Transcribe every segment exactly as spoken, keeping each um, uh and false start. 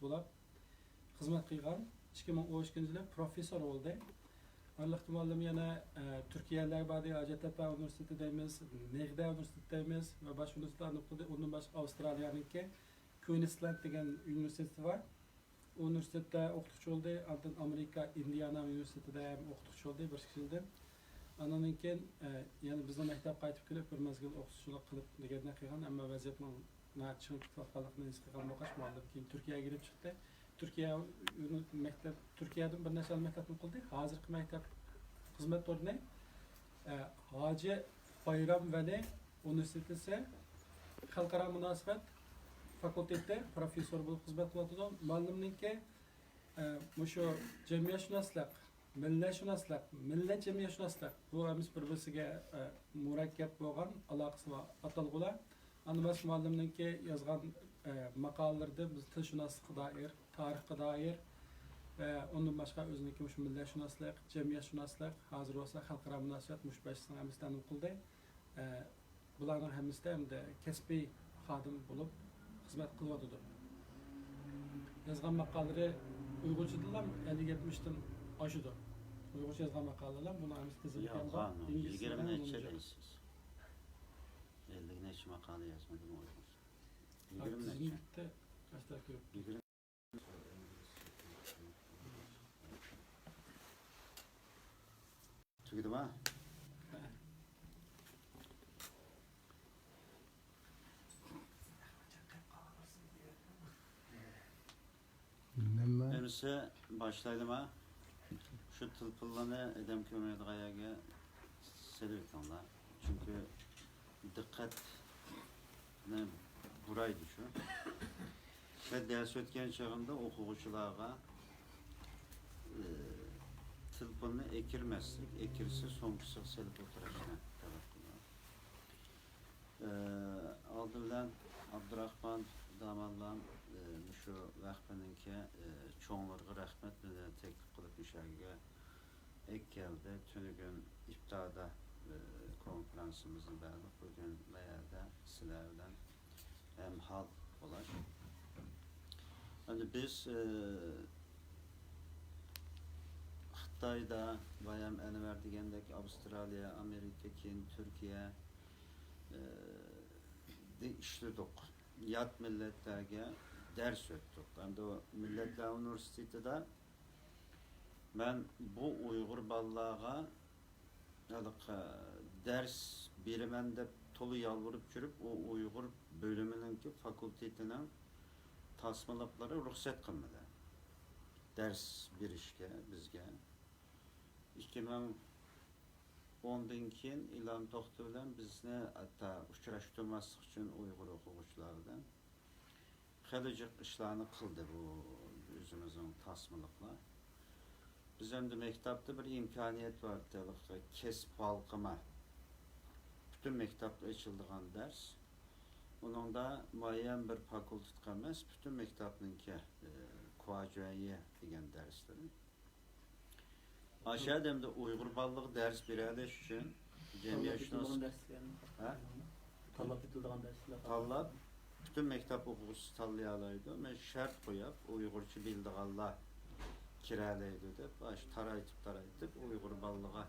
بولاپ خىزمەت قىلغان. ئىككى مىڭ ئون ئىككىنچى يىلى پروفېسسور بولدى. ئارىلىقتا مۇئەللىم يەنە، ئە، تۈركىيەلەر بار، ھاجەتتەپە ئۇنىۋېرسىتېتى دەيمىز، نېغدە ئۇنىۋېرسىتېتى دەيمىز ۋە باشقا ئۇنىۋېرسىتېتلارنى ئوقۇدى. ئۇندىن باشقا ئاۋسترالىيەنىڭكى كۇينسلاند دېگەن ئۇنىۋېرسىتېتى بار. ئۇ ئۇنىۋېرسىتېتتا ئوقۇتقۇچى بولدى. ئاندىن ئامېرىكا ئىندىئانا ئۇنىۋېرسىتېتىدا ھەم ئوقۇتقۇچى بولدى بىر ئىككى يىلدىن. ئاندىن كېيىن، ئە، يەنە بىزنىڭ مەكتەپكە قايتىپ كېلىپ، بىر مەزگىل ئوقۇتقۇچىلىق قىلىپ دېگەندەك قىلغان، ئەمما ۋەزىيەتنىڭ ناھايىتى چىڭ كېتىۋاتقانلىقىنى ھېس قىلغان بولغاچ، مۇئەللىم كېيىن تۈركىيەگە كېلىپ چىقتى. تۈركىيە مەكتەپ، تۈركىيەدىن بىر نەچچە يىل مەكتەپنى قىلدى. ھازىرقى مەكتەپ خىزمەت ئورنى، ئە، ھاجى بايرام ۋەلى ئۇنىۋېرسىتېتى خەلقئارا مۇناسىۋەت فاكۇلتېتى پروفېسسورى بولۇپ خىزمەت قىلىۋاتىدۇ. مۇئەللىمنىڭكى، ئە، مۇشۇ جەمئىيەتشۇناسلىق، مىللەتشۇناسلىق، مىللەت جەمئىيەتشۇناسلىق، بۇ ھەممىسى بىر-بىرسىگە، ئە، مۇرەككەپ بولغان، ئالاقىسى بار ئاتالغۇلار. ئاندىن باشقا مۇئەللىمنىڭكى يازغان، ئە، ماقالىلىرىدىن بىز تىلشۇناسلىققا دائىر، تارىخقا دائىر ۋە ئۇندىن باشقا ئۆزىنىڭكى مۇشۇ مىللەتشۇناسلىق، جەمئىيەتشۇناسلىق، ھازىر بولسا خەلقئارا مۇناسىۋەت مۇشۇ بەشىسىنىڭ ھەممىسىنى تەنۋىر قىلدى. ئە، بۇلارنىڭ ھەممىسىدە ئەمدى كەسپىي خادىم بولۇپ خىزمەت قىلىۋاتىدۇ. يازغان ماقالىلىرى ئۇيغۇرچىدىنلا ئەللىك يەتمىشتىن ئاشىدۇ. ئۇيغۇرچە يازغان ماقالىلەر، بۇنىڭ ھەممىسى تىزىملىك ھەم بار. يالغان، ئىنگلىز يىگىرمە تىلى ھەم نەچچە ئۇيغۇرچە. دەيسىز؟ ئەللىك نەچچە ماقالە يازمىدىم ئۇيغۇرچە. ھە، يىگىرمە نەچچە. تىزىملىكتە ئەسلەپ كۆرۈپ. يىگىرمە. تۈگىدىما؟ نېمە؟ ئەمىسە باشلايلىما؟ شۇ تېلېفونلارنى ئادەم كۆرمەيدىغان يەرگە سېلىۋېتىڭلار. چۈنكى دىققەتنى بۇرايدۇ شۇ. مەن دەرس ئۆتكەن چېغىمدا ئوقۇغۇچىلارغا، ئى، تېلېفوننى ئەكىرمەسلىك، ئەكىرسە سومكىسىغا سېلىپ ئولتۇرۇشنى تەلەپ قىلىمەن. ئى، ئالدى بىلەن ئابدۇراخمان داموللام، ئى، مۇشۇ ۋەقپىنىڭكى، ئى، چوڭلىرىغا رەھمەت، مېنى تەكلىپ قىلىپ مۇشۇ يەرگە ئەكەلدى. تۈنۈگۈن ئىپتاردا، ئى، كونفېرانسىمىزنى بەردۇق. بۈگۈن بۇ يەردە سىلەر بىلەن ھەمھال بولاش. ئەمدى بىز، ئى، خىتايدا بايام ئەنۋەر دېگەندەك ئاۋسترالىيە، ئامېرىكا، كېيىن تۈركىيە، ئى، دە ئىشلىدۇق. يات مىللەتلەرگە دەرس ئۆتتۇق. ئەمدى ئۇ مىللەتلەر ئۇنىۋېرسىتېتىدا مەن بۇ ئۇيغۇر بالىلارغا ھېلىقى دەرس بېرىمەن دەپ تولا يالۋۇرۇپ يۈرۈپ، ئۇ ئۇيغۇر بۆلۈمىنىڭكى فاكۇلتېتىنىڭ تاسمىلىقلىرى رۇخسەت قىلمىدى دەرس بېرىشكە بىزگە. ئىككى مىڭ ئوندىن كېيىن ئىلھام توختى بىلەن بىزنى ھەتتا ئۇچراشتۇرماسلىق ئۈچۈن ئۇيغۇر ئوقۇغۇچىلار بىلەن خېلى جىق ئىشلارنى قىلدى بۇ ئۆزىمىزنىڭ تاسمىلىقلار. بىز ئەمدى مەكتەپتە بىر ئىمكانىيەت بار ئىدى، كەسىپ ھالقىما. پۈتۈن مەكتەپتە ئېچىلىدىغان دەرس. ئۇنىڭدا مۇئەييەن بىر فاكۇلتېتقا ئەمەس، پۈتۈن مەكتەپنىڭكى، ئى، كۇاجۈەنيې دېگەن دەرسلىرى. ئاشۇ يەردە ئەمدى ئۇيغۇر بالىلىرىغا دەرس بېرەلەش ئۈچۈن تاللاپ جەمئىيەتشۇناس-، ئېتىلىدىغان دەرسلەرنى ھە؟ تاللاپ ئېتىلىدىغان دەرسلەر. تاللاپ، پۈتۈن مەكتەپ ئوقۇغۇچىسى تاللىيالايدۇ. مەن شەرت قويۇپ، ئۇيغۇرچە بىلىدىغانلار كىرەلەيدۇ دەپ، ئاشۇ تارايتىپ، تارايتىپ، ئۇيغۇر بالىلىرىغا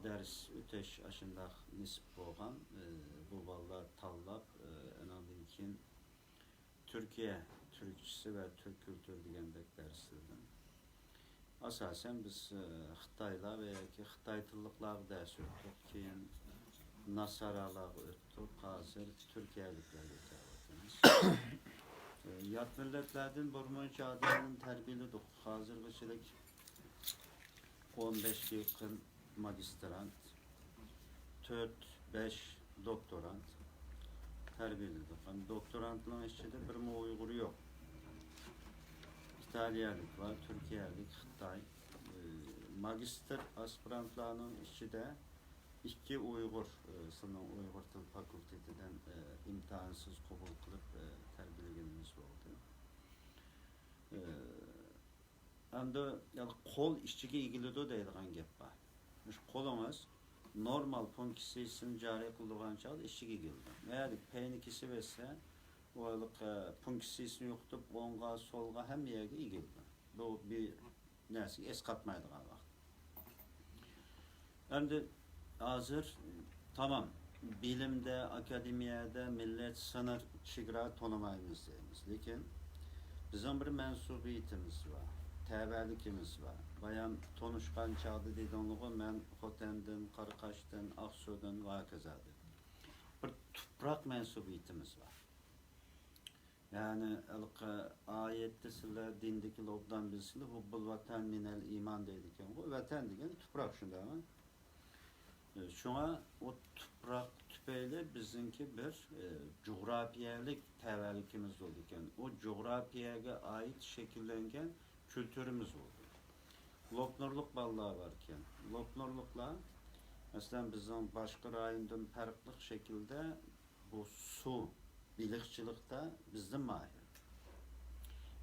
دەرس ئۆتەش ئاشۇنداق نېسىپ بولغان. ئى، بۇ بالىلار تاللاپ، ئى، ئاناندىن كېيىن تۈركىيە تۈركچىسى ۋە تۈرك كۈلتۈرى دېگەندەك دەرسلەردىن. ئاساسەن بىز، ئى، خىتايلار ۋە ياكى خىتاي تىللىقلارغا دەرس ئۆتتۇق، كېيىن ناسارالارغا ئۆتتۇق، ھازىر تۈركىيەلىكلەرگە ئۆتەۋاتىمىز. ئى، يات مىللەتلەردىن بىر مۇنچە ئادەمنى تەربىيەلىدۇق. ھازىرغىچىلىك ئون بەشكە يېقىن ماگىسترانت، تۆت، بەش دوكتورانت تەربىيەلىدۇق. ئەمدى دوكتورانتنىڭ ئىچىدە بىرمۇ ئۇيغۇر يوق. ئىتالىيەلىك بار، تۈركىيەلىك، خىتاي. ئى، ماگىستر ئاسپىرانتلارنىڭ ئىچىدە ئىككى ئۇيغۇر، ئى، سىلىنىڭ ئۇيغۇر تىل فاكۇلتېتىدىن، ئى، ئىمتىھانسىز قوبۇل قىلىپ، ئى، تەربىيەلىگىنىمىز بولدى. ئى، ئەمدى يەنى قول ئىچىگە ئېگىلىدۇ دەيدىغان گەپ بار. مۇشۇ قولىڭىز نورمال فۇنكسىيىسىنى جارى قىلىدىغان چاغدا ئىچىگە ئېگىلىدۇ. مەيەردىكى پەينى كېسىۋەتسە، ئۇ ھېلىقى پۇنكسىيىسىنى يوقىتىپ، ئوڭغا، سولغا، ھەممە يەرگە ئىگە بولىدۇ. بۇ بىر نەرسىگە ئەسقاتمايدىغان ۋاقىت. ئەمدى ھازىر تامام، بىلىمدە، ئاكادېمىيەدە مىللەت سىنىر، چېگرا تونۇمايمىز دەيمىز. لېكىن بىزنىڭ بىر مەنسۇبىيىتىمىز بار، تەۋەلىكىمىز بار. بايام تونۇشقان چاغدا دېدىڭلىغۇ، مەن خوتەندىن، قاراقاشتىن، ئاقسۇدىن ۋە ھاكازادىن. بىر تۇپراق مەنسۇبىيىتىمىز بار. يەنى ھېلىقى ئايەتتە سىلەر دىندىكىلەر ئوبدان بىلسىلەر، ھۇببۇل ۋەتەن مىنەل ئىمان دەيدىكەنغۇ. ۋەتەن دېگەن تۇپراق، شۇنداقمۇ؟ شۇڭا ئۇ تۇپراق تۈپەيلى بىزنىڭكى بىر، ئى، جۇغراپىيەلىك تەۋەلىكىمىز بولىدىكەن. ئۇ جۇغراپىيەگە ئائىت شەكىللەنگەن كۈلتۈرىمىز بولىدۇ. لوپنۇرلۇق بالىلار باركەن. لوپنۇرلۇقلار، مەسىلەن، بىزنىڭ باشقا رايوندىن پەرقلىق شەكىلدە بۇ سۇ، بېلىقچىلىقتا بىزدىن ماھىر.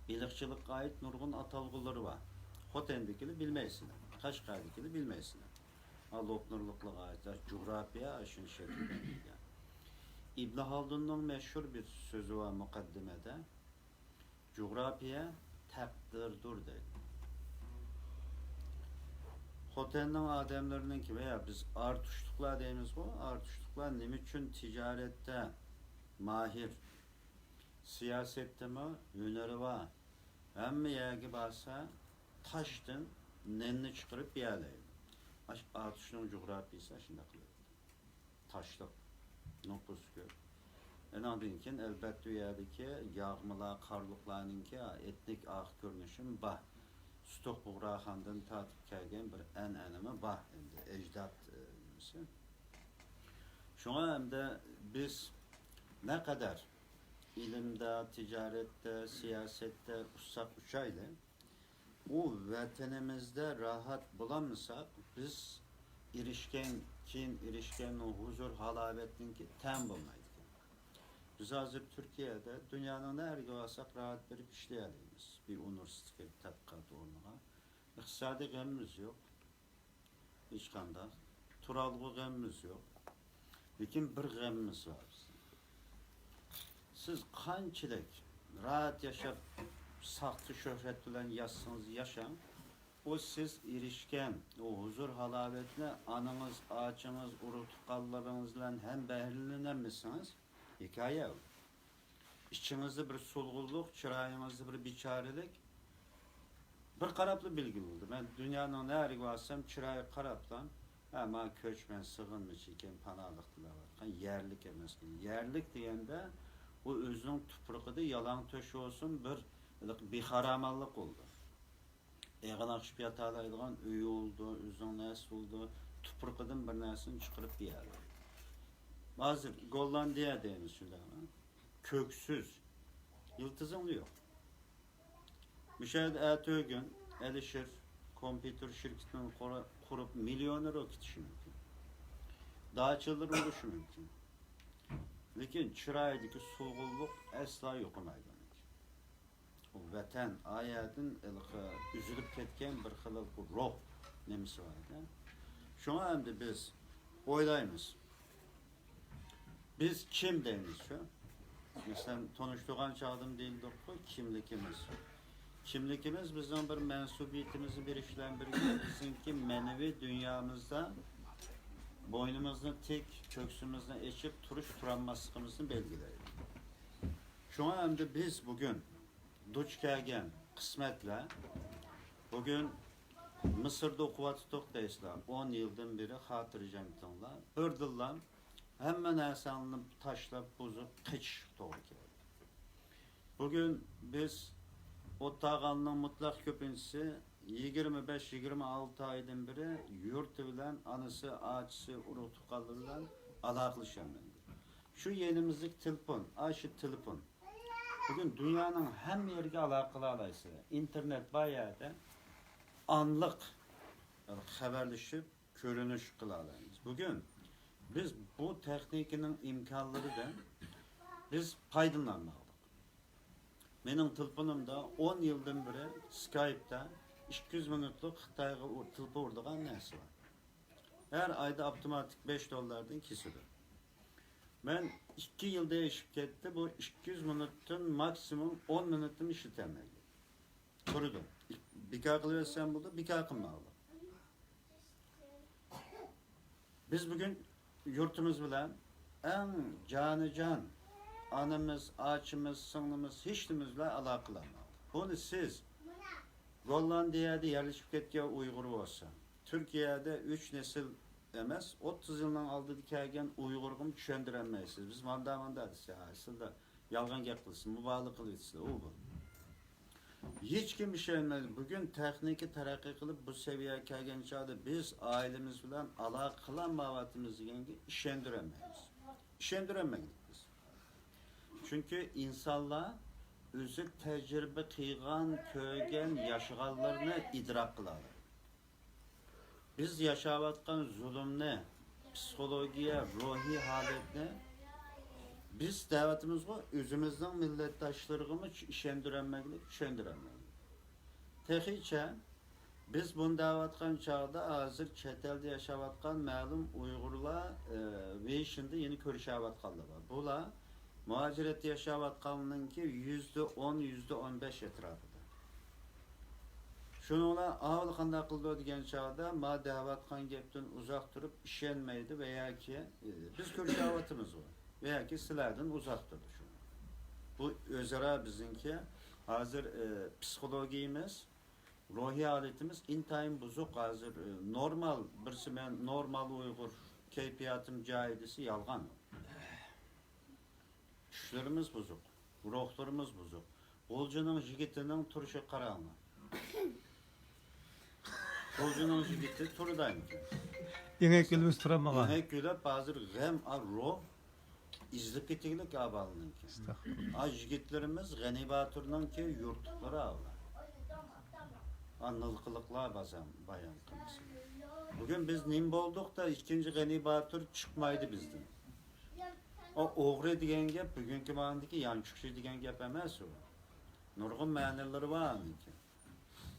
بېلىقچىلىققا ئائىت نۇرغۇن ئاتالغۇلىرى بار. خوتەندىكىنى بىلمەيسىلەر، قەشقەردىكىنى بىلمەيسىلەر. ئا، لوپنۇرلۇقلارغا ئائىت جۇغراپىيە ئاشۇ شەكىلدە بولغان. ئىبن خالدۇننىڭ مەشھۇر بىر سۆزى بار مۇقەددىمەدە. جۇغراپىيە تەقدىردۇر دەيدۇ. خوتەننىڭ ئادەملىرىنىڭكى، ۋەيا بىز ئارتۇشلۇقلار دەيمىزغۇ، ئارتۇشلۇقلار نېمە ئۈچۈن تىجارەتتە ماھىر، سىياسەتتىمۇ ھۈنىرى بار، ھەممە يەرگە بارسا تاشتىن نەننى چىقىرىپ يېيەلەيدۇ. ئاشۇ ئارتۇشنىڭ جۇغراپىيىسى ئاشۇنداق قىلىۋېتىپتۇ. تاشلىق، نوپۇس كۆپ. ئېنىڭدىن كېيىن، ئەلبەتتە، ئۇ يەردىكى ياغمىلار، قارلۇقلارنىڭكى ئېتنىك ئارقا كۆرۈنۈشىمۇ بار. سۇتۇق بۇغراخاندىن تارتىپ كەلگەن بىر ئەنئەنىمۇ بار ئەمدى، ئەجداد، ئە، نېمىسى. شۇڭا ئەمدى بىز نەقەدەر ئىلىمدە، تىجارەتتە، سىياسەتتە ئۇچساق ئۇچايلى، ئۇ ۋەتىنىمىزدە راھەت بولالمىساق، بىز ئېرىشكەن، كېيىن ئېرىشكەن ھۇزۇر ھالاۋەتنىڭكى تەمى بولمايدىكەن. بىز ھازىر تۈركىيەدە دۇنيانىڭ نەرىگە بارساق راھەت بېرىپ ئىشلىيەلەيمىز. بىر ئۇنىۋېرسىتېتكە، بىر تەتقىقات ئورنىغا. ئىقتىسادىي غېمىمىز يوق. ھېچقانداق. تۇرالغۇ غېمىمىز يوق. لېكىن بىر غېمىمىز بار بىزنىڭ. سىز قانچىلىك راھەت ياشاپ، ساختا شۆھرەت بىلەن ياشىسىڭىز ياشاڭ، ئۇ سىز ئېرىشكەن ئۇ ھۇزۇر ھالاۋەتنى ئانىڭىز، ئاچىڭىز، ئۇرۇق تۇغقانلىرىڭىز بىلەن ھەم بەھرىلىنەلمىسىڭىز، ھېكايە ئۇ. ئىچىڭىزدە بىر سولغۇنلۇق، چىرايىڭىزدا بىر بىچارىلىك. بىر قاراپلا بىلگىلى بولىدۇ. مەن دۇنيانىڭ نەرىگە بارسام، چىرايغا قاراپلا، ھە، مانا كۆچمەن، سىغىنمىچى ئىكەن، پاناھلىقتىلا باركەن، يەرلىك ئەمەسكەن. يەرلىك دېگەندە، ئۇ ئۆزىنىڭ تۇپرىقىدا يالاڭ تۆش بولسۇن، بىر بىخارامانلىق بولىدۇ. ئېغىناقشىپ ياتالايدىغان ئۆيى بولىدۇ، ئۆزىنىڭ نەرسىسى بولىدۇ، تۇپرىقىدىن بىر نەرسىنى چىقىرىپ يېيەلەيدۇ. ھازىر گوللاندىيە دەيمىز شۇنداقمۇ؟ كۆكسىز، يىلتىزىڭلا يوق. مۇشۇ يەردە ئەتىگۈن ئەلىشىر كومپيۇتېر شىركىتىنى قۇرا-، قۇرۇپ مىليونېر بولۇپ كېتىشى مۇمكىن. داچىلىرى بولۇشى مۇمكىن. لېكىن چىرايىدىكى سولغۇنلۇق ئەسلا يوقىمايدۇ. ئۇ ۋەتەن، ئايەدىن ھېلىقى ئۈزۈلۈپ كەتكەن بىر خىل روھ نېمىسى بار ئىدى. شۇڭا ئەمدى بىز ئويلايمىز. بىز كىم دەيمىز شۇ؟ مەسىلەن، تونۇشتۇرغان چاغدىمۇ دېيىلدۇققۇ، كىملىكىمىز. كىملىكىمىز بىزنىڭ بىر مەنسۇبىيىتىمىزنى بېرىش بىلەن بىرگە، بىزنىڭكى مەنىۋى دۇنيامىزدا بوينىمىزنى تىك، كۆكسىمىزنى ئېچىپ تۇرۇش، تۇرالماسلىقىمىزنى بەلگىلەيدۇ. شۇڭا ئەمدى بىز بۈگۈن دۇچ كەلگەن قىسمەتلەر، بۈگۈن مىسىردا ئوقۇۋاتىدۇق دەيسىلەر، ئون يىلدىن بېرى خاتىرجەم تۇرۇڭلار. بىردىنلا ھەممە نەرسەڭلارنى تاشلاپ، بۇزۇپ، قېچىشقا توغرا كېلىدۇ. بۈگۈن بىز ئوتتاغاننىڭ مۇتلەق كۆپىنچىسى يىگىرمە بەش، يىگىرمە ئالتە ئايدىن بېرى يۇرتى بىلەن، ئانىسى، ئاچىسى، ئۇرۇق تۇغقانلىرى بىلەن ئالاقىلىشالمايدۇ. شۇ يېنىمىزدىكى تېلېفون، ئاشۇ تېلېفون. بۈگۈن دۇنيانىڭ ھەممە يېرىگە ئالاقە قىلالايسىلەر. ئىنتېرنېت بار يەردە ئانلىق خەۋەرلىشىپ، كۆرۈنۈش قىلالايمىز. بۈگۈن بىز بۇ تېخنىكىنىڭ ئىمكانلىرىدىن بىز پايدىلانماقلىق. مېنىڭ تېلېفونۇمدا ئون يىلدىن بېرى سكايپتا ئىككى يۈز مىنۇتلۇق خىتايغا ئۇ-، تېلېفون ئۇرىدىغان نەرسە بار. ھەر ئايدا ئاپتوماتىك بەش دوللاردىن كېسىدۇ. مەن ئىككى يىلدا ئېشىپ كەتتى، بۇ ئىككى يۈز مىنۇتتىن ماكسىمۇم ئون مىنۇتتىن ئىشلىتەلمەيدۇ. تۇرىدۇ. بىكار قىلىۋەتسەم بولىدۇ، بىكار قىلماڭلار. بىز بۈگۈن يۇرتىمىز بىلەن ئەڭ جانىجان ئانىمىز، ئاچىمىز، سىڭلىمىز، ھېچنېمىمىز بىلەن ئالاقىلەنمەڭلار. بۇنى سىز گوللاندىيەدە يەرلىشىپ كەتكەن ئۇيغۇر بولسا، تۈركىيەدە ئۈچ نەسىل ئەمەس، ئوتتۇز يىلنىڭ ئالدىدا كەلگەن ئۇيغۇرغىمۇ چۈشەندۈرەلمەيسىز. بىز ماندا ماندا دېسە، ھە، سىلەر يالغان گەپ قىلىسىز، مۇبالىغە قىلىۋېتىسىلەر، ئۇ بۇ. ھېچكىم ئىشەنمەيدۇ. بۈگۈن تېخنىكا تەرەققىي قىلىپ، بۇ سەۋىيەگە كەلگەن چاغدا بىز ئائىلىمىز بىلەن ئالاقە قىلالمايۋاتىمىز دېگەنگە ئىشەندۈرەلمەيمىز. ئىشەندۈرەلمىدۇق بىز. چۈنكى ئىنسانلار ئۆزى تەجرىبە قىلغان، كۆرگەن، ياشىغانلىرىنى ئىدراك قىلالايدۇ. بىز ياشاۋاتقان زۇلۇمنى، پسىخولوگىيە، روھىي ھالەتنى بىز دەۋاتىمىزغۇ، ئۆزىمىزنىڭ مىللەتداشلىرىغىمۇ چۈ-، ئىشەندۈرەلمەيلىك، چۈشەندۈرەلمەيلىك. تېخىچە بىز بۇنى دەۋاتقان چاغدا ھازىر چەت ئەلدە ياشاۋاتقان مەلۇم ئۇيغۇرلار، ئى، ۋېيشىندا يەنە كۆرۈشەۋاتقانلار بار. بۇلار مۇھاجىرەتتە ياشاۋاتقاننىڭكى يۈزدە ئون، يۈزدە ئون بەش ئەتراپىدا. شۇنىڭ بىلەن ئاۋۇ قانداق قىلىدۇ دېگەن چاغدا، ما دەۋاتقان گەپتىن ئۇزاق تۇرۇپ ئىشەنمەيدۇ ۋە ياكى، ئى، بىز كۆرۈشەۋاتىمىزغۇ ۋە ياكى سىلەردىن ئۇزاق تۇرىدۇ شۇ. بۇ ئۆزئارا بىزنىڭكى ھازىر، ئى، پسىخولوگىيىمىز، روھىي ھالىتىمىز ئىنتايىن بۇزۇق ھازىر، ئى، نورمال، بىرسى مەن نورمال ئۇيغۇر، كەيپىياتىم جايى دېسە يالغان. چۈشلىرىمىز بۇزۇق، روھلىرىمىز بۇزۇق. غۇلجىنىڭ يىگىتىنىڭ تۇرۇشىغا قاراڭلار. غۇلجىنىڭ يىگىتى تۇرىدىمىكىن؟ ئېڭەك يۆلىمىز تۇرالمىغان. ئېڭەك يۆلەپ ھازىر غەم، ئا، روھ ئېزىلىپ كېتىگلىك ئا بالىنىڭكى. ئەستەغپۇرۇللا. ئا يىگىتلىرىمىز غەنى باتۇرنىڭكى يۇرتلۇقلىرى ئاۋۇلار. ئا نىلقىلىقلار بازام-، بايان قىلمىسۇن. بۈگۈن بىز نېمە بولدۇق دا ئىككىنچى غەنى باتۇر چىقمايدۇ بىزدىن. ئا ئوغرى دېگەن گەپ بۈگۈنكى ماندىكى يانچۇقچى دېگەن گەپ ئەمەس ئۇ. نۇرغۇن مەنىلىرى بار ئۇنىڭكى.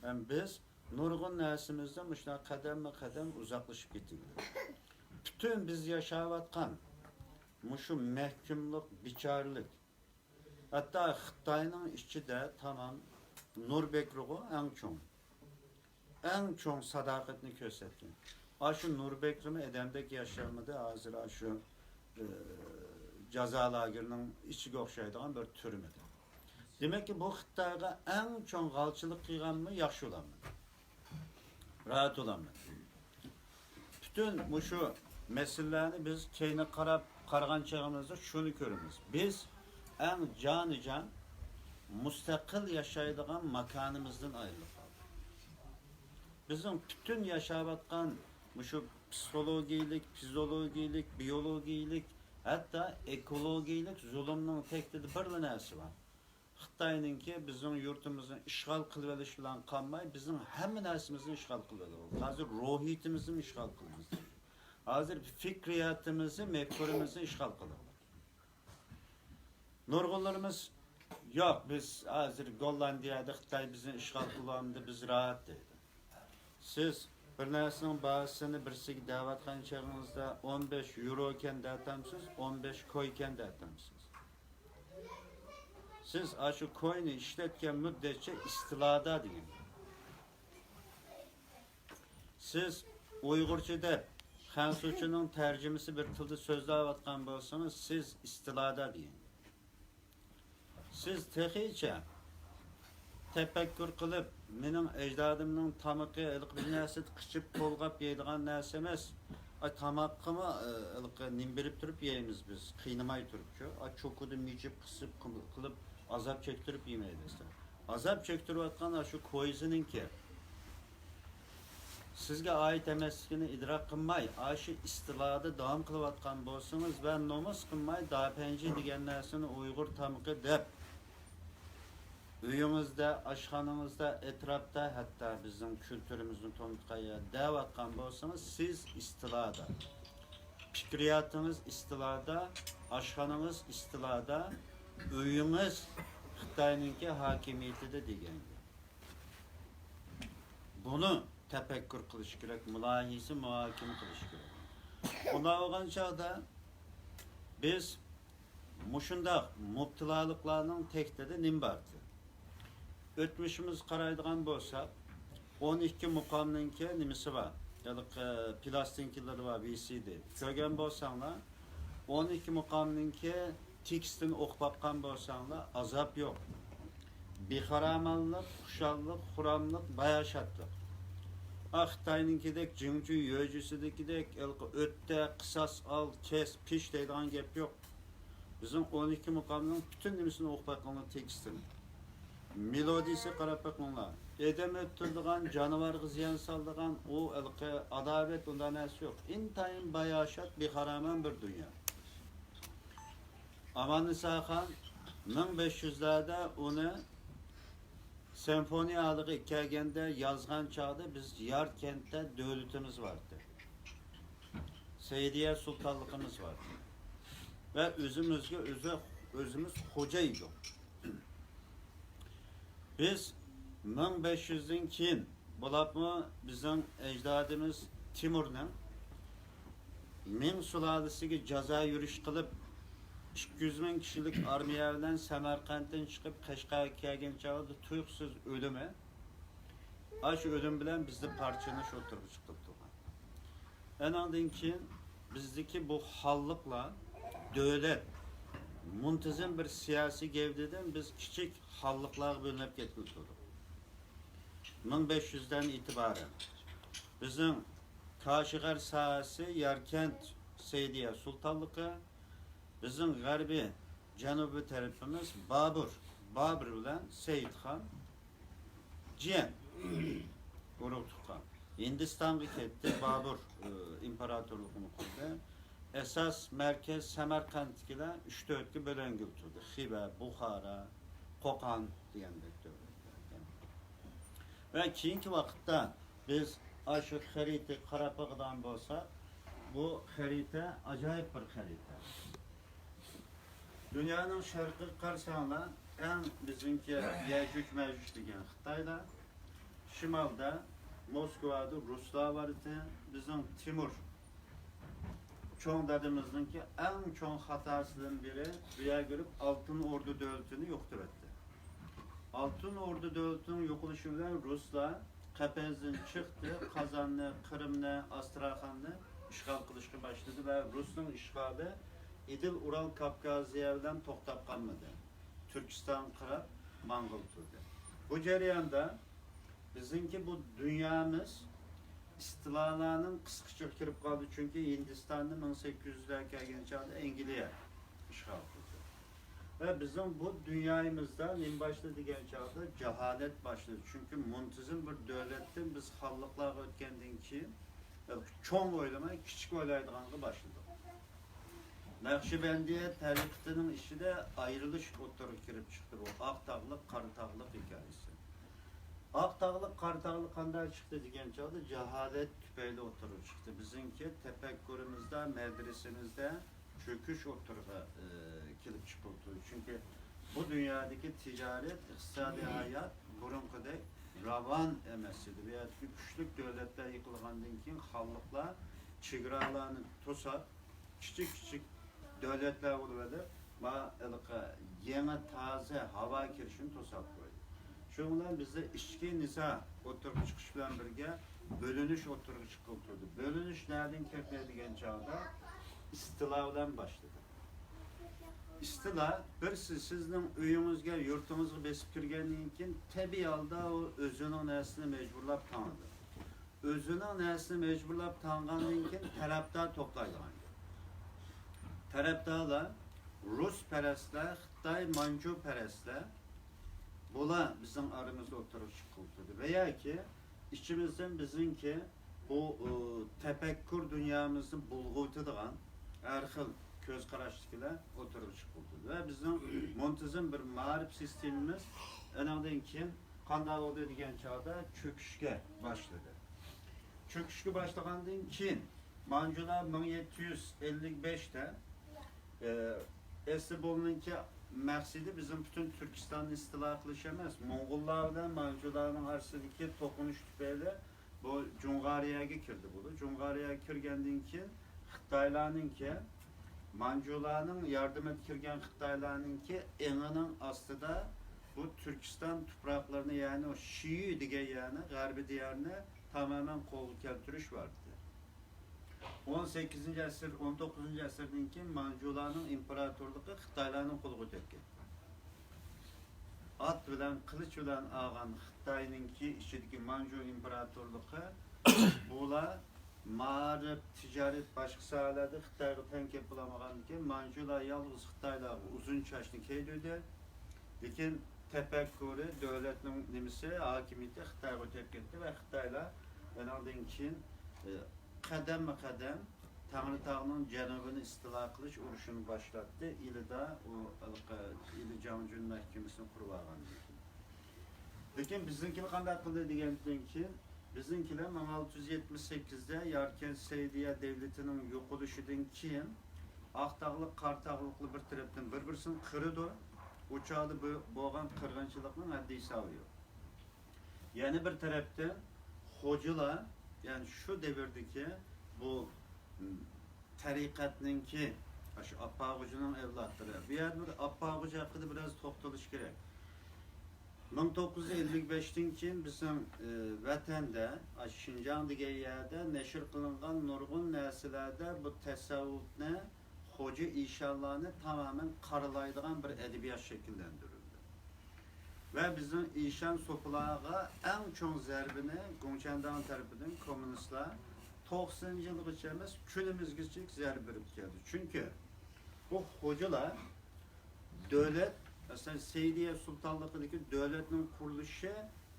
ھەم بىز نۇرغۇن نەرسىمىزدىن مۇشۇنداق قەدەممۇ قەدەم ئۇزاقلىشىپ كېتىۋاتىمىز. پۈتۈن بىز ياشاۋاتقان مۇشۇ مەھكۇملۇق، بىچارىلىك، ھەتتا خىتاينىڭ ئىچىدە تامام نۇر بەكرىغۇ ئەڭ چوڭ، ئەڭ چوڭ ساداقەتنى كۆرسەتكەن. ئاشۇ نۇر بەكرىمۇ ئادەمدەك ياشىيالمىدى، ھازىر ئاشۇ، ئى، جازا لاگېرىنىڭ ئىچىگە ئوخشايدىغان بىر تۈرمىدە. دېمەككى، بۇ خىتايغا ئەڭ چوڭ غالچىلىق قىلغانمۇ ياخشى بولالمىدى. راھەت بولالمىدى. پۈتۈن مۇشۇ مەسىلىلەرنى بىز كەينىگە قاراپ قارىغان چېغىمىزدا شۇنى كۆرىمىز. بىز ئەڭ جانىجان مۇستەقىل ياشايدىغان ماكانىمىزدىن ئايرىلىپ قالدۇق. بىزنىڭ پۈتۈن ياشاۋاتقان مۇشۇ پسىخولوگىيىلىك، فىزىولوگىيىلىك، بىيولوگىيىلىك، ھەتتا ئېكولوگىيىلىك زۇلۇمنىڭ تەكتىدە بىرلا نەرسە بار. خىتاينىڭكى بىزنىڭ يۇرتىمىزنى ئىشغال قىلىۋېلىش بىلەن قالماي، بىزنىڭ ھەممە نەرسىمىزنى ئىشغال قىلىۋېلىۋالدى. ھازىر روھىيىتىمىزنى ئىشغال قىلىمىز. ھازىر فىكرىياتىمىزنى، مەپكۇرىمىزنى ئىشغال قىلىۋالدى. نۇرغۇنلىرىمىز، «ياق، بىز ھازىر گوللاندىيەدە خىتاي بىزنى ئىشغال قىلىۋالمىدى، بىز راھەت» دەيدۇ. سىز بىر نەرسىنىڭ باھاسىنى بىرسىگە دەۋاتقان چېغىڭىزدا، «ئون بەش يورو ئىكەن» دەۋاتامسىز، «ئون بەش كوي ئىكەن» دەۋاتامسىز؟ سىز ئاشۇ كوينى ئىشلەتكەن مۇددەتچە ئىستىلادا دېگەن. سىز ئۇيغۇرچە دەپ، خەنزۇچىنىڭ تەرجىمىسى بىر تىلدا سۆزلەۋاتقان بولسىڭىز، سىز ئىستىلادا دېگەن. سىز تېخىچە تەپەككۇر قىلىپ، مېنىڭ ئەجدادىمنىڭ تامىقى ھېلىقى بىر نەرسىدە قىچىپ تولغاپ يەيدىغان نەرسە ئەمەس. ئاي، تاماققىمۇ، ئى، ھېلىقى نېمە بېرىپ تۇرۇپ يەيمىز بىز، قىينىماي تۇرۇپچۇ. ئاي، چوكىدا مىجىپ قىسىپ قىل-، قىلىپ ئازاب چەكتۈرۈپ يېمەيلى دېسە. ئازاب چەكتۈرۈۋاتقان ئاشۇ كويزىنىڭكى سىزگە ئائىت ئەمەسلىكىنى ئىدراك قىلماي، ئاشۇ ئىستىلادا داۋام قىلىۋاتقان بولسىڭىز ۋە نومۇس قىلماي، داپەنجى دېگەن نەرسىنى ئۇيغۇر تامىقى دەپ، ئۆيىڭىزدە، ئاشخانىڭىزدا، ئەتراپتا، ھەتتا بىزنىڭ كۈلتۈرىمىزنى تونۇتقان يەر دەۋاتقان بولسىڭىز، سىز ئىستىلادا. پىكرىياتىڭىز ئىستىلادا، ئاشخانىڭىز ئىستىلادا، ئۆيىڭىز خىتاينىڭكى ھاكىمىيىتىدە دېگەن گەپ. بۇنى تەپەككۇر قىلىش كېرەك، مۇلاھىزە، مۇھاكىمە قىلىش كېرەك. ئۇنداق بولغان چاغدا بىز مۇشۇنداق مۇپتىلالىقلارنىڭ تەكتىدە نېمە باركى؟ ئۆتمۈشىمىزگە قارايدىغان بولساق، ئون ئىككى مۇقامنىڭكى نېمىسى بار؟ ھېلىقى پلاستىنكىلىرى بار، ۋى سى دى. كۆرگەن بولساڭلار، ئون ئىككى مۇقامنىڭكى تېكىستىنى ئوقۇپ باققان بولساڭلار، ئازاب يوق. بىخارامانلىق، خۇشاللىق، خۇراملىق، باياشاتلىق. ئا، خىتاينىڭكىدەك، جىڭچۈ يۆجىسىدىكىدەك، ھېلىقى ئۆتتە، قىساس ئال، كەس، پىش دەيدىغان گەپ يوق. بىزنىڭ ئون ئىككى مۇقامنىڭ پۈتۈن نېمىسىنى ئوقۇپ باقىڭلار، تېكىستىنى. مېلودىيىسىگە قاراپ بېقىڭلار. ئادەم ئۆلتۈرىدىغان، جانىۋارغا زىيان سالىدىغان، ئۇ ھېلىقى ئاداۋەت، ئۇنداق نەرسە يوق. ئىنتايىن باياشات، بىخارامان بىر دۇنيا. ئاماننىساخان مىڭ بەش يۈزلەردە ئۇنى سىمفونىيە ھالىغا كەلگەندە يازغان چاغدا بىز ياركەنتتە دۆلىتىمىز بارتى. سەئىدىيە سۇلتانلىقىمىز بارتى. ۋە ئۆزىمىزگە ئۆزى، ئۆزىمىز خوجا ئىدۇق. بىز مىڭ بەش يۈزدىن كېيىن، بولۇپمۇ بىزنىڭ ئەجدادىمىز تىمۇرنىڭ مىڭ سۇلالىسىگە جازا يۈرۈش قىلىپ، ئىككى يۈز مىڭ كىشىلىك ئارمىيە بىلەن سەمەرقەنتتىن چىقىپ، قەشقەرگە كەلگەن چاغدا تۇيۇقسىز ئۆلۈمى، ئاشۇ ئۆلۈم بىلەن بىزدە پارچىلىنىش ئوتتۇرىغا چىقىپ تۇرغان. ئەنىڭدىن كېيىن بىزدىكى بۇ خانلىقلار دۆلەت، مۇنتىزىم بىر سىياسىي گەۋدىدىن بىز كىچىك خانلىقلارغا بۆلۈنۈپ كەتكىلى تۇردۇق. مىڭ بەش يۈزدىن ئېتىبارەن بىزنىڭ كاشىغەر ساھەسى ياركەنت سەئىدىيە سۇلتانلىقى، بىزنىڭ غەربىي، جەنۇبىي تەرىپىمىز بابۇر، بابۇر بىلەن سەئىدخان جىيەن، ئۇرۇق تۇغقان. ھىندىستانغا كەتتى، بابۇر، ئى، ئىمپېراتورلۇقىنى قۇردى. ئاساس مەركەز سەمەرقەنتتىكىلەر ئۈچ تۆتكە بۆلۈنگىلى تۇردى. خىۋا، بۇخارا، قوقان دېگەندەك دۆلەتلەرگە. ۋە كېيىنكى ۋاقىتتا بىز ئاشۇ خەرىتىگە قاراپ باقىدىغان بولساق، بۇ خەرىتە ئاجايىپ بىر خەرىتە. دۇنيانىڭ شەرقىگە قارىساڭلار، ئەڭ بىزنىڭكى يەجۈج مەجۈج دېگەن خىتايلار، شىمالدا موسكۋادا رۇسلار بار ئىدى. بىزنىڭ تىمۇر چوڭ دادىمىزنىڭكى ئەڭ چوڭ خاتاسىدىن بىرى، بۇ يەرگە كېلىپ ئالتۇن ئوردا دۆلىتىنى يوقىتىۋەتتى. ئالتۇن ئوردا دۆلىتىنىڭ يوقىلىشى بىلەن رۇسلار قەپەستىن چىقتى، قازاننى، قىرىمنى، ئاستراخاننى ئىشغال قىلىشقا باشلىدى ۋە رۇسنىڭ ئىشغالى ئىدىل ئۇرال كاپكازىيە بىلەن توختاپ قالمىدى. تۈركىستانغا قاراپ ماڭغىلى تۇردى. بۇ جەرياندا بىزنىڭكى بۇ دۇنيامىز ئىستىلالارنىڭ قىسقىچىغا كىرىپ قالدى، چۈنكى ھىندىستاننى مىڭ سەككىز يۈزلەرگە كەلگەن چاغدا ئەنگلىيە ئىشغال قىلدى. ۋە بىزنىڭ بۇ دۇنيايىمىزدا نېمە باشلىدى دېگەن چاغدا جاھالەت باشلىدى. چۈنكى مۇنتىزىم بىر دۆلەتتىن بىز خانلىقلارغا ئۆتكەندىن كېيىن چوڭ ئويلىماي كىچىك ئويلايدىغانغا باشلىدۇق. نەقشىبەندىيە تەرىقىتىنىڭ ئىچىدە ئايرىلىش ئوتتۇرىغا كېلىپ چىقتى، بۇ ئاق تاغلىق، قارا تاغلىق ھېكايىسى. ئاق تاغلىق، قارا تاغلىق قانداق چىقتى دېگەن چاغدا جاھالەت تۈپەيلى ئوتتۇرىغا چىقتى. بىزنىڭكى تەپەككۇرىمىزدا، مەدرىسىمىزدە چۆكۈش ئوتتۇرىغا، ئى، كېلىپ چىقىۋاتىدۇ. چۈنكى بۇ دۇنيادىكى تىجارەت، ئىقتىسادىي ھايات بۇرۇنقىدەك راۋان ئەمەس ئىدى. بۇ يەردىكى كۈچلۈك دۆلەتلەر يىقىلغاندىن كېيىن خانلىقلار چېگرالارنى توساپ، كىچىك كىچىك دۆلەتلەر بولۇۋېلىپ، ما ھېلىقى يېڭى تازا ھاۋا كىرىشىنى توساپ قويدى. شۇنىڭ بىلەن بىزدە ئىچكى نىزا ئوتتۇرىغا چىقىش بىلەن بىرگە بۆلۈنۈش ئوتتۇرىغا چىققىلى تۇردى. بۆلۈنۈش نەدىن كىردى دېگەن چاغدا ئىستىلا بىلەن باشلىدى. ئىستىلا بىرسى سىزنىڭ ئۆيىڭىزگە، يۇرتىڭىزغا بېسىپ كىرگەندىن كېيىن تەبىئىي ھالدا ئۇ ئۆزىنىڭ نەرسىنى مەجبۇرلاپ تاڭىدۇ. ئۆزىنىڭ نەرسىنى مەجبۇرلاپ تاڭغاندىن كېيىن تەرەپدار توپلايدىغان گەپ. تەرەپدارلار رۇسپەرەسلەر، خىتاي مانجۇپەرەسلەر، بۇلار بىزنىڭ ئارىمىزدا ئوتتۇرىغا چىققىلى تۇردى. ۋە ياكى ئىچىمىزدىن بىزنىڭكى بۇ، ئۇ، تەپەككۇر دۇنيامىزنى بۇلغىۋېتىدىغان ھەر خىل كۆز قاراشتىكىلەر ئوتتۇرىغا چىققىلى تۇردى. ۋە بىزنىڭ مۇنتىزىم بىر مائارىپ سىستېمىمىز ئەنىڭدىن كېيىن قانداق بولدى دېگەن چاغدا چۆكۈشكە باشلىدى. چۆكۈشكە باشلىغاندىن كېيىن مانجۇلار مىڭ يەتتە يۈز ئەللىك بەشتە، ئە، ئەسلى بۇنىڭكى مەقسىتى بىزنىڭ پۈتۈن تۈركىستاننى ئىستىلا قىلىش ئەمەس، موڭغۇللار بىلەن مانجۇلارنىڭ ئارىسىدىكى توقۇنۇش تۈپەيلى بۇ جۇڭغارىيەگە كىردى بۇلار. جۇڭغارىيەگە كىرگەندىن كېيىن خىتايلارنىڭكى مانجۇلارنىڭ ياردىمىگە كىرگەن خىتايلارنىڭكى ئېڭىنىڭ ئاستىدا بۇ تۈركىستان تۇپراقلىرىنى، يەنى ئۇ شىيۈ دېگەن يەرنى، غەربىي دىيارنى تامامەن قولغا كەلتۈرۈش بار ئىدى. ئون سەككىزىنچى ئەسىر، ئون توققۇزىنچى ئەسىردىن كېيىن مانجۇلارنىڭ ئىمپېراتورلۇقى خىتايلارنىڭ قولىغا ئۆتۈپ كەتتى. ئات بىلەن، قىلىچ بىلەن ئالغان خىتاينىڭكى ئىچىدىكى مانجۇ ئىمپېراتورلۇقى، بۇلار مائارىپ، تىجارەت، باشقا ساھەلەردە خىتايغا تەڭ كېلىپ بولالمىغاندىكىن، مانجۇلار يالغۇز خىتايلارغا ئۇزۇن چاچنى كىيدۈردى. لېكىن تەپەككۇرى، دۆلەتنىڭ نېمىسى، ھاكىمىيىتى خىتايغا ئۆتۈپ كەتتى ۋە خىتايلار ئۇنىڭدىن كېيىن، ئى، قەدەممۇ قەدەم تەڭرىتاغنىڭ جەنۇبىنى ئىستىلا قىلىش ئۇرۇشىنى باشلاتتى. ئىلىدا ئۇ ھېلىقى ئىلى جاڭجۈن مەھكىمىسىنى قۇرۇۋالغاندىن كېيىن. لېكىن بىزنىڭكىلەر قانداق قىلدى دېگەندىن كېيىن، بىزنىڭكىلەر مىڭ ئالتە يۈز يەتمىش سەككىزدە ياركەنت سەئىدىيە دەۋلىتىنىڭ يوقىلىشىدىن كېيىن، ئاقتاغلىق، قاراتاغلىقلار بىر تەرەپتىن بىر-بىرسىنى قىرىدۇ. ئۇ چاغدا بۇ بولغان قىرغىنچىلىقنىڭ ھەددى ھېسابى يوق. يەنە بىر تەرەپتىن خوجىلار، يەنى شۇ دەۋردىكى بۇ، م، تەرىقەتنىڭكى، شۇ ئاپپاغوجىنىڭ ئەۋلادلىرى. بۇ يەردە بىر ئاپپاغوجا ھەققىدە بىراز توختىلىش كېرەك. مىڭ توققۇز يۈز ئەللىك بەشتىن كېيىن بىزنىڭ، ئى، ۋەتەندە، ئاشۇ شىنجاڭ دېگەن يەردە نەشر قىلىنغان نۇرغۇن نەرسىلەردە بۇ تەسەۋۋۇپنى خوجا ئىشانلارنى تامامەن قارىلايدىغان بىر ئەدەبىيات شەكىللەندۈرۈلدى. ۋە بىزنىڭ ئىشان سوپىلارغا ئەڭ چوڭ زەربىنى گۇڭچەنداڭ تەرىپىدىن كوممۇنىستلار توقسىنىنچى يىلغىچە ئەمەس، كۈنىمىزگىچە زەربە بېرىپ كەلدى. چۈنكى بۇ خوجىلار دۆلەت، مەسىلەن، سەئىدىيە سۇلتانلىقىدىكى دۆلەتنىڭ قۇرۇلۇشى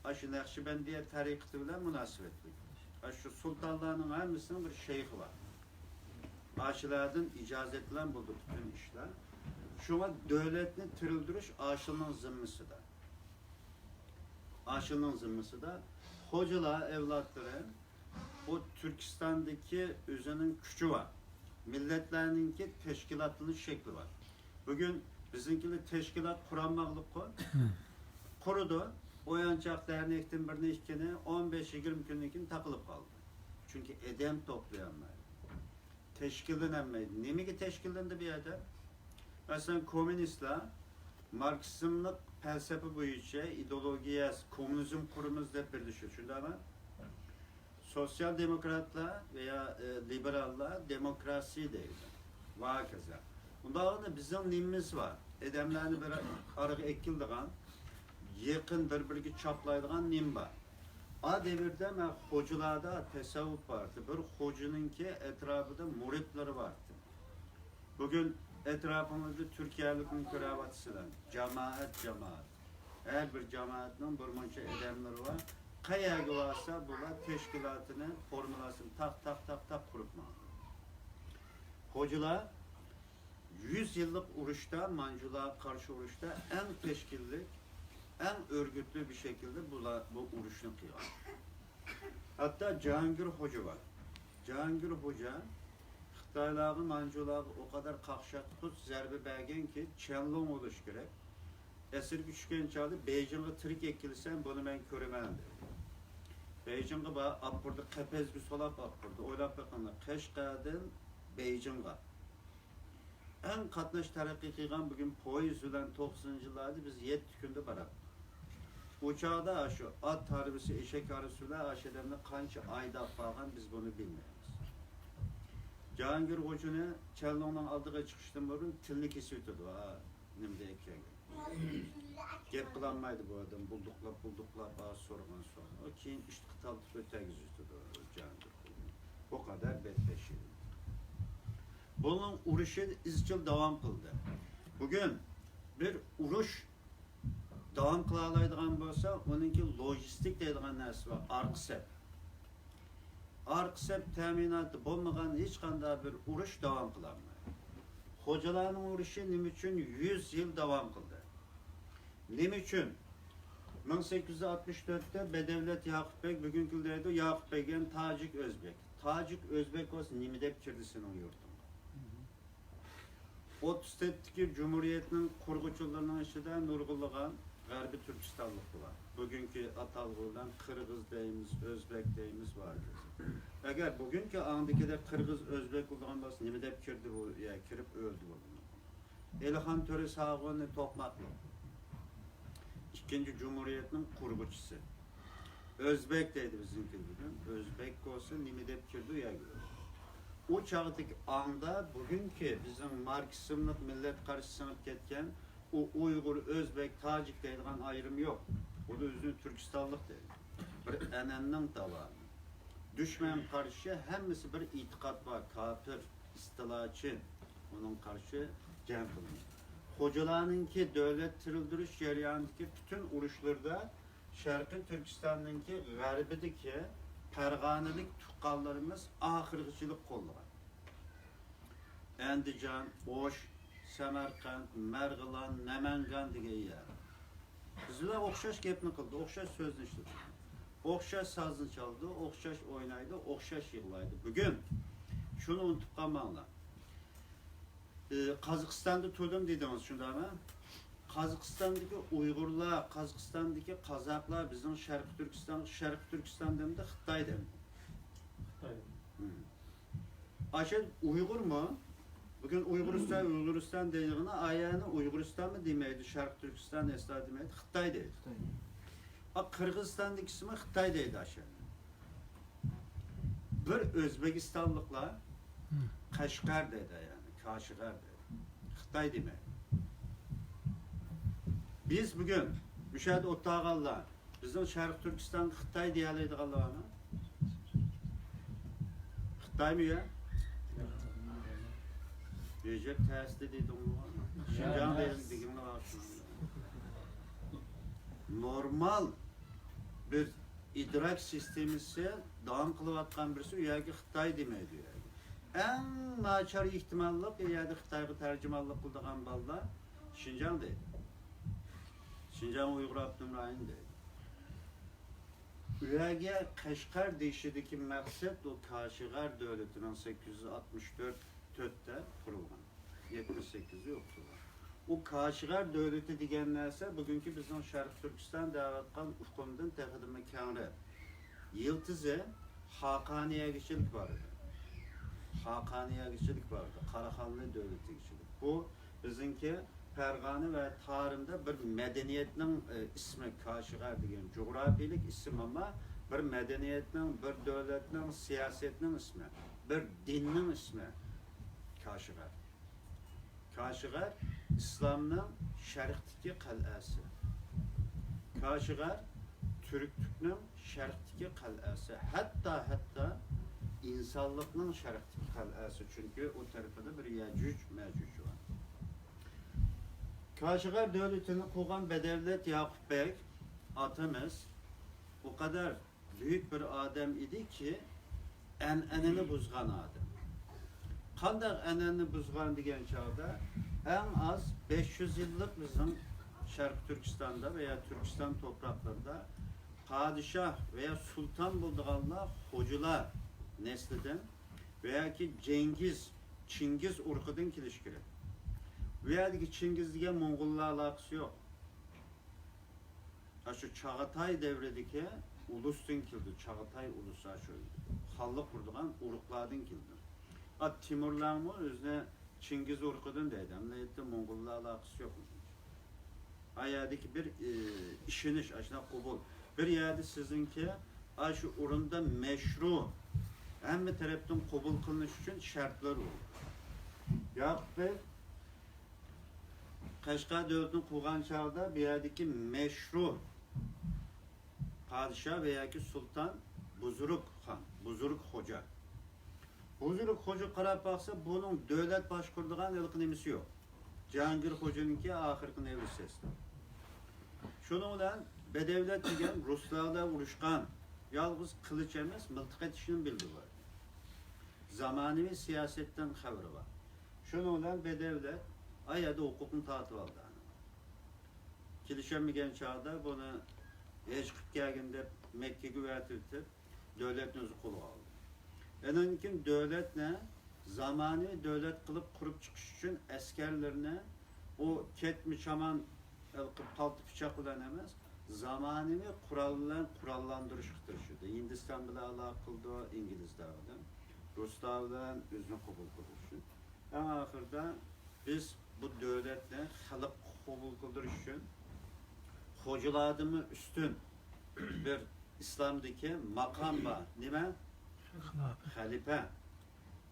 ئاشۇ نەقشىبەندىيە تەرىقىتى بىلەن مۇناسىۋەتلىك. ئاشۇ سۇلتانلارنىڭ ھەممىسىنىڭ بىر شەيخى بار. ئاشۇلاردىن ئىجازەت بىلەن بولىدۇ پۈتۈن ئىشلار. شۇڭا دۆلەتنى تىرىلدۈرۈش ئاشۇلارنىڭ زىممىسىدە. ئاشۇلارنىڭ زىممىسىدە. خوجىلار ئەۋلادلىرى بۇ تۈركىستاندىكى ئۆزىنىڭ كۈچى بار. مىللەتلەرنىڭكى تەشكىلاتلىنىش شەكلى بار. بۈگۈن بىزنىڭكىلەر تەشكىلات قۇرالماقلىققۇ. قۇرىدۇ. ئويانچاق دەرنەكتىن بىرنى، ئىككىنى، ئون بەش يىگىرمە كۈندىن كېيىن تاقىلىپ قالىدۇ. چۈنكى ئادەم توپلىيالمايدۇ. تەشكىللىنەلمەيدۇ. نېمىگە تەشكىللىنىدۇ بۇ يەردە؟ مەسىلەن، كوممۇنىستلار ماركسىزملىق پەلسەپە بويىچە ئىدېئولوگىيەسى، كوممۇنىزم قۇرىمىز دەپ بىرلىشىدۇ، شۇنداقمۇ؟ سوتسىيال دېموكراتلار ۋەيا، ئى، لىبېراللار دېموكراتىيە دەيدۇ. ۋە ھاكازا. ئۇنداق بولغاندا بىزنىڭ نېمىمىز بار؟ ئادەملەرنى بىر ئارىغا ئەكېلىدىغان، يېقىن بىر-بىرىگە چاپلايدىغان نېمە بار؟ ئا دەۋردە مەن خوجىلاردا تەسەۋۋۇپ بار ئىدى. بىر خوجىنىڭكى ئەتراپىدا مۇرىتلىرى بار ئىدى. بۈگۈن ئەتراپىڭىزدا تۈركىيەلىكنى كۆرۈۋاتىسىلەر. جامائەت، جامائەت. ھەر بىر جامائەتنىڭ بىر مۇنچە ئادەملىرى بار. قەيەرگە بارسا، بۇلار تەشكىلاتىنى، فورمۇلاسىنى تاق، تاق، تاق، تاق قۇرۇپ ماڭىدۇ. خوجىلار يۈز يىللىق ئۇرۇشتا، مانجۇلارغا قارشى ئۇرۇشتا ئەڭ تەشكىللىك، ئەڭ ئۆرگۈتلۈك بىر شەكىلدە بۇلار بۇ ئۇرۇشنى قىلغان. ھەتتا جاھانگىر خوجا بار. جاھانگىر خوجا خىتايلارغا، مانجۇلارغا ئۇ قەدەر قاقشاتقۇچ زەربە بەرگەنكى، چيەنلۇڭ بولۇشى كېرەك. ئەسىرگە چۈشكەن چاغدا بېيجىڭغا تىرىك ئەكەلسەم، بۇنى مەن كۆرىمەن دېدى. بېيجىڭغا بار، ئاپىرىدۇ، قەپەسكە سولاپ ئاپىرىدۇ. ئويلاپ بېقىڭلار، قەشقەردىن بېيجىڭغا. ئەڭ قاتناش تەرەققىي قىلغان بۈگۈن پويىز بىلەن توقسىنىنچى يىللاردا بىز يەتتە كۈندە باراتتۇق. ئۇ چاغدا شۇ ئات ھارۋىسى، ئېشەك ھارۋىسى بىلەن ئاشۇ ئادەمنى قانچە ئايدا ئاپارغان، بىز بۇنى بىلمەيمىز. جاھانگىر خوجىنى چيەنلۇڭنىڭ ئالدىغا چىقىشتىن بۇرۇن تىلنى كېسىۋېتىدۇ، ھا، نېمىدە ئەكەلگەن. گەپ قىلالمايدۇ بۇ ئادەم، بۇلدۇقلاپ، بۇلدۇقلاپ، ھا، سورىغان سوئالنى. ئۇ كېيىن ئىشتىكى تالتىپ ئۆتەرگۈزۈۋېتىدۇ جاھانگىر خوجىنى. بۇ قەدەر بەتبەشىرىي. بۇنىڭ ئۇرۇشى ئىزچىل داۋام قىلدى. بۈگۈن بىر ئۇرۇش داۋام قىلالايدىغان بولسا، ئۇنىڭكى لوجىستىك دەيدىغان نەرسە بار، ئارقا سەپ. ئارقا سەپ تەمىناتى بولمىغان ھېچقانداق بىر ئۇرۇش داۋام قىلالمايدۇ. خوجىلارنىڭ ئۇرۇشى نېمە ئۈچۈن يۈز يىل داۋام قىلدى؟ نېمە ئۈچۈن؟ مىڭ سەككىز يۈز ئاتمىش تۆتتە بەدەۋلەت ياقۇپ بەگ، بۈگۈنكى دەيدۇ، ياقۇپ بەگ، يەنى تاجىك ئۆزبەك. تاجىك ئۆزبەك بولسا نېمە دەپ كىردى سېنىڭ يۇرتۇڭغا؟ ئوتتۇز تۆتتىكى جۇمھۇرىيەتنىڭ قۇرغۇچىلىرىنىڭ ئىچىدە نۇرغۇنلىغان غەربىي تۈركىستانلىقلار بار. بۈگۈنكى ئاتالغۇ بىلەن قىرغىز دەيمىز، ئۆزبەك دەيمىز، بار. ئەگەر بۈگۈنكى ئاڭدىكىدەك قىرغىز، ئۆزبېك بولىدىغان بولسا، نېمە دەپ كىردى بۇ يەرگە كىرىپ ئۆلدى بۇ؟ ئېلىخان تۆرە ساغۇنى توقماقلىق. ئىككىنچى جۇمھۇرىيەتنىڭ قۇرغۇچىسى. ئۆزبېك دەيدۇ بىزنىڭكى بۈگۈن. ئۆزبېك بولسا نېمە دەپ كىردى يەرگە؟ ئۇ چاغدىكى ئاڭدا بۈگۈنكى بىزنىڭ ماركسىزملىق مىللەت قارىشى سىڭىپ كەتكەن ئۇ ئۇيغۇر، ئۆزبېك، تاجىك دەيدىغان ئايرىم يوق. ئۇ ئۆزىنى تۈركىستانلىق دەيدۇ. بىر ئەنئەنىنىڭ داۋامى. دۈشمەن قارشى ھەممىسى بىر ئېتىقاد بار، كاپىر، ئىستىلاچى، ئۇنىڭ قارشى جەڭ قىلىمىز. خوجىلارنىڭكى دۆلەت تىرىلدۈرۈش جەريانىدىكى پۈتۈن ئۇرۇشلىرىدا شەرقىي تۈركىستاننىڭكى غەربىدىكى پەرغانىلىك تۇغقانلىرىمىز ئاخىرغىچىلىك قوللىغان. ئەندىجان، ئوش، سەمەرقەنت، مەرغىلان، نەمەنگان دېگەن يەر. بىز بىلەن ئوخشاش گەپنى قىلىدۇ، ئوخشاش سۆزنى ئىشلىتىدۇ. ئوخشاش سازنى چالىدۇ، ئوخشاش ئوينايدۇ، ئوخشاش يىغلايدۇ. بۈگۈن شۇنى ئۇنتۇپ قالماڭلار. ئى، قازاقىستاندا تۇردۇم دېدىڭىز، شۇنداقمۇ؟ قازاقىستاندىكى ئۇيغۇرلار، قازاقىستاندىكى قازاقلار بىزنىڭ شەرقىي تۈركىستان، شەرقىي تۈركىستان دېمىدى، خىتاي دېمىدى. خىتاي. مم. ئاشۇ ئۇيغۇرمۇ؟ بۈگۈن ئۇيغۇرىستان، ئۇيغۇرىستان دەيدىغىنى، ئايەنى ئۇيغۇرىستانمۇ دېمەيدۇ، شەرقىي تۈركىستان ئەسلا دېمەيدۇ، خىتاي دەيدۇ. خىتاي. ئا، قىرغىزىستاندىكىسىمۇ خىتاي دەيدۇ ئاشۇ. بىر ئۆزبېكىستانلىقلار قەشقەر دەيدۇ، يەنى كاشغەر دەيدۇ. خىتاي دېمەيدۇ. بىز بۈگۈن مۇشۇ يەردە ئولتۇرغانلار، بىزنىڭ شەرقىي تۈركىستانغا خىتاي دېيەلەيدىغانلار بارمۇ؟ خىتايمۇ يا؟ بېيجىڭ تەستى دېدىڭمۇ؟ شىنجاڭ دېگىنىڭلار بار. نورمال بىر ئىدراك سىستېمىسى داۋام قىلىۋاتقان بىرسى ئۇ يەرگە خىتاي دېمەيدۇ. ئەڭ ناچار ئېھتىماللىق ئۇ يەردە خىتايغا تەرجىمانلىق قىلىدىغان بالىلار شىنجاڭ دەيدۇ. شىنجاڭ ئۇيغۇر ئاپتونوم رايونى دەيدۇ. ئۇ يەرگە قەشقەر دېيىشىدىكى مەقسەت ئۇ كاشغەر دۆلىتىنىڭ سەككىز يۈز ئاتمىش تۆت، تۆتتە قۇرۇلغان. يەتمىش سەككىزدە يوقىتىلغان. ئۇ كاشغەر دۆلىتى دېگەن نەرسە بۈگۈنكى بىزنىڭ شەرقىي تۈركىستان دەۋاتقان ئۇقۇمدىن تېخىمۇ كەڭرەك. يىلتىزى خاقانىيەگىچىلىك بار ئىدى. خاقانىيەگىچىلىك بار ئىدى. قاراخانلى دۆلىتىگىچىلىك. بۇ بىزنىڭكى پەرغانە ۋە تارىمدا بىر مەدەنىيەتنىڭ، ئى، ئىسمى، كاشغەر دېگەن جۇغراپىيىلىك ئىسىم، ئەمما بىر مەدەنىيەتنىڭ، بىر دۆلەتنىڭ، سىياسەتنىڭ ئىسمى، بىر دىننىڭ ئىسمى كاشغەر. كاشغەر ئىسلامنىڭ شەرقتىكى قەلئەسى. كاشغەر تۈركلۈكنىڭ شەرقتىكى قەلئەسى. ھەتتا، ھەتتا ئىنسانلىقنىڭ شەرقتىكى قەلئەسى. چۈنكى ئۇ تەرىپىدە بىر يەجۈج، مەجۈج بار. كاشغەر دۆلىتىنى قۇرغان بەدەۋلەت ياقۇپ بەگ ئاتىمىز ئۇ قەدەر بۈيۈك بىر ئادەم ئىدىكى، ئەنئەنىنى بۇزغان ئادەم. قانداق ئەنئەنىنى بۇزغان دېگەن چاغدا، ئەڭ ئاز بەش يۈز يىللىق بىزنىڭ شەرقىي تۈركىستاندا ۋەيا تۈركىستان توپراقلىرىدا پادىشاھ ۋەيا سۇلتان بولىدىغانلار خوجىلار نەسلىدىن ۋەياكى جەڭگىز، چىڭگىز ئۇرۇقىدىن كېلىشى كېرەك. بۇ يەردىكى چىڭگىز دېگەن موڭغۇللار ئالاقىسى يوق. ئاشۇ چاغاتاي دەۋرىدىكى ئۇلۇستىن كېلىدۇ. چاغاتاي ئۇلۇسى ئاشۇ خانلىق قۇرىدىغان ئۇرۇقلاردىن كېلىدۇ. ئا، تىمۇرلارمۇ ئۆزىنى چىڭگىز ئۇرۇقىدىن دەيدۇ. ئەمەلىيەتتە موڭغۇللار ئالاقىسى يوق. ئا يەردىكى بىر، ئى، ئىشىنىش، ئاشۇنداق قوبۇل. بىر يەردە سىزنىڭكى ئاشۇ ئورۇندا مەشرۇ، ھەممە تەرەپتىن قوبۇل قىلىنىش ئۈچۈن شەرتلەر بولىدۇ. ياقۇپ بەگ قەشقەر دۆلىتىنى قۇرغان چاغدا بۇ يەردىكى مەشرۇ پادىشاھ ۋە ياكى سۇلتان بۇزرۇك خان، بۇزرۇك خوجا. بۇزرۇك خوجا قاراپ باقسا، بۇنىڭ دۆلەت باشقۇرىدىغان ھېلىقى نېمىسى يوق. جاھانگىر خوجىنىڭكى ئاخىرقى نەۋرىسى. شۇنىڭ بىلەن بەدەۋلەت دېگەن رۇسلار بىلەن ئۇرۇشقان، يالغۇز قىلىچ ئەمەس، مىلتىق ئېتىشنى بىلىدۇ بۇ. زامانىۋى سىياسەتتىن خەۋىرى بار. شۇنىڭ بىلەن بەدەۋلەت ئا يەردە ھوقۇقنى تارتىۋالدى. كېلىشەلمىگەن چاغدا بۇنى ھەج قىلىپ كەلگىن دەپ مەككىگە ئەۋەتىۋېتىپ، دۆلەتنى ئۆزى قولىغا ئالدى. ئاندىن كېيىن دۆلەتنى زامانىۋى دۆلەت قىلىپ قۇرۇپ چىقىش ئۈچۈن ئەسكەرلىرىنى ئۇ كەتمە چامان ھېلىقى پالتا پىچاق بىلەن ئەمەس، زامانىۋى قورال بىلەن قوراللاندۇرۇشقا تىرىشىدۇ. ھىندىستان بىلەن ئالاقە قىلىدۇ، ئىنگلىزلار بىلەن، رۇسلار بىلەن ئۆزىنى قوبۇل قىلىش ئۈچۈن. ئەڭ ئاخىرىدا بىز بۇ دۆلەتنى خەلققە قوبۇل قىلدۇرۇش ئۈچۈن خوجىلاردىنمۇ ئۈستۈن بىر ئىسلامدىكى ماقام بار. نېمە؟ خەلىپە.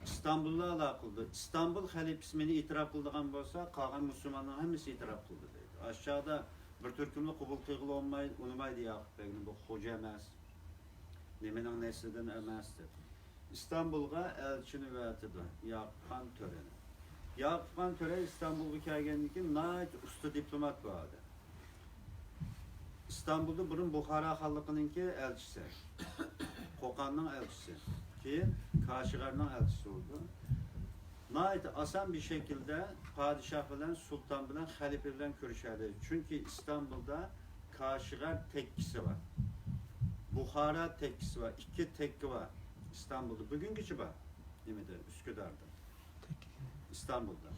ئىستانبۇلدا ئالاقە قىلدى. ئىستانبۇل خەلىپىسى مېنى ئېتىراپ قىلىدىغان بولسا، قالغان مۇسۇلماننىڭ ھەممىسى ئېتىراپ قىلدى دەيدۇ. ئاشۇ چاغدا بىر تۈركۈملا قوبۇل قىلغىلى بولماي-، ئۇنىمايدۇ ياقۇپ بەگنى، بۇ خوجا ئەمەس، نېمىنىڭ نەسلىدىن ئەمەس دەپ. ئىستانبۇلغا ئەلچىنى ئەۋەتىدۇ، ياقۇپ خان تۆرىنى. ياقۇپ خان تۆرە ئىستانبۇلغا كەلگەندىن كېيىن ناھايىتى ئۇستا دىپلومات بولدى. ئىستانبۇلدا بۇرۇن بۇخارا خانلىقىنىڭكى ئەلچىسى، قوقاننىڭ ئەلچىسى، كېيىن كاشغەرنىڭ ئەلچىسى بولدى. ناھايىتى ئاسان بىر شەكىلدە پادىشاھ بىلەن، سۇلتان بىلەن، خەلىپە بىلەن كۆرۈشەلەيدۇ. چۈنكى ئىستانبۇلدا كاشغەر تەككىسى بار، بۇخارا تەككىسى بار، ئىككى تەككە بار ئىستانبۇلدا، بۈگۈنگىچە بار. نېمىدە؟ ئۈسكۈداردا. ئىستانبۇلدا.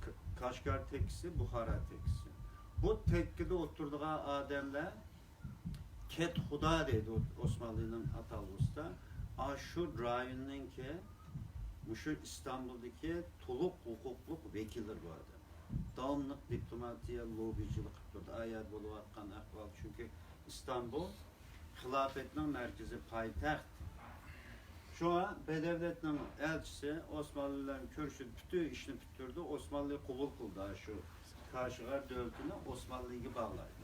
ك-، كاشغەر تەككىسى، بۇخارا تەككىسى. بۇ تەككىدە ئولتۇرىدىغان ئادەملەر كەتخۇدا دەيدۇ ئوسمانلىنىڭ ئاتالغۇسىدا. ئاشۇ رايوننىڭكى، مۇشۇ ئىستانبۇلدىكى تولۇق ھوقۇقلۇق ۋەكىللىرى بۇ ئادەم. داۋاملىق دىپلوماتىيە لوببىچىلىق قىلىپ تۇرىدۇ. ئايەردە بولۇۋاتقان ئەھۋال، چۈنكى ئىستانبۇل خىلاپەتنىڭ مەركىزى، پايتەخت. شۇڭا بەدەۋلەتنىڭ ئەلچىسى ئوسمانلى بىلەن كۆرۈشۈپ، پۈتۈن ئىشنى پۈتتۈردى. ئوسمانلى قوبۇل قىلدى شۇ كاشغەر دۆلىتىنى، ئوسمانلىگە باغلايدۇ.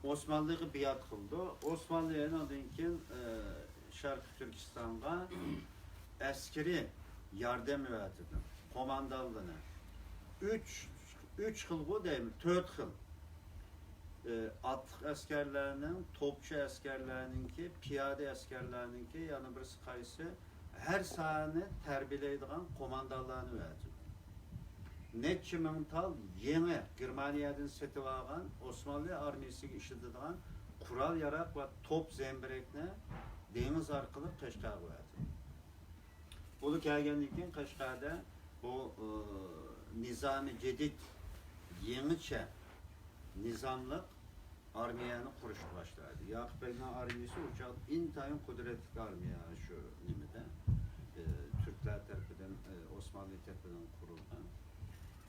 ئوسمانلىغا بىئات قىلىدۇ. ئوسمانلى ئانىڭدىن كېيىن، ئى، شەرقىي تۈركىستانغا ئەسكىرىي ياردەم ئەۋەتىدۇ. قوماندانلىرىنى. ئۈچ، ئۈچ خىلغۇ دەيمەن، تۆت خىل. ئى، ئاتلىق ئەسكەرلەرنىڭ، توپچى ئەسكەرلەرنىڭكى، پىيادە ئەسكەرلەرنىڭكى، يەنە بىرسى قايسى، ھەر ساھەنى تەربىيەلەيدىغان قوماندانلارنى ئەۋەتىدۇ. نەچچە مىڭ تال يېڭى گېرمانىيەدىن سېتىۋالغان ئوسمانلى ئارمىيىسىگە ئىشلىتىدىغان قورال-ياراغ ۋە توپ زەمبىرەكنى دېڭىز ئارقىلىق قەشقەرگە ئەۋەتىدۇ. ئۇلار كەلگەندىن كېيىن قەشقەردە بۇ، ئى، نىزامى جەدىد، يېڭىچە نىزاملىق ئارمىيەنى قۇرۇشقا باشلايدۇ. ياقۇپ بەگنىڭ ئارمىيىسى ئۇ چاغدا ئىنتايىن قۇدرەتلىك ئارمىيە شۇ نېمىدە، ئى، تۈركلەر تەرىپىدىن، ئى، ئوسمانلى تەرىپىدىن قۇرۇلغان.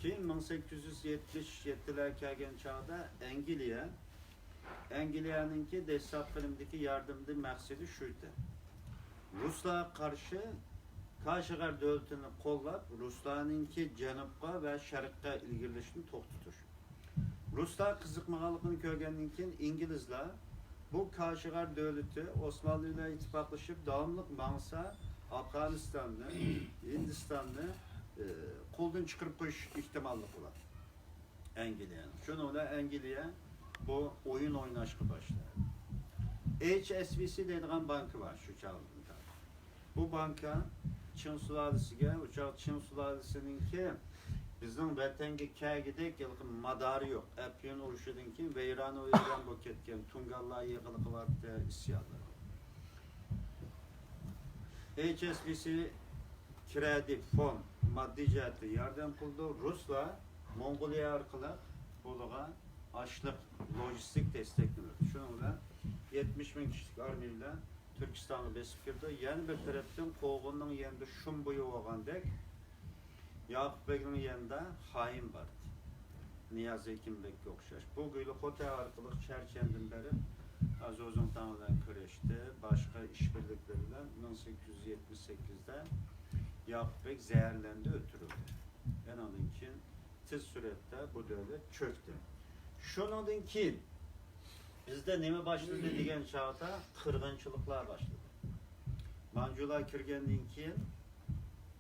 كېيىن مىڭ سەككىز يۈز يەتمىش يەتتىلەرگە كەلگەن چاغدا ئەنگلىيە، ئەنگلىيەنىڭكى دەسساپ فىلىمدىكى ياردىمىدىن مەقسىتى شۇ ئىدى. رۇسلارغا قارشى كاشغەر دۆلىتىنى قوللاپ، رۇسلارنىڭكى جەنۇبقا ۋە شەرققە ئىلگىرىلىشىنى توختىتىش. رۇسلار قىزىقمىغانلىقىنى كۆرگەندىن كېيىن، ئىنگلىزلار بۇ كاشغەر دۆلىتى ئوسمانلى بىلەن ئىتتىپاقلىشىپ داۋاملىق ماڭسا، ئافغانىستاننى، ھىندىستاننى، ئى، قولدىن چىقىرىپ قويۇش ئېھتىماللىقى بار ئەنگلىيەنىڭ. شۇنىڭ بىلەن ئەنگلىيە بۇ ئويۇن ئويناشقا باشلايدۇ. ئېيچ ئېس بى سى دەيدىغان بانكا بار شۇ چاغدىن تارتىپ. بۇ بانكا چىڭ سۇلالىسىگە، ئۇ چاغ چىڭ سۇلالىسىنىڭكى بىزنىڭ ۋەتەنگە كەلگۈدەك ھېلىقى مادارى يوق. ئەپيۈن ئۇرۇشىدىن كېيىن ۋەيرانە ۋەيران بولۇپ كەتكەن، تۇڭگانلار يىغىلىقى بارتى، ئىسيانلار. ئېيچ ئېس بى سى كرېدىت فوند ماددىي جەھەتتىن ياردەم قىلىدۇ. رۇسلار موڭغۇلىيە ئارقىلىق بۇلارغا ئاشلىق، لوجىستىك دەستەكنى بېرىدۇ. شۇنىڭ بىلەن يەتمىش مىڭ كىشىلىك ئارمىيە بىلەن تۈركىستانغا بېسىپ كىرىدۇ. يەنە بىر تەرەپتىن قوغۇننىڭ يېنىدا شۇم بويى بولغاندەك، ياقۇپ بەگنىڭ يېنىدا خائىن بار ئىدى. نىياز ھېكىم بەگكە ئوخشاش. بۇ گۈلى خوتەن ئارقىلىق چەرچەندىن بېرىپ، زوزۇڭتاڭ بىلەن كۈرەشتى. باشقا ئىشبىرلىكلىرى بىلەن مىڭ سەككىز يۈز يەتمىش سەككىزدە ياقۇپ بەگ زەھەرلەندى، ئۆلتۈرۈلدى. ئانىڭدىن كېيىن تېز سۈرئەتتە بۇ دۆلەت چۆكتى. شۇنىڭدىن كېيىن بىزدە نېمە باشلىدى دېگەن چاغدا قىرغىنچىلىقلار باشلىدى. مانجۇلار كىرگەندىن كېيىن،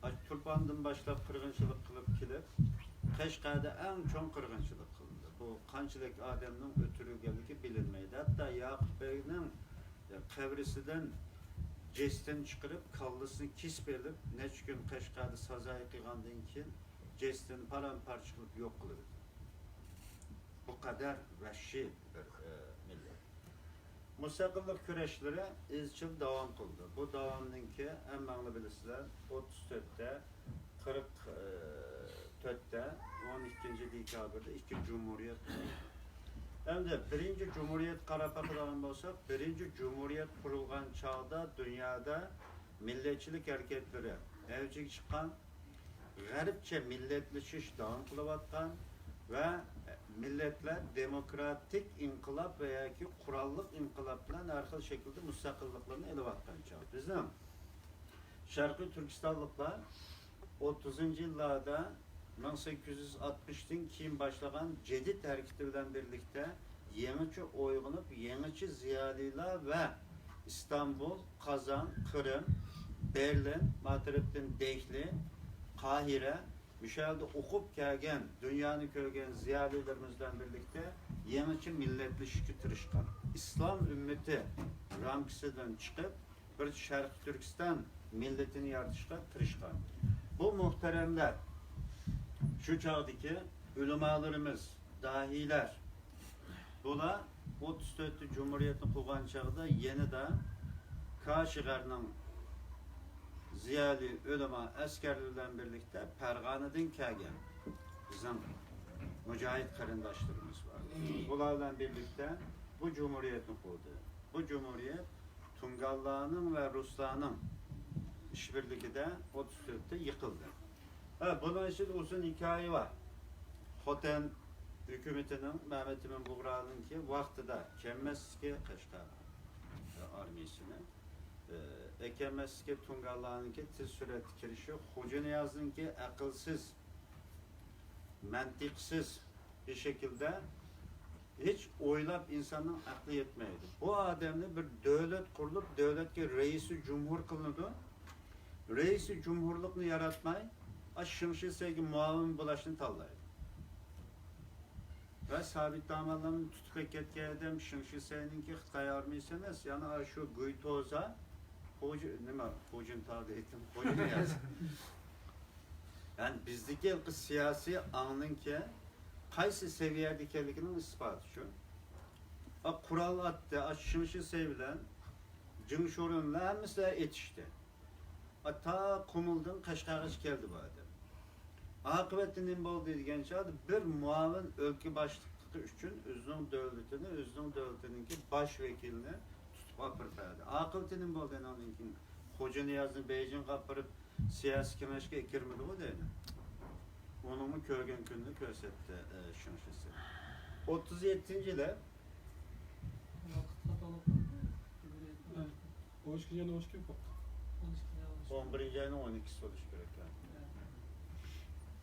ئاشۇ تۇرپاندىن باشلاپ قىرغىنچىلىق قىلىپ كېلىپ، قەشقەردە ئەڭ چوڭ قىرغىنچىلىق قىلىندى. بۇ قانچىلىك ئادەمنىڭ ئۆلتۈرۈلگەنلىكى بىلىنمەيدۇ. ھەتتا ياقۇپ بەگنىڭ قەبرىسىدىن جەسىتىنى چىقىرىپ، كاللىسىنى كېسىپ ئېلىپ، نەچچە كۈن قەشقەردە سازايى قىلغاندىن كېيىن، جەسىتىنى پالان-پارچە قىلىپ يوق قىلىۋېتىلدى. بۇ قەدەر ۋەھشىي بىر، ئى، مىللەت. مۇستەقىللىق كۈرەشلىرى ئىزچىل داۋام قىلدى. بۇ داۋامنىڭكى ھەممەڭلار بىلىسىلەر، ئوتتۇز تۆتتە، قىرىق تۆتتە، ئون ئىككىنچى دېكابىردا ئىككى جۇمھۇرىيەت قۇرۇلدى. ئەمدى بىرىنچى جۇمھۇرىيەتكە قاراپ باقىدىغان بولساق، بىرىنچى جۇمھۇرىيەت قۇرۇلغان چاغدا دۇنيادا مىللەتچىلىك ھەرىكەتلىرى ئەۋجىگە چىققان، غەربچە مىللەتلىشىش داۋام قىلىۋاتقان ۋە مىللەتلەر دېموكراتىك ئىنقىلاب ۋە ياكى قوراللىق ئىنقىلاب بىلەن ھەر خىل شەكىلدە مۇستەقىللىقلىرىنى ئېلىۋاتقان چاغ. بىزنىڭ شەرقىي تۈركىستانلىقلار ئوتتۇزىنچى يىللاردا، مىڭ سەككىز يۈز ئاتمىشتىن كېيىن باشلىغان جەدىد ھەرىكىتى بىلەن بىرلىكتە يېڭىچە ئويغىنىپ، يېڭىچە زىيالىيلار ۋە ئىستانبۇل، قازان، قىرىم، بېرلىن، ماترىپتىن دېھلى، قاھىرە، مۇشۇ يەردە ئوقۇپ كەلگەن، دۇنيانى كۆرگەن زىيالىيلىرىمىز بىلەن بىرلىكتە يېڭىچە مىللەتلىشىشكە تىرىشقان. ئىسلام ئۈممىتى رامكىسىدىن چىقىپ، بىر شەرقىي تۈركىستان مىللىتىنى يارىتىشقا تىرىشقان. بۇ مۇھتەرەملەر، شۇ چاغدىكى ئۆلىمالىرىمىز، داھىيلار، بۇلار ئوتتۇز تۆتتە جۇمھۇرىيەتنى قۇرغان چاغدا يېنىدا كاشىغەرنىڭ زىيالىي ئۆلىما ئەسكەرلىرى بىلەن بىرلىكتە پەرغانىدىن كەلگەن بىزنىڭ مۇجاھىد قېرىنداشلىرىمىز بار. بۇلار بىلەن بىرلىكتە بۇ جۇمھۇرىيەتنى قۇردى. بۇ جۇمھۇرىيەت تۇڭگانلارنىڭ ۋە رۇسلارنىڭ ئىشبىرلىكىدە ئوتتۇز تۆتتە يىقىلدى. ھە، بۇنىڭ ئىچىدە ئۇزۇن ھېكايە بار. خوتەن ھۆكۈمىتىنىڭ، مەمەت ئىمىن بۇغرانىڭكى ۋاقتىدا ئەكەلمەسلىكى، قەشقەر ئارمىيىسىنى، ئە، ئەكەلمەسلىكى، تۇڭگانلارنىڭكى تېز سۈرئەتتە كىرىشى، خوجانىيازنىڭكى ئەقىلسىز، مەنتىقسىز بىر شەكىلدە، ھېچ ئويلاپ ئىنساننىڭ ئەقلى يەتمەيدۇ. بۇ ئادەمنى بىر دۆلەت قۇرۇلۇپ، دۆلەتكە رەئىسى جۇمھۇر قىلىنىدۇ. رەئىسى جۇمھۇرلۇقنى ياراتماي، ئاشۇ شېڭ شىسەيگە مۇئاۋىن بولاشنى تاللايدۇ. ۋە سابىت داموللامنى تۇتۇپ ئەكەتكەن ئادەم شېڭ شىسەينىڭكى خىتاي ئارمىيىسى ئەمەس، يەنى ئاشۇ گۇيتوزا، خوجا، نېمە، خوجىنتاۋ دەيتتىم، خوجانىياز. يەنى بىزدىكى ھېلىقى سىياسىي ئاڭنىڭكى قايسى سەۋىيەدە ئىكەنلىكىنىڭ ئىسپاتى شۇ. ئا، قورال ئاتتى، ئاشۇ شېڭ شىسەي بىلەن جېڭ شورېن بىلەن ھەممىسى ئېتىشتى. ئا، تا قۇمۇلدىن قەشقەرگىچە كەلدى بۇ ئادەم. ئاقىۋەتتە نېمە بولدى دېگەن چاغدا، بىر مۇئاۋىن ئۆلكە باشلىقلىقى ئۈچۈن ئۆزىنىڭ دۆلىتىنى، ئۆزىنىڭ دۆلىتىنىڭكى باش ۋەكىلىنى تۇتۇپ ئاپىرىپ بەردى. ئاقىۋىتى نېمە بولدى ئانىڭدىن كېيىن؟ خوجانىيازنى بېيجىڭغا ئاپىرىپ، سىياسىي كېڭەشكە ئەكىرمىدىغۇ دەيمەن. ئۇنىڭمۇ كۆرگەن كۈنىنى كۆرسەتتى، ئە، شېڭ شىسەي. ئوتتۇز يەتتىنچى يىلى. ۋاقىت خاتالىق. ئون ئىككىنچى ئاينىڭ ئون ئىككىسى بولۇشى كېرەك. ئون بىرىنچى ئاينىڭ ئون ئىككىسى بولۇشى كېرەك.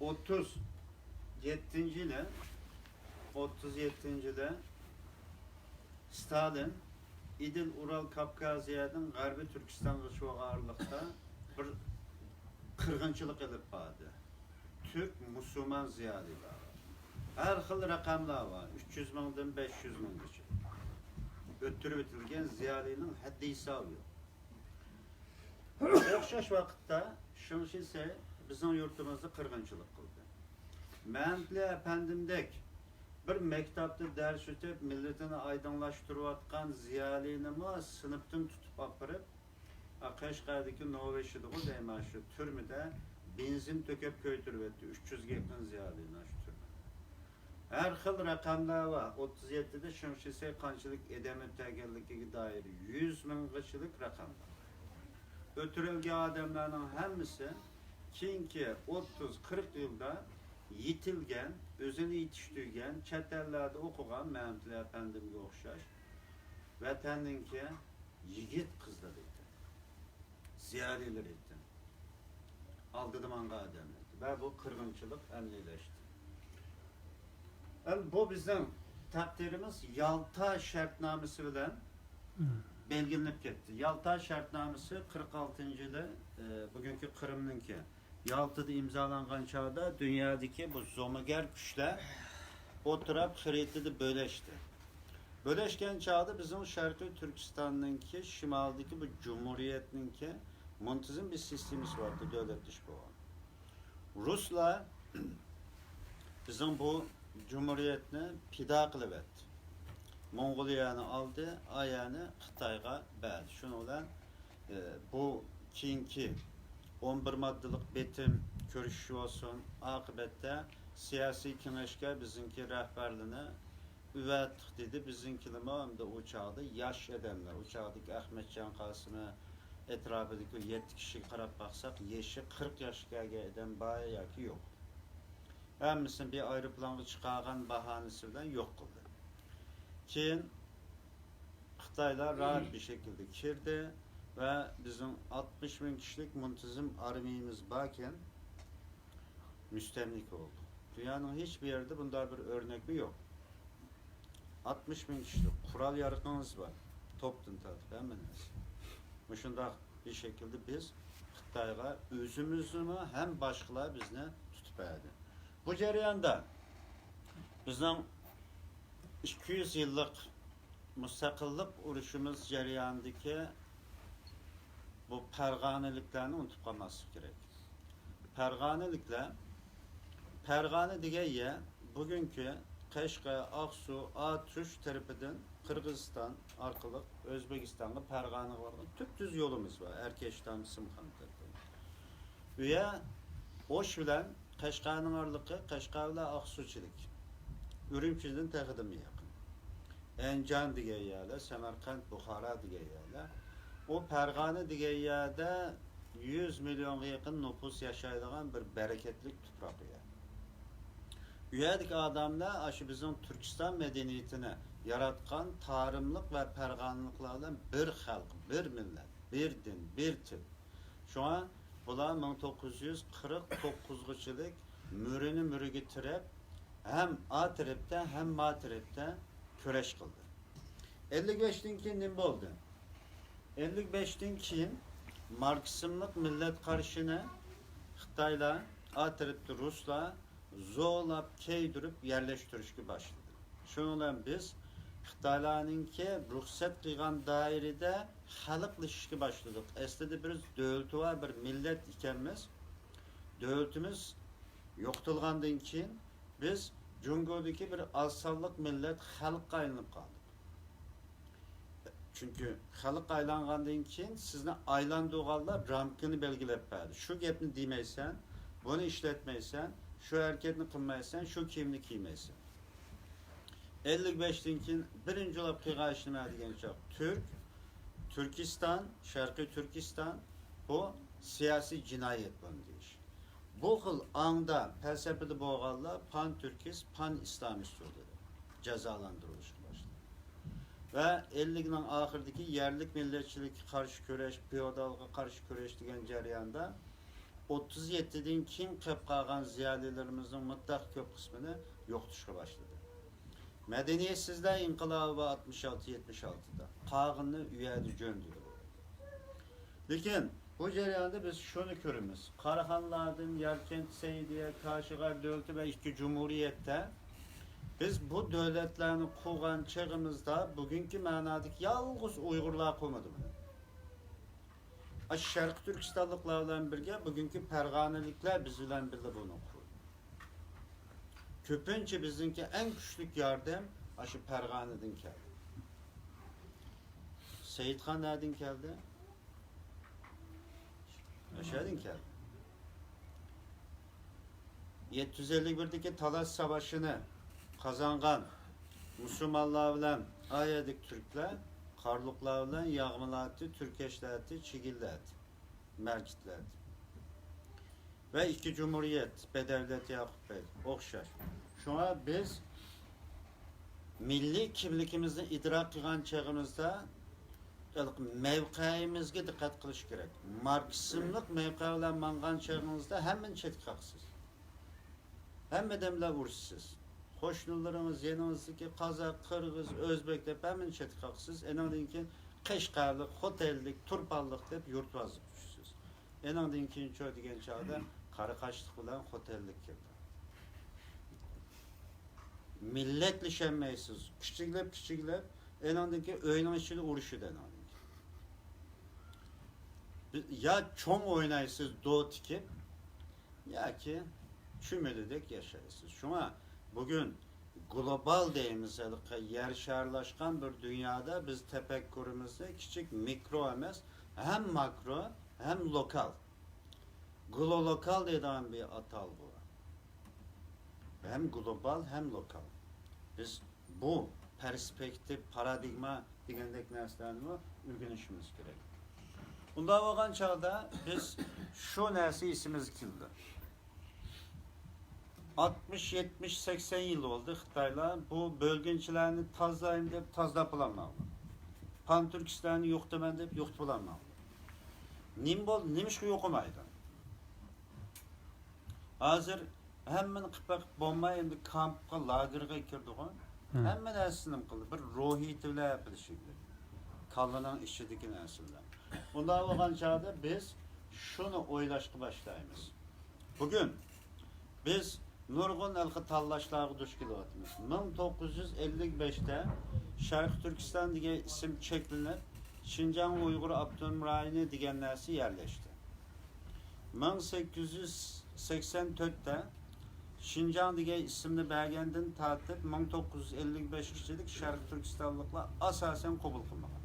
ئوتتۇز يەتتىنچى يىلى، ئوتتۇز يەتتىنچى يىلى ستالىن ئىدىل ئۇرال كاپكازىيەدىن غەربىي تۈركىستانغىچە بولغان ئارىلىقتا بىر قىرغىنچىلىق ئېلىپ باردى. تۈرك مۇسۇلمان زىيالىيلار. ھەر خىل رەقەملەر بار. ئۈچ يۈز مىڭدىن بەش يۈز مىڭغىچە. ئۆلتۈرۈۋېتىلگەن زىيالىينىڭ ھەددى ھېسابى يوق. ئوخشاش ۋاقىتتا شېڭ شىسەي بىزنىڭ يۇرتىمىزدا قىرغىنچىلىق قىلدى. مەمتىلى ئەپەندىمدەك بىر مەكتەپتە دەرس ئۆتۈپ، مىللىتىنى ئايدىڭلاشتۇرۇۋاتقان زىيالىينىمۇ سىنىپتىن تۇتۇپ ئاپىرىپ، ئا، قەشقەردىكى نوۋېشىدىغۇ دەيمەن، شۇ تۈرمىدە بېنزىن تۆكۈپ كۆيدۈرۈۋەتتى. ئۈچ يۈزگە يېقىن زىيالىينى شۇ تۈرمىدە. ھەر خىل رەقەملەر بار. ئوتتۇز يەتتىدە شېڭ شىسەي قانچىلىك ئادەم ئۆلتۈرگەنلىكىگە دائىر يۈز مىڭغىچىلىك رەقەم بار. ئۆلتۈرۈلگەن ئادەملەرنىڭ ھەممىسى كېيىنكى ئوتتۇز، قىرىق يىلدا يېتىلگەن، ئۆزىنى يېتىشتۈرگەن، چەت ئەللەردە ئوقۇغان مەمتىلى ئەپەندىمگە ئوخشاش ۋەتەننىڭكى يىگىت قىزلىرى ئىدى. زىيالىيلىرى ئىدى. ئالدىدا ماڭغان ئادەملەر ئىدى. ۋە بۇ قىرغىنچىلىق ئەمەلىيلەشتى. ئەمدى بۇ بىزنىڭ تەقدىرىمىز يالتا شەرتنامىسى بىلەن بەلگىلىنىپ كەتتى. يالتا شەرتنامىسى قىرىق ئالتىنچى يىلى، ئە، بۈگۈنكى قىرىمنىڭكى يالتىدا ئىمزالانغان چاغدا دۇنيادىكى بۇ زومىگەر كۈچلەر ئوتتۇرا خەرىتىدە بۆلەشتى. بۆلەشكەن چاغدا بىزنىڭ شەرقىي تۈركىستاننىڭكى شىمالدىكى بۇ جۇمھۇرىيەتنىڭكى مۇنتىزىم بىر سىستېمىسى بار ئىدى، دۆلەتلىشىش بولغان. رۇسلار بىزنىڭ بۇ جۇمھۇرىيەتنى پىدا قىلىۋەتتى. موڭغۇلىيەنى ئالدى، ئايەنى خىتايغا بەردى. شۇنىڭ بىلەن، ئى، بۇ كېيىنكى ئون بىر ماددىلىق بېتىم كۆرۈشۈش بولسۇن، ئاقىۋەتتە سىياسىي كېڭەشكە بىزنىڭكى رەھبەرلىرىنى ئۇۋاتتۇق دېدى. بىزنىڭكىلىمۇ ئەمدى ئۇ چاغدا ياش ئادەملەر، ئۇ چاغدىكى ئەخمەتجان قاسىمى ئەتراپىدىكى يەتتە كىشىگە قاراپ باقساق، يېشى قىرىق ياشقا كەلگەن ئادەم بار ياكى يوق. ھەممىسىنى بىر ئايروپىلانغا چىقارغان باھانىسى بىلەن يوق قىلدى. كېيىن خىتايلار راھەت بىر شەكىلدە كىردى ۋە بىزنىڭ ئاتمىش مىڭ كىشىلىك مۇنتىزىم ئارمىيىمىز باركەن، مۇستەملىكە بولدى. دۇنيانىڭ ھېچ بىر يېرىدە بۇنداق بىر ئۆرنەكمۇ يوق. ئاتمىش مىڭ كىشىلىك قورال يارىقىڭىز بار، توپتىن تارتىپ ھەممە نەرسە. مۇشۇنداق بىر شەكىلدە بىز خىتايغا ئۆزىمىزنىمۇ ھەم باشقىلار بىزنى تۇتۇپ بەردى. بۇ جەرياندا بىزنىڭ ئىككى يۈز يىللىق مۇستەقىللىق ئۇرۇشىمىز جەريانىدىكى بۇ پەرغانىلىكلەرنى ئۇنتۇپ قالماسلىق كېرەك. پەرغانىلىكلەر، پەرغانە دېگەن يەر بۈگۈنكى قەشقەر، ئاقسۇ، ئاتۇش تەرىپىدىن قىرغىزىستان ئارقىلىق ئۆزبېكىستانغا، پەرغانىغا بارغان تۈپتۈز يولىمىز بار، ئەركەشتام، سىمخان تەرىپىدىن. ئۇ يەر ئوش بىلەن قەشقەرنىڭ ئارىلىقى، قەشقەر بىلەن ئاقسۇچىلىك. ئۈرۈمچىدىن تېخىدىنمۇ يېقىن. ئەنجان دېگەن يەرلەر، سەمەرقەنت، بۇخارا دېگەن يەرلەر. ئۇ پەرغانە دېگەن يەردە يۈز مىليونغا يېقىن نوپۇس ياشايدىغان بىر بەرىكەتلىك تۇپراق ئۇ يەر. ئۇ يەردىكى ئادەملەر ئاشۇ بىزنىڭ تۈركىستان مەدەنىيىتىنى ياراتقان تارىملىق ۋە پەرغانىلىقلار بىلەن بىر خەلق، بىر مىللەت، بىر دىن، بىر تىل. شۇڭا بۇلار مىڭ توققۇز يۈز قىرىق توققۇزغىچىلىك مۈرىنى مۈرىگە تىرەپ، ھەم ئا تەرەپتە، ھەم ما تەرەپتە كۈرەش قىلدى. ئەللىك بەشتىن كېيىن نېمە بولدى؟ ئەللىك بەشتىن كېيىن ماركسىزملىق مىللەت قارىشىنى خىتايلار، ئا تەرەپتە رۇسلار زورلاپ كەيدۈرۈپ يەرلەشتۈرۈشكە باشلىدى. شۇنىڭ بىلەن بىز خىتايلارنىڭكى رۇخسەت قىلغان دائىرىدە خەلقلىشىشكە باشلىدۇق. ئەسلىدە بىز دۆلىتى بار بىر مىللەت ئىكەنمىز. دۆلىتىمىز يوقىتىلغاندىن كېيىن بىز جۇڭگودىكى بىر ئاز سانلىق مىللەت خەلققە ئايلىنىپ قالدۇق. چۈنكى خەلققە ئايلانغاندىن كېيىن سىزنى ئايلاندۇرغانلار رامكىنى بەلگىلەپ بەردى. شۇ گەپنى دېمەيسەن، بۇنى ئىشلەتمەيسەن، شۇ ھەرىكەتنى قىلمايسەن، شۇ كىيىمنى كىيمەيسەن. ئەللىك بەشتىن كېيىن بىرىنچى بولۇپ قىلغان ئىش نېمە دېگەن چاغ، تۈرك، تۈركىستان، شەرقىي تۈركىستان، بۇ سىياسىي جىنايەت بۇنى دېيىش. بۇ خىل ئاڭدا، پەلسەپىدە بولغانلار پان تۈركىست، پان ئىسلامىست يولىدا جازالاندۇرۇلۇشقا باشلىدى. ۋە ئەللىكنىڭ ئاخىرىدىكى يەرلىك مىللەتچىلىككە قارشى كۈرەش، فېئودالغا قارشى كۈرەش دېگەن جەرياندا ئوتتۇز يەتتىدىن كېيىن قېلىپ قالغان زىيالىيلىرىمىزنىڭ مۇتلەق كۆپ قىسمىنى يوقىتىشقا باشلىدى. مەدەنىيەتسىزلەر ئىنقىلابى بار ئاتمىش ئالتە يەتمىش ئالتىدا. قالغىنىنى ئۇ يەردە جۆندىدى. لېكىن بۇ جەرياندا بىز شۇنى كۆرىمىز. قاراخانلاردىن، ياركەنت، سەئىدىيە، كاشغەر دۆلىتى ۋە ئىككى جۇمھۇرىيەتتە بىز بۇ دۆلەتلەرنى قۇرغان چېغىمىزدا بۈگۈنكى مەنادىكى يالغۇز ئۇيغۇرلار قۇرمىدى بۇنى. ئاشۇ شەرقىي تۈركىستانلىقلار بىلەن بىرگە بۈگۈنكى پەرغانىلىكلەر بىز بىلەن بىللە بۇنى قۇردى. كۆپىنچە بىزنىڭكى ئەڭ كۈچلۈك ياردەم ئاشۇ پەرغانىدىن كەلدى. سەئىدخان نەدىن كەلدى؟ ئاشۇ يەردىن كەلدى. يەتتە يۈز ئەللىك بىردىكى تالاش ساۋاشىنى قازانغان مۇسۇلمانلار بىلەن ئا يەردىكى تۈركلەر، قارلۇقلار بىلەن ياغمىلاتى، تۈركەشلەتى، چىگىللەتى، مەركىتلەتى. ۋە ئىككى جۇمھۇرىيەت، بەدەۋلەت ياقۇپ بەگ ئوخشاش. شۇڭا بىز مىللىي كىملىكىمىزنى ئىدراك قىلغان چېغىمىزدا مەۋقەيىمىزگە دىققەت قىلىش كېرەك. ماركسىزملىق مەۋقە بىلەن ماڭغان چېغىڭىزدا ھەممىنى چەتكە قاقىسىز. ھەممە ئادەملەر ئۇرۇشىسىز. قوشنىلىرىڭىز، يېنىڭىزدىكى قازاق، قىرغىز، ئۆزبېك دەپ ھەممىنى چەتكە قاقىسىز. ئېنىڭدىن كېيىن قەشقەرلىك، خوتەنلىك، تۇرپانلىق دەپ يۇرتۋازلىققا چۈشىسىز. ئېنىڭدىن كېيىن چۆ دېگەن چاغدا قاراقاشلىق بىلەن خوتەنلىك كىردى. مىللەتلىشەلمەيسىز. كىچىكلەپ، كىچىكلەپ، ئېنىڭدىن كېيىن ئۆينىڭ ئىچىدە ئۇرۇشىدۇ ئېنىڭدىن كېيىن. بىز، يا چوڭ ئوينايسىز، دو تىكىپ، ياكى چۈمۈلىدەك ياشايسىز. شۇڭا بۈگۈن گلوبال دەيمىز، ھېلىقى يەر شارلاشقان بىر دۇنيادا بىز تەپەككۇرىمىزنى كىچىك مىكرو ئەمەس، ھەم ماكرو، ھەم لوكال. گلولوكال دەيدىغان بىر ئاتالغۇ بار. ھەم گلوبال، ھەم لوكال. بىز بۇ پېرسپېكتىپ، پارادىگما دېگەندەك نەرسىلەرنىمۇ ئۆگىنىشىمىز كېرەك. ئۇنداق بولغان چاغدا بىز شۇ نەرسە ئېسىمىزگە كېلىدۇ. ئاتمىش، يەتمىش، سەكسەن يىل بولدى خىتايلار بۇ بۆلگۈنچىلەرنى تازىلايمەن دەپ تازىلاپ بولالمىغان. پانتۈركىستلەرنى يوقىتىمەن دەپ يوقىتىپ بولالمىغان. نېمە بولدى؟ نېمىشقا يوقىمايدۇ؟ ھازىر ھەممىنى قىلىپ بېقىپ بولماي، ئەمدى كامپقا، لاگېرغا كىردىغۇ. ھەممە نەرسىنى نېمە قىلدى؟ بىر روھىيىتى بىلەن بىلىشى كېرەك. كاللىنىڭ ئىچىدىكى نەرسە بىلەن. ئۇنداق بولغان چاغدا بىز شۇنى ئويلاشقا باشلايمىز. بۈگۈن بىز نۇرغۇن ھېلىقى تاللاشلارغا دۇچ كېلىۋاتىمىز. مىڭ توققۇز يۈز ئەللىك بەشتە شەرقىي تۈركىستان دېگەن ئىسىم چەكلىنىپ، شىنجاڭ ئۇيغۇر ئاپتونوم رايونى دېگەن نەرسە يەرلەشتى. مىڭ سەككىز يۈز سەكسەن تۆتتە شىنجاڭ دېگەن ئىسىمنى بەرگەندىن تارتىپ، مىڭ توققۇز يۈز ئەللىك بەشكىچىلىك شەرقىي تۈركىستانلىقلار ئاساسەن قوبۇل قىلمىغان.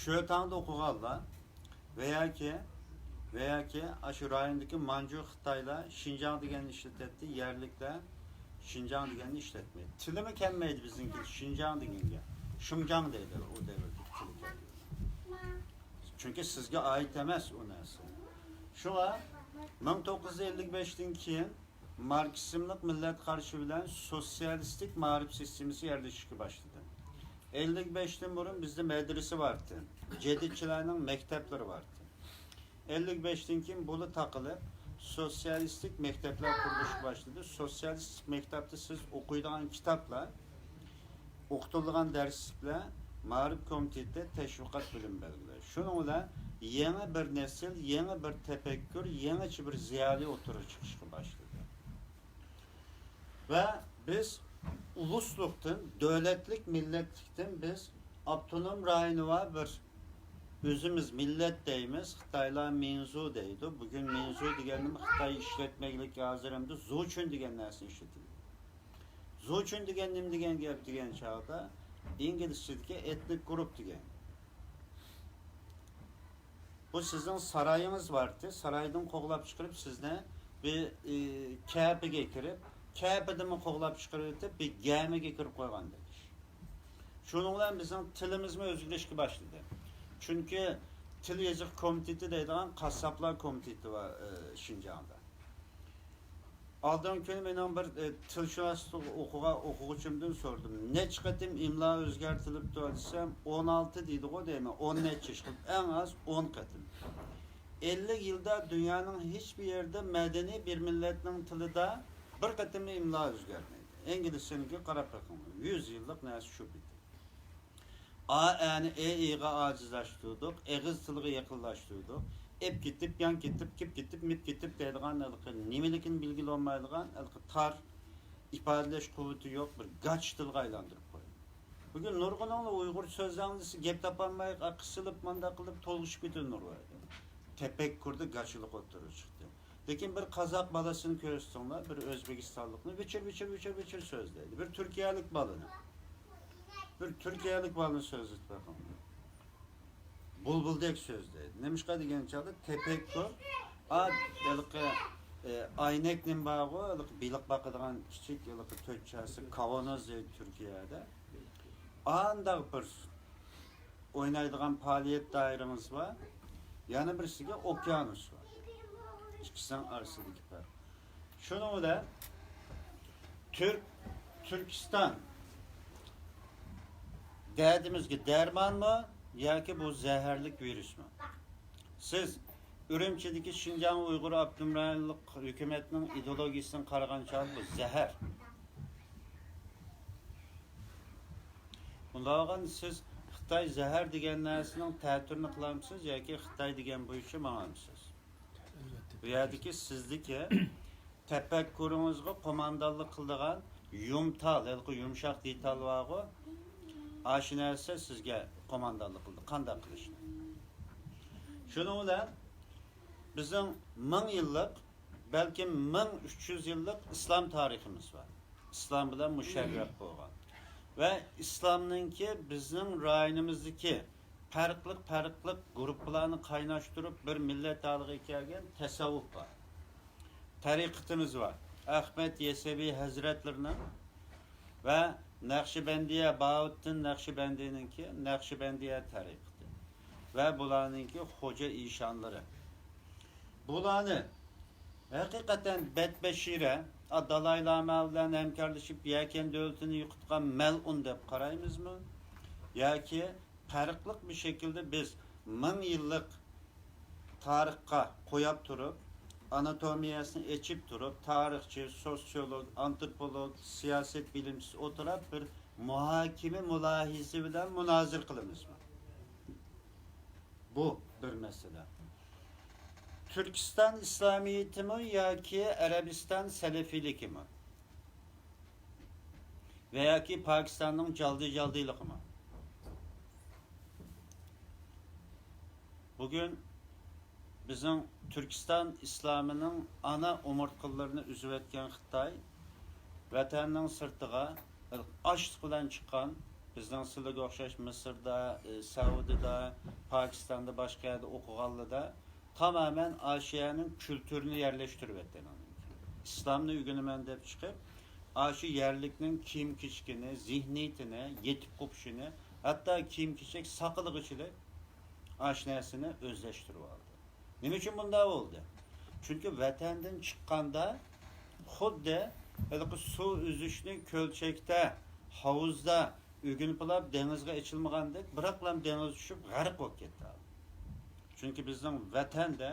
شۆتاڭدا ئوقۇغانلار ۋە ياكى، ۋە ياكى ئاشۇ رايوندىكى مانجۇ خىتايلار شىنجاڭ دېگەننى ئىشلىتەتتى، يەرلىكلەر شىنجاڭ دېگەننى ئىشلەتمەيدۇ. تىلىمۇ كەلمەيدۇ بىزنىڭكى شىنجاڭ دېگەنگە. شۇڭجاڭ دەيدۇ ئۇ دەۋردىكى تىلى كەلگەن. چۈنكى سىزگە ئائىت ئەمەس ئۇ نەرسە. شۇڭا مىڭ توققۇز يۈز ئەللىك بەشتىن كېيىن ماركسىزملىق مىللەت قارىشى بىلەن سوتسىيالىستىك مائارىپ سىستېمىسى يەرلىشىشكە باشلىدى. ئەللىك بەشتىن بۇرۇن بىزدە مەدرىسە بارتى، جەدىدچىلەرنىڭ مەكتەپلىرى بارتى. ئەللىك بەشتىن كېيىن بۇلا تاقىلىپ، سوتسىيالىستىك مەكتەپلەر قۇرۇلۇشقا باشلىدى. سوتسىيالىستىك مەكتەپتە سىز ئوقۇيدىغان كىتابلار، ئوقۇتۇلىدىغان دەرسلىكلەر مائارىپ كومىتېتى تەشۋىقات بۆلۈمى بەلگىلەيدۇ. شۇنىڭ بىلەن يېڭى بىر نەسىل، يېڭى بىر تەپەككۇر، يېڭىچە بىر زىيالىي ئوتتۇرىغا چىقىشقا باشلىدى. ۋە بىز ئۇلۇسلۇقتىن، دۆلەتلىك مىللەتلىكتىن بىز ئاپتونوم رايونى بار بىر ئۆزىمىز مىللەت دەيمىز، خىتايلار مىنزۇ دەيدۇ. بۈگۈن مىنزۇ دېگەننىمۇ خىتاي ئىشلەتمەيلىككە، ھازىر ئەمدى زۇچۈن دېگەن نەرسىنى ئىشلىتىدۇ. زۇچۈن دېگەن نېمە دېگەن گەپ دېگەن چاغدا، ئىنگلىزچىدىكى ئېتنىك گۇرۇپ دېگەن. بۇ سىزنىڭ سارايىڭىز بارتى، سارايدىن قوغلاپ چىقىرىپ سىزنى بىر، ئى، كەپىگە كىرىپ، كەپىدىنمۇ قوغلاپ چىقىرىۋېتىپ بىر گەمىگە كىرىپ قويغاندەك ئىش. شۇنىڭ بىلەن بىزنىڭ تىلىمىزمۇ ئۆزگىرىشكە باشلىدى. چۈنكى تىل يېزىق كومىتېتى دەيدىغان قاسساپلار كومىتېتى بار، ئى، شىنجاڭدا. ئالدىنقى كۈنى مېنىڭ بىر، ئى، تىلشۇناسلىق ئوقۇغان ئوقۇغۇچىمدىن سورىدىم. نەچچە قېتىم ئىملا ئۆزگەرتىلىپتۇ دېسەم، ئون ئالتە دېدىغۇ دەيمەن، ئون نەچچە ئىش قىلىپ، ئەڭ ئاز ئون قېتىم. ئەللىك يىلدا دۇنيانىڭ ھېچبىر يېرىدە مەدەنىي بىر مىللەتنىڭ تىلىدا بىر قېتىممۇ ئىملا ئۆزگەرمەيدۇ. ئىنگلىزچىنىڭكىگە قاراپ بېقىڭ. يۈز يىللىق نەرسە شۇ پېتى. ئا، ئەنى ئې، ئىغا ئاجىزلاشتۇردۇق، ئېغىز تىلغا يېقىنلاشتۇردۇق. ئېپ كېتىپ، يان كېتىپ، كىپ كېتىپ، مىپ كېتىپ دەيدىغان ھېلىقى نېمىلىكىنى بىلگىلى بولمايدىغان، ھېلىقى تار، ئىپادىلەش قۇۋۋىتى يوق بىر گاچ تىلغا ئايلاندۇرۇپ قويدى. بۈگۈن نۇرغۇنۇڭلار ئۇيغۇرچە سۆزلەڭ دېسە، گەپ تاپالماي، قىسىلىپ، مانداق قىلىپ تولغىشىپ كېتىدۇ نۇرغۇنلار. تەپەككۇردا گاچىلىق ئوتتۇرىغا چىقتى. لېكىن بىر قازاق بالىسىنى كۆرسىتىڭلار، بىر ئۆزبېكىستانلىقنى ۋىچىر، ۋىچىر، ۋىچىر، ۋىچىر سۆزلەيدۇ. بىر تۈركىيەلىك بالىنى، بىر تۈركىيەلىك بالىنى سۆزلىتىپ بېقىڭلار. بۇلبۇلدەك سۆزلەيدۇ. نېمىشقا دېگەن چاغدا تەپەككۇر، ئا، ھېلىقى، ئە، ئاينەك نېمە بارغۇ، ھېلىقى بېلىق باقىدىغان كىچىك، ھېلىقى تۆت چاسا، كاۋانوز دەيدۇ تۈركىيەدە. ئانداق بىر ئوينايدىغان پائالىيەت دائىرىڭىز بار، يەنە بىرسىگە ئوكيانۇس بار. ئىككىسىنىڭ ئارىسىدىكى پەرق. شۇنىڭ بىلەن تۈرك، تۈركىستان دەردىمىزگە دەرمانمۇ ياكى بۇ زەھەرلىك ۋىرۇسمۇ؟ سىز ئۈرۈمچىدىكى شىنجاڭ ئۇيغۇر ئاپتونوم رايونلۇق ھۆكۈمەتنىڭ ئىدېئولوگىيىسىدىن قارىغان چاغدا بۇ زەھەر. ئۇنداق بولغاندا سىز خىتاي زەھەر دېگەن نەرسىنىڭ تەتۈرىنى قىلامسىز ياكى خىتاي دېگەن بويىچە ماڭامسىز؟ بۇ يەردىكى سىزدىكى تەپەككۇرىڭىزغا قوماندانلىق قىلىدىغان يۇمتال، ھېلىقى يۇمشاق دېتال بارغۇ، ئاشۇ نەرسە سىزگە قوماندانلىق قىلىدۇ، قانداق قىلىشنى. شۇنىڭ بىلەن بىزنىڭ مىڭ يىللىق، بەلكىم مىڭ ئۈچ يۈز يىللىق ئىسلام تارىخىمىز بار. ئىسلام بىلەن مۇشەررەپ بولغان ۋە ئىسلامنىڭكى بىزنىڭ رايونىمىزدىكى پەرقلىق، پەرقلىق گۇرۇپپىلارنى قايناشتۇرۇپ بىر مىللەت ھالىغا كەلگەن تەسەۋۋۇپ بار. تەرىقىتىمىز بار. ئەخمەت يەسەۋى ھەزرەتلىرىنىڭ ۋە نەقشىبەندىيە، باھاۋۇتتىن نەقشىبەندىنىڭكى نەقشىبەندىيە تەرىقىتى ۋە بۇلارنىڭكى خوجا ئىشانلىرى. بۇلارنى ھەقىقەتەن بەتبەشىرە، دالاي لاما بىلەن ھەمكارلىشىپ يەكەن دۆلىتىنى يوقىتقان مەلئۇن دەپ قارايمىزمۇ؟ ياكى پەرقلىق بىر شەكىلدە بىز مىڭ يىللىق تارىخقا قوياپ تۇرۇپ، ئاناتومىيەسىنى ئېچىپ تۇرۇپ، تارىخچى، سوتسىيولوگ، ئانتروپولوگ، سىياسەت بىلىمچىسى ئولتۇراپ بىر مۇھاكىمە، مۇلاھىزە بىلەن مۇنازىرە قىلىمىزمۇ؟ بۇ بىر مەسىلە. تۈركىستان ئىسلامىيىتىمۇ ياكى ئەرەبىستان سەلەفىيلىكىمۇ؟ ۋە ياكى پاكىستاننىڭ جالدى-جالدىلىقىمۇ؟ بۈگۈن بىزنىڭ تۈركىستان ئىسلامىنىڭ ئانا ئومۇرتقىلىرىنى ئۈزۈۋەتكەن خىتاي ۋەتەننىڭ سىرتىغا ئاچلىق بىلەن چىققان، بىزنىڭ سىلىگە ئوخشاش مىسىردا، ئى، سەئۇدىدا، پاكىستاندا، باشقا يەردە ئوقۇغانلىرىدا تامامەن ئاشۇ يەرنىڭ كۈلتۈرىنى يەرلەشتۈرۈۋەتتى. ئىسلامنى ئۆگىنىمەن دەپ چىقىپ، ئاشۇ يەرلىكنىڭ كىيىم-كېچىكىنى، زېھنىيىتىنى، يېتىپ قوپۇشىنى، ھەتتا كىيىم-كېچەك ساقىلىغىچىلىك ئاشۇ نەرسىنى ئۆزلەشتۈرۈۋالدى. نېمە ئۈچۈن بۇنداق بولدى؟ چۈنكى ۋەتەندىن چىققاندا خۇددى ھېلىقى سۇ ئۈزۈشنى كۆلچەكتە، ھاۋۇزدا ئۆگىنىپ ئالاپ دېڭىزغا ئېچىلمىغاندەك، بىراقلا دېڭىزغا چۈشۈپ غەرق بولۇپ كەتتى. چۈنكى بىزنىڭ ۋەتەندە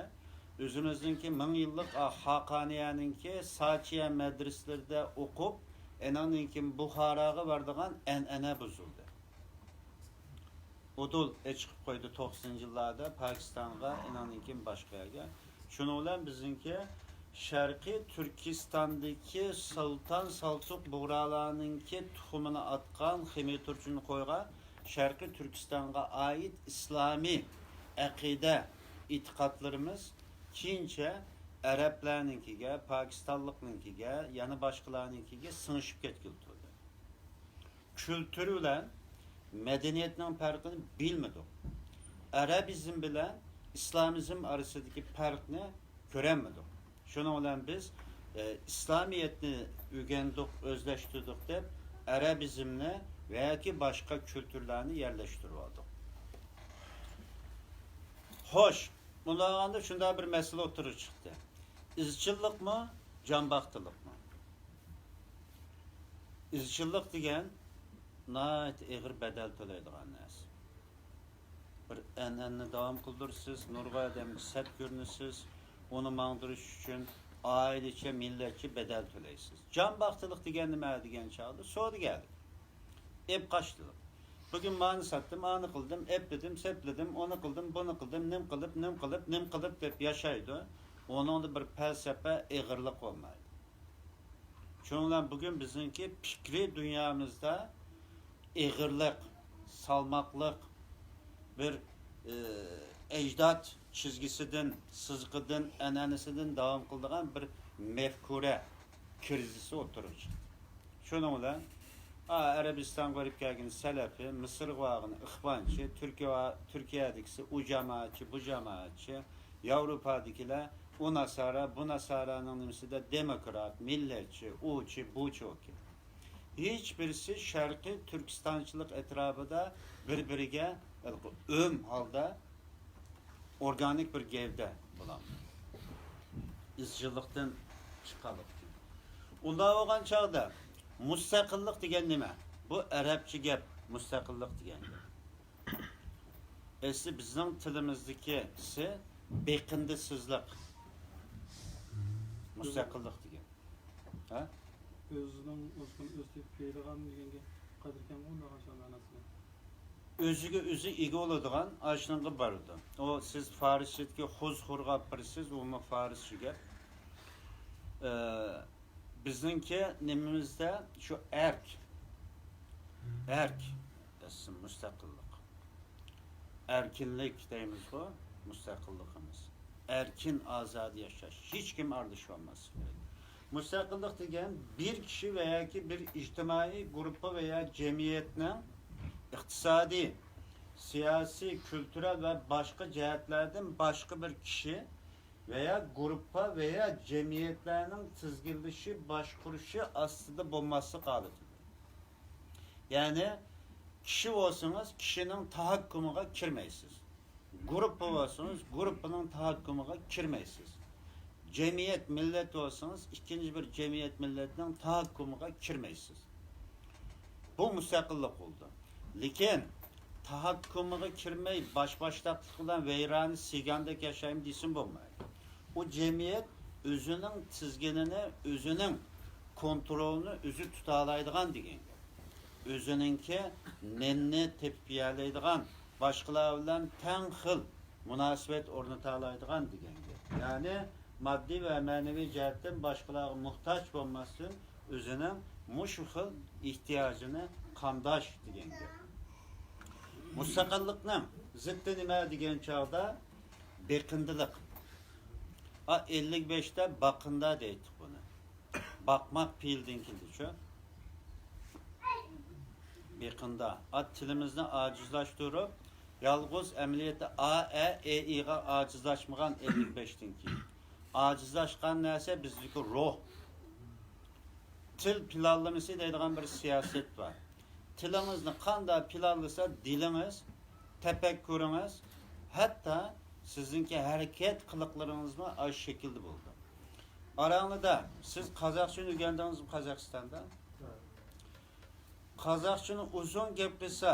ئۆزىمىزنىڭكى مىڭ يىللىق خاقانىيەنىڭكى ساچىيە مەدرىسىلىرىدە ئوقۇپ، ئېنىڭدىن كېيىن بۇخاراغا بارىدىغان ئەنئەنە بۇزۇلدى. ئۇدۇل ئېچىقىپ قويدى توقسىنىنچى يىللاردا پاكىستانغا، ئېنىڭدىن كېيىن باشقا يەرگە. شۇنىڭ بىلەن بىزنىڭكى شەرقىي تۈركىستاندىكى سۇلتان سالتۇق بۇغرالارنىڭكى تۇخۇمىنى ئاتقان خېمىي تۇرچۇنقويغا شەرقىي تۈركىستانغا ئائىت ئىسلامىي ئەقىدە، ئېتىقادلىرىمىز كېيىنچە ئەرەبلەرنىڭكىگە، پاكىستانلىقنىڭكىگە، يەنە باشقىلارنىڭكىگە سىڭىشىپ كەتكىلى تۇردى. كۈلتۈر بىلەن مەدەنىيەتنىڭ پەرقىنى بىلمىدۇق. ئەرەبىزم بىلەن ئىسلامىزم ئارىسىدىكى پەرقنى كۆرەلمىدۇق. شۇنىڭ بىلەن بىز، ئە، ئىسلامىيەتنى ئۆگەندۇق، ئۆزلەشتۈردۇق دەپ، ئەرەبىزمنى ۋە ياكى باشقا كۈلتۈرلەرنى يەرلەشتۈرۈۋالدۇق. خوش، بۇنداق بولغاندا شۇنداق بىر مەسىلە ئوتتۇرىغا چىقتى. ئىزچىللىقمۇ، جانباختىلىقمۇ؟ ئىزچىللىق دېگەن ناھايىتى ئېغىر بەدەل تۆلەيدىغان نەرسە. بىر ئەنئەنىنى داۋام قىلدۇرىسىز، نۇرغۇن ئادەمگە سەت كۆرۈنىسىز، ئۇنى ماڭدۇرۇش ئۈچۈن ئائىلىچە، مىللەتچە بەدەل تۆلەيسىز. جانباختىلىق دېگەن نېمە دېگەن چاغدا سودىگەرلىك، ئېپ قاچتىلىق. بۈگۈن مانى ساتتىم، ئانى قىلدىم، ئېپلىدىم، سېپلىدىم، ئۇنى قىلدىم، بۇنى قىلدىم، نېمە قىلىپ، نېمە قىلىپ، نېمە قىلىپ دەپ ياشايدۇ. ئۇنىڭدا بىر پەلسەپە، ئېغىرلىق بولمايدۇ. شۇنىڭ بىلەن بۈگۈن بىزنىڭكى پىكرىي دۇنيامىزدا ئېغىرلىق، سالماقلىق، بىر، ئى، ئەجداد چىزگىسىدىن، سىزىقىدىن، ئەنئەنىسىدىن داۋام قىلىدىغان بىر مەفكۇرە كىرىزىسى ئوتتۇرىغا چىقتى. شۇنىڭ بىلەن، ئا، ئەرەبىستانغا بېرىپ كەلگىنى سەلەفىي، مىسىرغا بارغىنى ئىخۋانچى، تۈركىيە، تۈركىيەدىكىسى ئۇ جامائەتچى، بۇ جامائەتچى، ياۋروپادىكىلەر ئۇ ناسارا، بۇ ناسارانىڭ نېمىسىدە دېموكرات، مىللەتچى، ئۇچى، بۇچى بولۇپ كەتتى. ھېچ بىرسى شەرقىي تۈركىستانچىلىق ئەتراپىدا بىر-بىرىگە ئۆم ھالدا ئورگانىك بىر گەۋدە بولالمىدى. ئىزچىللىقتىن چىققانلىقى ئۈچۈن. ئۇنداق بولغان چاغدا مۇستەقىللىق دېگەن نېمە؟ بۇ ئەرەبچە گەپ، مۇستەقىللىق دېگەن گەپ. ئەسلى بىزنىڭ تىلىمىزدىكىسى بېقىندىسىزلىق، مۇستەقىللىق دېگەن. ھە؟ ئۆزىنىڭ ئۆزىنى ئۆزى تېپىپ يەيدىغان دېگەنگە قادىر ئىكەنغۇ، ئۇنداق ئاشۇ مەناسى. ئۆزىگە ئۆزى ئىگە بولىدىغان ئاشۇنىڭغا بارىدۇ. ئۇ سىز فارسچىدىكى خوز خورغا بېرىسىز، ئۇمۇ فارسچە گەپ. ئە، بىزنىڭكى نېمىمىزدە شۇ ئەرك. ئەرك، ئەسلى مۇستەقىللىق. ئەركىنلىك دەيمىزغۇ، مۇستەقىللىقىمىز. ئەركىن، ئازادە ياشاش، ھېچكىم ئارىلىشىۋالماسلىق كېرەك. مۇستەقىللىق دېگەن بىر كىشى ۋە ياكى بىر ئىجتىمائىي گۇرۇپپا ۋە يا جەمئىيەتنىڭ ئىقتىسادىي، سىياسىي، كۈلتۈرەل ۋە باشقا جەھەتلەردىن باشقا بىر كىشى ۋە يا گۇرۇپپا ۋە يا جەمئىيەتلەرنىڭ تىزگىنلىشى، باشقۇرۇشى ئاستىدا بولماسلىق ھالىتىدۇر. يەنى كىشى بولسىڭىز، كىشىنىڭ تەھەككۇمىغا كىرمەيسىز. گۇرۇپپا بولسىڭىز، گۇرۇپپىنىڭ تەھەككۇمىغا كىرمەيسىز. جەمئىيەت، مىللەت بولسىڭىز، ئىككىنچى بىر جەمئىيەت، مىللەتنىڭ تەھەككۇمىغا كىرمەيسىز. بۇ مۇستەقىللىق بولىدۇ. لېكىن تەھەككۇمىغا كىرمەي، باش-باشتاقلىق بىلەن ۋەيرانە سىگاندەك ياشايمەن دېسىمۇ بولمايدۇ. ئۇ جەمئىيەت ئۆزىنىڭ تىزگىنىنى، ئۆزىنىڭ كونترولىنى ئۆزى تۇتالايدىغان دېگەن گەپ. ئۆزىنىڭكى نېنىنى تېپىپ يېيەلەيدىغان، باشقىلار بىلەن تەڭ خىل مۇناسىۋەت ئورنىتالايدىغان دېگەن گەپ. يەنى ماددىي ۋە مەنىۋى جەھەتتىن باشقىلارغا موھتاج بولماستىن، ئۆزىنىڭ مۇشۇ خىل ئېھتىياجىنى قامداش دېگەن گەپ. مۇستەقىللىقنىڭ زىتى نېمە دېگەن چاغدا، بېقىندىلىق. ئا، ئەللىك بەشتە باقىندا دەيتتۇق بۇنى. باقماق پېئىلدىن كېلىدۇچۇ. بېقىندا. ئا، تىلىمىزنى ئاجىزلاشتۇرۇپ، يالغۇز ئەمەلىيەتتە ئا، ئە، ئې، ئىغا ئاجىزلاشمىغان ئەللىك بەشتىن كېيىن. ئاجىزلاشقان نەرسە بىزدىكى روھ. تىل پىلانلىمىسى دەيدىغان بىر سىياسەت بار. تىلىڭىزنى قانداق پىلانلىسا، دىلىڭىز، تەپەككۇرىڭىز، ھەتتا سىزنىڭكى ھەرىكەت قىلىقلىرىڭىزمۇ ئاشۇ شەكىلدە بولىدۇ. ئاراڭلىدا سىز قازاقچىنى ئۆگەندىڭىزمۇ قازاقىستاندا؟ قازاقچىنى ئۇزۇن گەپ قىلسا،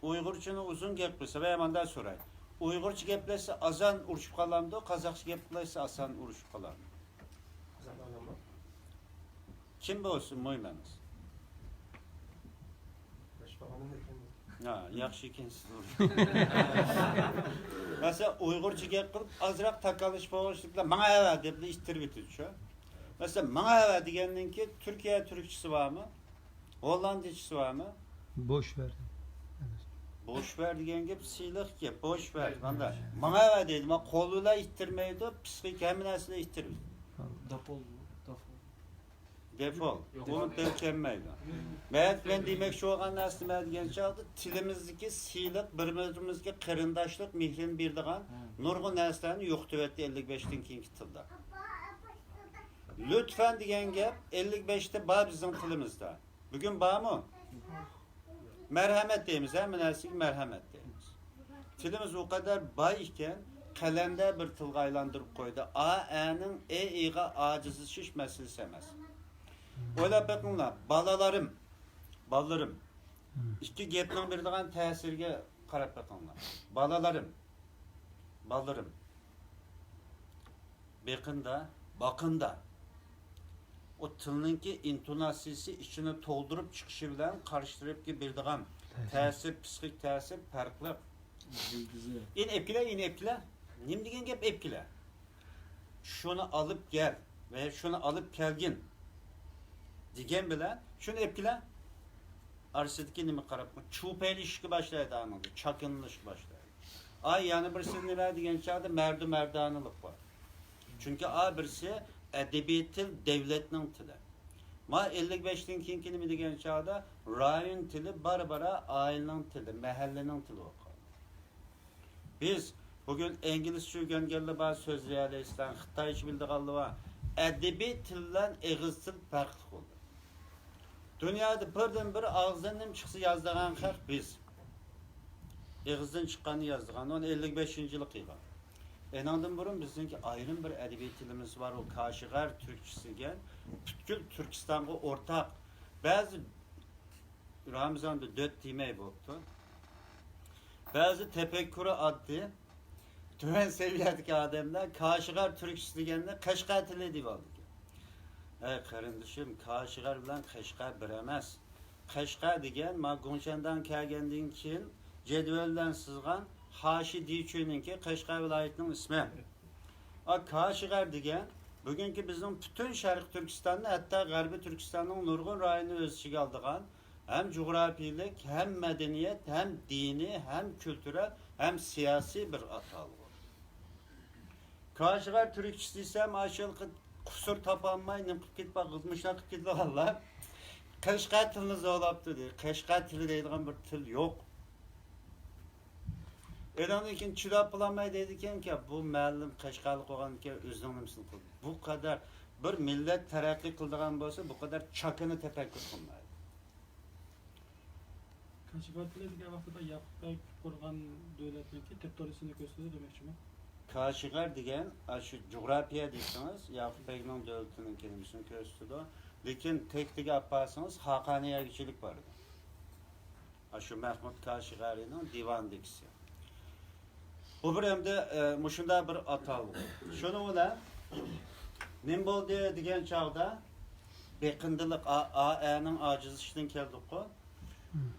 ئۇيغۇرچىنى ئۇزۇن گەپ قىلسا، ۋە مانداق سوراي. ئۇيغۇرچە گەپلەشسە ئاسان ئۇرۇشۇپ قالامدۇ، قازاقچە گەپ قىلسا ئاسان ئۇرۇشۇپ قالامدۇ؟ قازاقلارمۇ؟ كىم بولسۇن، مۇھىم ئەمەس. ھا، ياخشى ئىكەنسىز. مەسىلەن، ئۇيغۇرچە گەپ قىلىپ، ئازراق تاكاللىشىپ بولغۇچىلىكلا ماڭا ئەۋە دەپلا ئىتتىرىۋېتىدۇ شۇ. مەسىلەن، ماڭا ئەۋە دېگەندىن كېيىن تۈركىيە تۈركچىسى بارمۇ؟ ھوللاندچىسى بارمۇ؟ بوش ۋەر. بوش ۋەر دېگەن گەپ سىلىق گەپ، بوش ۋەر. مانا، ماڭا ئەۋە دەيدۇ، ما قول بىلەن ئىتتىرمەيدۇ، پىسخىك ھەممە نەرسىدە ئىتتىرىدۇ. داپول، داپول. دېفول. يوق. ئۇنى تەلچەنمەيدۇ. مەن، مەن دېمەكچى بولغان نەرسە نېمە دېگەن چاغدا، تىلىمىزدىكى سىلىق، بىر-بىرىمىزگە قېرىنداشلىق مېھرىنى بېرىدىغان نۇرغۇن نەرسىلەرنى يوقىتىۋەتتى ئەللىك بەشتىن كېيىنكى تىلدا. لۇتفەن دېگەن گەپ ئەللىك بەشتە بار بىزنىڭ تىلىمىزدا. بۈگۈن بارمۇ؟ مەرھەمەت دەيمىز، ھەممە نەرسىگە مەرھەمەت دەيمىز. تىلىمىز ئۇ قەدەر باي ئىكەن، قەلەندەر بىر تىلغا ئايلاندۇرۇپ قويدى. ئا، ئەنىڭ ئې، ئىغا ئاجىزلىشىش مەسىلىسى ئەمەس. ئويلاپ بېقىڭلار، بالىلىرىم، بالىلىرىم. ئىككى گەپنىڭ بېرىدىغان تەسىرىگە قاراپ بېقىڭلار. بالىلىرىم، بالىلىرىم. بېقىندا، باقىندا. ئۇ تىلنىڭكى ئىنتوناتسىيىسى ئىچىنى تولدۇرۇپ چىقىشى بىلەن قارشى تەرەپكە بېرىدىغان تەسىر، پىسخىك تەسىر پەرقلىق. يىلتىزى. ئىنى ئېلىپ كېلە، ئىنى ئېلىپ كېلە. نېمە دېگەن گەپ ئېلىپ كېلە؟ شۇنى ئالىپ كەل ۋە شۇنى ئالىپ كەلگىن دېگەن بىلەن شۇنى ئېلىپ كېلە. ئارىسىدىكى نېمە قاراپ، چۇپەيلىشىشكە باشلايدۇ، ئانىڭدا چاكىنىلىشقا باشلايدۇ. ئاي، يەنە بىرسى نېمە دېگەن چاغدا مەردۇ مەردانىلىق بار. چۈنكى ئا بىرسى ئەدەبىي تىل دەۋلەتنىڭ تىلى. ما ئەللىك بەشتىن كېيىنكى نېمە دېگەن چاغدا رايون تىلى بارا-بارا ئائىلىنىڭ تىلى، مەھەللىنىڭ تىلى بولۇپ قالدى. بىز بۈگۈن ئىنگلىزچە ئۆگەنگەنلەر بار، سۆزلىيەلەيسىلەر، خىتايچە بىلىدىغانلار بار. ئەدەبىي تىل بىلەن ئېغىز تىل پەرقلىق بولدى. دۇنيادا بىردىنبىر ئاغزىدىن نېمە چىقسا يازىدىغان خەق بىز. ئېغىزدىن چىققاننى يازىدىغان، ئۇنى ئەللىك بەشىنچى يىلى قىلغان. ئېنىڭدىن بۇرۇن بىزنىڭكى ئايرىم بىر ئەدەبىي تىلىمىز بار، ئۇ كاشىغەر تۈركچىسى دېگەن، پۈتكۈل تۈركىستانغا ئورتاق. بەزى رامىزاندا دۆت دېمەي بوپتۇ. بەزى تەپەككۇرى ئاددىي، تۆۋەن سەۋىيەدىكى ئادەملەر كاشىغەر تۈركچىسى دېگەننى قەشقەر تىلى دېيىۋالىدىكەن. ئەي قېرىندىشىم، كاشىغەر بىلەن قەشقەر بىر ئەمەس. قەشقەر دېگەن ما گۇڭشەنداڭ كەلگەندىن كېيىن جەدۋەل بىلەن سىزغان خاشى دىچۈنىڭكى قەشقەر ۋىلايىتىنىڭ ئىسمى. ئا، كاشىغەر دېگەن بۈگۈنكى بىزنىڭ پۈتۈن شەرقىي تۈركىستاننى، ھەتتا غەربىي تۈركىستاننىڭ نۇرغۇن رايونىنى ئۆز ئىچىگە ئالىدىغان ھەم جۇغراپىيىلىك، ھەم مەدەنىيەت، ھەم دىنىي، ھەم كۈلتۈرەل، ھەم سىياسىي بىر ئاتالغۇ. كاشىغەر تۈركچىسى دېسەم، ئاشۇ قۇسۇر تاپالماي، نېمە قىلىپ كېتىپ، مۇشۇنداق قىلىپ كېتىدىغانلار قەشقەر تىلىنى زورلاپتۇ دەيدۇ. قەشقەر تىلى دەيدىغان بىر تىل يوق. ئېنىڭدىن كېيىن چىداپ بولالماي دەيدىكەنكى، بۇ مەلۇم قەشقەرلىك بولغاندىكىن ئۆزىنىڭ نېمىسىنى قىلدى. بۇ قەدەر بىر مىللەت تەرەققىي قىلىدىغان بولسا، بۇ قەدەر چاكىنا تەپەككۇر قىلمايدۇ. كاشغەر تىلى دېگەن ۋاقتىدا ياقۇپ بەگ قۇرغان دۆلەتنىڭكى تېررىتورىيىسىنى كۆرسىتىدۇ دېمەكچىمۇ؟ كاشغەر دېگەن ئاشۇ جۇغراپىيە دېسىڭىز، ياقۇپ بەگنىڭ دۆلىتىنىڭكى نېمىسىنى كۆرسىتىدۇ. لېكىن تەكتىگە ئاپارسىڭىز، خاقانىي ئەگىچىلىك بار ئىدى. ئاشۇ مەھمۇد كاشغەرىنىڭ دىۋانىدىكىسى. بۇ بىر ئەمدى ئە، مۇشۇنداق بىر ئاتالغۇ. شۇنىڭ بىلەن نېمە بولدى دېگەن چاغدا، بېقىندىلىق، ئا، ئا، ئەنىڭ ئاجىزلىشىشىدىن كەلدۇققۇ.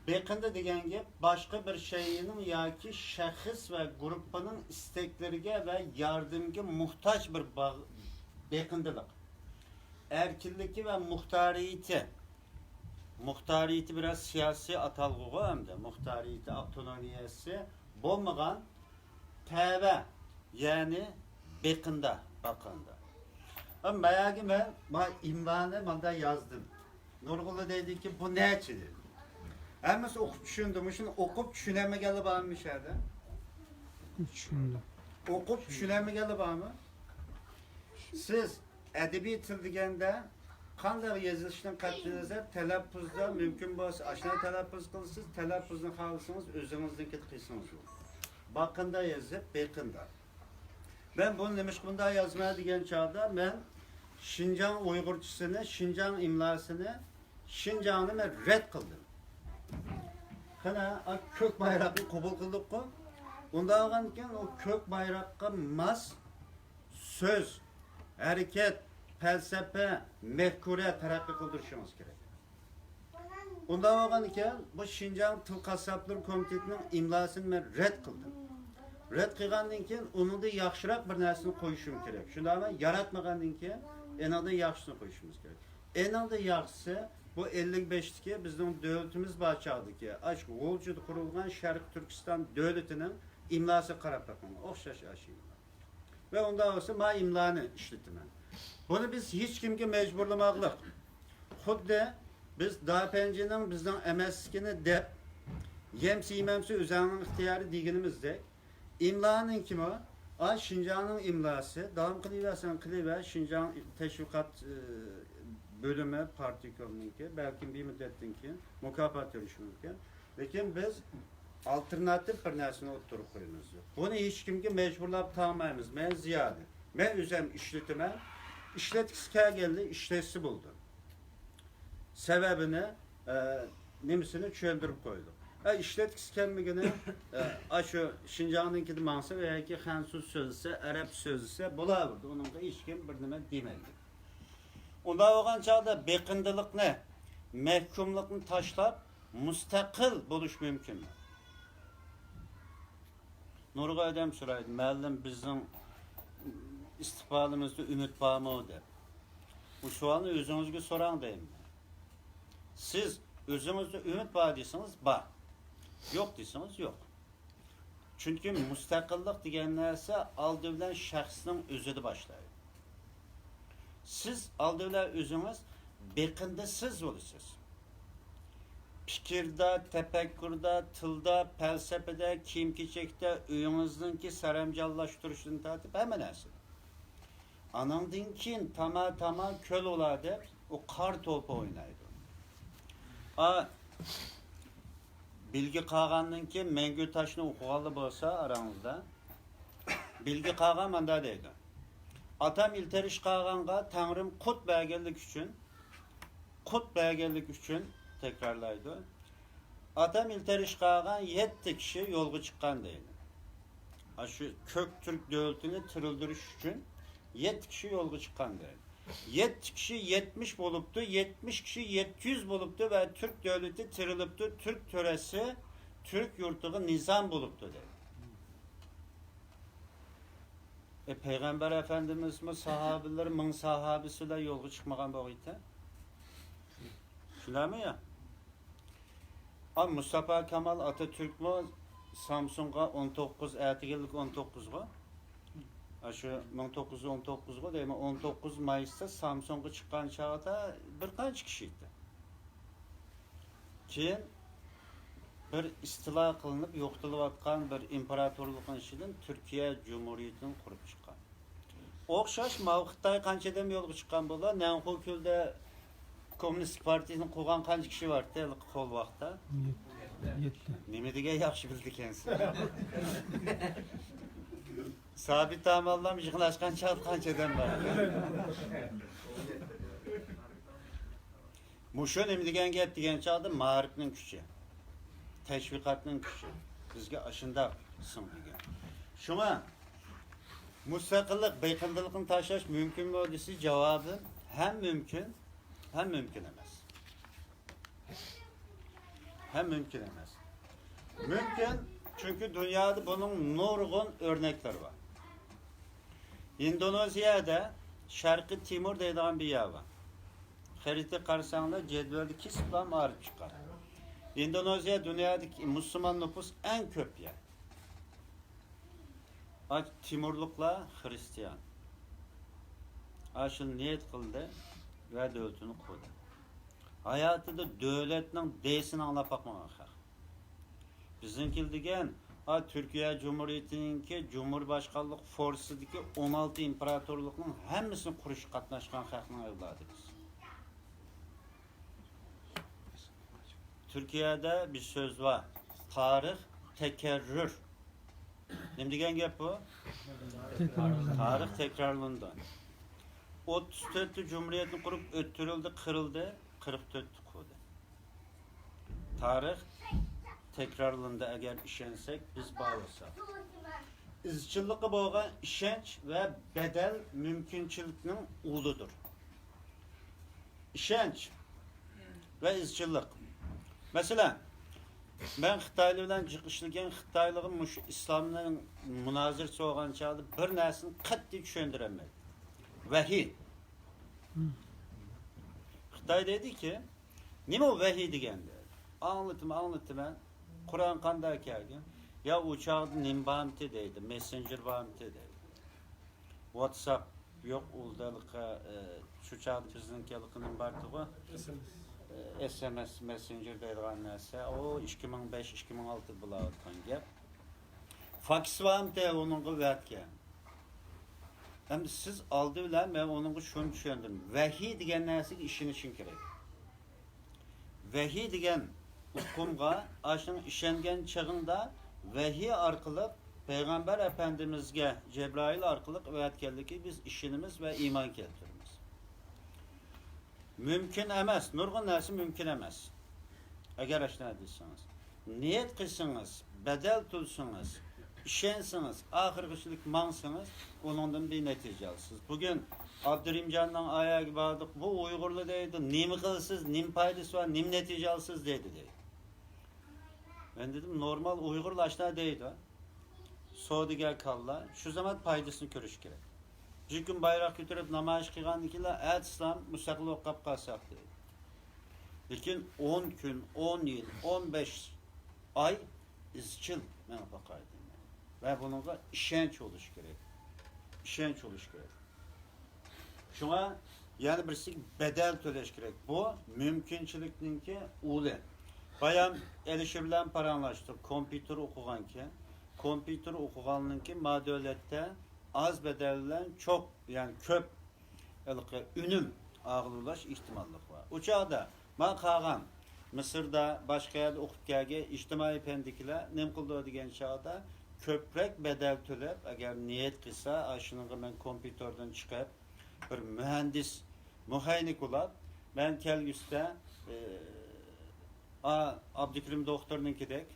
بېقىندى دېگەن گەپ باشقا بىر شەيئىنىڭ ياكى شەخس ۋە گۇرۇپپىنىڭ ئىستەكلىرىگە ۋە ياردىمىگە موھتاج بىر باغ-، بېقىندىلىق. ئەركىنلىكى ۋە مۇختارىيىتى. مۇختارىيىتى بىرەر سىياسىي ئاتالغۇغۇ ئەمدى. مۇختارىيىتى، ئاپتونومىيەسى بولمىغان تەۋە، يەنى بېقىندا، باقاندا. ماياگە مەن ما ئىملانى ماندا يازدىم. نۇرغۇنلار دەيدىكى، بۇ نەچچە دېدى. ھەممىسى ئوقۇپ چۈشىنىدۇ. مۇشۇنى ئوقۇپ چۈشىنەلمىگەنلەر بارمۇ مۇشۇ يەردە؟ چۈشىنىدۇ. ئوقۇپ چۈشىنەلمىگەنلەر بارمۇ؟ سىز ئەدەبىي تىل دېگەندە قانداق يېزىلىشىدىن قەتئىينەزەر، تەلەپپۇزدا مۇمكىن بولسا ئاشۇنداق تەلەپپۇز قىلىسىز، تەلەپپۇزنى خالىسىڭىز ئۆزىڭىزنىڭكىدە قىلسىڭىز بولىدۇ. باقىندا يېزىپ، بېقىندا. مەن بۇنى نېمىشقا بۇنداق يازىمەن دېگەن چاغدا، مەن شىنجاڭ ئۇيغۇرچىسىنى، شىنجاڭ ئىملاسىنى، شىنجاڭنى مەن رەت قىلدىم. قېنى، ئا، كۆك بايراقنى قوبۇل قىلدۇققۇ؟ ئۇنداق بولغاندىكىن ئۇ كۆك بايراققا ماس سۆز، ھەرىكەت، پەلسەپە، مەپكۇرە تەرەققىي قىلدۇرۇشىڭىز كېرەك. ئۇنداق بولغاندىكىن بۇ شىنجاڭ تىل قاسساپلىرى كومىتېتىنىڭ ئىملاسىنى مەن رەت قىلدىم. رەت قىلغاندىن كېيىن ئۇنىڭدىن ياخشىراق بىر نەرسىنى قويۇشۇم كېرەك. شۇنداقمۇ؟ ياراتمىغاندىن كېيىن ئېنىڭدىن ياخشىسىنى قويۇشىمىز كېرەك. ئېنىڭدىن ياخشىسى، بۇ ئەللىك بەشتىكى بىزنىڭ دۆلىتىمىز بار چاغدىكى ئاشۇ غۇلجىدا قۇرۇلغان شەرقىي تۈركىستان دۆلىتىنىڭ ئىملاسىغا قاراپ بېقىڭ. ئوخشاش ئاشۇ ئىملا. ۋە ئۇنداق بولسا، ما ئىملانى ئىشلىتىمەن. بۇنى بىز ھېچكىمگە مەجبۇرلىماقلىق. خۇددى بىز داپەنجىنىڭ بىزنىڭ ئەمەسلىكىنى دەپ، يەمسە يېمەمسە ئۆزۈڭنىڭ ئىختىيارى دېگىنىمىزدەك، ئىملانىڭكىمۇ، ئا، شىنجاڭنىڭ ئىملاسى، داۋام قىلىۋەرسەڭ قىلىۋەر، شىنجاڭ تەشۋىقات، ئى، بۆلۈمى، پارتكومنىڭكى، بەلكىم بىر مۇددەتتىن كېيىن مۇكاپات تۆلىشى مۇمكىن. لېكىن بىز ئالتېرناتىپ بىر نەرسىنى ئوتتۇرىغا قويىمىز. بۇنى ھېچكىمگە مەجبۇرلاپ تاڭمايمىز. مەن زىيالىي. مەن ئۆزۈم ئىشلىتىمەن. ئىشلەتكۈسى كەلگەنلەر ئىشلەتسە بولىدۇ. سەۋەبىنى، ئە، نېمىسىنى چۈشەندۈرۈپ قويدۇق. ئە، ئىشلەتكۈسى كەلمىگىنى، ئە، ئاشۇ شىنجاڭنىڭكىدە ماڭسا ۋە ياكى خەنزۇ سۆزلىسە، ئەرەب سۆزلىسە بولاۋېرىدۇ. ئۇنىڭغا ھېچكىم بىر نېمە دېمەيدۇ. ئۇنداق بولغان چاغدا بېقىندىلىقنى، مەھكۇملۇقنى تاشلاپ، مۇستەقىل بولۇش مۇمكىنمۇ؟ نۇرغۇن ئادەم سورايدۇ، مۇئەللىم، بىزنىڭ ئىستىقبالىمىزدا ئۈمىد بارمۇ دەپ. بۇ سوئالنى ئۆزىڭىزگە سوراڭ دەيمەن. سىز ئۆزىڭىزدە ئۈمىد بار دېسىڭىز، بار. يوق دېسىڭىز، يوق. چۈنكى مۇستەقىللىق دېگەن نەرسە ئالدى بىلەن شەخسنىڭ ئۆزىدە باشلايدۇ. سىز ئالدى بىلەن ئۆزىڭىز بېقىندىسىز بولىسىز. پىكىردە، تەپەككۇردا، تىلدا، پەلسەپىدە، كىيىم-كېچەكتە، ئۆيىڭىزنىڭكى سەرەمجانلاشتۇرۇشىدىن تارتىپ ھەممە نەرسىدە. ئانىڭدىن كېيىن تاما-تاما كۆل بولا دەپ ئۇ قار توپى ئوينايدۇ. ئا، بىلگە قاغاننىڭكى مەڭگۈ تاشنى ئوقۇغانلار بولسا ئاراڭىزدا، بىلگە قاغان ماندا دەيدۇ. ئاتام ئىلتىرىش قاغانغا تەڭرىم قۇت بەرگەنلىك ئۈچۈن، قۇت بەرگەنلىك ئۈچۈن تەكرارلايدۇ. ئاتام ئىلتىرىش قاغان يەتتە كىشى يولغا چىققان دەيدۇ. ئاشۇ كۆك تۈرك دۆلىتىنى تىرىلدۈرۈش ئۈچۈن يەتتە كىشى يولغا چىققان دەيدۇ. يەتتە كىشى يەتمىش بولۇپتۇ، يەتمىش كىشى يەتتە يۈز بولۇپتۇ ۋە تۈرك دۆلىتى تىرىلىپتۇ، تۈرك تۆرەسى تۈرك يۇرتىغا نىزام بولۇپتۇ دەيدۇ. ئە، پەيغەمبەر ئەپەندىمىزمۇ ساھابىلىرى مىڭ ساھابىسى بىلەن يولغا چىقمىغان بولغىيتى. شۇنداقمۇ يا؟ ئا، مۇستاپا كامال ئاتاتۈركمۇ سامسۇنغا ئون توققۇز، ئەتىگەنلىك ئون توققۇزغۇ؟ ئاشۇ مىڭ توققۇز يۈز ئون توققۇزغۇ دەيمەن، ئون توققۇز مايستا سامسۇنغا چىققان چاغدا بىر قانچە كىشى ئىدى. كېيىن بىر ئىستىلا قىلىنىپ يوقىتىلىۋاتقان بىر ئىمپېراتورلۇقنىڭ ئىچىدىن تۈركىيە جۇمھۇرىيىتىنى قۇرۇپ چىققان. ئوخشاش ماۋۇ خىتاي قانچە ئادەم يولغا چىققان بولا؟ نەنخۇ كۆلدە كوممۇنىستىك پارتىيىنى قۇرغان قانچە كىشى بارتى ھېلىقى قول ۋاقىتتا؟ يەتتە. نېمە دېگەن ياخشى بىلىدىكەنسىز. سابىت ئاماللام يىغلاشقان چاغدا قانچە ئادەم بار. مۇشۇ نېمە دېگەن گەپ دېگەن چاغدا مائارىپنىڭ كۈچى، تەشۋىقاتنىڭ كۈچى بىزگە ئاشۇنداق سىڭدۈرگەن. شۇڭا مۇستەقىللىق، بېقىندىلىقنى تاشلاش مۇمكىنمۇ دېسە، جاۋابىم ھەم مۇمكىن، ھەم مۇمكىن ئەمەس. ھەم مۇمكىن ئەمەس. مۇمكىن، چۈنكى دۇنيادا بۇنىڭ نۇرغۇن ئۆرنەكلىرى بار. ئىندونېزىيەدە شەرقىي تىمۇر دەيدىغان بىر يەر بار. خەرىتىگە قارىساڭلار، جەدۋەلدە كېسىپلا مائارىپ چىققان. ئىندونېزىيە دۇنيادىكى مۇسۇلمان نوپۇس ئەڭ كۆپ يەر. ئاچ تىمۇرلۇقلار خىرىستىيان. ئاشۇنى نىيەت قىلدى ۋە دۆلىتىنى قۇردى. ھاياتىدا دۆلەتنىڭ دېسىنى ئاڭلاپ باقمىغان خەق. بىزنىڭكىلەر دېگەن، ئا، تۈركىيە جۇمھۇرىيىتىنىڭكى جۇمھۇر باشقانلىق فورسىدىكى ئون ئالتە ئىمپېراتورلۇقنىڭ ھەممىسىنى قۇرۇشقا قاتناشقان خەقنىڭ ئەۋلادى بىز. تۈركىيەدە بىر سۆز بار، تارىخ تەكەررۇر. نېمە دېگەن گەپ بۇ؟ تەكرارلىنىدۇ. تارىخ تەكرارلىنىدۇ. ئوتتۇز تۆتتە جۇمھۇرىيەتنى قۇرۇپ ئۆلتۈرۈلدى، قىرىلدى، قىرىق تۆتتە قۇردى. تارىخ تەكرارلىنىدۇ، ئەگەر ئىشەنسەك، بىز بار بولساق. ئىزچىللىققا بولغان ئىشەنچ ۋە بەدەل مۇمكىنچىلىكنىڭ ئۇلىدۇر. ئىشەنچ ۋە ئىزچىللىق. مەسىلەن، مەن خىتايلار بىلەن جىق ئىشلىگەن، خىتايلارغا مۇشۇ ئىسلامنىڭ مۇنازىرىسى بولغان چاغدا بىر نەرسىنى قەتئىي چۈشەندۈرەلمەيدۇ. ۋەھىي. خىتاي دەيدىكى، نېمە ئۇ ۋەھىي دېگەن؟ دەيدۇ. ئاڭلىتىمەن، ئاڭلىتىمەن. قۇرئان قانداق كەلگەن؟ يا ئۇ چاغدا نېمە بارمىتى دەيدۇ، مېسسېنجېر بارمىتى دەيدۇ. ۋاتساپ يوق، ئۇ دەل، ئە، شۇ چاغدا بىزنىڭكى ھېلىقى نېمە بارتىغۇ؟ ئېس ئېم ئېس، مېسسېنجېر دەيدىغان نەرسە. ئۇ ئىككى مىڭ بەش، ئىككى مىڭ ئالتىدە بولاۋاتقان گەپ. فاكس بارمىتى ئۇنىڭغا ۋەتكەن؟ ئەمدى سىز ئالدى بىلەن مەن ئۇنىڭغا شۇنى چۈشەندۈردۈم. ۋەھىي دېگەن نەرسىگە ئىشىنىشىڭ كېرەك. ۋەھىي دېگەن ئۇقۇمغا ئاشۇنىڭ ئىشەنگەن چېغىڭدا ۋەھىي ئارقىلىق پەيغەمبەر ئەپەندىمىزگە جەبرائىل ئارقىلىق ئەۋەتكەنلىكى بىز ئىشىنىمىز ۋە ئىمان كەلتۈرىمىز. مۇمكىن ئەمەس، نۇرغۇن نەرسە مۇمكىن ئەمەس. ئەگەر ئاشۇنداق دېسىڭىز، نىيەت قىلسىڭىز، بەدەل تۆلىسىڭىز، ئىشەنسىڭىز، ئاخىرغىچىلىك ماڭسىڭىز، ئۇنىڭدىن بىر نەتىجە ئالىسىز. بۈگۈن ئابدۇرېھىمجاننىڭ ئاياغىغا باردۇق، بۇ ئۇيغۇرلار دەيدۇ، نېمە قىلىسىز، نېمە پايدىسى بار، نېمە نەتىجە ئالىسىز دەيدۇ دەيدۇ. مەن دېدىم، نورمال ئۇيغۇرلار ئاشۇنداق دەيدۇ. سودىگەر كاللا، شۇ زامان پايدىسىنى كۆرۈش كېرەك. بىر كۈن بايراق كۆتۈرۈپ نامايىش قىلغاندىن كېيىنلا، ئەتىسىلا مۇستەقىل بولۇپ قاپ قالساق دەيدۇ. لېكىن ئون كۈن، ئون يىل، ئون بەش ئاي ئىزچىل مېڭىپ باقاي دەيمەن. ۋە بۇنىڭغا ئىشەنچ بولۇشى كېرەك. ئىشەنچ بولۇشى كېرەك. شۇڭا يەنە بىرسىگە بەدەل تۆلەش كېرەك. بۇ مۇمكىنچىلىكنىڭكى ئۇلى. بايام ئەلىشىر بىلەن پاراڭلاشتۇق. كومپيۇتېر ئوقۇغانكەن. كومپيۇتېر ئوقۇغانلىقتىن ما دۆلەتتە ئاز بەدەل بىلەن چوق، يەنى كۆپ ھېلىقى ئۈنۈم ئالغىلى بولۇش ئېھتىماللىقى بار. ئۇ چاغدا ما قالغان مىسىردا، باشقا يەردە ئوقۇپ كەلگەن ئىجتىمائىي پەندىكىلەر نېمە قىلىدۇ دېگەن چاغدا، كۆپرەك بەدەل تۆلەپ، ئەگەر نىيەت قىلسا، ئاشۇنىڭغا مەن كومپيۇتېردىن چىقىپ، بىر مۇھەندىس، مېخانىك بولاپ، مەن كەلگۈسىدە، ئى، ئا، ئابدۇكېرىم دوختۇرنىڭكىدەك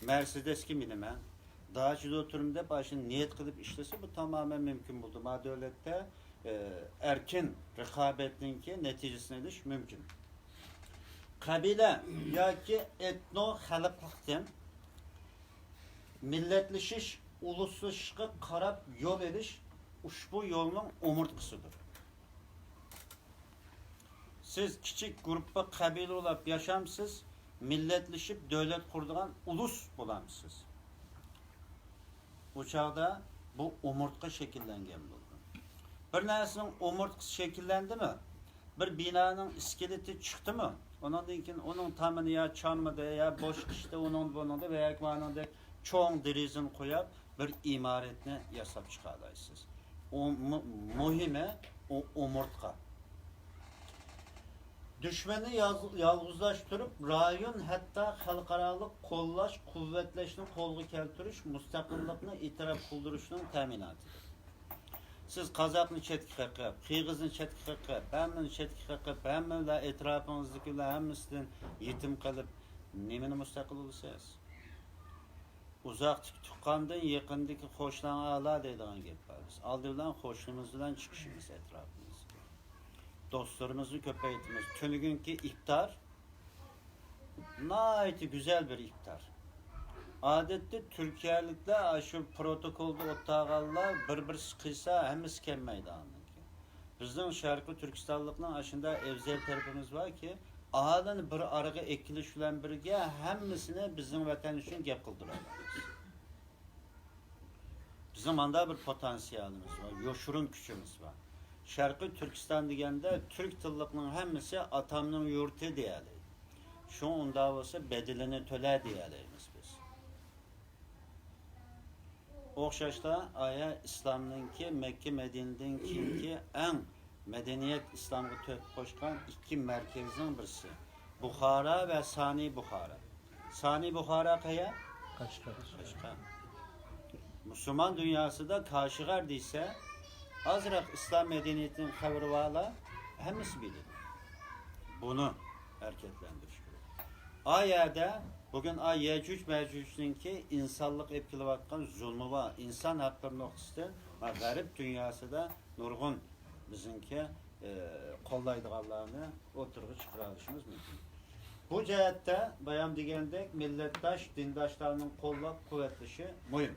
مەرسېدېسكە مىنىمەن، داچىدا ئولتۇرىمەن دەپ، ئاشۇنى نىيەت قىلىپ ئىشلىسە، بۇ تامامەن مۇمكىن بولىدۇ. ما دۆلەتتە، ئى، ئەركىن رىقابەتنىڭكى نەتىجىسىنى ئېلىش مۇمكىن. قەبىلە ياكى ئېتنو خەلقلىقتىن مىللەتلىشىش، ئۇلۇسلىشىشقا قاراپ يول ئېلىش ئۇشبۇ يولنىڭ ئومۇرتقىسىدۇر. سىز كىچىك گۇرۇپپا، قەبىلە بولاپ ياشامسىز، مىللەتلىشىپ دۆلەت قۇرىدىغان ئۇلۇس بولامسىز؟ ئۇ چاغدا بۇ ئومۇرتقا شەكىللەنگەن بولىدۇ. بىر نەرسىنىڭ ئومۇرتقىسى شەكىللەندىمۇ، بىر بىنانىڭ ئىسكىلىتى چىقتىمۇ، ئۇنىڭدىن كېيىن ئۇنىڭ تامىنى يا چانمىدا، يا بوش قىشتا ئۇنىڭدا بۇنىڭدا ۋە ياكى مانىڭدەك چوڭ دېرىزىنى قويۇپ، بىر ئىمارەتنى ياساپ چىقالايسىز. ئۇ مۇ-، مۇھىمى ئۇ ئومۇرتقا. دۈشمەننى ياز-، يالغۇزلاشتۇرۇپ، رايون، ھەتتا خەلقئارالىق قوللاش، قۇۋۋەتلەشنى قولغا كەلتۈرۈش مۇستەقىللىقنى ئېتىراپ قىلدۇرۇشنىڭ تەمىناتىدۇر. سىز قازاقنى چەتكە قېقىپ، قىرغىزنى چەتكە قېقىپ، ھەممىنى چەتكە قېقىپ، ھەممە بىلەن ئەتراپىڭىزدىكىلەر ھەممىسىدىن يېتىم قىلىپ، نېمىنى مۇستەقىل بولىسىز؟ ئۇزاقتىكى تۇغقاندىن يېقىندىكى قوشناڭ ئەلا دەيدىغان گەپ بار. بىز ئالدى بىلەن قوشنىمىز بىلەن چىقىشىمىز ئەتراپىمىزغا. دوستلىرىمىزنى كۆپەيتىمىز. تۈنۈگۈنكى ئىپتار ناھايىتى گۈزەل بىر ئىپتار. ئادەتتە تۈركىيەلىكلەر ئاشۇ پروتوكولدا ئولتۇرغانلار بىر-بىرسى قىلسا ھەممىسى كەلمەيدۇ ئاندىن كېيىن. بىزنىڭ شەرقىي تۈركىستانلىقنىڭ ئاشۇنداق ئەۋزەل تەرىپىمىز باركى، ئاھالىنى بىر ئارىغا ئەكېلىش بىلەن بىرگە ھەممىسىنى بىزنىڭ ۋەتەن ئۈچۈن گەپ قىلدۇرالايمىز. بىزنىڭ مانداق بىر پوتېنسىيالىمىز بار، يوشۇرۇن كۈچىمىز بار. شەرقىي تۈركىستان دېگەندە تۈرك تىللىقنىڭ ھەممىسى ئاتامنىڭ يۇرتى دېيەلەيدۇ. شۇڭا ئۇنداق بولسا بەدىلىنى تۆلە دېيەلەيمىز بىز. ئوخشاشلا ئايە ئىسلامنىڭكى مەككە مەدىنىدىن كېيىنكى ئەڭ مەدەنىيەت ئىسلامغا تۆھپە قوشقان ئىككى مەركەزنىڭ بىرسى. بۇخارا ۋە سانى بۇخارا. سانى بۇخارا قەيەر؟ قەشقەر. قەشقەر. مۇسۇلمان دۇنياسىدا كاشىغەر دېسە، ئازراق ئىسلام مەدەنىيىتىنىڭ خەۋىرى بارلار ھەممىسى بىلىدۇ. بۇنى ھەرىكەتلەندۈرۈش كېرەك. ئا يەردە بۈگۈن ئا يەجۈج مەجۈجنىڭكى ئىنسانلىققا ئېلىپ كېلىۋاتقان زۇلمى بار. ئىنسان ھەقلىرى نۇقتىسىدىن ۋە غەرب دۇنياسىدا نۇرغۇن بىزنىڭكى، ئى، قوللايدىغانلارنى ئوتتۇرىغا چىقىرالىشىمىز مۇمكىن. بۇ جەھەتتە بايام دېگەندەك مىللەتداش، دىنداشلارنىڭ قوللاپ قۇۋۋەتلىشى مۇھىم.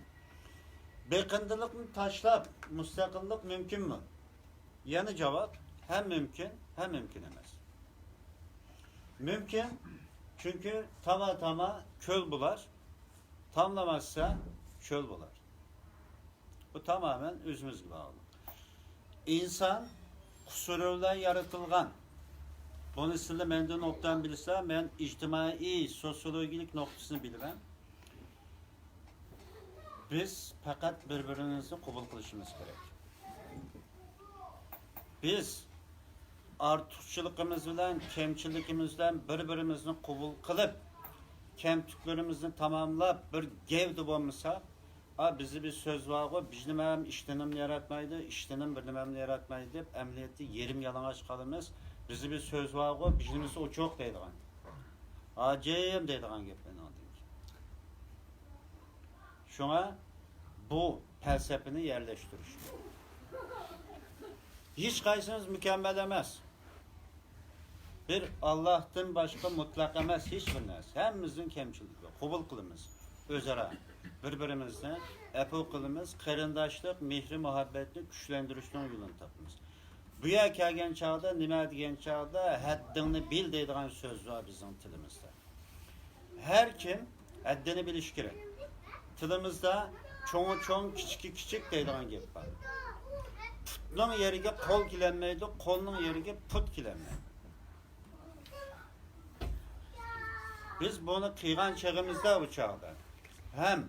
بېقىندىلىقنى تاشلاپ مۇستەقىللىق مۇمكىنمۇ؟ يەنە جاۋاب، ھەم مۇمكىن، ھەم مۇمكىن ئەمەس. مۇمكىن، چۈنكى تاما-تاما كۆل بولار، تاملىمىسا چۆل بولار. بۇ تامامەن ئۆزىمىزگە باغلىق. ئىنسان قۇسۇرى بىلەن يارىتىلغان. بۇنى سىلەر مەندىن ئوبدان بىلىسىلەر، مەن ئىجتىمائىي سوتسىيولوگىيەلىك نۇقتىسىنى بىلىمەن. بىز پەقەت بىر-بىرىمىزنى قوبۇل قىلىشىمىز كېرەك. بىز ئارتۇقچىلىقىمىز بىلەن، كەمچىلىكىمىز بىلەن بىر-بىرىمىزنى قوبۇل قىلىپ، كەمتۈكلىرىمىزنى تاماملاپ، بىر گەۋدە بولمىساق، ئا، بىزدە بىر سۆز بارغۇ، بىزنى ھەم ئىشتىنىمنى ياراتمايدۇ، ئىشتىنىم بىر نېمەمنى ياراتمايدۇ دەپ، ئەمەلىيەتتە يېرىم يالىڭاچ قالىمىز. بىزدە بىر سۆز بارغۇ، بىزنىمىسى ئوچۇق دەيدىغان. ھاجىم دەيدىغان گەپ مېنىڭدىن كېيىن. شۇڭا بۇ پەلسەپىنى يەرلەشتۈرۈش. ھېچقايسىمىز مۇكەممەل ئەمەس. بىر ئاللاھتىن باشقا مۇتلەق ئەمەس ھېچ بىر نەرسە. ھەممىمىزنىڭ كەمچىلىكى بار. قوبۇل قىلىمىز. ئۆزئارا بىر-بىرىمىزنى ئەپۇ قىلىمىز. قېرىنداشلىق، مېھرى-مۇھەببەتنى كۈچلەندۈرۈشنىڭ يولىنى تاپىمىز. بۇ يەرگە كەلگەن چاغدا، نېمە دېگەن چاغدا، ھەددىڭنى بىل دەيدىغان سۆز بار بىزنىڭ تىلىمىزدا. ھەر كىم ھەددىنى بىلىشى كېرەك. تىلىمىزدا چوڭى چوڭ، كىچىكى كىچىك دەيدىغان گەپ بار. پۇتنىڭ يېرىگە قول كېلەلمەيدۇ، قولنىڭ يېرىگە پۇت كېلەلمەيدۇ. بىز بۇنى قىلغان چېغىمىزدا، ئۇ چاغدا ھەم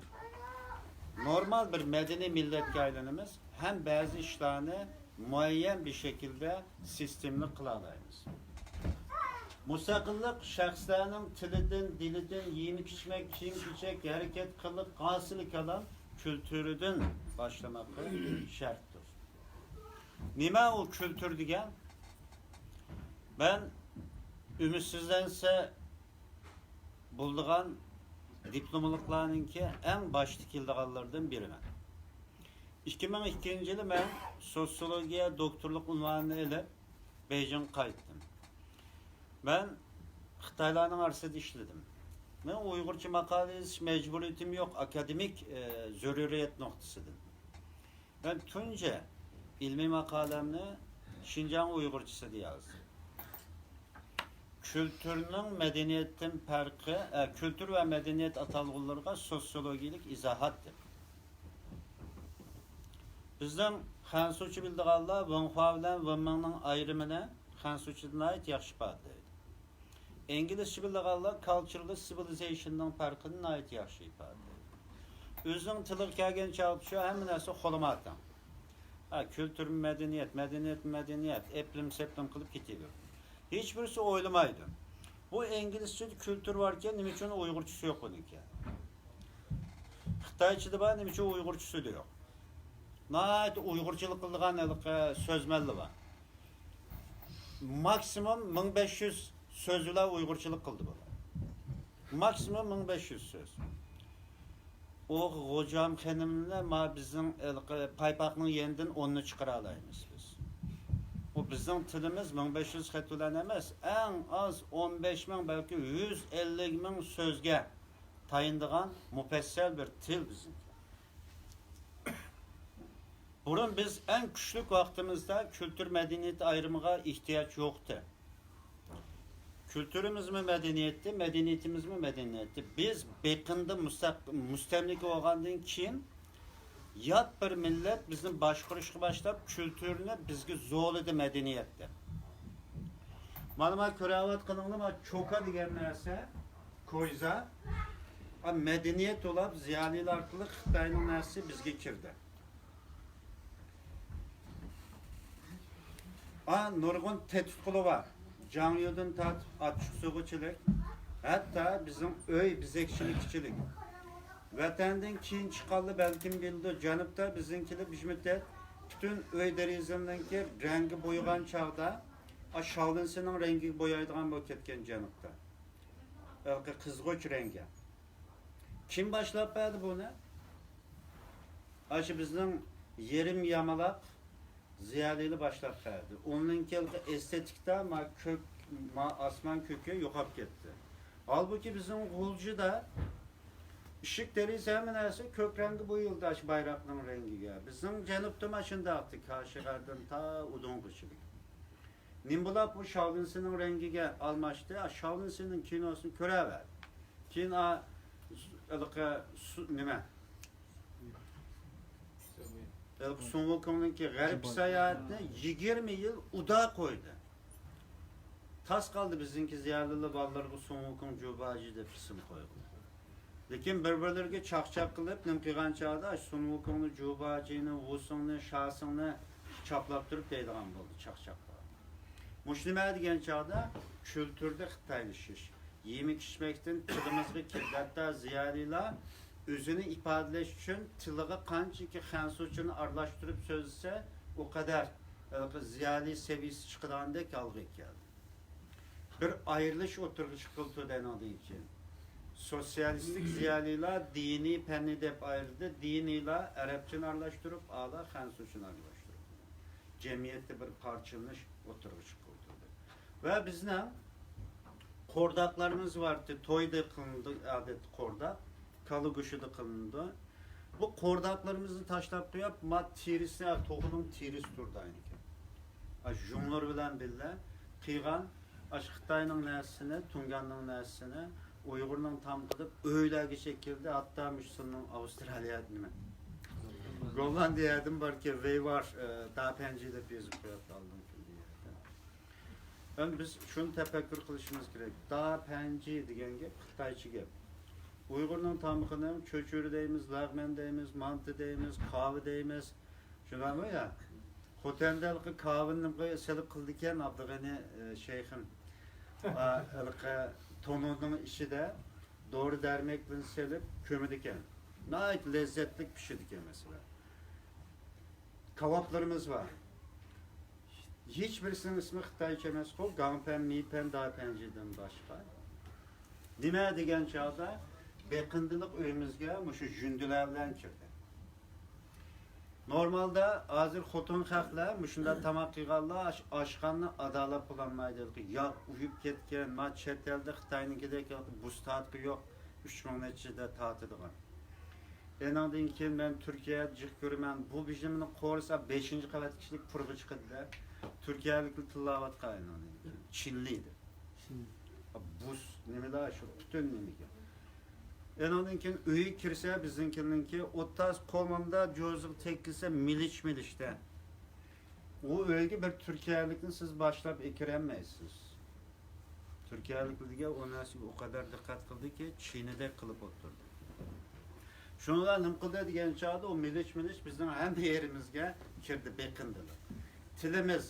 نورمال بىر مەدەنىي مىللەتكە ئايلىنىمىز، ھەم بەزى ئىشلارنى مۇئەييەن بىر شەكىلدە سىستېمىلىق قىلالايمىز. مۇستەقىللىق شەخسلەرنىڭ تىلىدىن، دىلىدىن، يېمەك-ئىچمەك، كىيىم-كېچەك، ھەرىكەت قىلىق، ھاسىلى كالام كۈلتۈرىدىن باشلىماققا شەرتتۇر. نېمە ئۇ كۈلتۈر دېگەن؟ مەن ئۈمىدسىزلەنسە بولىدىغان دىپلوملۇقلارنىڭكى ئەڭ باشتا كېلىدىغانلىرىدىن بىرىمەن. ئىككى مىڭ ئىككىنچى يىلى مەن سوتسىيولوگىيە دوكتورلۇق ئۇنۋانىنى ئېلىپ، بېيجىڭغا قايتتىم. مەن خىتايلارنىڭ ئارىسىدا ئىشلىدىم. مەن ئۇيغۇرچە ماقالە يېزىش مەجبۇرىيىتىم يوق، ئاكادېمىك، ئە، زۆرۈرىيەت نۇقتىسىدىن. مەن تۇنجى ئىلمىي ماقالەمنى شىنجاڭ ئۇيغۇرچىسىدا يازدىم. كۈلتۈرنىڭ مەدەنىيەتتىن پەرقى، ئە، كۈلتۈر ۋە مەدەنىيەت ئاتالغۇلىرىغا سوتسىيولوگىيەلىك ئىزاھات دەپ. بىزنىڭ خەنزۇچە بىلىدىغانلار ۋېنخۇا بىلەن ۋېنمىڭنىڭ ئايرىمىنى خەنزۇچىدا ناھايىتى ياخشى ئىپادىلەيدۇ. ئىنگلىزچە بىلىدىغانلار كالچرال سىۋىلىزېيشننىڭ پەرقىنى ناھايىتى ياخشى ئىپادىلەيدۇ. ئۆزىنىڭ تىلىغا كەلگەن چاغدا شۇ ھەممە نەرسە خۇلىماتىڭ. ھە، كۈلتۈر مەدەنىيەت، مەدەنىيەت مەدەنىيەت، ئەپلىم-سەپلىم قىلىپ كېتىۋېرىدۇ. ھېچبىرسى ئويلىمايدۇ. بۇ ئىنگلىزچىدە كۈلتۈر باركەن، نېمە ئۈچۈن ئۇيغۇرچىسى يوق بۇنىڭكى؟ خىتايچىدا بار، نېمە ئۈچۈن ئۇيغۇرچىسىدا يوق؟ ناھايىتى ئۇيغۇرچىلىق قىلىدىغان ھېلىقى سۆزمەنلەر بار. ماكسىمۇم مىڭ بەش يۈز سۆز بىلەن ئۇيغۇرچىلىق قىلدى بۇلار. ماكسىمۇم مىڭ بەش يۈز سۆز. ئۇ غوجام خېنىمنى ما بىزنىڭ ھېلىقى پايپاقنىڭ يېنىدىن ئوننى چىقىرالايمىز بىز. بۇ بىزنىڭ تىلىمىز مىڭ بەش يۈز خەت بىلەن ئەمەس، ئەڭ ئاز ئون بەش مىڭ، بەلكى يۈز ئەللىك مىڭ سۆزگە تايىنىدىغان مۇپەسسەل بىر تىل بىزنىڭكى. بۇرۇن بىز ئەڭ كۈچلۈك ۋاقتىمىزدا كۈلتۈر مەدەنىيەت ئايرىمىغا ئېھتىياج يوقتى. كۈلتۈرىمىزمۇ مەدەنىيەتتى، مەدەنىيىتىمىزمۇ مەدەنىيەتتى. بىز بېقىندى مۇستەق-، مۇستەملىكە بولغاندىن كېيىن، يات بىر مىللەت بىزنى باشقۇرۇشقا باشلاپ، كۈلتۈرنى بىزگە زورلىدى، مەدەنىيەتنى. مانا، مانا كۆرۈۋاتقىنىڭلار، مانا چوكا دېگەن نەرسە، كويزا، ئا، مەدەنىيەت بولۇپ، زىيالىيلار ئارقىلىق خىتاينىڭ نەرسىسى بىزگە كىردى. ئا، نۇرغۇن تەتۈتقۇلار بار. جاڭيۇدىن تارتىپ ئاچچىقسۇغىچىلىك، ھەتتا بىزنىڭ ئۆي بېزەكچىلىكىچىلىك. ۋەتەندىن كېيىن چىققانلار بەلكىم بىلىدۇ، جەنۇبتا بىزنىڭكىلەر بىر مۇددەت پۈتۈن ئۆي دېرىزىلىرىنىڭكى رەڭگى بويىغان چاغدا، ئا، شاۋلىنسىنىڭ رەڭگىگە بويايدىغان بولۇپ كەتكەن جەنۇبتا. ھېلىقى قىزغۇچ رەڭگە. كىم باشلاپ بەردى بۇنى؟ ئاشۇ بىزنىڭ يېرىم يامىلاق زىيالىيلار باشلاپ بەردى. ئۇنىڭ كېيىنكى ئېستېتىكتا ما كۆك، ما ئاسمان كۆكى يوقاپ كەتتى. ھالبۇكى، بىزنىڭ غۇلجىدا ئىشىك، دېرىزە، ھەممە نەرسە كۆك رەڭگە بويىلدى، ئاشۇ بايراقنىڭ رەڭگىگە. بىزنىڭ جەنۇبتىمۇ ئاشۇنداقتى، كاشغەردىن تا ئۇدۇڭغىچىلىك. نېمە بولاپ بۇ شاۋلىنسىنىڭ رەڭگىگە ئالماشتى؟ ئا، شاۋلىنسىنىڭ كىنوسىنى كۆرەۋەر. كېيىن، ئا، ھېلىقى سۇ-، نېمە؟ ھېلىقى سۇڭ ۋۇكۇڭنىڭكى غەربكە ساياھەتنى يىگىرمە يىل ئۇدا قويدى. تاس قالدى بىزنىڭكى زىيالىيلار بالىلىرىغا سۇڭ ۋۇكۇڭ جۇباجى دەپ ئىسىم قويغىلى. لېكىن بىر-بىرلىرىگە چاقچاق قىلىپ، نېمە قىلغان چاغدا، سۇن ۋۇكۇڭنى، جۇباجىنى، ۋۇسۇڭنى، شاسىڭنى چاپلاپ تۇرۇپ دەيدىغان بولدى، چاقچاقلار. مۇشۇ نېمە دېگەن چاغدا، كۈلتۈردە خىتايلىشىش. يېمەك-ئىچمەكتىن تىلىمىزغا كىردى. ھەتتا زىيالىيلار ئۆزىنى ئىپادىلەش ئۈچۈن تىلىغا قانچىكى خەنزۇچىنى ئارىلاشتۇرۇپ سۆزلىسە، ئۇ قەدەر، ھېلىقى زىيالىي سەۋىيىسى چىقىدىغاندەك ھالغا كەلدى. بىر ئايرىلىش ئوتتۇرىغا چىققىلى تۇردى ئانىڭدىن كېيىن. سوتسىيالىستىك زىيالىيلار دىنىي، پەننىي دەپ ئايرىلدى. دىنىيلار ئەرەبچىنى ئارىلاشتۇرۇپ، ئالا خەنزۇچىنى ئارىلاشتۇرۇپ. جەمئىيەتتە بىر پارچىلىنىش ئوتتۇرىغا چىققىلى تۇردى. ۋە بىزنىڭ قورداقلىرىمىز بار ئىدى، تويدا قىلىنىدۇ ئادەتتە قورداق، كالا گۆشىدە قىلىنىدۇ. بۇ قورداقلىرىمىزنى تاشلاپ قويۇپ، ما تېرىسى، توخۇنىڭ تېرىسى تۇرىدۇ ئەينىكەن. ئاشۇ جۇڭلار بىلەن بىللە قىلغان، ئاشۇ خىتاينىڭ نەرسىسىنى، تۇڭگاننىڭ نەرسىسىنى، ئۇيغۇرنىڭ تامىقى دەپ ئۆيلەرگىچە كىردى. ھەتتا مۇشۇ سىنىڭ ئاۋسترالىيە نېمە، گوللاندىيەدىن باركەن، ۋېيۋار، ئە، داپەنجى دەپ يېزىپ قويۇپتۇ ئالدىن كېلگەن يەردە. ئەمدى بىز شۇنى تەپەككۇر قىلىشىمىز كېرەك. داپەنجى دېگەن گەپ خىتايچە گەپ. ئۇيغۇرنىڭ تامىقىنى چۆچۈرە دەيمىز، لەغمەن دەيمىز، مانتا دەيمىز، كاۋا دەيمىز. شۇنداقمۇ يا؟ خوتەندە ھېلىقى كاۋىنى سېلىپ قىلىدىكەن ئابدۇغېنى، ئە، شەيخىم. ئا، ھېلىقى تونۇرنىڭ ئىچىدە دورا دەرمەك بىلەن سېلىپ كۆمىدىكەن. ناھايىتى لەززەتلىك پىشىدىكەن مەسىلەن. كاۋاپلىرىمىز بار. ھېچ بىرسىنىڭ ئىسمى خىتايچە ئەمەسقۇ، گاڭپەن، مىپەن، داپەنجىدىن باشقا. نېمە دېگەن چاغدا بېقىندىلىق ئۆيىمىزگە مۇشۇ ژۈندىلەر بىلەن كىردى. نورمالدا ھازىر خوتۇن خەقلەر مۇشۇنداق تاماق قىلغانلار ئاش-، ئاشخانىنى ئادالەت قىلالمايدۇ. ياغ ئۇيۇپ كەتكەن، ما چەت ئەلدە خىتاينىڭكىدەك بۇستاتقا يوق، ئۈچ مىڭ نەچچىدە تارتىدىغان. ئېنىڭدىن كېيىن مەن تۈركىيەدە جىق كۆرىمەن. بۇ بىژىمنى قورسا بەشىنچى قەۋەتتىكى كىشىلىك پۇرغا چىقىدۇ-دە. تۈركىيەلىكلەر تىللاۋاتقان ئېنىڭدىن كېيىن. چىنلى دەپ. بۇس نېمىلا شۇ پۈتۈن نېمىگە. ئېنىڭدىن كېيىن ئۆيگە كىرسە بىزنىڭكىنىڭكى ئوتتاس قولۇمدا جوزىغا تەگكۈزسە مىلىچ-مىلىچ-دە. ئۇ ئۆيگە بىر تۈركىيەلىكنى سىز باشلاپ ئەكىرەلمەيسىز. تۈركىيەلىكلەرگە ئۇ نەرسىگە ئۇ قەدەر دىققەت قىلدىكى، چىنىدەك قىلىپ ئولتۇردى. شۇنىڭغا نېمە قىلدى دېگەن چاغدا، ئۇ مىلىچ-مىلىچ بىزنىڭ ھەممە يېرىمىزگە كىردى، بېقىندىلىق. تىلىمىز،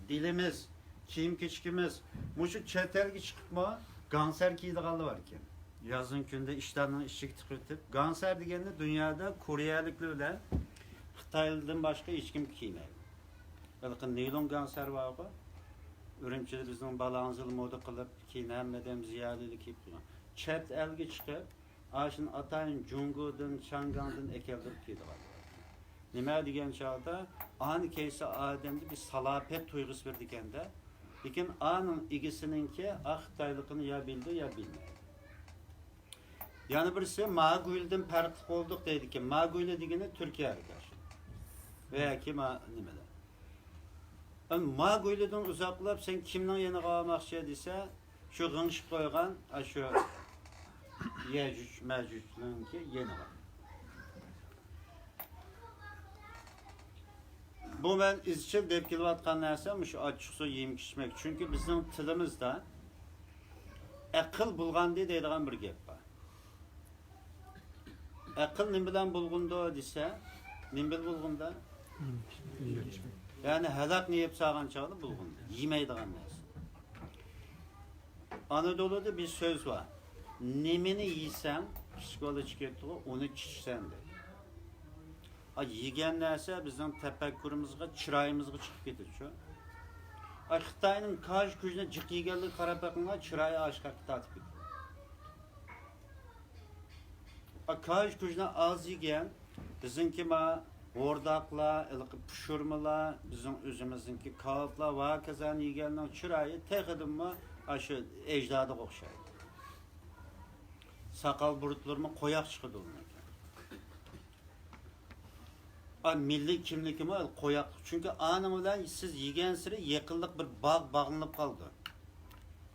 دىلىمىز، كىيىم-كېچىكىمىز مۇشۇ چەت ئەلگە چىقىپمۇ گاڭسەر كىيىدىغانلار باركەن. يازنىڭ كۈنىدە ئىشتاننىڭ ئىچىگە تىقىۋېتىپ، گاڭسەر دېگەننى دۇنيادا كورېيەلىكلەر بىلەن خىتايلىدىن باشقا ھېچكىم كىيمەيدۇ. ھېلىقى نىلون گاڭسەر بارغۇ، ئۈرۈمچىدە بىزنىڭ بالاڭزىلا مودا قىلىپ، كېيىن ھەممە ئادەم زىيالىيلار كىيىپ قالغان. چەت ئەلگە چىقىپ، ئاشۇنى ئاتايىن جۇڭگودىن، شياڭگاڭدىن ئەكەلدۈرۈپ كىيىدىغان. نېمە دېگەن چاغدا، ئانى كەيسى ئادەمدە بىر سالاپەت تۇيغۇسى بېرىدىكەن-دە. لېكىن ئانىڭ ئىگىسىنىڭكى ئا خىتايلىقىنى يا بىلىدۇ، يا بىلمەيدۇ. يەنە بىرسى ماگۇيلىدىن پەرقلىق بولدۇق دەيدىكەن. ماگۇيلى دېگىنى تۈركىيەلىك ئاشۇ. ۋە كىم نېمىدە. ماگۇيلىدىن ئۇزاقلاپ سەن كىمنىڭ يېنىغا بارماقچى دېسە، شۇ غىڭشىپ قويغان، ئاشۇ يەجۈج مەجۈجنىڭكى يېنىغا. بۇ مەن ئىزچىل دەپ كېلىۋاتقان نەرسە مۇشۇ ئاچچىقسۇ يېمەك-ئىچمەك. چۈنكى بىزنىڭ تىلىمىزدا ئەقىل بۇلغاندى دەيدىغان بىر گەپ بار. ئەقىل نېمە بىلەن بۇلغىنىدۇ دېسە، نېمە بىلەن بۇلغىنىدۇ؟ يەنى ھالاكنى يەپ سالغان چاغدا بۇلغىنىدۇ. يېمەيدىغان نەرسە. ئانادولۇدا بىر سۆز بار. نېمىنى يېسەڭ، كىچىك بالا چىقىپ كېتىدىغۇ، ئۇنى چىچىسەن دەيدۇ. ئا، يېگەن نەرسە بىزنىڭ تەپەككۇرىمىزغا، چىرايىمىزغا چىقىپ كېتىدۇ شۇ. ئا، خىتاينىڭ كاژ كۈجىنى جىق يېگەنلىكىگە قاراپ بېقىڭلار، چىرايى ئاشقاققا تارتىپ كېتىدۇ. ئا، كاژ كۈجىنى ئاز يېگەن، بىزنىڭكى ما ھورداقلار، ھېلىقى پۇشۇرمىلار، بىزنىڭ ئۆزىمىزنىڭكى كاۋاپلار ۋە ھاكازانى يېگەننىڭ چىرايى تېخىدىنمۇ ئاشۇ ئەجدادىغا ئوخشايدۇ. ساقال بۇرۇتلىرىمۇ قويۇق چىقىدۇ ئۇنىڭكى. ئا، مىللىي كىملىكىمۇ قويۇق. چۈنكى ئانىڭ بىلەن سىز يېگەنسېرى يېقىنلىق بىر باغ باغلىنىپ قالىدۇ.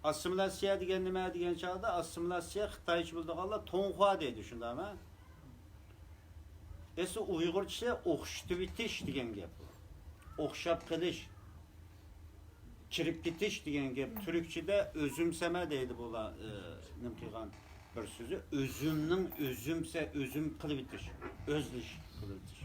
ئاسسىمىلياتسىيە دېگەن نېمە دېگەن چاغدا، ئاسسىمىلياتسىيە خىتايچە بىلىدىغانلار تۇڭخۇا دەيدۇ، شۇنداقمۇ؟ ئەسلى ئۇيغۇرچىسى ئوخشىتىۋېتىش دېگەن گەپ بۇ. ئوخشاپ قېلىش. كىرىپ كېتىش دېگەن گەپ تۈركچىدە ئۆزۈمسەمە دەيدۇ بۇلار، ئى، نېمە قىلغان بىر سۆزى، ئۆزۈمنىڭ ئۆزۈمسە، ئۆزۈم قىلىۋېتىش، ئۆزلىش قىلىۋېتىش.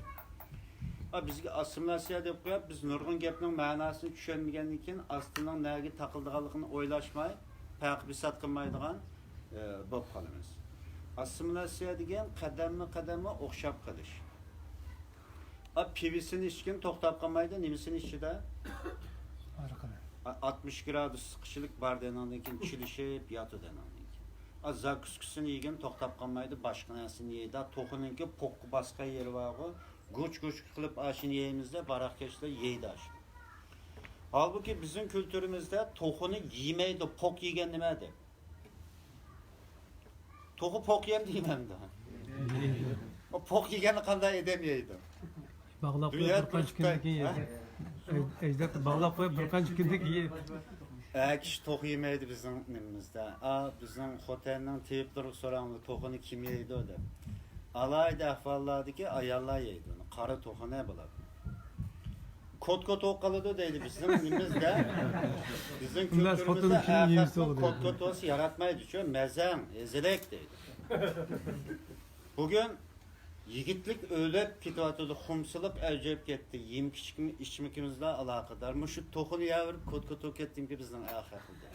ئا، بىزگە ئاسسىمىلياتسىيە دەپ قويۇپ، بىز نۇرغۇن گەپنىڭ مەناسىنى چۈشەنمىگەندىن كېيىن، ئاستىنىڭ نەگە تاقىلىدىغانلىقىنى ئويلاشماي، پەرق بىسات قىلمايدىغان، ئى، بولۇپ قالىمىز. ئاسسىمىلياتسىيە دېگەن قەدەممۇ قەدەممۇ ئوخشاپ قېلىش. ئا، پىۋىسىنى ئىچكىن توختاپ قالمايدۇ، نېمىسىنى ئىچىدۇ؟ ئارىقىنى. ئا، ئاتمىش گرادۇس سىقىشلىق بار دېنىڭدىن كېيىن چىلىشىپ ياتىدۇ دېنىڭدىن كېيىن. ئا، زاكۇسكىسىنى يېگىن توختاپ قالمايدۇ، باشقا نەرسىنى يەيدۇ. توخۇنىڭكى پوققا باسقان يېرى بارغۇ، گۇچ-گۇچ قىلىپ ئاشۇنى يەيمىز دەپ، ھاراق كەچلەر يەيدۇ ئاشۇنى. ھالبۇكى، بىزنىڭ كۈلتۈرىمىزدە توخۇنى يېمەيدۇ، پوق يېگەن نېمە دەپ. توخۇ پوق يەمدۇ يېمەمدۇ؟ ئۇ پوق يېگەننى قانداق ئادەم يەيدۇ؟ باغلاپ قويۇپ دۇنيا بىر قانچە تۈرك كۈندىن كېيىن خىتاي، يەيدۇ. ئەج-، ئەجداد باغلاپ قويۇپ بىر قانچە كۈندىن كېيىن يەيدۇ. ئە، كىشى توخۇ يېمەيدۇ بىزنىڭ نېمىمىزدە. ئا، بىزنىڭ خوتەننىڭ تېۋىپلىرىغا سوراڭلار، توخۇنى كىم يەيدۇ دەپ. ئالاھىدە ئەھۋاللاردىكى ئاياللار يەيدۇ. قارا توخۇنى بولىدۇ. كوت-كوت بولۇپ قالىدۇ دەيدۇ بىزنىڭ نېمىمىزدە. بىزنىڭ كۈلتۈرىمىزدە ئەر خوتۇن كوت-كوت بولسا ياراتمايدۇ، شۇ مەزەڭ، ئېزىلىك دەيدۇ. بۈگۈن يىگىتلىك ئۆلۈپ كېتىۋاتىدۇ، خۇمسىلىق ئەۋج ئېلىپ كەتتى. يېمەك-ئىچمىكىمىزلا ئالاقىدار. مۇشۇ توخۇنى يەۋېرىپ كوت-كوت بولۇپ كەتتىمكى بىزنىڭ ئەر خەقلىدە.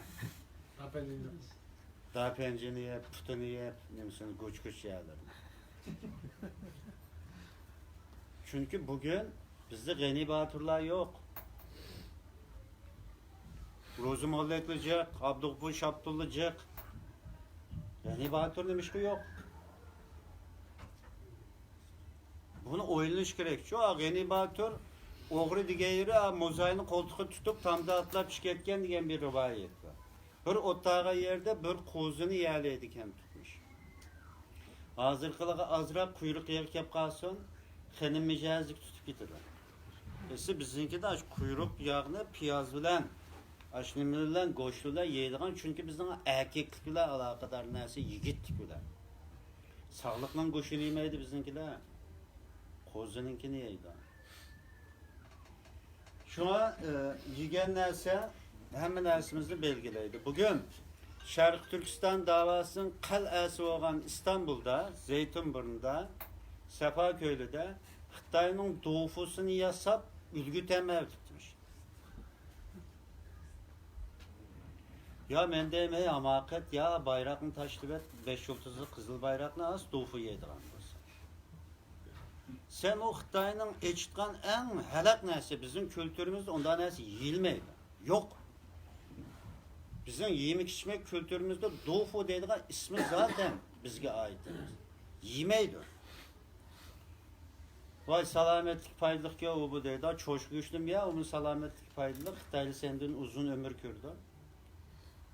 داپەنجىنى يەپ، پۇتىنى يەپ، نېمىسىنى، گۇچ-گۇچ يەرلىرىنى. چۈنكى بۈگۈن بىزدە غېنى باتۇرلار يوق. روزى موللاكلا جىق، ئابدۇغۇپۇر شاپتۇللا جىق. غېنى باتۇر نېمىشقا يوق؟ بۇنى ئويلىنىش كېرەك. شۇ غېنى باتۇر ئوغرى دېگەن يېرى، موزاينى قولتۇقىغا تۇتۇپ، تامدا ئاتلاپ چىقىپ كەتكەن دېگەن بىر رىۋايەت بار. بىر ئوتاغا يەردە بىر قوزىنى يەلەيدىكەن تۇتمۇش. ھازىرقىلىغا ئازراق قۇيرۇق ياغ كەپ قالسۇن، خېنىم مىجەزلىك تۇتۇپ كېتىدۇ. ئەسلى بىزنىڭكىدە ئاشۇ قۇيرۇق ياغنى پىياز بىلەن، ئاشۇ نېمە بىلەن، گۆش بىلەن يەيدىغان، چۈنكى بىزنىڭ ئەركەكلىك بىلەن ئالاقىدار نەرسە يىگىتلىك بىلەن. ساغلىقنىڭ گۆشىنى يېمەيدۇ بىزنىڭكىلەر. قوزىنىڭكىنى يەيدۇ. شۇڭا، ئى، يېگەن نەرسە ھەممە نەرسىمىزنى بەلگىلەيدۇ. بۈگۈن شەرقىي تۈركىستان داۋاسىنىڭ قەلئەسى بولغان ئىستانبۇلدا، زەيتۇنبۇرنىدا، سەفا كۆلىدە خىتاينىڭ دوفۇسىنى ياساپ، ئۈلگە تەمە ئەۋېتىپتىمىش. يا مەن دەيمەن، ھاماقەت، يا بايراقنى تاشلىۋەت، بەش يۇلتۇزلۇق قىزىل بايراقنى ئاز، توفۇ يەيدىغان بولسا. سەن ئۇ خىتاينىڭ ئېچىتقان ئەڭ ھەلەق نەرسە، بىزنىڭ كۈلتۈرىمىزدە ئۇنداق نەرسە يېيىلمەيدۇ. يوق. بىزنىڭ يېمەك ئىچمەك كۈلتۈرىمىزدە دوفۇ دەيدىغان ئىسمى زاتەن بىزگە ئائىت ئەمەس. يېمەيدۇ. ۋاي، سالامەتلىككە پايدىلىقكەن ئۇ بۇ دەيدۇ. چوشقا گۆشىنىمۇ يە، ئۇمۇ سالامەتلىككە پايدىلىق. خىتايلار سەندىن ئۇزۇن ئۆمۈر كۆرىدۇ.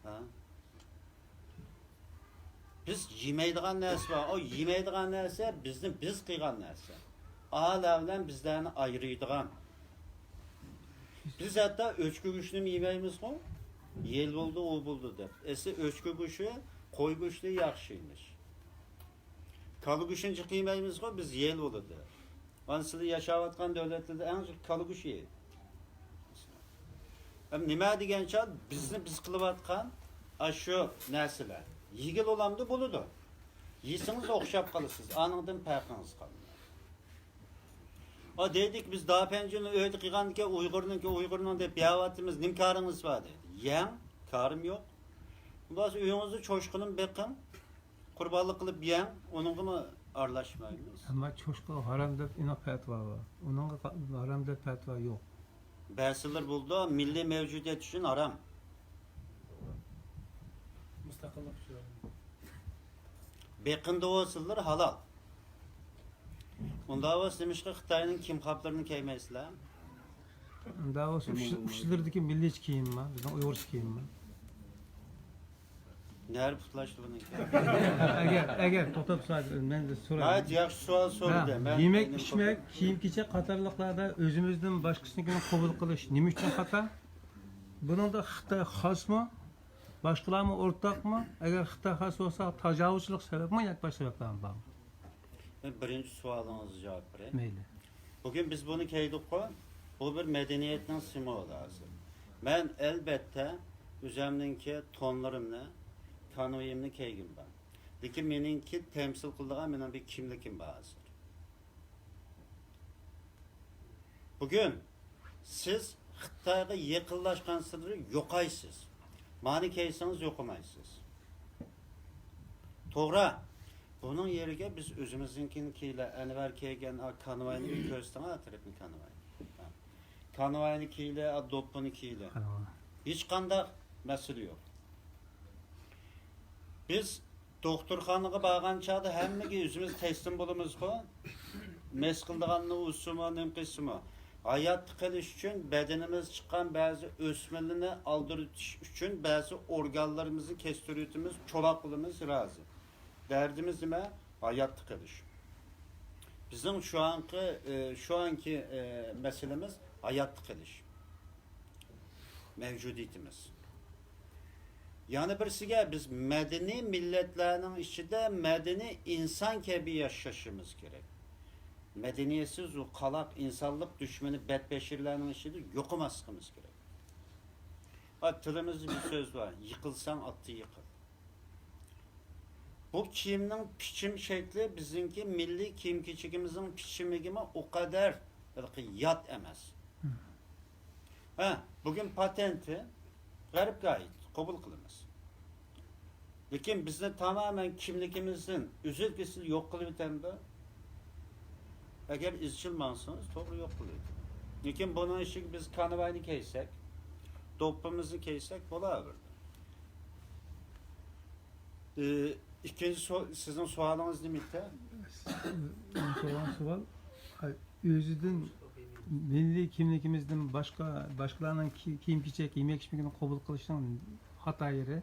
ھە؟ بىز يېمەيدىغان نەرسە بار. ئۇ يېمەيدىغان نەرسە بىزنى بىز قىلغان نەرسە. ئالەم بىلەن بىزلەرنى ئايرىيدىغان. بىز ھەتتا ئۆچكە گۆشىنىمۇ يېمەيمىزغۇ؟ يېل بولدى، ئۇ بولدى دەپ. ئەسلى ئۆچكە گۆشى، قوي گۆشىدىن ياخشى ئىمىش. كالا گۆشىنى جىق يېمەيمىزغۇ، بىز يېل بولىدۇ. مانا سىلەر ياشاۋاتقان دۆلەتلەردە ئەڭ جىق كالا گۆشى يەيدۇ. ھەم نېمە دېگەن چاغ بىزنى بىز قىلىۋاتقان ئاشۇ نەرسىلەر. يېگىلى بولامدۇ؟ بولىدۇ. يېسىڭىز ئوخشاپ قالىسىز، ئانىڭدىن پەرقىڭىز قالمايدۇ. ئا، دەيدىكى، بىز داپەنجىنى ئۆيدە قىلغاندىكىن ئۇيغۇرنىڭكى ئۇيغۇرنىڭ دەپ يەۋاتىمىز، نېمە كارىڭىز بار دەيدۇ. يەڭ، كارىم يوق. بولمىسا ئۆيىڭىزدە چوشقىنىمۇ بېقىڭ، قۇربانلىق قىلىپ يەڭ، ئۇنىڭغىمۇ ئارىلاشمايمىز. ئەمما چوشقا ھارام دەپ ئېنىق پەتىۋا بار. ئۇنىڭغا ھارام دەپ پەتىۋا يوق. بەزىلەر بولىدۇ، مىللىي مەۋجۇدىيەت ئۈچۈن ھارام. مۇستەقىللىق ئۈچۈن. بېقىندى بولسىلىر ھالال. ئۇنداق بولسا نېمىشقا خىتاينىڭ كىم قاپلىرىنى كىيمەيسىلەر؟ ئۇنداق بولسا ئۇچ-، ئۇچلىرىدىكى مىللىيچە كىيىم بار، بىزنىڭ ئۇيغۇرچە كىيىم بار. نەرە پۇتلاشتى بۇنىڭكى؟ ئەگەر، ئەگەر توختاپ سوراي، مەن سوراي. ناھايىتى ياخشى سوئال سورىدى. ھە، مەن يېمەك، ئىچمەك، كىيىم-كېچەك قاتارلىقلاردا ئۆزىمىزدىن باشقىسىنىڭكىنى قوبۇل قىلىش نېمە ئۈچۈن خاتا؟ بۇنىڭدا خىتاي خاسمۇ؟ باشقىلارمۇ ئورتاقمۇ؟ ئەگەر خىتاي خاس بولسا، تاجاۋۇزچىلىق سەۋەبمۇ ياكى باشقا سەۋەبلەرمۇ بارمۇ؟ مەن بىرىنچى سوئالىڭىزغا جاۋاب بېرەي. مەيلى. بۈگۈن بىز بۇنى كىيدۇققۇ، بۇ بىر مەدەنىيەتنىڭ سىمۋولى ھازىر. مەن ئەلبەتتە ئۆزەمنىڭكى تونلىرىمنى، كانۋىيىمنى كىيگۈم بار. لېكىن مېنىڭكى تەمسىل قىلىدىغان مېنىڭ بىر كىملىكىم بار ھازىر. بۈگۈن سىز خىتايغا يېقىنلاشقانسېرى يوقايسىز. مانى كىيسىڭىز يوقىمايسىز. توغرا. بۇنىڭ يېرىگە بىز ئۆزىمىزنىڭكىنى كىيىلە. ئەنۋەر كىيگەن، ئا، كانۋاينى كۆرسىتىڭ، ئا تەرەپنى كانۋاي. ھە. كانۋاينى كىيىلە، ئا، دوپپىنى كىيىلە. كانۋاي. ھېچقانداق مەسىلە يوق. بىز دوختۇرخانىغا بارغان چاغدا ھەممىگە ئۆزىمىز تەسلىم بولىمىزغۇ. مەس قىلىدىغاننى ئۇرسىمۇ، نېمە قىلسىمۇ. ھاياتتا قېلىش ئۈچۈن بەدىنىمىز چىققان بەزى ئۆسمىلىرىنى ئالدۇرۇتۇش ئۈچۈن بەزى ئورگانلىرىمىزنى كەستۈرۈۋېتىمىز، چولاق قىلىمىز، رازى. دەردىمىز نېمە؟ ھاياتتا قېلىش. بىزنىڭ شۇ ئانقى، ئى، شۇ ئانكى، ئى، مەسىلىمىز ھاياتتا قېلىش. مەۋجۇدىيىتىمىز. يەنە بىرسىگە، بىز مەدەنىي مىللەتلەرنىڭ ئىچىدە مەدەنىي ئىنسان كەبى ياشىشىمىز كېرەك. مەدەنىيەتسىز ۋە قالاق ئىنسانلىق دۈشمىنى بەتبەشىرلەرنىڭ ئىچىدە يوقىماسلىقىمىز كېرەك. ئا، تىلىمىزدا بىر سۆز بار، «يىقىلساڭ ئاتتا يىقىل.» بۇ كىيىمنىڭ پىچىم شەكلى بىزنىڭكى مىللىي كىيىم-كېچىكىمىزنىڭ پىچىمىگىمۇ ئۇ قەدەر ھېلىقى يات ئەمەس. ھە، بۈگۈن پاتېنتى غەربكە ئائىت، قوبۇل قىلىمىز. لېكىن بىزنى تامامەن كىملىكىمىزدىن ئۈزۈل-كېسىل يوق قىلىۋېتەمدۇ؟ ئەگەر ئىزچىل ماڭسىڭىز، توغرا يوق قىلىۋېتىدۇ. لېكىن بۇنىڭ ئىچىگە بىز كانۋاينى كىيسەك، دوپپىمىزنى كىيسەك بولاۋېرىدۇ. ئى، ئىككىنچى سو-، سىزنىڭ سوئالىڭىز نېمىدى؟ سىز سورىغان سوئال، ئۆزىدىن مىللىي كىملىكىمىزدىن باشقا، باشقىلارنىڭ كى-، كىيىم-كېچەك، يېمەك-ئىچمىكىنى قوبۇل قىلىشنىڭ خاتا يېرى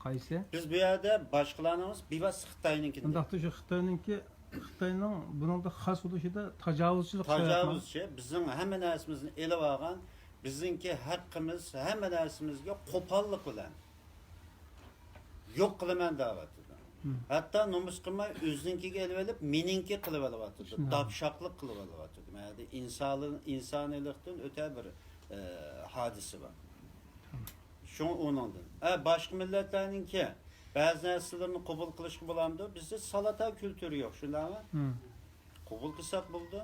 قايسى؟ بىز بۇ يەردە باشقىلارنىڭ ئەمەس، بىۋاسىتە خىتاينىڭكىنى. ئۇنداقتا شۇ خىتاينىڭكى، خىتاينىڭ بۇنىڭدا خاس بولۇشىدا تاجاۋۇزچىلىق سەۋەبمۇ؟ تاجاۋۇزچى، بىزنىڭ ھەممە نەرسىمىزنى ئېلىۋالغان، بىزنىڭكى ھەققىمىز، ھەممە نەرسىمىزگە قوپاللىق بىلەن يوق قىلىمەن دەۋاتىدۇ. ھەتتا نومۇس قىلماي ئۆزىنىڭكىگە ئېلىۋېلىپ، مېنىڭكى قىلىۋېلىۋاتىدۇ. شۇنداق. داپشاقلىق قىلىۋېلىۋاتىدۇ. مانا يەردە ئىنسانلار-، ئىنسانىيلىقتىن ئۆتە بىر، ئە، ھادىسە بار. شۇڭا ئۇنىڭدىن. ئە، باشقا مىللەتلەرنىڭكى بەزى نەرسىلىرىنى قوبۇل قىلىشقا بولامدۇ؟ بىزدە سالاتا كۈلتۈرى يوق، شۇنداقمۇ؟ قوبۇل قىلساق بولىدۇ.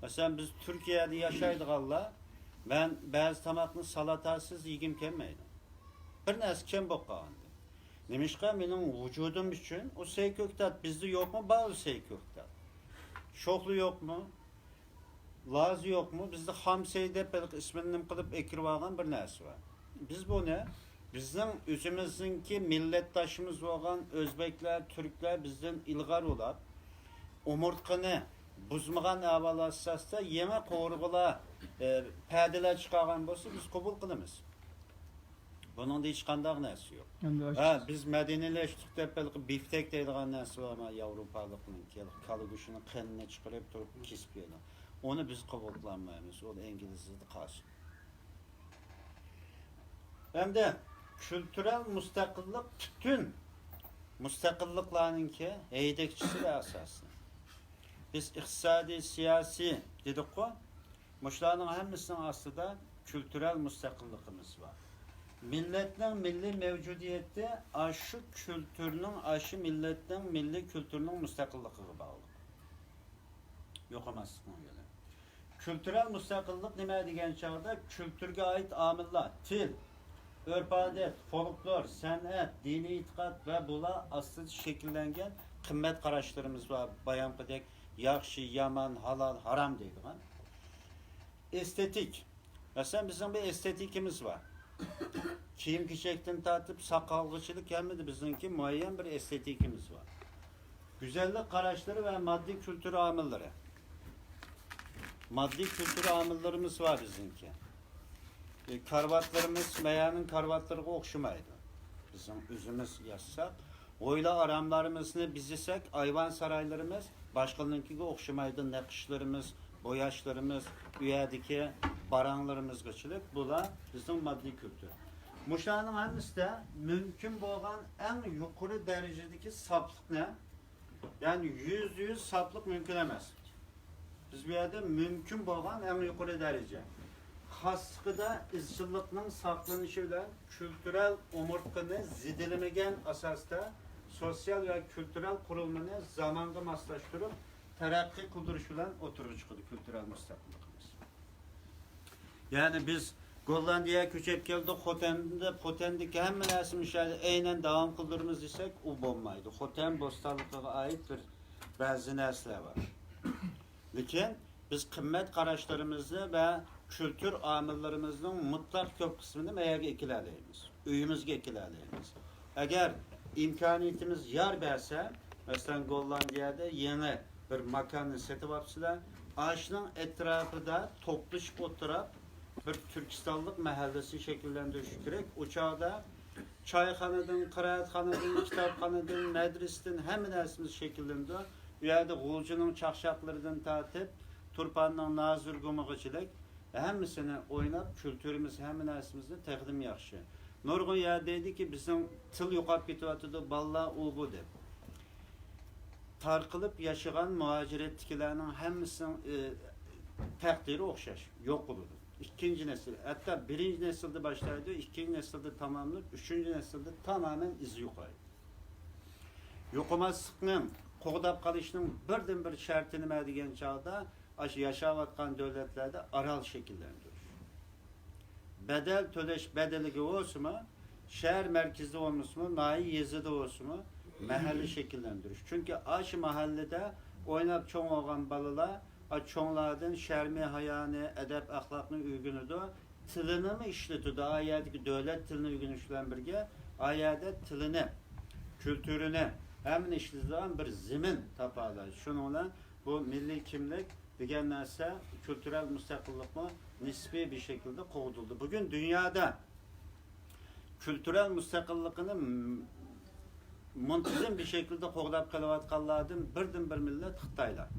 مەسىلەن، بىز تۈركىيەدە ياشايدىغانلار، مەن بەزى تاماقنى سالاتاسىز يېگۈم كەلمەيدۇ. بىر نەرسە كەم بولۇپ قالغانىدى. نېمىشقا مېنىڭ ۋۇجۇدۇم ئۈچۈن ئۇ سەي كۆكتات بىزدە يوقمۇ؟ بار ئۇ سەي كۆكتات. شوخلا يوقمۇ؟ لازا يوقمۇ؟ بىزدە خام سەي دەپ ھېلىقى ئىسمىنى نېمە قىلىپ ئەكىرىۋالغان بىر نەرسە بار. بىز بۇنى بىزنىڭ ئۆزىمىزنىڭكى مىللەتداشىمىز بولغان ئۆزبەكلەر، تۈركلەر بىزدىن ئىلغار بولاپ، ئومۇرتقىنى بۇزمىغان ئەھۋال ئاساسىدا يېڭى قورۇغىلار، ئە، پەدىلەر چىقارغان بولسا، بىز قوبۇل قىلىمىز. بۇنىڭدا ھېچقانداق نەرسە يوق. ئەمدى ھە، بىز مەدەنىيلەشتۇق دەپ ھېلىقى بىفتەك دەيدىغان نەرسە بارمۇ؟ ياۋروپالىقنىڭكى كالا گۆشىنىڭ قېنىنى چىقىرىپ تۇرۇپ كېسىپ يەيدۇ. ئۇنى بىز قوبۇل قىلالمايمىز. ئۇ ئىنگلىزلاردا قالسۇن. ھەمدە كۈلتۈرەل مۇستەقىللىق پۈتۈن مۇستەقىللىقلارنىڭكى ھەيدەكچىسى ۋە ئاساسى. بىز ئىقتىسادىي، سىياسىي دېدۇققۇ، مۇشۇلارنىڭ ھەممىسىنىڭ ئاستىدا كۈلتۈرەل مۇستەقىللىقىمىز بار. مىللەتنىڭ مىللىي مەۋجۇدىيىتى ئاشۇ كۈلتۈرنىڭ، ئاشۇ مىللەتنىڭ مىللىي كۈلتۈرىنىڭ مۇستەقىللىقىغا باغلىق. يوقىماسلىقنىڭ يولى. كۈلتۈرەل مۇستەقىللىق نېمە دېگەن چاغدا، كۈلتۈرگە ئائىت ئامىللار، تىل، ئۆرپ-ئادەت، فولكلور، سەنئەت، دىنىي ئېتىقاد ۋە بۇلار ئاستىدا شەكىللەنگەن قىممەت قاراشلىرىمىز بار. بايامقىدەك ياخشى، يامان، ھالال، ھارام دەيدىغان. ئېستېتىك. مەسىلەن، بىزنىڭ بىر ئېستېتىكىمىز بار. كىيىم-كېچەكتىن تارتىپ ساقالغىچىلىك ھەممىدە بىزنىڭكى مۇئەييەن بىر ئېستېتىكىمىز بار. گۈزەللىك قاراشلىرى ۋە ماددىي كۈلتۈر ئامىللىرى. ماددىي كۈلتۈر ئامىللىرىمىز بار بىزنىڭكى. ئى، كارىۋاتلىرىمىز مەيەرنىڭ كارىۋاتلىرىغا ئوخشىمايدۇ. بىزنىڭ ئۆزىمىز ياسىساق، ھويلا-ئاراملىرىمىزنى بېزىسەك، ئايۋان-سارايلىرىمىز باشقىلىرىنىڭكىگە ئوخشىمايدۇ. نەقىشلىرىمىز، بوياشلىرىمىز، ئۇ يەردىكى باراڭلىرىمىزغىچىلىك، بۇلار بىزنىڭ ماددىي كۈلتۈر. مۇشۇلارنىڭ ھەممىسىدە مۇمكىن بولغان ئەڭ يۇقىرى دەرىجىدىكى ساپلىقنى، يەنى يۈزدە يۈز ساپلىق مۇمكىن ئەمەس. بىز بۇ يەردە مۇمكىن بولغان ئەڭ يۇقىرى دەرىجە، خاسلىقىدا ئىزچىللىقنىڭ ساقلىنىشى بىلەن كۈلتۈرەل ئومۇرتقىنى زېدىلىمىگەن ئاساستا سوتسىيال ۋە كۈلتۈرەل قۇرۇلمىنى زامانغا ماسلاشتۇرۇپ تەرەققىي قىلدۇرۇش بىلەن ئوتتۇرىغا چىقىدۇ كۈلتۈرەل مۇستەقىللىقىمىز. يەنى بىز گوللاندىيەگە كۆچۈپ كەلدۇق، خوتەندە، خوتەندىكى ھەممە نەرسىنى مۇشۇ يەردە ئەينەن داۋام قىلدۇرىمىز دېسەك، ئۇ بولمايدۇ. خوتەن بوستانلىقىغا ئائىت بىر بەزى نەرسىلەر بار. لېكىن بىز قىممەت قاراشلىرىمىزنى ۋە كۈلتۈر ئامىللىرىمىزنىڭ مۇتلەق كۆپ قىسمىنى مەيەرگە ئەكېلەلەيمىز، ئۆيىمىزگە ئەكېلەلەيمىز. ئەگەر ئىمكانىيىتىمىز يار بەرسە، مەسىلەن، گوللاندىيەدە يېڭى بىر ماكاننى سېتىۋاپسىلەر، ئاشۇنىڭ ئەتراپىدا توپلىشىپ ئولتۇراپ، بىر تۈركىستانلىق مەھەللىسىنى شەكىللەندۈرۈش كېرەك. ئۇ چاغدا چايخانىدىن، قىرائەتخانىدىن، كىتابخانىدىن، مەدرىسىدىن ھەممە نەرسىمىز شەكىللىنىدۇ. ئۇ يەردە غۇلجىنىڭ چاقچاقلىرىدىن تارتىپ، تۇرپاننىڭ نازىرگۈمىغىچىلىك ھەممىسىنى ئويناپ، كۈلتۈرىمىز، ھەممە نەرسىمىزنى تەقدىم ياخشى. نۇرغۇن يەر دەيدىكى، بىزنىڭ تىل يوقاپ كېتىۋاتىدۇ، بالىلار ئۇ بۇ دەپ. تارقىلىپ ياشىغان مۇھاجىرەتتىكىلەرنىڭ ھەممىسىنىڭ، ئى، تەقدىرى ئوخشاش، يوق بولىدۇ. ئىككىنچى نەسىل، ھەتتا بىرىنچى نەسىلدە باشلايدۇ، ئىككىنچى نەسىلدە تاماملىنىپ، ئۈچىنچى نەسىلدە تامامەن ئىزى يوقايدۇ. يوقىماسلىقنىڭ، قوغداپ قېلىشنىڭ بىردىنبىر شەرتى نېمە دېگەن چاغدا، ئاشۇ ياشاۋاتقان دۆلەتلەردە ئارال شەكىللەندۈرۈش. بەدەل تۆلەش بەدىلىگە بولسىمۇ، شەھەر مەركىزىدە بولمىسىمۇ، ناھىيە، يېزىدا بولسىمۇ، مەھەللە شەكىللەندۈرۈش. چۈنكى ئاشۇ مەھەللىدە ئويناپ چوڭ بولغان بالىلار، ئا، چوڭلاردىن شەرمى ھايانى، ئەدەپ ئەخلاقنى ئۆگىنىدۇ. تىلىنىمۇ ئىشلىتىدۇ. ئا يەردىكى دۆلەت تىلىنى ئۆگىنىش بىلەن بىرگە، ئا يەردە تىلىنى، كۈلتۈرىنى، ھەممىنى ئىشلىتىدىغان بىر زېمىن تاپالايدۇ. شۇنىڭ بىلەن بۇ مىللىي كىملىك دېگەن نەرسە، كۈلتۈرەل مۇستەقىللىقمۇ نىسپىي بىر شەكىلدە قوغدىلىدۇ. بۈگۈن دۇنيادا كۈلتۈرەل مۇستەقىللىقىنى م-، مۇنتىزىم بىر شەكىلدە قوغداپ قېلىۋاتقانلاردىن بىردىنبىر مىللەت خىتايلار.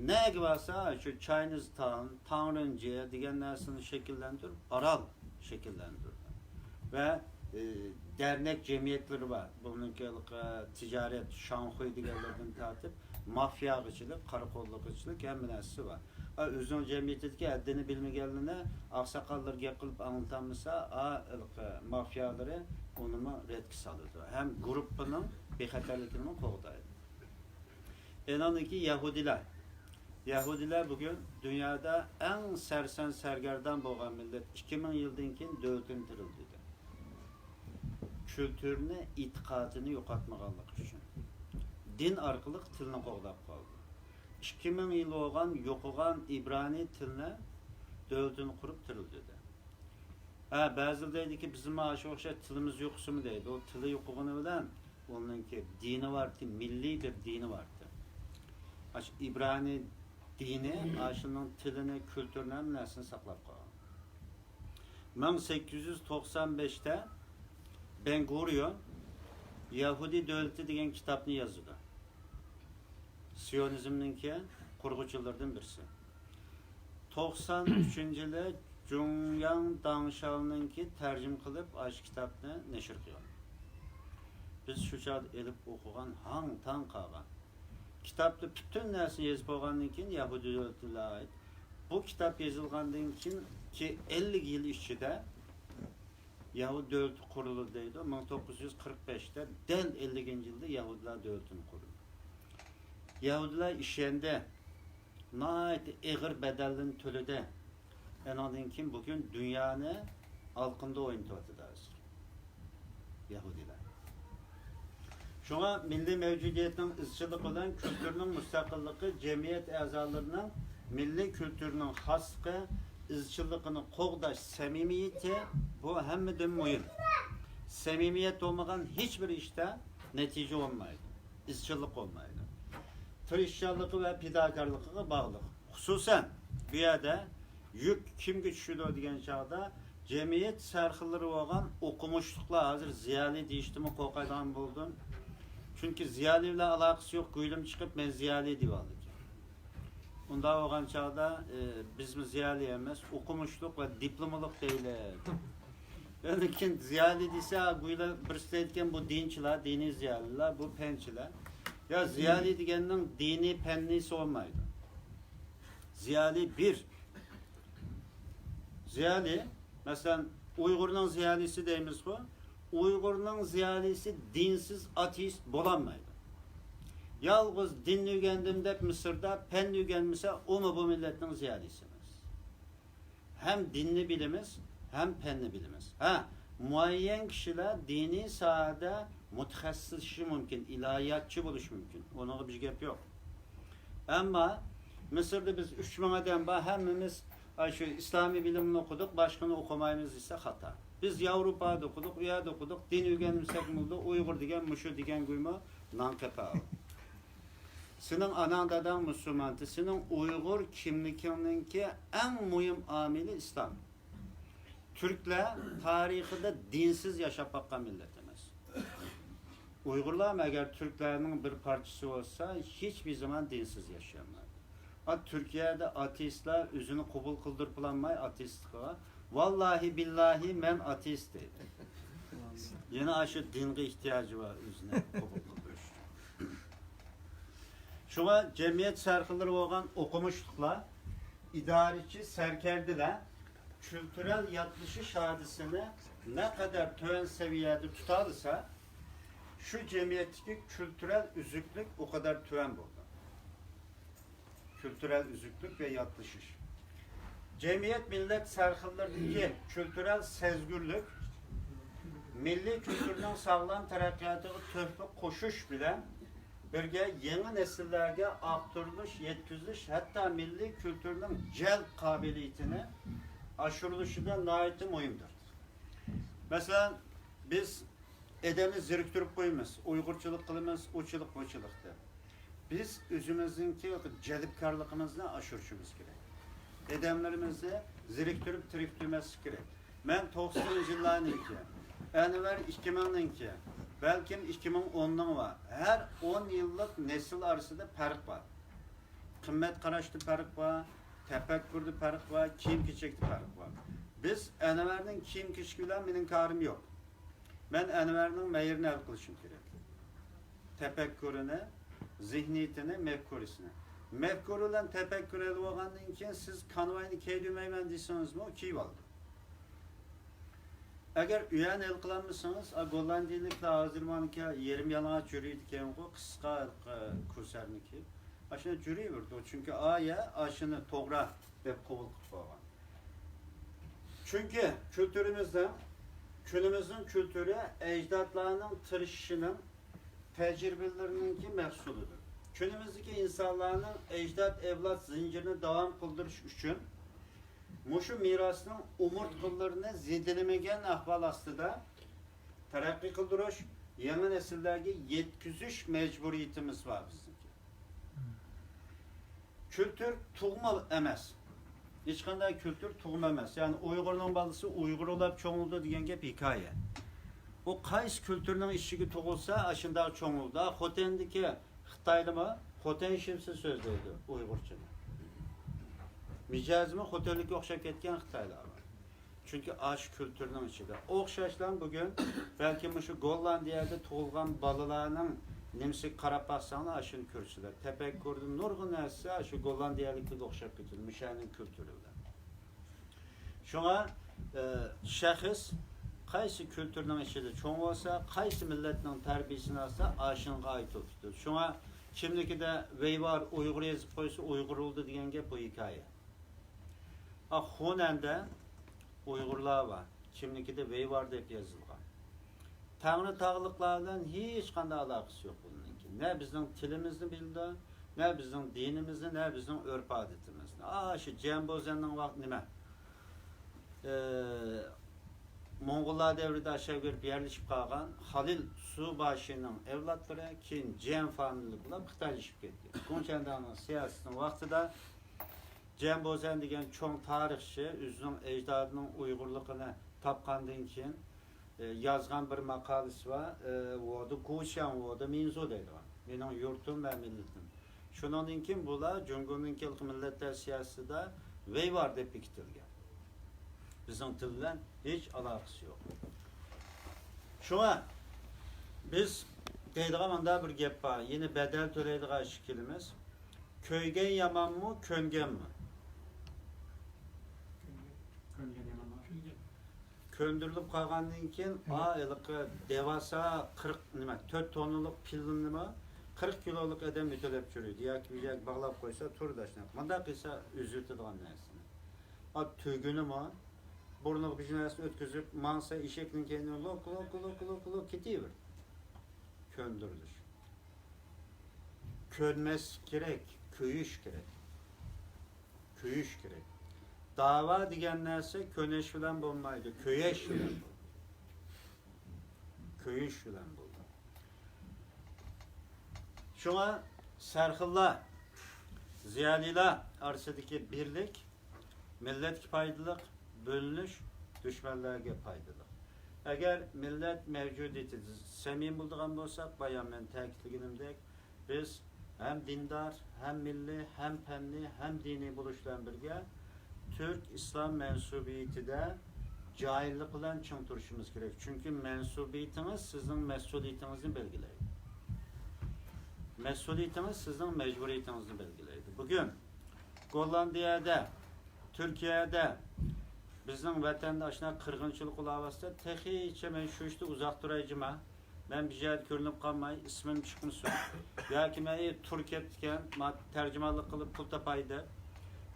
نەگە بارسا، شۇ چاينىز تاۋن، تاڭرىنجى دېگەن نەرسىنى شەكىللەندۈرۈپ، ئارال شەكىللەندۈردى. ۋە، ئى، دەرنەك جەمئىيەتلىرى بار. بۇنىڭكى ھېلىقى تىجارەت، شاڭخۇي دېگەنلەردىن تارتىپ، مافىياغىچىلىك، قارا قوللۇققىچىلىك ھەممە نەرسىسى بار. ئا، ئۆزىنىڭ جەمئىيىتىدىكى ھەددىنى بىلمىگەنلىرىنى ئاقساقاللىرى گەپ قىلىپ ئاڭلىتالمىسا، ئا، ھېلىقى مافىيالىرى ئۇنىمۇ رەتكە سالىدۇ. ھەم گۇرۇپپىنىڭ بىخەتەرلىكىنىمۇ قوغدايدۇ. ئېنىڭدىن كېيىن يەھۇدىيلار. يەھۇدىيلار بۈگۈن دۇنيادا ئەڭ سەرسان سەرگەردان بولغان مىللەت، ئىككى مىڭ يىلدىن كېيىن دۆلىتىنى تىرىلدۈردى. كۈلتۈرنى، ئېتىقادىنى يوقاتمىغانلىقى ئۈچۈن دىن ئارقىلىق تىلنى قوغداپ قالدى. ئىككى مىڭ يىل بولغان يوقىغان ئىبرانىي تىلنى دۆلىتىنى قۇرۇپ تىرىلدۈردى. ھە، بەزىلەر دەيدىكى، بىزمۇ ئاشۇ ئوخشاش تىلىمىز يوقسىمۇ دەيدۇ. ئۇ تىلى يوقىغىنى بىلەن ئۇنىڭكى دىنى بارتى، مىللىي بىر دىنى بارتى. ئاشۇ ئىبرانىي دىنى ئاشۇنىڭ تىلىنى، كۈلتۈرىنى، ھەممە نەرسىنى ساقلاپ قالغان. مىڭ سەككىز يۈز توقسان بەشتە بەن گۇرىيون يەھۇدىي دۆلىتى دېگەن كىتابنى يازىدۇ. سىيونىزمنىڭكى قۇرغۇچىلىرىدىن بىرسى. توقسان ئۈچىنچى يىلى جۇڭياڭ داڭشاۋنىڭكى تەرجىمە قىلىپ ئاشۇ كىتابنى نەشر قىلغان. بىز شۇ چاغدا ئېلىپ ئوقۇغان، ھاڭ-تاڭ قالغان. كىتابتا پۈتۈن نەرسىنى يېزىپ بولغاندىن كېيىن، يەھۇدىي دۆلىتىگە ئائىت. بۇ كىتاب يېزىلغاندىن كېيىنكى ئەللىك يىل ئىچىدە يەھۇدىي دۆلىتى قۇرۇلدى دەيدۇ. مىڭ توققۇز يۈز قىرىق بەشتە، دەل ئەللىكىنچى يىلدا يەھۇدىيلار دۆلىتىنى قۇردى. يەھۇدىيلار ئىشەندى، ناھايىتى ئېغىر بەدەللىرىنى تۆلىدى. ئانىڭدىن كېيىن بۈگۈن دۇنيانى ئالىقىنىدا ئوينىتىۋاتىدۇ ھازىر يەھۇدىيلار. شۇڭا مىللىي مەۋجۇدىيەتنىڭ ئىزچىللىقى بىلەن كۈلتۈرنىڭ مۇستەقىللىقى، جەمئىيەت ئەزالىرىنىڭ مىللىي كۈلتۈرنىڭ خاسلىقى، ئىزچىللىقىنى قوغداش سەمىمىيىتى، بۇ ھەممىدىن مۇھىم. سەمىمىيەت بولمىغان ھېچ بىر ئىشتا نەتىجە بولمايدۇ، ئىزچىللىق بولمايدۇ. تىرىشچانلىقى ۋە پىداكارلىقىغا باغلىق. خۇسۇسەن، بۇ يەردە يۈك كىمگە چۈشىدۇ دېگەن چاغدا، جەمئىيەت سەرخىللىرى بولغان ئوقۇمۇشلۇقلار، ھازىر زىيالىي دېيىشتىنمۇ قورقايدىغان بولدۇم. چۈنكى زىيالىي بىلەن ئالاقىسى يوق، گۇيلىم چىقىپ، مەن زىيالىي دېيىۋالىدىكەن. ئۇنداق بولغان چاغدا، ئى، بىزمۇ زىيالىي ئەمەس، ئوقۇمۇشلۇق ۋە دىپلوملۇق دەيلى. ئاندىن كېيىن زىيالىي دېسە، گۇيلا بىرسى دەيدىكەن، بۇ دىنچىلار، دىنىي زىيالىيلار، بۇ پەنچىلەر. يا زىيالىي دېگەننىڭ دىنىي، پەننىيسى بولمايدۇ. زىيالىي بىر. زىيالىي، مەسىلەن، ئۇيغۇرنىڭ زىيالىيسى دەيمىزغۇ؟ ئۇيغۇرنىڭ زىيالىيسى دىنسىز ئاتېئىست بولالمايدۇ. يالغۇز دىننى ئۆگەندىم دەپ مىسىردا پەننى ئۆگەنمىسە، ئۇمۇ بۇ مىللەتنىڭ زىيالىيسى ئەمەس. ھەم دىننى بىلىمىز، ھەم پەننى بىلىمىز. ھە، مۇئەييەن كىشىلەر دىنىي ساھەدە مۇتەخەسسىسلىشىشى مۇمكىن، ئىلاھىياتچى بولۇشى مۇمكىن. ئۇنىڭغا بىر گەپ يوق. ئەمما مىسىردا بىز ئۈچ مىڭ ئادەم بار، ھەممىمىز ئاشۇ ئىسلامىي بىلىمنى ئوقۇدۇق، باشقىنى ئوقۇمايمىز دېسە خاتا. بىز ياۋروپادا ئوقۇدۇق، ئۇ يەردە ئوقۇدۇق، دىن ئۆگەنمىسەكمۇ بولىدۇ، ئۇيغۇر دېگەن مۇشۇ دېگەن گۇيمۇ نان قېپى ئاۋۇ. سېنىڭ ئاناڭ داداڭ مۇسۇلمانتى، سېنىڭ ئۇيغۇر كىملىكىڭنىڭكى ئەڭ مۇھىم ئامىلى ئىسلام. تۈركلەر تارىخىدا دىنسىز ياشاپ باققان مىللەت ئەمەس. ئۇيغۇرلارمۇ ئەگەر تۈركلەرنىڭ بىر پارچىسى بولسا، ھېچبىر زامان دىنسىز ياشىيالمايدۇ. ئا، تۈركىيەدە ئاتېئىستلار ئۆزىنى قوبۇل قىلدۇرۇپ بولالماي ئاتېئىستلىقىغا، ۋاللاھى بىللاھى مەن ئاتېئىست دەيدۇ. يەنە ئاشۇ دىنغا ئېھتىياجى بار ئۆزىنى قوبۇل قىلدۇرۇش ئۈچۈن. شۇڭا جەمئىيەت سەرخىللىرى بولغان ئوقۇمۇشلۇقلار، ئىدارىچى، سەركەردىلەر كۈلتۈرەل ياتلىشىش ھادىسىنى نەقەدەر تۆۋەن سەۋىيەدە تۇتالىسا، شۇ جەمئىيەتتىكى كۈلتۈرەل ئۈزۈكلۈك ئۇ قەدەر تۆۋەن بولىدۇ. كۈلتۈرەل ئۈزۈكلۈك ۋە ياتلىشىش. جەمئىيەت مىللەت سەرخىللىرىدىكى كۈلتۈرەل سەزگۈرلۈك مىللىي كۈلتۈرنىڭ ساغلام تەرەققىياتىغا تۆھپە قوشۇش بىلەن بىرگە، يېڭى نەسىللەرگە ئاقتۇرۇلۇش، يەتكۈزۈلۈش، ھەتتا مىللىي كۈلتۈرنىڭ جەلپ قابىلىيىتىنى ئاشۇرۇلۇشىدا ناھايىتى مۇھىمدۇر. مەسىلەن، بىز ئادەمنى زېرىكتۈرۈپ قويىمىز، ئۇيغۇرچىلىق قىلىمىز، ئۇچىلىق، بۇچىلىق دەپ. بىز ئۆزىمىزنىڭكى جەلپكارلىقىمىزنى ئاشۇرۇشىمىز كېرەك. ئادەملىرىمىزنى زېرىكتۈرۈپ تېرىكتۈرمەسلىك كېرەك. مەن توقسىنىنچى يىللارنىڭكى، ئەنۋەر ئىككى مىڭنىڭكى، بەلكىم ئىككى مىڭ ئوننىڭ بار. ھەر ئون يىللىق نەسىل ئارىسىدا پەرق بار. قىممەت قاراشتا پەرق بار، تەپەككۇردا پەرق بار، كىيىم-كېچەكتە پەرق بار. بىز ئەنۋەرنىڭ كىيىم-كېچىكى بىلەن مېنىڭ كارىم يوق. مەن ئەنۋەرنىڭ مەيرىنى ھەل قىلىشىم كېرەك. تەپەككۇرىنى، زېھنىيىتىنى، مەپكۇرىسىنى. مەپكۇرى بىلەن تەپەككۇرى ھەل بولغاندىن كېيىن سىز كانۋاينى كىيدۈرمەيمەن دېسىڭىزمۇ كىيىۋالىدۇ. ئەگەر ئۇيەرنى ھەل قىلالمىسىڭىز، ئا، گوللاندىيىلىكلەر ھازىر مانىكى يېرىم يالىڭاچ يۈرىدىكەنغۇ، قىسقا ھېلىقى كوسەرنى كىيىپ، ئاشۇنداق يۈرۈۋېرىدۇ. چۈنكى ئايە ئاشۇنى توغرا دەپ قوبۇل قىلىپ قويغان. چۈنكى كۈلتۈرىمىزدە كۈنىمىزنىڭ كۈلتۈرى ئەجدادلارنىڭ تىرىشىشىنىڭ، تەجرىبىلىرىنىڭكى مەھسۇلىدۇر. كۈنىمىزدىكى ئىنسانلارنىڭ ئەجداد-ئەۋلاد زىنجىرىنى داۋام قىلدۇرۇش ئۈچۈن مۇشۇ مىراسنىڭ ئومۇرتقىلىرىنى زېدىلىمىگەن ئەھۋال ئاستىدا تەرەققىي قىلدۇرۇش، يېڭى نەسىللەرگە يەتكۈزۈش مەجبۇرىيىتىمىز بار بىزنىڭكى. كۈلتۈر تۇغما ئەمەس. ھېچقانداق كۈلتۈر تۇغما ئەمەس. يەنى ئۇيغۇرنىڭ بالىسى ئۇيغۇر بولۇپ چوڭىيدۇ دېگەن گەپ ھېكايە. ئۇ قايسى كۈلتۈرنىڭ ئىچىگە تۇغۇلسا، ئاشۇنداق چوڭىيدۇ. خوتەندىكى خىتايلىمۇ خوتەن شىۋىسى سۆزلەيدۇ ئۇيغۇرچىنى. مىجەزىمۇ خوتەنلىككە ئوخشاپ كەتكەن خىتايلار بار. چۈنكى ئاشۇ كۈلتۈرنىڭ ئىچىدە. ئوخشاشلا بۈگۈن بەلكى مۇشۇ گوللاندىيەدە تۇغۇلغان بالىلارنىڭ نېمىسىگە قاراپ باقساڭلار ئاشۇنى كۆرىسىلەر. تەپەككۇردىن نۇرغۇن نەرسە ئاشۇ گوللاندىيەلىكلەرگە ئوخشاپ كېتىدۇ، مۇشۇ يەرنىڭ كۈلتۈرى بىلەن. شۇڭا، ئە، شەخس قايسى كۈلتۈرنىڭ ئىچىدە چوڭ بولسا، قايسى مىللەتنىڭ تەربىيىسىنى ئالسا، ئاشۇنىڭغا ئائىت بولۇپ كېتىدۇ. شۇڭا كىملىكىدە ۋېيۋار ئۇيغۇر يېزىپ قويسا، ئۇيغۇر بولدى دېگەن گەپ بۇ ھېكايە. ئا، خۇنەندە ئۇيغۇرلار بار. كىملىكىدە ۋېيۋار دەپ يېزىلغان. تەڭرىتاغلىقلار بىلەن ھېچقانداق ئالاقىسى يوق بۇنىڭكى. نە بىزنىڭ تىلىمىزنى بىلىدۇ، نە بىزنىڭ دىنىمىزنى، نە بىزنىڭ ئۆرپ-ئادىتىمىزنى. ئاشۇ جەنبوزەننىڭ ۋاقتى نېمە؟ ئى، موڭغۇللار دەۋرىدە ئاشۇ يەرگە بېرىپ يەرلىشىپ قالغان خالىل سۇباشىنىڭ ئەۋلادلىرى كېيىن جيەن فامىلىلىك بولۇپ خىتايلىشىپ كەتكەن. گۇڭچەنداڭنىڭ سىياسىتىنىڭ ۋاقتىدا جيەن بوزەن دېگەن چوڭ تارىخچى ئۆزىنىڭ ئەجدادىنىڭ ئۇيغۇرلۇقىنى تاپقاندىن كېيىن، ئى، يازغان بىر ماقالىسى بار. ئى، ۋودى گۇشياڭ ۋودى مىنزۇ دەيدىغان. مېنىڭ يۇرتۇم ۋە مىللىتىم. شۇنىڭدىن كېيىن بۇلار جۇڭگونىڭكى مىللەتلەر سىياسىتىدە ۋېيۋار دەپ بېكىتىلگەن. بىزنىڭ تىل بىلەن ھېچ ئالاقىسى يوق. شۇڭا بىز دەيدىغان مۇنداق بىر گەپ بار. يەنە بەدەل تۆلەيدىغان ئىشكىلىمىز. كۆيگەن يامانمۇ، كۆنگەنمۇ؟ كۆنگەن يامانمۇ؟ كۆندۈرۈلۈپ قالغاندىن كېيىن، ئا، ھېلىقى دېۋاسا قىرىق، نېمە، تۆت توننىلىق پىلنىمۇ قىرىق كىلولۇق ئادەم يۆتەلەپ يۈرىدۇ. ياكى بىر يەرگە باغلاپ قويسا، تۇرىدۇ ئاشۇنداق. مۇنداق قىلسا ئۈزۈۋېتىدىغان نەرسىنى. ئا، تۈگۈنىمۇ بۇرنىغا بىر نەرسە ئۆتكۈزۈپ ماڭسا، ئېشەكنىڭ كەينىدىن لوك، لوك، لوك، لوك، لوك كېتىۋېرىدۇ. كۆندۈرۈلۈش. كۆنمەسلىك كېرەك، كۆيۈش كېرەك. كۆيۈش كېرەك. داۋا دېگەن نەرسە كۆنۈش بىلەن بولمايدۇ، كۆيۈش بىلەن بولىدۇ. كۆيۈش بىلەن بولىدۇ. شۇڭا سەرخىللار، زىيالىيلار ئارىسىدىكى بىرلىك مىللەتكە پايدىلىق، بۆلۈنۈش دۈشمەنلەرگە پايدىلىق. ئەگەر مىللەت مەۋجۇدىيىتىدە سەمىمىي بولىدىغان بولساق، بايا مەن تەكىتلىگىنىمدەك، بىز ھەم دىندار، ھەم مىللىي، ھەم پەننىي، ھەم دىنىي بولۇش بىلەن بىرگە، تۈرك ئىسلام مەنسۇبىيىتىدە جاھىللىق بىلەن چىڭ تۇرۇشىمىز كېرەك. چۈنكى مەنسۇبىيىتىڭىز سىزنىڭ مەسئۇلىيىتىڭىزنى بەلگىلەيدۇ. مەسئۇلىيىتىڭىز سىزنىڭ مەجبۇرىيىتىڭىزنى بەلگىلەيدۇ. بۈگۈن گوللاندىيەدە، تۈركىيەدە، بىزنىڭ ۋەتەندە ئاشۇنداق قىرغىنچىلىق بولۇۋاتسا، تېخىچە مەن شۇ ئىشتا ئۇزاق تۇراي جۇما. مەن بىر يەردە كۆرۈنۈپ قالماي، ئىسمىم چىقمىسۇن. ياكى مەن، ئى، تۈرك كەپتىكەن، ما تەرجىمانلىق قىلىپ پۇل تاپاي دەپ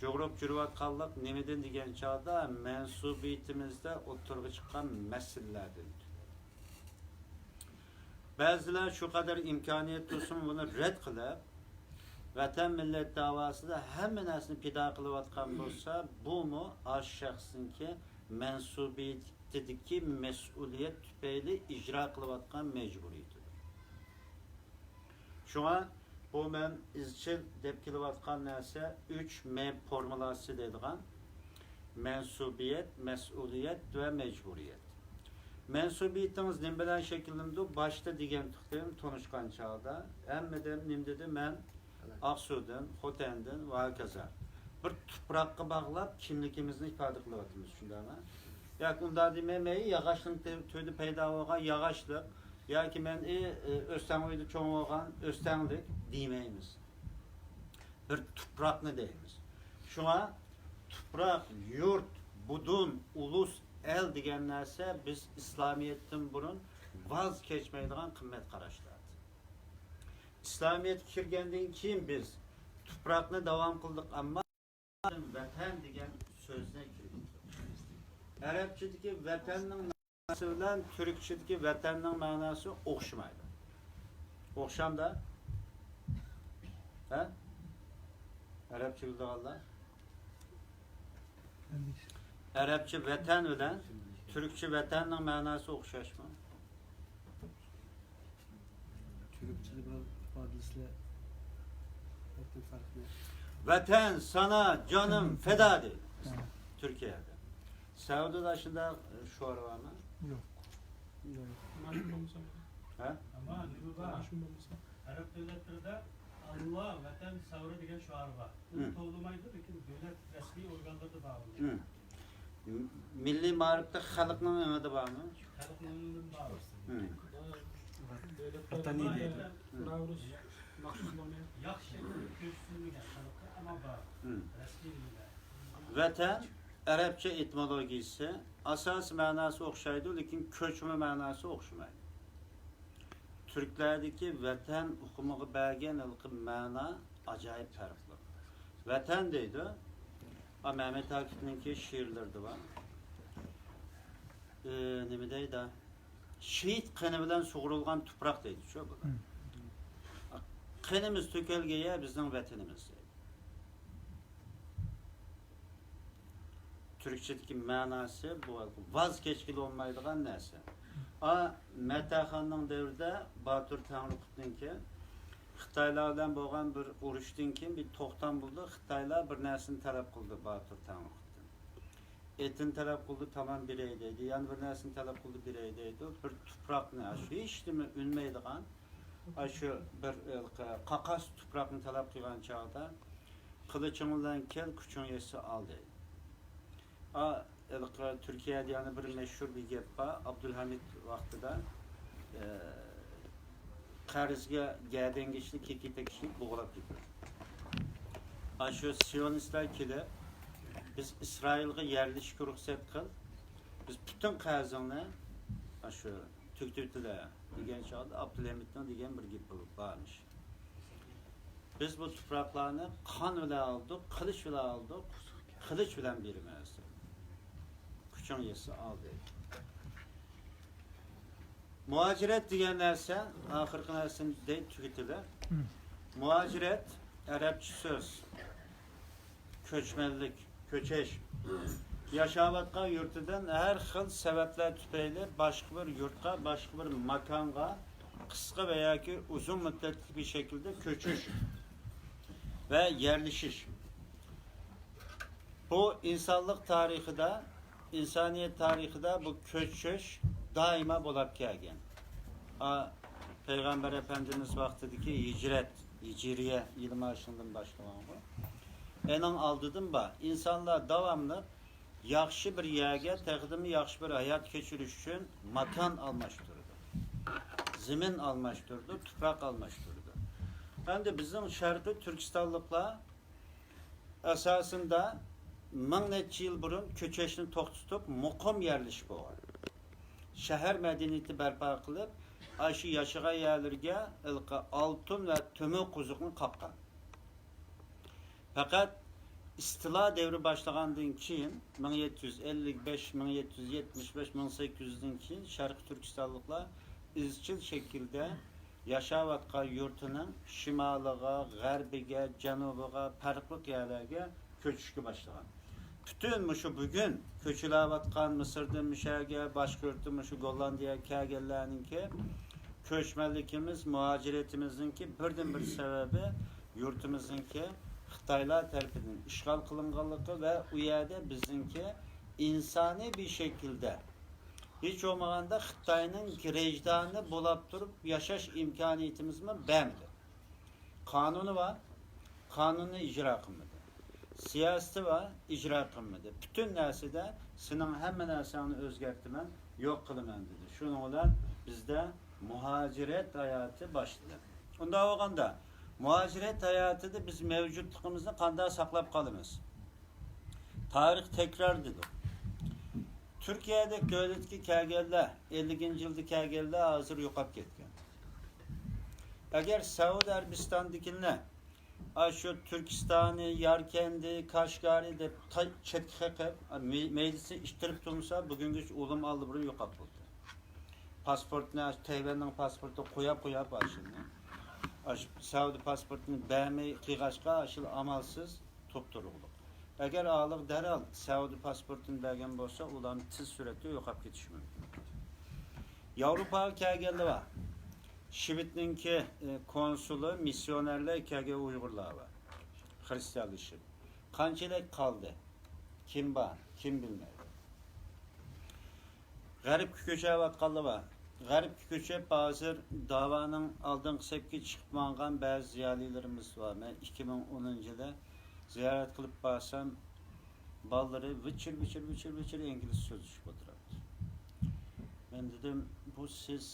جۇغۇرۇپ جۈرۈۋاتقانلىق نېمىدىن دېگەن چاغدا، مەنسۇبىيىتىمىزدە ئوتتۇرىغا چىققان مەسىلىلەردىن. بەزىلەر شۇ قەدەر ئىمكانىيەت تۇرسىمۇ بۇنى رەت قىلىپ، ۋەتەن مىللەت داۋاسىدا ھەممە نەرسىنى پىدا قىلىۋاتقان بولسا، بۇمۇ ئاشۇ شەخسنىڭكى مەنسۇبىيىتىدىكى مەسئۇلىيەت تۈپەيلى ئىجرا قىلىۋاتقان مەجبۇرىيىتىدۇر. شۇڭا بۇ مەن ئىزچىل دەپ كېلىۋاتقان نەرسە ئۈچ مە فورمۇلاسى دەيدىغان مەنسۇبىيەت، مەسئۇلىيەت ۋە مەجبۇرىيەت. مەنسۇبىيىتىڭىز نېمە بىلەن شەكىللىنىدۇ؟ باشتا دېگەنتۇقتىم، تونۇشقان چاغدا ھەممىدىن نېمە دېدى؟ مەن ئاقسۇدىن، خوتەندىن ۋە ھاكازا. بىر تۇپراققا باغلاپ كىملىكىمىزنى ئىپادە قىلىۋاتىمىز، شۇنداقمۇ؟ ياكى ئۇنداق دېمەي، مەن ياغاچنىڭ تۈ-، تۈۋىدە پەيدا بولغان ياغاچلىق، ياكى مەن، ئى، ئى، ئۆستەڭ ئۆيدە چوڭ بولغان ئۆستەڭلىك دېمەيمىز. بىر تۇپراقنى دەيمىز. شۇڭا تۇپراق، يۇرت، بۇدۇن، ئۇلۇس، ئەل دېگەن نەرسە بىز ئىسلامىيەتتىن بۇرۇن ۋاز كەچمەيدىغان قىممەت قاراشلار. ئىسلامىيەتكە كىرگەندىن كېيىن بىز تۇپراقنى داۋام قىلدۇق، ئەمما ۋەتەن دېگەن سۆزنى كىرگۈزدۇق. ئەرەبچىدىكى ۋەتەننىڭ بىلەن تۈركچىدىكى ۋەتەننىڭ مەناسى ئوخشىمايدۇ. ئوخشامدا؟ ھە؟ ئەرەبچە بىلىدىغانلار؟ ئەرەبچە ۋەتەن بىلەن تۈركچە ۋەتەننىڭ مەناسى ئوخشاشمۇ؟ تۈركچىدە بار ئىپادىسىلەر ۋەتەن سانا جانىم فەدا دەيدۇ. ھە. تۈركىيەدە. سەئۇدىدا شۇنداق شوئار بارمۇ؟ يوق. يوق. ماشۇم بولمىسا. ھە؟ ئەمما نېمە بار؟ ماشۇم بولمىسا. ئەرەب دۆلەتلىرىدە ئاللا ۋەتەن سەۋرى دېگەن شوئار بار. ئۇنى توۋلىمايدۇ، لېكىن دۆلەت رەسمىي ئورگانلىرىدا بار ئۇ. مىللىي مائارىپتا خەلقنىڭ ئېڭىدا بارمۇ؟ خەلقنىڭ ئېڭىدا بار. ھە. ۋەتەنىي دەيدۇ. ناۋرۇز، مەخسۇس نامى. ياخشى شەكىلدە كۆرسىتىلمىگەن خەلققە، ئەمما بار. رەسمىي نېمىدە. ۋەتەن ئەرەبچە ئېتىمولوگىيىسى، ئاساسىي مەناسى ئوخشايدۇ، لېكىن كۆچمە مەناسى ئوخشىمايدۇ. تۈركلەردىكى ۋەتەن ئۇقۇمىغا بەرگەن ھېلىقى مەنا ئاجايىپ پەرقلىق. ۋەتەن دەيدۇ، ئا، مەمەت ئاكىپنىڭكى شېئىرلىرىدا بار. ئى، نېمە دەيدۇ؟ شېھىت قېنى بىلەن سۇغۇرۇلغان تۇپراق دەيدۇ، شۇ بۇلار. قېنىمىز تۆكۈلگەن يەر بىزنىڭ ۋەتىنىمىز دەيدۇ. تۈركچىدىكى مەناسى بۇ ۋاز كەچكىلى بولمايدىغان نەرسە. ئا، مەتەخاننىڭ دەۋرىدە باتۇر تەڭرىقۇتنىڭكى خىتايلار بىلەن بولغان بىر ئۇرۇشتىن كېيىن بىر توختام بولدى. خىتايلار بىر نەرسىنى تەلەپ قىلدى باتۇر تەڭرىقۇتتىن. ئېتىنى تەلەپ قىلدى، تامام بېرەي دەيدۇ. يەنە بىر نەرسىنى تەلەپ قىلدى، بېرەي دەيدۇ. بىر تۇپراقنى، ئاشۇ ھېچنېمە ئۈنمەيدىغان، ئاشۇ بىر، ئە، قاقاس تۇپراقنى تەلەپ قىلغان چاغدا، قىلىچىڭ بىلەن كەل، كۈچۈڭ يەتسە ئال دەيدۇ. ئا، ھېلىقى تۈركىيەدە يەنە بىر مەشھۇر بىر گەپ بار. ئابدۇلھەمىد ۋاقتىدا، ئە، قەرزگە گەدەنگە ئىشلىك، كېكىتەك ئىشلىك بوغۇلاپ كېتىدۇ. ئاشۇ سىيونىستلار كېلىپ، بىز ئىسرائىلغا يەرلىشىشكە رۇخسەت قىل، بىز پۈتۈن قەرزىڭنى ئاشۇ تۈگىتىۋېتىلە دېگەن چاغدا ئابدۇلھەمىدنىڭ دېگەن بىر گېپى بارمىش. بىز بۇ تۇپراقلارنى قان بىلەن ئالدۇق، قىلىچ بىلەن ئالدۇق، قىلىچ بىلەن بېرىمىز. كۈچۈڭ يەتسە ئال دەيدۇ. مۇھاجىرەت دېگەن نەرسە، ئاخىرقى نەرسىنى دەي تۈگىتىلە. مۇھاجىرەت ئەرەبچە سۆز. كۆچمەنلىك، كۆچۈش. ياشاۋاتقان يۇرتىدىن ھەر خىل سەۋەبلەر تۈپەيلى باشقا بىر يۇرتقا، باشقا بىر ماكانغا قىسقا ۋە ياكى ئۇزۇن مۇددەتلىك بىر شەكىلدە كۆچۈش ۋە يەرلىشىش. بۇ ئىنسانلىق تارىخىدا، ئىنسانىيەت تارىخىدا بۇ كۆچۈش دائىما بولاپ كەلگەن. ئا، پەيغەمبەر ئەپەندىمىز ۋاقتىدىكى ھىجرەت، ھىجرىيە يىلى مانا شۇندىن باشلىغانغۇ. ئېنىڭ ئالدىدىن بار. ئىنسانلار داۋاملىق ياخشى بىر يەرگە، تېخىدىنمۇ ياخشى بىر ھايات كەچۈرۈش ئۈچۈن ماكان ئالماشتۇرىدۇ. زېمىن ئالماشتۇرىدۇ، تۇپراق ئالماشتۇرىدۇ. ئەمدى بىزنىڭ شەرقىي تۈركىستانلىقلار ئاساسىندا مىڭ نەچچە يىل بۇرۇن كۆچۈشنى توختىتىپ، مۇقىم يەرلىشىپ بولغان. شەھەر مەدەنىيىتى بەرپا قىلىپ، ئاشۇ ياشىغان يەرلىرىگە ھېلىقى ئالتۇن ۋە تۆمۈر قوزۇقنى قاققان. پەقەت ئىستىلا دەۋرى باشلىغاندىن كېيىن، مىڭ يەتتە يۈز ئەللىك بەش، مىڭ يەتتە يۈز يەتمىش بەش، مىڭ سەككىز يۈزدىن كېيىن شەرقىي تۈركىستانلىقلار ئىزچىل شەكىلدە ياشاۋاتقان يۇرتىنىڭ شىمالىغا، غەربىگە، جەنۇبىغا، پەرقلىق يەرلەرگە كۆچۈشكە باشلىغان. پۈتۈن مۇشۇ بۈگۈن كۆچۈلەۋاتقان مىسىردىن مۇشەگە، باشقا يۇرتتىن مۇشۇ گوللاندىيەگە كەلگەنلەرنىڭكى كۆچمەنلىكىمىز، مۇھاجىرىتىمىزنىڭكى بىردىنبىر سەۋەبى يۇرتىمىزنىڭكى خىتايلار تەرىپىدىن ئىشغال قىلىنغانلىقى ۋە ئۇ يەردە بىزنىڭكى ئىنسانىي بىر شەكىلدە، ھېچ بولمىغاندا خىتاينىڭ گرېجدانى بولاپ تۇرۇپ ياشاش ئىمكانىيىتىمىزمۇ بەرمىدى. قانۇنى بار، قانۇننى ئىجرا قىلمىدى. سىياسىتى بار، ئىجرا قىلمىدى. پۈتۈن نەرسىدە سېنىڭ ھەممە نەرسەڭنى ئۆزگەرتىمەن، يوق قىلىمەن دېدى. شۇنىڭ بىلەن بىزدە مۇھاجىرەت ھاياتى باشلىدى. ئۇنداق بولغاندا، مۇھاجىرەت ھاياتىدا بىز مەۋجۇتلۇقىمىزنى قانداق ساقلاپ قالىمىز؟ تارىخ تەكرار دېدۇق. تۈركىيەدەك دۆلەتكە كەلگەنلەر، ئەللىكىنچى يىلدا كەلگەنلەر ھازىر يوقاپ كەتكەن. ئەگەر سەئۇدى ئەرەبىستاندىكىلەر ئاشۇ تۈركىستانى، ياركەندى، كاشغارى دەپ تا-، چەتكە قېقىپ، مەي-، مەيدىسىنى ئىتتىرىپ تۇرمىسا، بۈگۈنگىچە ئۇلىمۇ ئاللىبۇرۇن يوقاپ بولدى. پاسپورتنى، ئاشۇ تەيۋەننىڭ پاسپورتىنى قوياپ، قوياپ ئاشۇنى. ئاشۇ سەئۇدى پاسپورتىنى بەرمەي قىلغاچقا، ئاشۇ ئامالسىز توپتۇرۇقلۇق. ئەگەر ئالىغا دەرھال سەئۇدى پاسپورتىنى بەرگەن بولسا، ئۇلارمۇ تېز سۈرئەتتە يوقاپ كېتىشى مۇمكىن. ياۋروپاغا كەلگەنلەر بار. شىۋېدنىڭكى، ئى، كونسۇلى، مىسسىيونېرلار كەلگەن ئۇيغۇرلار بار. خرىستىيانلىشىپ. قانچىلىك قالدى؟ كىم بار؟ كىم بىلمەيدۇ. غەربكە كۆچۈۋاتقانلار بار. غەربكە كۆچۈپ، ھازىر داۋانىڭ ئالدىنقى سەپكە چىقىپ ماڭغان بەزى زىيالىيلىرىمىز بار. مەن ئىككى مىڭ ئونىنچى يىلى زىيارەت قىلىپ بارسام، بالىلىرى ۋىچىر، ۋىچىر، ۋىچىر، ۋىچىر ئىنگلىزچە سۆزلىشىپ ئولتۇراتتى. مەن دېدىم، بۇ سىز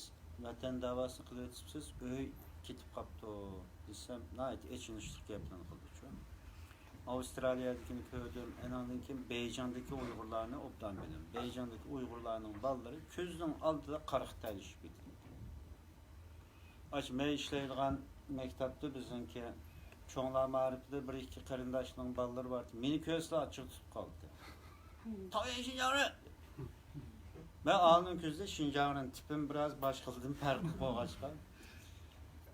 ۋەتەن داۋاسىنى قىلىۋېتىپسىز، ئۆي كېتىپ قاپتۇ دېسەم، ناھايىتى ئېچىنىشلىق گەپلەرنى قىلدىچۇ. ئاۋسترالىيەدىكىنى كۆردۈم، ئانىڭدىن كېيىن بېيجىڭدىكى ئۇيغۇرلارنى ئوبدان بىلدىم. بېيجىڭدىكى ئۇيغۇرلارنىڭ بالىلىرى كۆزىنىڭ ئالدىدا قارا خىتايلىشىپ كېتىدىكەن. ئاشۇ مەن ئىشلەيدىغان مەكتەپتە بىزنىڭكى چوڭلار مائارىپىدا بىر ئىككى قېرىنداشنىڭ بالىلىرى بار. مېنى كۆرسىلا ئاچچىقى تۇتۇپ قالدى. تاۋيەن شىنجاڭرى! مەن ئالىنىڭ كۆزىدە شىنجاڭرىنى، تىپىم بىراز باشقىلاردىن پەرقلىق بولغاچقا،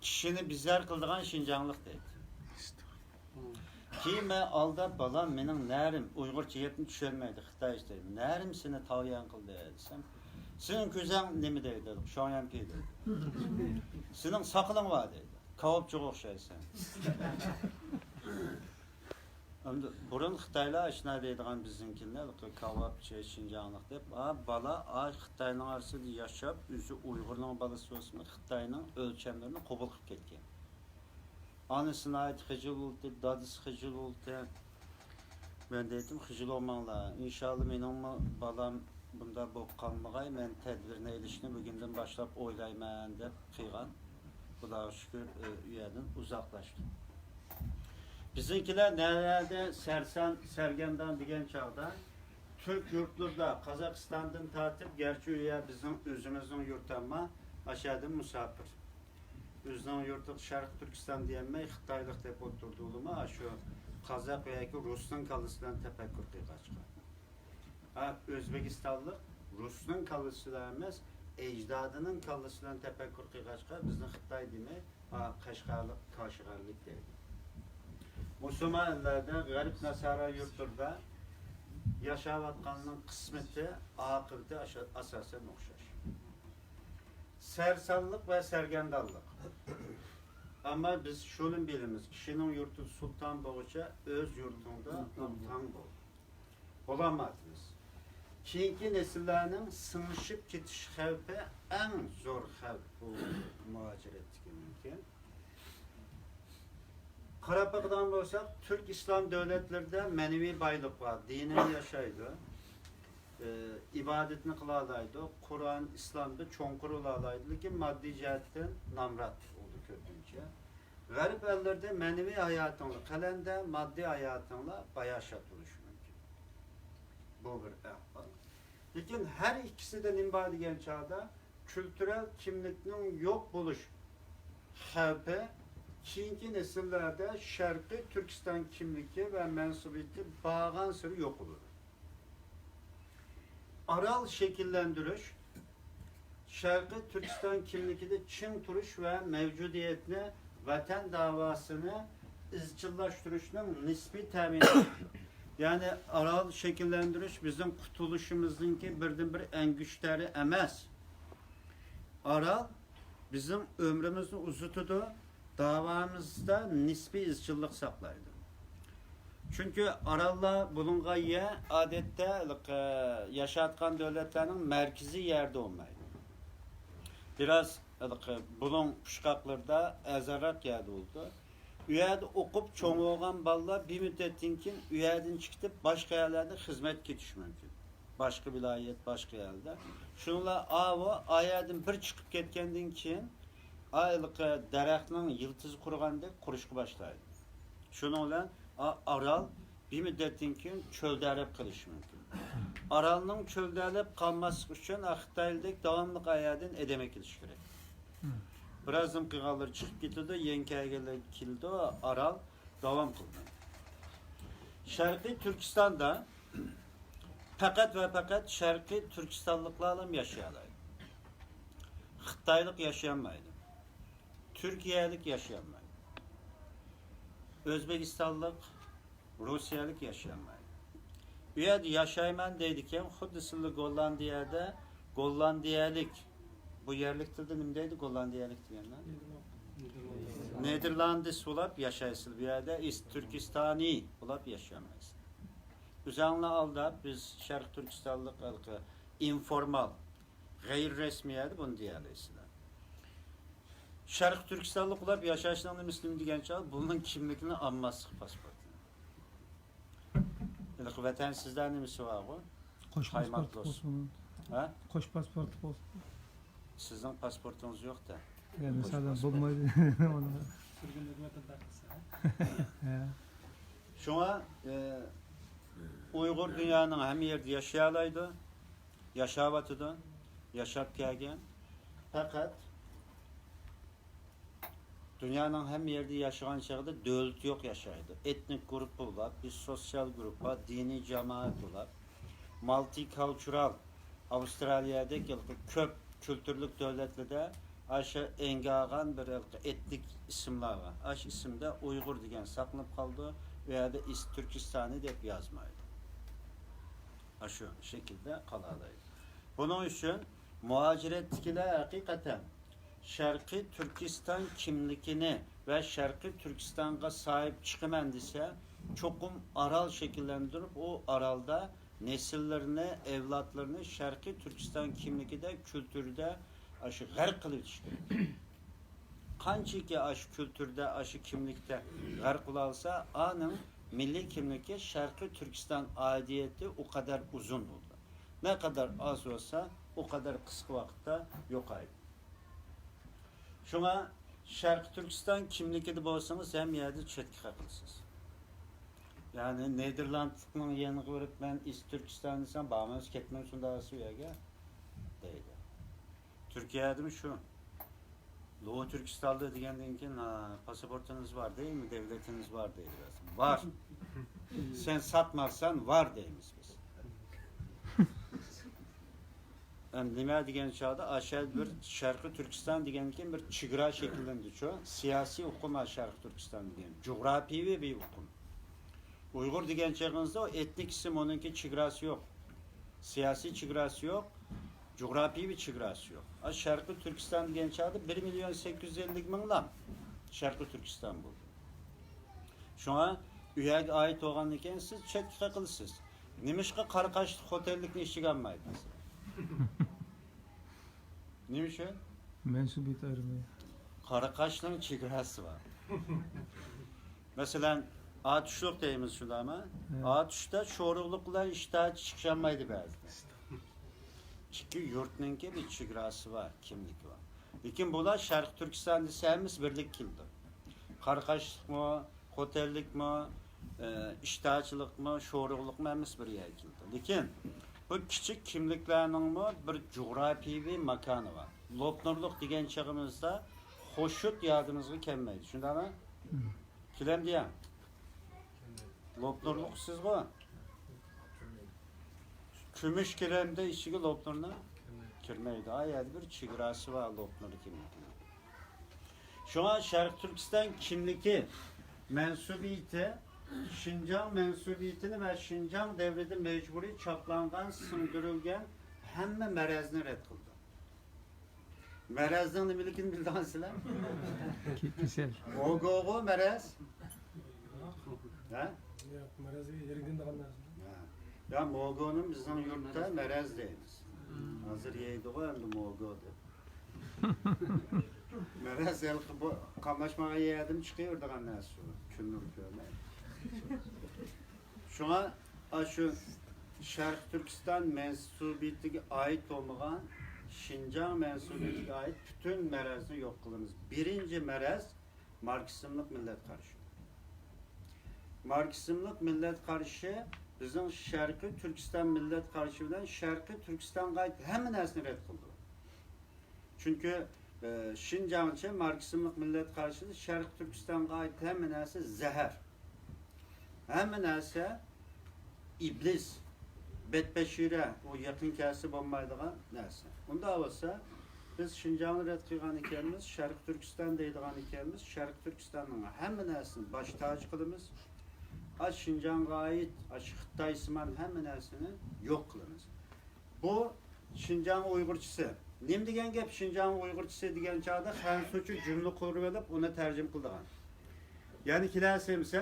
كىشىنى بىزار قىلىدىغان شىنجاڭلىق دەيدۇ. كېيىن مەن ئالداپ، بالام، مېنىڭ نەرىم ئۇيغۇرچە گەپنى چۈشەنمەيدۇ، خىتايچە دەيدۇ. نەرىم سېنى تاۋيەن قىلدى دېسەم، سېنىڭ كۆزەڭ نېمە دەيدۇ؟ شاڭيەنپى دەيدۇ. سېنىڭ ساقىلىڭ بار دەيدۇ. كاۋاپچىغا ئوخشايسەن. ئەمدى بۇرۇن خىتايلار ئاشۇنداق دەيدىغان بىزنىڭكىلەر، كاۋاپچى، شىنجاڭلىق دەپ. ئا، بالا، ئا، خىتاينىڭ ئارىسىدا ياشاپ، ئۆزى ئۇيغۇرنىڭ بالىسى بولسىمۇ، خىتاينىڭ ئۆلچەملىرىنى قوبۇل قىلىپ كەتكەن. ئانىسى ناھايىتى خىجىل بولدى، دادىسى خىجىل بولدى. مەن دەيتتىم، خىجىل بولماڭلار. ئىنشاللا مېنىڭمۇ بالام بۇنداق بولۇپ قالمىغاي، مەن تەدبىرنى ئېلىشنى بۈگۈندىن باشلاپ ئويلايمەن دەپ قىلغان. خۇداغا شۈكۈر، ئۆ-، ئۇ يەردىن ئۇزاقلاشتۇق. بىزنىڭكىلەر نەۋەدە سەرسان، سەرگەردان دېگەن چاغدا تۈرك يۇرتلىرىدا، قازاقىستاندىن تارتىپ، گەرچە ئۇ يەر بىزنىڭ ئۆزىمىزنىڭ يۇرتى، ئەمما ئاشۇ يەردىن مۇساپىر. ئۆزىنىڭ يۇرتىغا شەرقىي تۈركىستان دېيەلمەي، خىتايلىق دەپ ئولتۇرىدۇ ئۇلىمۇ، ئاشۇ قازاق ياكى رۇسنىڭ كاللىسى بىلەن تەپەككۇر قىلغاچقا. ھە، ئۆزبېكىستانلىق رۇسنىڭ كاللىسى بىلەن ئەمەس، ئەجدادىنىڭ كاللىسى بىلەن تەپەككۇر قىلغاچقا، بىزنى خىتاي دېمەي، ھە، قەشقەرلىق، كاشغەرلىك دەيدۇ. مۇسۇلمان ئەللەردە، غەرب ناسارا يۇرتلىرىدا ياشاۋاتقاننىڭ قىسمىتى، ئاقىۋىتى ئاشا-، ئاساسەن ئوخشاش. سەرسانلىق ۋە سەرگەردانلىق. ئەمما بىز شۇنى بىلىمىز، كىشىنىڭ يۇرتىدا سۇلتان بولغۇچە ئۆز يۇرتۇڭدا ئاپتاڭ بول. بولالمايتتىمىز. كېيىنكى نەسىللەرنىڭ سىڭىشىپ كېتىش خەۋپى ئەڭ زور خەۋپ بۇ مۇھاجىرەتتىكى مۇمكىن. قاراپ باقىدىغان بولساق، تۈرك ئىسلام دۆلەتلىرىدە مەنىۋى بايلىق بار، دىنىنى ياشايدۇ، ئى، ئىبادىتىنى قىلالايدۇ، قۇرئان، ئىسلامدا چوڭقۇر بولالايدۇ، لېكىن ماددىي جەھەتتىن نامرات بولىدۇ كۆپىنچە. غەرب ئەللىرىدە مەنىۋى ھاياتىڭلار قەلەندەر، ماددىي ھاياتىڭلار باياشات بولۇشى مۇمكىن. بۇ بىر ئەھۋال. لېكىن ھەر ئىككىسىدە نېمە بار دېگەن چاغدا، كۈلتۈرەل كىملىكنىڭ يوق بولۇش خەۋپى كېيىنكى نەسىللەردە شەرقىي تۈركىستان كىملىكى ۋە مەنسۇبىيىتى بارغانسېرى يوقىلىدۇ. ئارال شەكىللەندۈرۈش، شەرقىي تۈركىستان كىملىكىدە چىڭ تۇرۇش ۋە مەۋجۇدىيەتنى، ۋەتەن داۋاسىنى ئىزچىللاشتۇرۇشنىڭ نىسپىي تەمىناتى. يەنى ئارال شەكىللەندۈرۈش بىزنىڭ قۇتۇلۇشىمىزنىڭكى بىردىنبىر ئەڭگۈشتەرى ئەمەس. ئارال بىزنىڭ ئۆمرىمىزنى ئۇزىتىدۇ، داۋامىزدا نىسپىي ئىزچىللىق ساقلايدۇ. چۈنكى ئاراللار بۇلۇنغان يەر، ئادەتتە، ھېلىقى، ياشاۋاتقان دۆلەتلەرنىڭ مەركىزىي يەردە بولمايدۇ. بىراز، ھېلىقى، بۇلۇڭ پۇچقاقلىرىدا ئەرزانراق يەردە بولىدۇ. ئۇ يەردە ئوقۇپ چوڭ بولغان بالىلار بىر مۇددەتتىن كېيىن ئۇ يەردىن چىقىپ باشقا يەرلەردە خىزمەتكە كېتىشى مۇمكىن. باشقا ۋىلايەت، باشقا يەردە. شۇنىڭ بىلەن ئاۋۇ، ئا يەردىن بىر چىقىپ كەتكەندىن كېيىن، ئا، ھېلىقى دەرەخنىڭ يىلتىزى قۇرۇغاندەك قۇرۇشقا باشلايدۇ. شۇنىڭ بىلەن ئا-، ئارال بىر مۇددەتتىن كېيىن چۆلدە ئەرەپ قېلىشى مۇمكىن. ئارالنىڭ چۆلدە ئەرەپ قالماسلىقى ئۈچۈن، ئا، خىتايلىدەك داۋاملىق ئا يەردىن ئادەم ئەكېلىش كېرەك. بىرازدىن قىلغانلىرى چىقىپ كېتىدۇ، يېڭى كەلگەنلەر كېلىدۇ، ئارال داۋام قىلىدۇ. شەرقىي تۈركىستاندا پەقەت ۋە پەقەت شەرقىي تۈركىستانلىقلارلا ياشىيالايدۇ. خىتايلىق ياشىيالمايدۇ. تۈركىيەلىك ياشىيالمايدۇ. ئۆزبېكىستانلىق، روسىيەلىك ياشىيالمايدۇ. ئۇ يەردە ياشايمەن دەيدىكەن، خۇددى سىلەر گوللاندىيەدە گوللاندىيەلىك، بۇ يەرلىك تىلدا نېمە دەيدۇ گوللاندىيەلىك دېگەننى؟ نېدېرلاندېس بولاپ ياشايسىلەر، بۇ يەردە ئىس-، تۈركىستانىي بولاپ ياشىيالمايسىلەر. ئۆزەڭلارنى ئالداپ، بىز شەرقىي تۈركىستانلىق ھېلىقى ئىنفورمال، غەيرىي رەسمىي يەردە بۇنى دېيەلەيسىلەر. شەرقىي تۈركىستانلىق بولاپ ياشاشنىڭ نېمىسى نېمە دېگەن چاغدا، بۇنىڭ كىملىكىنى ئالماسلىق پاسپورتىنى. ھېلىقى ۋەتەنسىزلەر نېمىسى بارغۇ؟ قوش پاسپورت قايماقلىق بولسۇن. ھە؟ قوش پاسپورت بولسۇن. سىزنىڭ پاسپورتىڭىز يوق-دە. يا، قوش مىسالەن، پاسپورت. بولمايدۇ. سۈرگۈن ھۆكۈمەتتىن تارقىتسا. ھە. شۇڭا، ئە، ئۇيغۇر دۇنيانىڭ ھەممە يېرىدە ياشىيالايدۇ، ياشاۋاتىدۇ، ياشاپ كەلگەن. پەقەت دۇنيانىڭ ھەممە يېرىدە ياشىغان چېغىدا دۆلىتى يوق ياشايدۇ. ئېتنىك گۇرۇپپا بولاپ، بىز سوتسىيال گۇرۇپپا، دىنىي جامائەت بولاپ، مالتىكالچۇرال، ئاۋسترالىيەدەك ھېلىقى كۆپ كۈلتۈرلۈك دۆلەتلەردە ئاشۇ ئەڭگە ئالغان بىر ھېلىقى ئېتنىك ئىسىملار بار. ئاشۇ ئىسىمدە ئۇيغۇر دېگەن ساقلىنىپ قالىدۇ. ئۇ يەردە ئىس-، تۈركىستانى دەپ يازمايدۇ. ئاشۇ شەكىلدە قالالايدۇ. بۇنىڭ ئۈچۈن مۇھاجىرەتتىكىلەر ھەقىقەتەن شەرقىي تۈركىستان كىملىكىنى ۋە شەرقىي تۈركىستانغا ساھىب چىقىمەن دېسە، چوقۇم ئارال شەكىللەندۈرۈپ، ئۇ ئارالدا نەسىللىرىنى، ئەۋلادلىرىنى شەرقىي تۈركىستان كىملىكىدە، كۈلتۈرىدە ئاشۇ غەرق قىلىۋېتىش كېرەك. قانچىكى ئاشۇ كۈلتۈردە، ئاشۇ كىملىكتە غەرق بولالىسا، ئانىڭ مىللىي كىملىكى، شەرقىي تۈركىستان ئائىدىيىتى ئۇ قەدەر ئۇزۇن بولىدۇ. نەقەدەر ئاز بولسا، ئۇ قەدەر قىسقا ۋاقىتتا يوقايدۇ. شۇڭا شەرقىي تۈركىستان كىملىكىدە بولسىڭىز، ھەممە يەردە چەتكە قېقىلىسىز. يەنى نېدېرلاندلىقنىڭ يېنىغا بېرىپ، مەن ئىس تۈركىستان دېسەم، بارمايمىز، كەتمەيمىز ئۇنداق سۈيەگە دەيدۇ. تۈركىيەدىمۇ شۇ. لوۋۇ تۈركىستانلىق دېگەندىن كېيىن، ھا، پاسپورتىڭىز بار دەيمۇ، دۆلىتىڭىز بار دەيدۇ. بار. سەن ساتماسان، بار دەيمىز بىز. ئەمدى نېمە دېگەن چاغدا، ئاشۇ بىر شەرقىي تۈركىستان دېگەندىن كېيىن بىر چېگرا شەكىللەندىچۇ. سىياسىي ئۇقۇم شەرقىي تۈركىستان دېگەن. جۇغراپىيىۋى بىر ئۇقۇم. ئۇيغۇر دېگەن چېغىڭىزدا ئۇ ئېتنىك ئىسىم، ئۇنىڭكى چېگراسى يوق. سىياسىي چېگراسى يوق، جۇغراپىيىۋى چېگراسى يوق. ئا، شەرقىي تۈركىستان دېگەن چاغدا بىر مىليون سەككىز يۈز ئەللىك مىڭلام شەرقىي تۈركىستان بولدى. شۇڭا ئۇ يەرگە ئائىت بولغاندىن كېيىن سىز چەتكە قېقىلىسىز. نېمىشقا قاراقاشلىق خوتەنلىكنى ئىچىگە ئالمايدۇ؟ نېمە ئۈچۈن؟ مەنسۇبىيەت ئايرىمى. قاراقاشنىڭ چېگراسى بار. مەسىلەن، ئاتۇشلۇق دەيمىز، شۇنداقمۇ؟ ھە. ئاتۇشتا شورۇقلۇق بىلەن ئىشتاچى چىقىشالمايدۇ بەزىدە. ئىككى يۇرتنىڭكى بىر چېگراسى بار، كىملىكى بار. لېكىن بۇلار شەرقىي تۈركىستان دېسە، ھەممىسى بىرلىككە كېلىدۇ. قاراقاشلىقمۇ، خوتەنلىكمۇ، ئى، ئىشتاچىلىقمۇ، شورۇقلۇقمۇ، ھەممىسى بىر يەرگە كېلىدۇ. لېكىن بۇ كىچىك كىملىكلەرنىڭمۇ بىر جۇغراپىيىۋى ماكانى بار. لوپنۇرلۇق دېگەن چېغىمىزدا خوشۇت يادىمىزغا كەلمەيدۇ. شۇنداقمۇ؟ مم. كېلەمدۇ يا؟ لوپنۇرلۇق سىزغۇ؟ كۈمۈش كىرەمدۇ ئىچىگە لوپنۇرنىڭ؟ كىرمەيدۇ. ئا يەردە بىر چېگراسى بار لوپنۇر كىملىكىنىڭ. شۇڭا شەرقىي تۈركىستان كىملىكى، مەنسۇبىيىتى، شىنجاڭ مەنسۇبىيىتىنى ۋە شىنجاڭ دەۋرىدە مەجبۇرىي چاپلانغان، سىڭدۈرۈلگەن ھەممە مەرەزنى رەت قىلىدۇ. مەرەزنىڭ نېمىلىكىنى بىلىدىغانسىلەر؟ كېسەل. موگوغۇ مەرەز؟ ھە؟ ياق، مەرەزگە يىرگىنىدىغان نەرسە. ھە. يا، موگونى بىزنىڭ يۇرتتا مەرەز دەيمىز. ھازىر يەيدىغۇ ئەمدى موگو دەپ. مەرەز ھېلىقى بۇ قاملاشمىغان يەردىن چىقىۋېرىدىغان نەرسە شۇ. كۈننى كۆرمەي. شۇڭا ئاشۇ شەرقىي تۈركىستان مەنسۇبىيىتىگە ئائىت بولمىغان، شىنجاڭ مەنسۇبىيىتىگە ئائىت پۈتۈن مەرەزنى يوق قىلىمىز. بىرىنچى مەرەز ماركسىزملىق مىللەت قارىشى. ماركسىزملىق مىللەت قارىشى بىزنىڭ شەرقىي تۈركىستان مىللەت قارىشى بىلەن شەرقىي تۈركىستانغا ئائىت ھەممە نەرسىنى رەت قىلىدۇ. چۈنكى، ئە، شىنجاڭچە ماركسىزملىق مىللەت قارىشىدا شەرقىي تۈركىستانغا ئائىت ھەممە نەرسە زەھەر. ھەممە نەرسە ئىبلىس، بەتبەشىرە، ئۇ يېقىن كەلسە بولمايدىغان نەرسە. ئۇنداق بولسا، بىز شىنجاڭنى رەت قىلغان ئىكەنمىز، شەرقىي تۈركىستان دەيدىغان ئىكەنمىز، شەرقىي تۈركىستاننىڭ ھەممە نەرسىنى باش تاج قىلىمىز. ئاش شىنجاڭغا ئائىت، ئاش خىتايسىمان ھەممە نەرسىنى يوق قىلىمىز. بۇ شىنجاڭ ئۇيغۇرچىسى. نېمە دېگەن گەپ شىنجاڭ ئۇيغۇرچىسى دېگەن چاغدا خەنزۇچە جۈملە قۇرۇۋېلىپ ئۇنى تەرجىمە قىلىدىغان. يەنە كېلەسىمسە،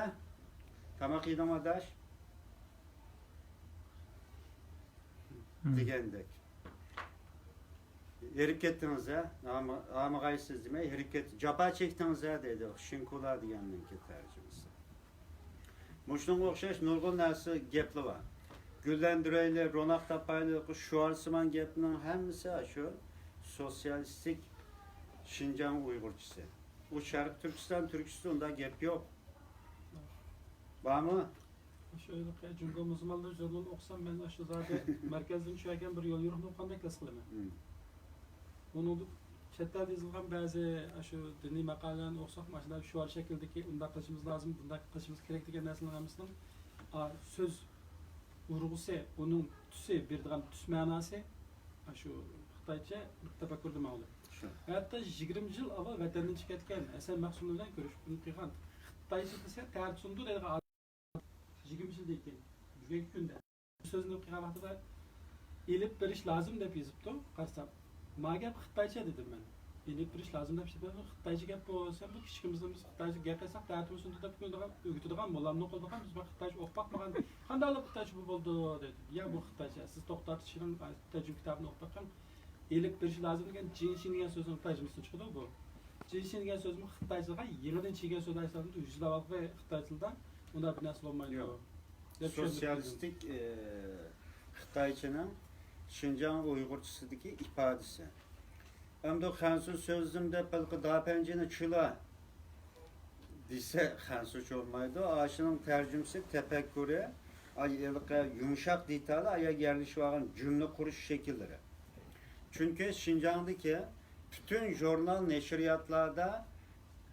تاماق يېدىڭمۇ ئاداش؟ دېگەندەك. ھېرىپ كەتتىڭىز ھە؟ ھامىغايسىز دېمەي، ھېرىپ كەت، جاپا چەكتىڭىز ھە دەيدۇ. شىنكۇلا دېگەننىڭكى تەرجىمىسى. مۇشۇنىڭغا ئوخشاش نۇرغۇن نەرسە، گەپلەر بار. گۈللەندۈرەيلى، روناق تاپايلى، شوئارسىمان گەپنىڭ ھەممىسى شۇ سوتسىيالىستىك شىنجاڭ ئۇيغۇرچىسى. ئۇ شەرقىي تۈركىستان تۈركچىسىدە ئۇنداق گەپ يوق. بارمۇ؟ شۇ ھېلىقى جۇڭگو مۇسۇلمانلىرى ژۇرنىلىنى ئوقۇسام، مەن ئاشۇ زادى مەركەزدىن چۈشەركەن بىر يوليورۇقنى ئوقۇغاندەك ھېس قىلىمەن. مم. ئۇنىڭدا چەت ئەلدە يېزىلغان بەزى ئاشۇ دىنىي ماقالىلەرنى ئوقۇساق، ماشۇنداق شوئار شەكلىدىكى ئۇنداق قىلىشىمىز لازىم، بۇنداق قىلىشىمىز كېرەك دېگەن نەرسىلەرنىڭ ھەممىسىنىڭ، ئا، سۆز ئۇرغۇسى، ئۇنىڭ تۈسى، بېرىدىغان تۈس مەناسى، ئاشۇ خىتايچە بىر تەپەككۇردە ماڭىدۇ. شۇ. ھەتتا يىگىرمە يىل ئاۋۋال ۋەتەندىن چىقىپ كەتكەن ھەسەن مەخسۇم بىلەن كۆرۈشۈپ قىلغان، خىتايچە دېسە تەتۈر سۇندۇ دەيدىغان يىگىرمە يىلدىن كېيىن بۈگۈنكى كۈندە سۆزنى قىلغان ۋاقتىدا ئېلىپ بېرىش لازىم دەپ يېزىپتۇ. قارىسام، ما گەپ خىتايچە دېدىم مەن. ئېلىپ بېرىش لازىم دەپ يېزىپتۇ. خىتايچە گەپ بولسا، بۇ كىچىكىمىزدىن بىز خىتايچە گەپ قىلساق تەتۈر سۇندۇ دەپ كۈلىدىغان، ئۆگىتىدىغان موللامنى قىلىدىغان، بىز خىتايچە ئوقۇپ باقمىغان، قانداق قىلىپ خىتايچە بۇ بولىدۇ دېدى. يا بۇ خىتايچە، سىز توختاتىشنىڭ تەرجىمە كىتابىنى ئوقۇپ بېقىڭ. ئېلىپ بېرىش لازىم دېگەن جىنشىن دېگەن سۆزنىڭ تەرجىمىسىدىن چىقىدۇ بۇ. جىنشىن دېگەن سۆزمۇ خىتايچىلىققا يېڭىدىن چىگەن سۆز ئەسلىدە، يۈز يىل ئاۋۋالقى خىتايچىلىقتا ئۇنداق بىر نەرسە بولمايدۇ. يوق. دەپ چۈشەندۈرۈپ سوتسىيالىستىك، ئە، خىتايچىنىڭ شىنجاڭ ئۇيغۇرچىسىدىكى ئىپادىسى. ئەمدى خەنزۇ سۆزلىدىم دەپ ھېلىقى داپەنجىنى چۇلا دېسە خەنزۇچە بولمايدۇ. ئاشۇنىڭ تەرجىمىسى تەپەككۇرى، ئاي، ھېلىقى يۇمشاق دېتالى، ئاياغ يەرلىشىۋالغان جۈملە قۇرۇش شەكىللىرى. چۈنكى شىنجاڭدىكى پۈتۈن ژۇرنال نەشرىياتلاردا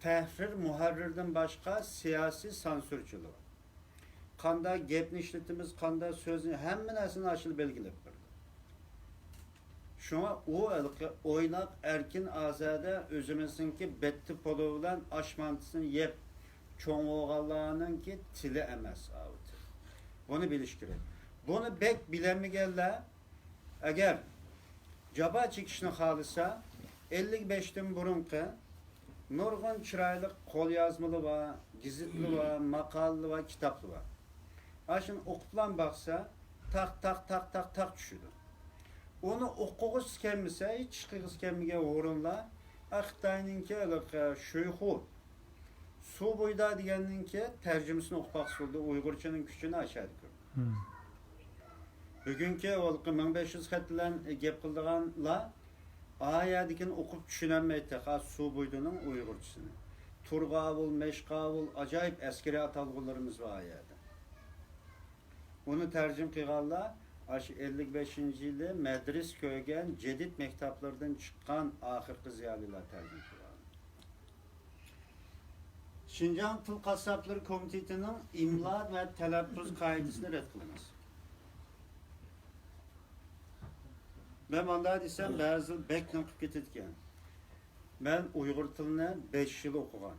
تەھرىر مۇھەررىردىن باشقا سىياسىي سانسۇرچىلار. قانداق گەپنى ئىشلىتىمىز، قانداق سۆزنى، ھەممە نەرسىنى ئاشۇلا بەلگىلەپ بېرىدۇ. شۇڭا ئۇ ھېلىقى ئويناق، ئەركىن، ئازادە، ئۆزىمىزنىڭكى بەتتە پولۇ بىلەن ئاش مانتىسىنى يەپ چوڭ بولغانلارنىڭكى تىلى ئەمەس ئاۋۇ تىل. بۇنى بىلىش كېرەك. بۇنى بەك بىلەلمىگەنلەر، ئەگەر جاپا چېكىشنى خالىسا، ئەللىك بەشتىن بۇرۇنقى نۇرغۇن چىرايلىق قوليازمىلار بار، گېزىتلەر بار، ماقالىلەر بار، كىتابلار بار. ئاشۇنى ئوقۇپلا باقسا، تاق، تاق، تاق، تاق، تاق چۈشىدۇ. ئۇنى ئوقۇغۇسى كەلمىسە، ھېچ ئىش قىلغۇسى كەلمىگەن ھۇرۇنلار، ئا، خىتاينىڭكى ھېلىقى شۇيخۇ، سۇ بويىدا دېگەننىڭكى تەرجىمىسىنى ئوقۇپ باقسا بولىدۇ، ئۇيغۇرچىنىڭ كۈچىنى ئاشۇ يەردە كۆرىدۇ. بۈگۈنكى ھېلىقى مىڭ بەش يۈز خەت بىلەن گەپ قىلىدىغانلار ئا يەردىكىنى ئوقۇپ چۈشىنەلمەيدۇ تېخى، سۇ بويىدىنىڭ ئۇيغۇرچىسىنى. تۇرغاۋۇل، مەشقاۋۇل، ئاجايىپ ئەسكىرىي ئاتالغۇلىرىمىز بار ئا يەردە. ئۇنى تەرجىمە قىلغانلار ئاشۇ ئەللىك بەشىنچى يىلى مەدرىس كۆرگەن جەدىد مەكتەپلىرىدىن چىققان ئاخىرقى زىيالىيلار تەرجىمە قىلغان. شىنجاڭ تىل قاسساپلىرى كومىتېتىنىڭ ئىملا ۋە تەلەپپۇز قائىدىسىنى رەت قىلىمىز. مەن مانداق دېسەم، بەزىلەر بەك نېقىپ كېتىدىكەن. مەن ئۇيغۇر تىلىنى بەش يىل ئوقۇغان.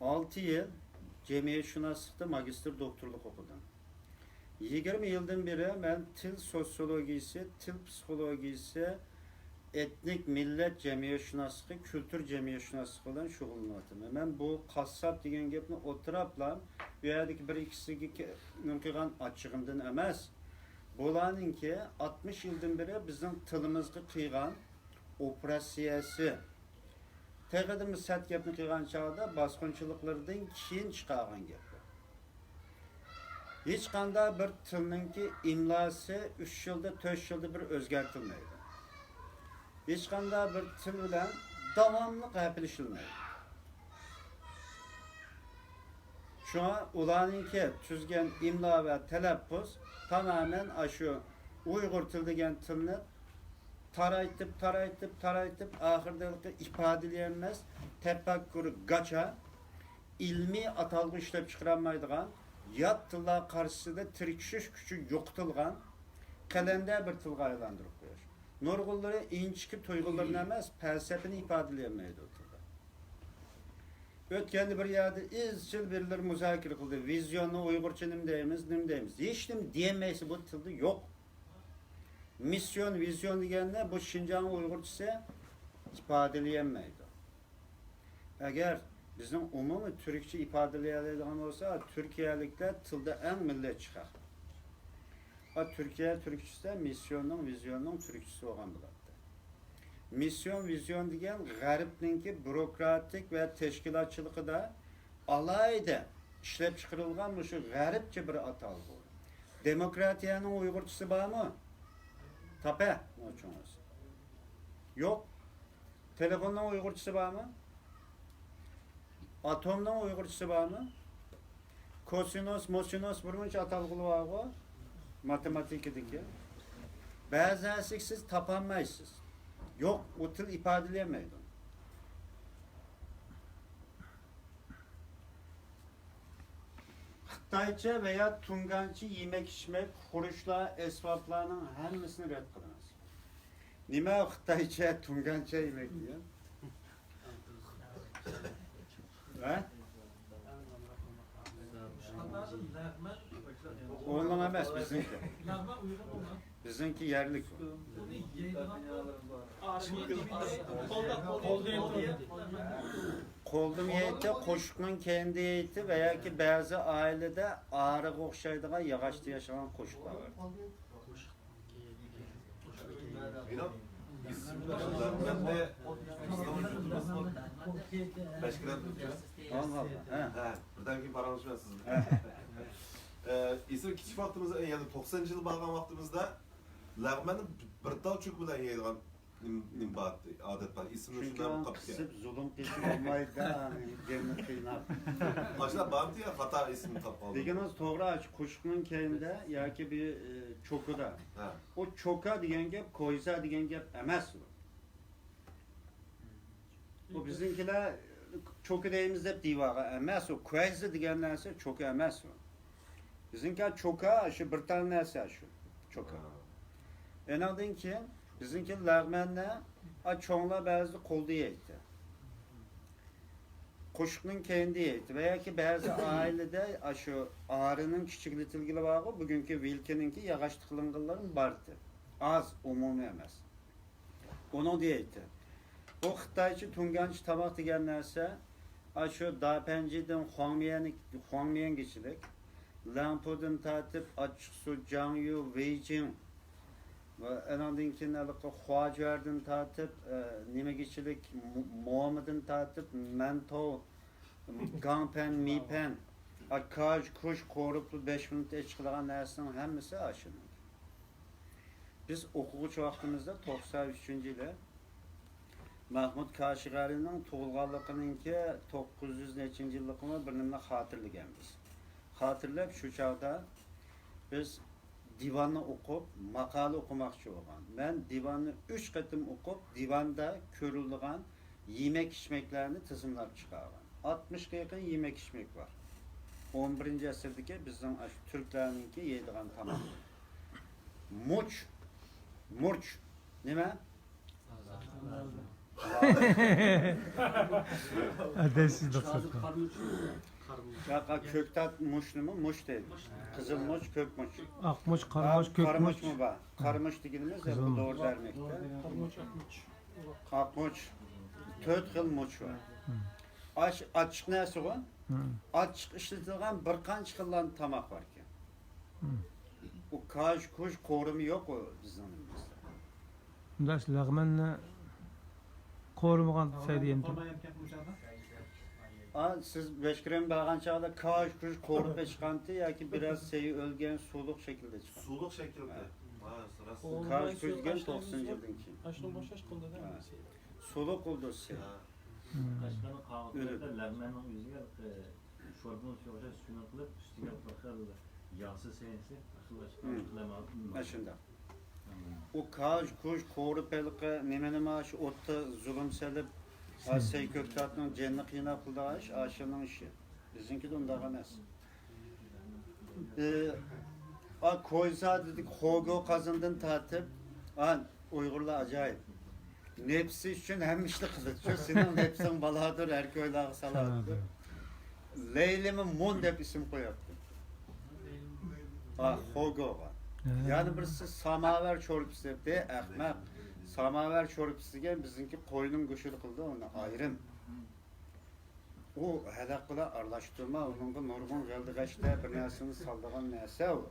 ئالتە يىل جەمئىيەتشۇناسلىقتا ماگىستىر دوكتورلۇق ئوقۇدۇم. يىگىرمە يىلدىن بېرى مەن تىل سوتسىيولوگىيىسى، تىل پسىخولوگىيىسى، ئېتنىك مىللەت جەمئىيەتشۇناسلىقى، كۈلتۈر جەمئىيەتشۇناسلىقى بىلەن شۇغۇللىنىۋاتىمەن. مەن بۇ قاسساپ دېگەن گەپنى ئوتتۇراپلا، بۇ يەردىكى بىر ئىككىسىگە كە-، نېمە قىلغان ئاچچىقىمدىن ئەمەس، بۇلارنىڭكى ئاتمىش يىلدىن بېرى بىزنىڭ تىلىمىزغا قىلغان ئوپېراتسىيەسى، تېخىدىمۇ سەت گەپنى قىلغان چاغدا باسقۇنچىلىقلىرىدىن كېيىن چىقارغان گەپلەر. ھېچقانداق بىر تىلنىڭكى ئىملاسى ئۈچ يىلدا، تۆت يىلدا بىر ئۆزگەرتىلمەيدۇ. ھېچقانداق بىر تىل بىلەن داۋاملىق ھەپىلىشىلمەيدۇ. شۇڭا ئۇلارنىڭكى تۈزگەن ئىملا ۋە تەلەپپۇز تامامەن ئاشۇ ئۇيغۇر تىلى دېگەن تىلنى تارايتىپ، تارايتىپ، تارايتىپ، ئاخىرىدا ھېلىقى ئىپادىلىيەلمەس، تەپەككۇرى گاچا، ئىلمىي ئاتالغۇ ئىشلەپ چىقىرالمايدىغان، يات تىللار قارشىسىدا تىركىشىش كۈچى يوقىتىلغان، قەلەندەر بىر تىلغا ئايلاندۇرۇپ قويۇش. نۇرغۇنلىرى ئىنچىكە تۇيغۇلىرىنى ئەمەس، پەلسەپىنى ئىپادىلىيەلمەيدۇ تىلدا. ئۆتكەندە بىر يەردە ئىزچىل بىرلىرى مۇزاكىرە قىلدى. ۋىزىيوننى ئۇيغۇرچە نېمە دەيمىز، نېمە دەيمىز؟ ھېچنېمە دېيەلمەيسىز، بۇ تىلدا يوق. مىسسىيون، ۋىزىيون دېگەننى بۇ شىنجاڭ ئۇيغۇرچىسى ئىپادىلىيەلمەيدۇ. ئەگەر بىزنىڭ ئومۇمىي تۈركچە ئىپادىلىيەلەيدىغان بولسا، تۈركىيەلىكلەر تىلدا ئەڭ مىللەتچى خەق. ئا، تۈركىيە تۈركچىسىدە مىسسىيوننىڭ، ۋىزىيوننىڭ تۈركچىسى بولغان بولاتتى. مىسسىيون، ۋىزىيون دېگەن غەربنىڭكى بيۇروكراتىك ۋە تەشكىلاتچىلىقىدا ئالاھىدە ئىشلەپچىقىرىلغان مۇشۇ غەربچە بىر ئاتالغۇ. دېموكراتىيەنىڭ ئۇيغۇرچىسى بارمۇ؟ تاپە، نوچىڭىز. يوق. تېلېفوننىڭ ئۇيغۇرچىسى بارمۇ؟ ئاتومنىڭ ئۇيغۇرچىسى بارمۇ؟ كوسىنوس، موسىنوس، بىر مۇنچە ئاتالغۇلار بارغۇ، ماتېماتىكىدىكى. بەزى نەرسىگە سىز تاپالمايسىز. يوق، ئۇ تىل ئىپادىلىيەلمەيدۇ. خىتايچە ۋەيا تۇڭگانچە يېمەك-ئىچمەك، خۇرۇچلار، ئەسۋابلارنىڭ ھەممىسىنى رەت قىلىڭىز. نېمە خىتايچە، تۇڭگانچە يېمەك دېگەن؟ ھە؟ ئۇنىڭ ئەمەس، بىزنىڭكى. بىزنىڭكى يەرلىك. قولدىمۇ يەيتتى، قوشۇقنىڭ كەينىدە يەيتتى ۋە ياكى بەزى ئائىلىدە ئارىغا ئوخشايدىغان ياغاچتا ياشىغان قوشۇقلار بار. مېنىڭ ئىسمىم لەغمەننى بىزنىڭ يۇرتىمىزنىڭ بەشكىرەم. ئاللا ئاللا. ھە. ھە، بىردەم كېيىن پاراڭلىشىمەن سىز بىلەن. ئە، ئېسىل كىچىك ۋاقتىمىزدا، يەنى توقسەنىنچى يىل بارغان ۋاقتىمىزدا لەغمەننى بىر تال چوكا بىلەن يەيدىغان نېمە، نېمە بار، ئادەت بار. ئېسىمدە شۇنداق بولۇپ قاپتىكەن. قىسىپ، زۇلۇم قىلسا بولمايدۇ، جېنىنى قىيناپ. ئاشۇنداق بارمىدى يا، خاتا ئېسىمنى تاپقان. دېگىنىڭىز توغرا، ئاشۇ قوشۇقنىڭ كەينىدە ياكى بىر، ئە، چوكىدا. ھە. ئۇ چوكا دېگەن گەپ، كويزا دېگەن گەپ ئەمەس ئۇ. ئۇ بىزنىڭكىلەر چوكا دەيمىز دەپ دېيىۋالغان ئەمەس ئۇ. كويزا دېگەن نەرسە چوكا ئەمەس ئۇ. بىزنىڭكى چوكا شۇ بىر تال نەرسە شۇ. چوكا. ھە. ئېنىڭدىن كېيىن بىزنىڭكى لەغمەننى، ئا، چوڭلار بەزىدە قولدا يەيتتى. قوشۇقنىڭ كەينىدە يەيتتى. ۋە ياكى بەزى ئائىلىدە ئاشۇ ئارىنىڭ كىچىكلىتىلگىنى بارغۇ، بۈگۈنكى ۋىلكىنىڭكى ياغاچتا قىلىنغانلىرىمۇ بارتى. ئاز، ئومۇمىي ئەمەس. ئۇنىڭ دېيەيتتى. بۇ خىتايچە تۇڭگانچە تاماق دېگەن نەرسە، ئاشۇ داپەنجىدىن خۇاڭميەن، خۇاڭميەنگىچىلىك، لەڭپۇدىن تارتىپ ئاچچىقسۇ، جاڭيۇ، ۋېيجىڭ ۋە ئانىڭدىن كېيىن ھېلىقى خۇاجۈەردىن تارتىپ، ئە، نېمىگىچىلىك، مو-، مومىدىن تارتىپ، مەنتو، گاڭپەن، مىپەن، ئا، كاژ، كۇش، قورۇپلا بەش مىنۇتتا ئېچىقىدىغان نەرسىنىڭ ھەممىسى ئاشۇنىڭكى. بىز ئوقۇغۇچى ۋاقتىمىزدا توقسان ئۈچىنچى يىلى مەھمۇد كاشغەرىنىڭ تۇغۇلغانلىقىنىڭكى توققۇز يۈز نەچچىنچى يىللىقىمۇ بىر نېمىنى خاتىرىلىگەنبىز. خاتىرىلەپ شۇ چاغدا بىز دىۋاننى ئوقۇپ، ماقالە ئوقۇماقچى بولغان. مەن دىۋاننى ئۈچ قېتىم ئوقۇپ، دىۋاندا كۆرۈلىدىغان يېمەك-ئىچمەكلەرنى تىزىملاپ چىقارغان. ئاتمىشقا يېقىن يېمەك-ئىچمەك بار. ئون بىرىنچى ئەسىردىكى بىزنىڭ ئاشۇ تۈركلەرنىڭكى يەيدىغان تاماقى. مۇچ، مۇرچ، نېمە؟ ئەدەپسىزلىك. ياق، كۆكتات مۇچنىمۇ مۇچ دەيدۇ. قىزىل مۇچ، كۆك مۇچ. ئاق مۇچ، قارا مۇچ، كۆك مۇچ. قارا مۇچمۇ بار. قارا مۇچ دېگىنىمىز قىزىل مۇچ. دورا دەرمەكتە. قارا مۇچ، ئاق مۇچ. ئاق مۇچ. تۆت خىل مۇچ بار. ئاچ-، ئاچچىق نەرسىغۇ. ئاچچىق ئىشلىتىدىغان بىر قانچە خىللارنى تاماق باركەن. ئۇ كاژ، كۇژ، قورۇمى يوق ئۇ بىزنىڭ نېمىمىزدە. مۇنداق لەغمەننى قورۇمىغان سەي دېگەن. ئا، سىز بەشكىرەم بارغان چاغدا كاژ، كۇژ قورۇپ ئېچىققانتى ياكى بىرەر سەي ئۆلگەن سۇلۇق شەكىلدە چىققان؟ سۇلۇق شەكىلدە. ھە. ھە، راست. كاژ، كۇژ دېگەن توقسىنىنچى يىلدىن كېيىن. ئاشۇنى بوشاش قىلدى-دە. ھە. سۇلۇق بولدى سەي. ھە. قەشقەرنىڭ قاغىلىقلىرىدا لەغمەننىڭ ئۆزىگە، ئە، شورپىنىڭ سۈيىگە ئوخشاش سۈيىنى قىلىپ، ئۈستىگە بىر خىل ياغسىز سەينىسى، بىر خىل ئاشقا قىلىمەن. ئە، شۇنداق. ئۇ كاژ، كۇژ قورۇپ ھېلىقى نېمە-نېمە شۇ ئوتتا زۇلۇم سېلىپ، ھە، سەي كۆكتاتنىڭ جېنىنى قىيناپ قىلىدىغان ئىش، ئاشۇنىڭ ئىشى. بىزنىڭكىدە ئۇنداق ئەمەس. ئى، ئا، كويزا دېدۇق، خوگو قازىنىدىن تارتىپ، ئا، ئۇيغۇرلار ئاجايىپ. نەپسى ئۈچۈن ھەممە ئىشنى قىلىدۇ. شۇ سېنىڭ نەپسىڭ بالاغىدۇر، ھەر كويلارغا سالىدۇ. لەيلىمۇ مۇن دەپ ئىسىم قويۇپتۇ. ئا، خوگوغا. يەنە بىرسى ساماۋەر شورپىسى دەپتۇ. ئەخمەق. ساماۋەر شورپىسى دېگەن بىزنىڭكى قوينىڭ گۆشىدە قىلىدۇ، ئۇنى ئايرىم. ئۇ ھەدەق بىلەن ئارىلاشتۇرما، ئۇنىڭغا نۇرغۇن غەلدىغەشلەر، بىر نەرسىنى سالىدىغان نەرسە ئۇ.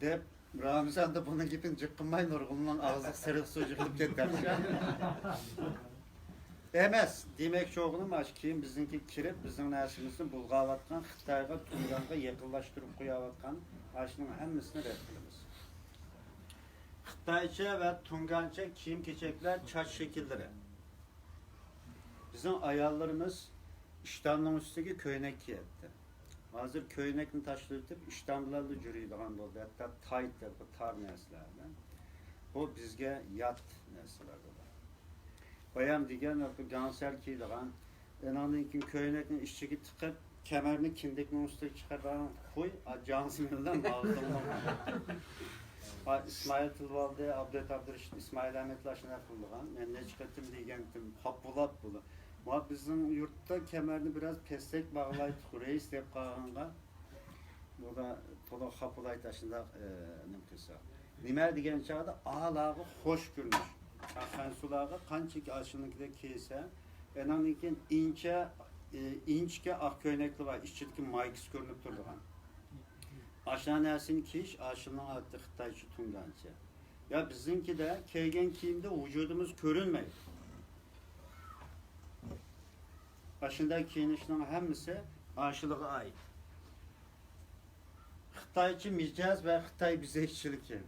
دەپ، رامىزاندا بۇنىڭ گېپىنى جىق قىلماي، نۇرغۇننىڭ ئاغزىغا سېرىق سۇ يىغىلىپ كەتتى. ئەمەس، دېمەكچى بولغىنىم، ئاشۇ كېيىن بىزنىڭكى كىرىپ، بىزنىڭ نەرسىمىزنى بۇلغاۋاتقان خىتايغا، تۇڭگانغا يېقىنلاشتۇرۇپ قويۇۋاتقان ئاشۇنىڭ ھەممىسىنى رەت قىلىمىز. خىتايچە ۋە تۇڭگانچە كىيىم-كېچەكلەر، چاچ شەكىللىرى. بىزنىڭ ئاياللىرىمىز ئىشتاننىڭ ئۈستىگە كۆينەك كىيەتتى. ھازىر كۆينەكنى تاشلىۋېتىپ، ئىشتان بىلەنلا جۈرىيدىغان بولدى. ھەتتا تايت دەپ بۇ تار نەرسىلەر بىلەن. بۇ بىزگە يات نەرسىلەر بۇلار. بايام دېگەن گاڭسەر كىيىدىغان، ئېنىڭدىن كېيىن كۆينەكنى ئىچىگە تىقىپ، كەمەرنى كىندىكنىڭ ئۈستىگە چىقىرىدىغان خۇي، ئا، جاڭسىمىن بىلەن ماۋزېدۇڭنىڭ. ئا، ئىسمائىل تىلىۋالدى، ئابدۇت ئابدۇرېشىت، ئىسمائىل ئەمەتلەر شۇنداق قىلىدىغان. مەن نەچچە قېتىم دېگەنتىم، خاپا بولاپ بۇلار. ما بىزنىڭ يۇرتتا كەمەرنى بىراز پەسرەك باغلايتتۇق، رەئىس دەپ قالغانغا. بۇدا تولا خاپا بولايتتى، شۇنداق، ئە، نېمە قىلسا. نېمە دېگەن چاغدا ئالاغا خوش كۆرۈنۈش. خەنزۇلارغا قانچىكى ئاشۇنىڭكىدەك كىيسە، ئېنىڭدىن كېيىن ئىنچە، ئى، ئىنچىكە ئاق كۆينەكلىرى بار، ئىچىدىكى مايكىسى كۆرۈنۈپ تۇرىدىغان. ئاشۇ نەرسىنى كىيىش، ئاشۇنىڭ ئادىتى خىتايچە تۇڭگانچە. يا بىزنىڭكىدە كىيگەن كىيىمدە ۋۇجۇدىمىز كۆرۈنمەيدۇ. ئاشۇنداق كىيىنىشنىڭ ھەممىسى ئاشۇلىغا ئائىت. خىتايچە مىجەز ۋە خىتاي بېزەكچىلىكى.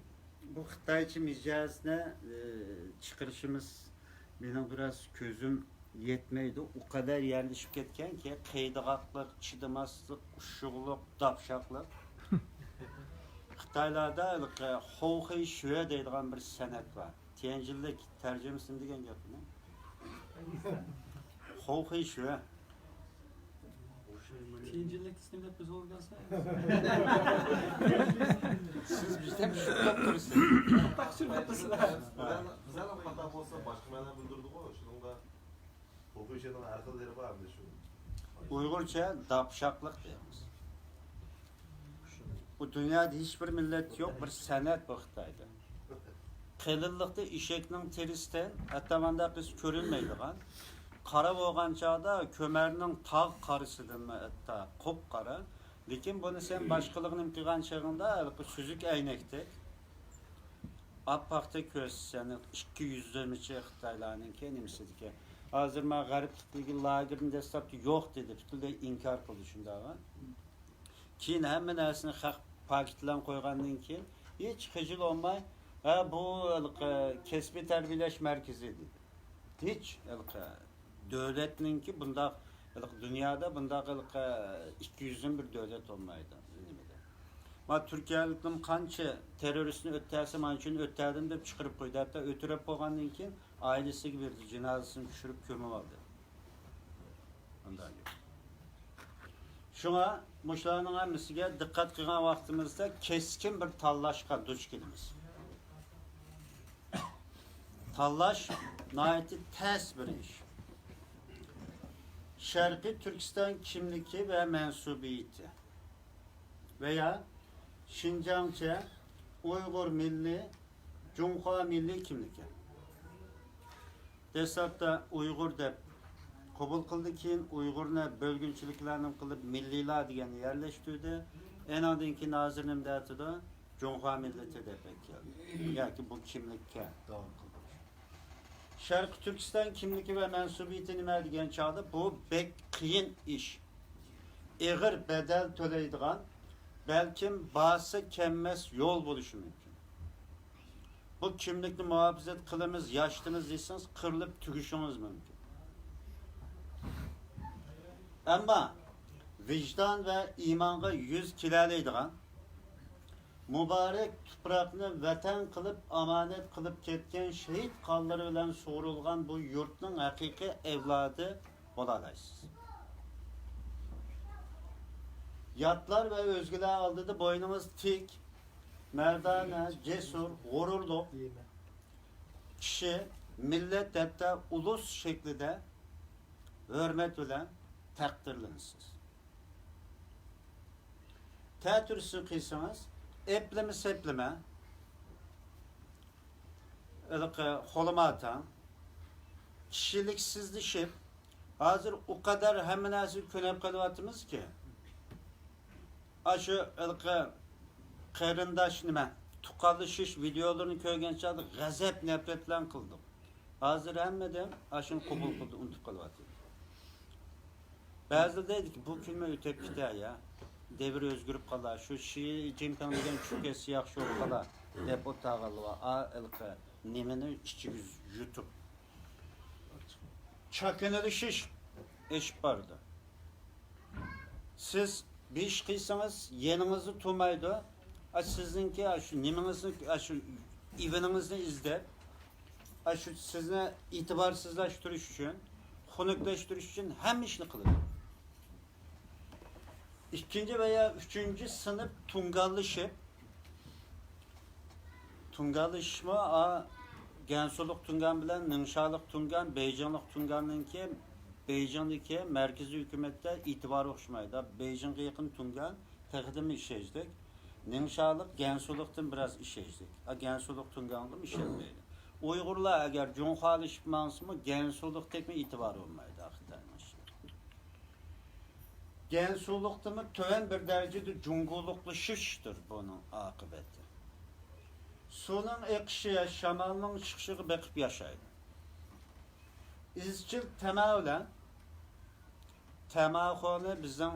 بۇ خىتايچە مىجەزنى، ئى، چىقىرىشىمىز مېنىڭ بىراز كۆزۈم يەتمەيدۇ. ئۇ قەدەر يەرلىشىپ كەتكەنكى، قىيىدىغاقلىق، چىدىماسلىق، ئۇششۇقلۇق، داپشاقلىق. خىتايلاردا ھېلىقى خوخېي شۈە دەيدىغان بىر سەنئەت بار. تيەنجىنلىك تەرجىمىسىنى دېگەن گەپنى. خوخېي شۈە. تيەنجىنلىك دېسەم دەپ بىز بولغانسا. سىز بىزدە شۇنداق تۇرىسىز. تاقسىر بولۇپسىز. بىزلەرنىڭ خاتا بولسا باشقا مەنە بىلدۈرىدىغۇ، شۇنىڭدا خوخېي شۈەنىڭ ھەر خىللىرى بار ئەمدى شۇ. ئۇيغۇرچە داپشاقلىق دەيمىز. بۇ دۇنيادا ھېچبىر مىللەت يوق، بىر سەنئەت بۇ خىتايدا. قېلىنلىقتا ئېشەكنىڭ تېرىسىدىن ھەتتا مانداق بىز كۆرۈنمەيدىغان، قارا بولغان چاغدا كۆمەرنىڭ تاغ قارىسىدىنمۇ ھەتتا قۇپقارا. لېكىن بۇنى سەن باشقىلىقنى قىلغان چېغىڭدا ھېلىقى سۈزۈك ئەينەكتەك ئاپئاقتەك كۆرسىتىسەن. ئىككى يۈزلىمىچە خىتايلارنىڭكى نېمىسىدىكى. ھازىر ما غەربلىكتىكى لاگېرنى دەسلەپتە يوق دېدى، پۈتۈنلەي ئىنكار قىلدى شۇنداقغا. كېيىن ھەممە نەرسىنى خەق پاكىتلەن قويغاندىن كېيىن، ھېچ خىجىل بولماي، ھە، بۇ ھېلىقى كەسپىي تەربىيەلەش مەركىزى دېدى. ھېچ ھېلىقى دۆلەتنىڭكى بۇنداق ھېلىقى دۇنيادا بۇنداق ھېلىقى ئىككى يۈزدىن بىر دۆلەت بولمايدۇ. نېمىدە. ما تۈركىيەلىكنىڭ قانچە تېررورىستنى ئۆتتەرسە، مانا شۇنى ئۆتتەردىم دەپ چىقىرىپ قويدى. ھەتتا ئۆتۈرۈپ بولغاندىن كېيىن ئائىلىسىگە بەردى، جىنازىسىنى چۈشۈرۈپ كۆمۈۋالدى. ئۇنداق گەپ. شۇڭا مۇشۇلارنىڭ ھەممىسىگە دىققەت قىلغان ۋاقتىمىزدا كەسكىن بىر تاللاشقا دۇچ كېلىمىز. تاللاش ناھايىتى تەس بىر ئىش. شەرقىي تۈركىستان كىملىكى ۋە مەنسۇبىيىتى ۋەيا شىنجاڭچە، ئۇيغۇر مىللىي، جۇڭخۇا مىللىي كىملىكى. دەسلەپتە ئۇيغۇر دەپ قوبۇل قىلدى، كېيىن ئۇيغۇرنى بۆلگۈنچىلىكلەرنى قىلىپ، مىللىيلار دېگەننى يەرلەشتۈردى. ئېنىڭدىن كېيىن ھازىر نېمە دەۋاتىدۇ؟ جۇڭخۇا مىللىتى دەپ كەلدى. ياكى بۇ كىملىككە داۋام قىلدۇرۇش. شەرقىي تۈركىستان كىملىكى ۋە مەنسۇبىيىتى نېمە دېگەن چاغدا، بۇ بەك قىيىن ئىش. ئېغىر بەدەل تۆلەيدىغان، بەلكىم بارسا كەممەس يول بولۇشى مۇمكىن. بۇ كىملىكنى مۇھاپىزەت قىلىمىز، ياشىتىمىز دېسىڭىز، قىرىلىپ تۈگىشىڭىز مۇمكىن. ئەمما ۋىجدان ۋە ئىمانغا يۈز كېلەلەيدىغان، مۇبارەك تۇپراقنى ۋەتەن قىلىپ ئامانەت قىلىپ كەتكەن، شېھىت قانلىرى بىلەن سۇغۇرۇلغان بۇ يۇرتنىڭ ھەقىقىي ئەۋلادى بولالايسىز. ياتلار ۋە ئۆزگىلەر ئالدىدا بوينىڭىز تىك، مەردانە، جەسۇر، غۇرۇرلۇق كىشى، مىللەت، ھەتتا ئۇلۇس شەكلىدە ھۆرمەت بىلەن تەقدىرلىنىسىز. تەتۈرىسىنى قىلسىڭىز، ئەپلىمە سەپلىمە، ھېلىقى خولىما تەڭ، كىشىلىكسىزلىشىپ، ھازىر ئۇ قەدەر ھەممە نەرسىگە كۆنۈپ قېلىۋاتىمىزكى، ئاشۇ ھېلىقى قېرىنداش نېمە، تۇغقانلىشىش ۋىدېئولىرىنى كۆرگەن چاغدا غەزەپ، نەپرەت بىلەن قىلدۇق. ھازىر ھەممىدىن ئاشۇنى قوبۇل قىلدى، ئۇنتۇپ قېلىۋاتىدۇ. بەزىلەر دەيدىكى، بۇ كۈنمۇ ئۆتۈپ كېتەر يا، دەۋر ئۆزگىرىپ قالار، شۇ شى جىنپىڭ دېگەن چۈشۈپ كەتسە ياخشى بولۇپ قالار، دەپ ئولتۇرغانلار بار. ئا، ھېلىقى نېمىنى ئىچىگە يۇتۇپ، چاكىنىلىشىش ئېشىپ بارىدۇ. سىز بىر ئىش قىلسىڭىز، يېنىڭىزدا تۇرمايدۇ. ئا، سىزنىڭكى، ئا، شۇ نېمىڭىزنى، ئا، شۇ ئىۋىنىڭىزنى ئىزدەپ، ئا، شۇ سىزنى ئېتىبارسىزلاشتۇرۇش ئۈچۈن، خۇنۈكلەشتۈرۈش ئۈچۈن ھەممە ئىشنى قىلىدۇ. ئىككىنچى ۋە يا ئۈچىنچى سىنىپ تۇڭگانلىشىپ، تۇڭگانلىشىشمۇ، ئا، گەنسۇلۇق تۇڭگان بىلەن نىڭشالىق تۇڭگان، بېيجىڭلىق تۇڭگاننىڭكى، بېيجىڭدىكى مەركىزىي ھۆكۈمەتتە ئېتىبارى ئوخشىمايدۇ. بېيجىڭغا يېقىن تۇڭگان تېخىدىمۇ ئىشەنچلىك، نىڭشالىق، گەنسۇلۇقتىن بىراز ئىشەنچلىك. ئا، گەنسۇلۇق تۇڭگانغىمۇ ئىشەنمەيدۇ. ئۇيغۇرلار ئەگەر جۇڭخۇالىشىپ ماڭسىمۇ، گەنسۇلۇقتەكمۇ ئېتىبارى بولمايدۇ خىتاينىڭ ئىشىغا. گەنسۇلۇقتىنمۇ تۆۋەن بىر دەرىجىدە جۇڭگولۇقلىشىشتۇر بۇنىڭ ئاقىۋىتى. سۇنىڭ ئېقىشى شامالنىڭ چىقىشىغا بېقىپ ياشايدۇ. ئىزچىل تەما بىلەن، تەماخۇنى بىزنىڭ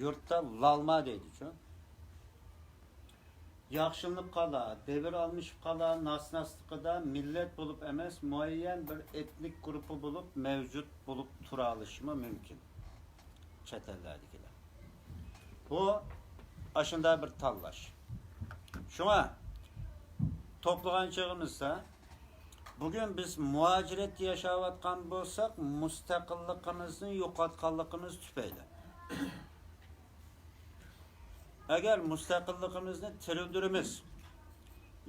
يۇرتتا لالما دەيدىچۇ. ياخشىلىنىپ قالا، دەۋر ئالمىشىپ قالا، ناسناسلىقىدا مىللەت بولۇپ ئەمەس، مۇئەييەن بىر ئېتنىك گۇرۇپپا بولۇپ مەۋجۇت بولۇپ تۇرالىشىمۇ مۇمكىن چەت ئەللەردىكىلەر. بۇ ئاشۇنداق بىر تاللاش. شۇڭا توپلىغان چېغىمىزدا، بۈگۈن بىز مۇھاجىرەتتە ياشاۋاتقان بولساق، مۇستەقىللىقىمىزنى يوقاتقانلىقىمىز تۈپەيلى. ئەگەر مۇستەقىللىقىمىزنى تىرىلدۈرىمىز،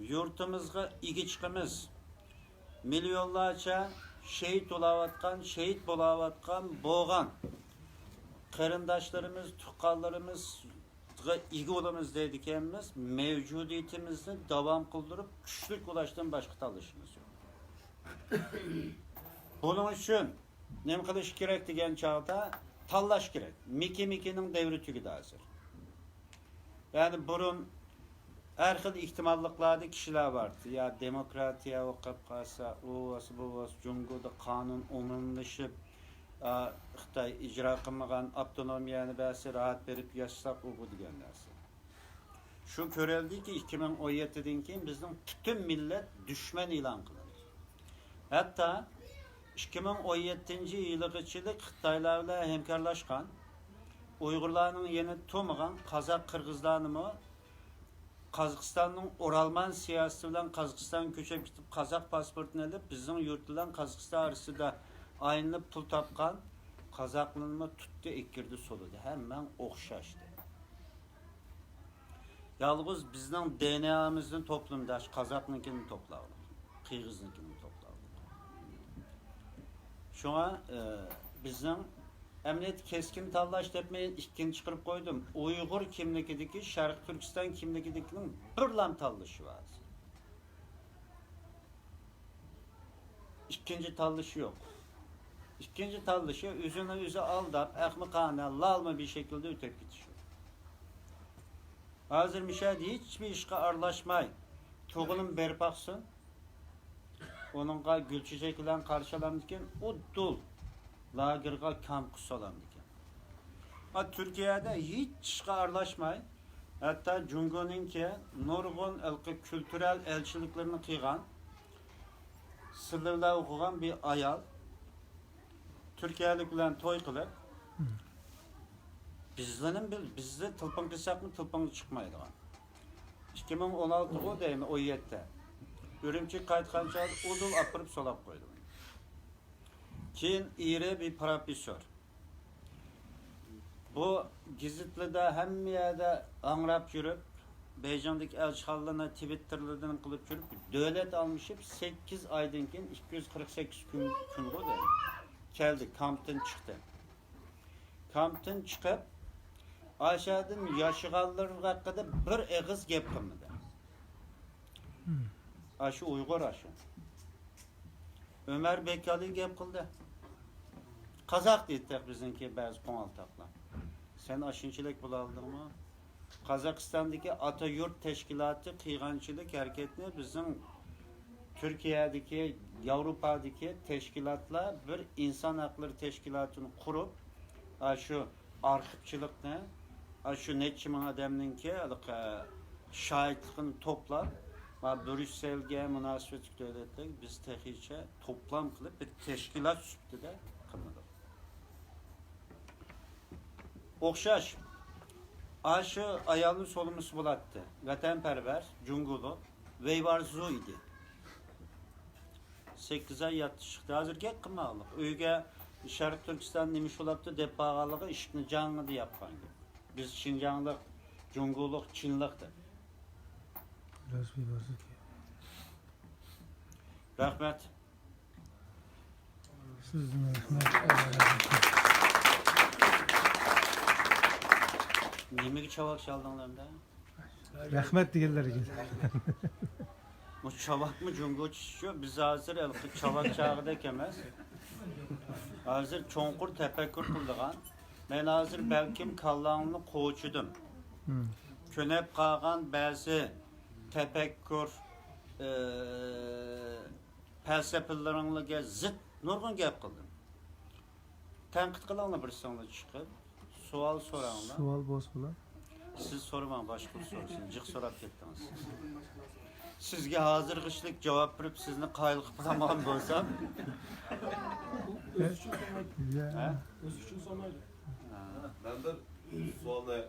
يۇرتىمىزغا ئىگە چىقىمىز، مىليونلارچە شېھىت بولاۋاتقان، شېھىت بولاۋاتقان، بولغان قېرىنداشلىرىمىز، تۇغقانلىرىمىزغا ئىگە بولىمىز دەيدىكەنمىز، مەۋجۇدىيىتىمىزنى داۋام قىلدۇرۇپ، كۈچلۈك بولۇشتىن باشقا تاللىشىمىز يوق. بۇنىڭ ئۈچۈن نېمە قىلىش كېرەك دېگەن چاغدا، تاللاش كېرەك. مىكى مىكىنىڭ دەۋرى تۈگىدى ھازىر. يەنى بۇرۇن ھەر خىل ئېھتىماللىقلاردا كىشىلەر بار ئىدى. يا دېموكراتىيە ئوقۇپ قالسا، ئۇ بولسا، بۇ بولسا، جۇڭگودا قانۇن ئومۇملىشىپ، ئا، خىتاي ئىجرا قىلمىغان ئاپتونومىيەنى بەرسە، راھەت بېرىپ ياشىساق، ئۇ بۇ دېگەن نەرسە. شۇ كۆرۈلدىكى، ئىككى مىڭ ئون يەتتىدىن كېيىن بىزنىڭ پۈتۈن مىللەت دۈشمەن ئېلان قىلىندى. ھەتتا ئىككى مىڭ ئون يەتتىنچى يىلىغىچىلىك خىتايلار بىلەن ھەمكارلاشقان، ئۇيغۇرلارنىڭ يېنىدا تۇرمىغان قازاق، قىرغىزلارنىمۇ قازاقىستاننىڭ ئورالمان سىياسىتى بىلەن قازاقىستانغا كۆچۈپ كېتىپ، قازاق پاسپورتىنى ئېلىپ، بىزنىڭ يۇرت بىلەن قازاقىستان ئارىسىدا ئايلىنىپ پۇل تاپقان قازاقلارنىمۇ تۇتتى، ئەكىردى، سولىدى. ھەممەڭ ئوخشاشتى. يالغۇز بىزنىڭ دېئېنئېمىزدىن توپلىمىدى، قازاقنىڭكىنى توپلاۋالدى، قىرغىزنىڭكىنى توپلاۋالدى. شۇڭا، ئى، بىزنىڭ ئەمەلىيەتتە كەسكىن تاللاش دەپ مەن ئىككىنى چىقىرىپ قويدۇم. ئۇيغۇر كىملىكىدىكى، شەرقىي تۈركىستان كىملىكىدىكىنىڭ بىرلام تاللىشى بار. ئىككىنچى تاللىشى يوق. ئىككىنچى تاللىشى ئۆزىنى ئۆزى ئالداپ، ئەخمىقانە، لالما بىر شەكىلدە ئۆتۈپ كېتىش. ھازىر مىشەدە ھېچبىر ئىشقا ئارىلاشماي، تۇغۇلۇم بېرىپ باقسۇن. ئۇنىڭغا گۈل چېچەك بىلەن قارشى ئالامدىكىن، ئۇدۇل لاگېرغا كامپقا سالامدىكىن. ئا، تۈركىيەدە ھېچ ئىشقا ئارىلاشماي، ھەتتا جۇڭگونىڭكى نۇرغۇن ھېلىقى كۈلتۈرەل ئەلچىلىكلىرىنى قىلغان، سىللىلار ئوقۇغان بىر ئايال تۈركىيەلىك بىلەن توي قىلىپ، بىزلىنىڭ بىل-، بىزلى تېلېفون قىلساقمۇ تېلېفونغا چىقمايدىغان. ئىككى مىڭ ئون ئالتىغۇ دەيمەن، ئون يەتتە. ئۈرۈمچىگە قايتقان چاغدا ئۇدۇل ئاپىرىپ سولاپ قويدۇم. كېيىن ئېرى بىر پروفېسسور. بۇ گېزىتلەردە ھەممە يەردە ئاڭراپ يۈرۈپ، بېيجىڭدىكى ئەلچىخانىلارنى تىۋىتتېرلىرىدىن قىلىپ يۈرۈپ، دۆلەت ئالمىشىپ سەككىز ئايدىن كېيىن، ئىككى يۈز قىرىق سەككىز كۈن، كۈنغۇ دەيدۇ. كەلدى، كامپتىن چىقتى. كامپتىن چىقىپ، ئاشۇ يەردىن ياشىغانلىرى ھەققىدە بىر ئېغىز گەپ قىلمىدى. ئاشۇ ئۇيغۇر ئاشۇ. ئۆمەر بەكئەلى گەپ قىلدى. قازاق دېدى بىزنىڭكى بەزى قوڭالتاقلار. سەن ئاشۇنچىلىك بولالىدىڭمۇ؟ قازاقىستاندىكى ئاتا يۇرت تەشكىلاتى قىلغانچىلىك ھەرىكەتنى بىزنىڭ تۈركىيەدىكى، ياۋروپادىكى تەشكىلاتلار بىر ئىنسان ھەقلىرى تەشكىلاتىنى قۇرۇپ، ئاشۇ ئارخىپچىلىقنى، ئاشۇ نەچچە مىڭ ئادەمنىڭكى ھېلىقى شاھىتلىقىنى توپلاپ، ما بريۇسسېلگە مۇناسىۋەتلىك دۆلەتلەرگە بىز تېخىچە توپلام قىلىپ، بىر تەشكىلات سۈپىتىدە قىلمىدۇق. ئوخشاش، ئاشۇ ئايالنىڭ سولىمىسى بولاتتى. ۋەتەنپەرۋەر، جۇڭگولۇق، ۋېيۋارزۇ ئىدى. سەككىز ئاي ياتتى چىقتى. ھازىر گەپ قىلماڭلىق. ئۆيگە شەرقىي تۈركىستان نېمە ئىش بولاپتۇ دەپ بارغانلىقى ئىشىكنى جاڭڭىدە ياپقان گەپ. بىز شىنجاڭلىق، جۇڭگولۇق، چىنلىق دەپ. رەھمەت. سىزگىمۇ رەھمەت. نېمىگە چاۋاك چالدىڭلار ئەمدى؟ رەھمەت دېگەنلەرگە. بۇ چاۋاكمۇ جۇڭگوچىسىچۇ؟ بىز ھازىر ھېلىقى چاۋاك چاغىدەك ئەمەس. ھازىر چوڭقۇر تەپەككۇر قىلىدىغان. مەن ھازىر بەلكىم كاللاڭنى قوچىدىم. كۆنۈپ قالغان بەزى تەپەككۇر، ئى، پەلسەپىلىرىڭلارغا زىت نۇرغۇن گەپ قىلدىم. تەنقىد قىلىڭلار بىرسىڭلار چىقىپ. سوئال سوراڭلار. سوئال بولسا بولا. سىز سورىماڭ، باشقىلار سورىسۇن. جىق سوراپ كەتتىڭىز. سىزگە ھازىرغىچىلىك جاۋاب بېرىپ، سىزنى قايىل قىلىپ قالمىغان بولسام. ئۆزى ئۈچۈن سورىمايدۇ. ھە؟ ئۆزى ئۈچۈن سورىمايدۇ. ھە. مەن بىر سوئالنى،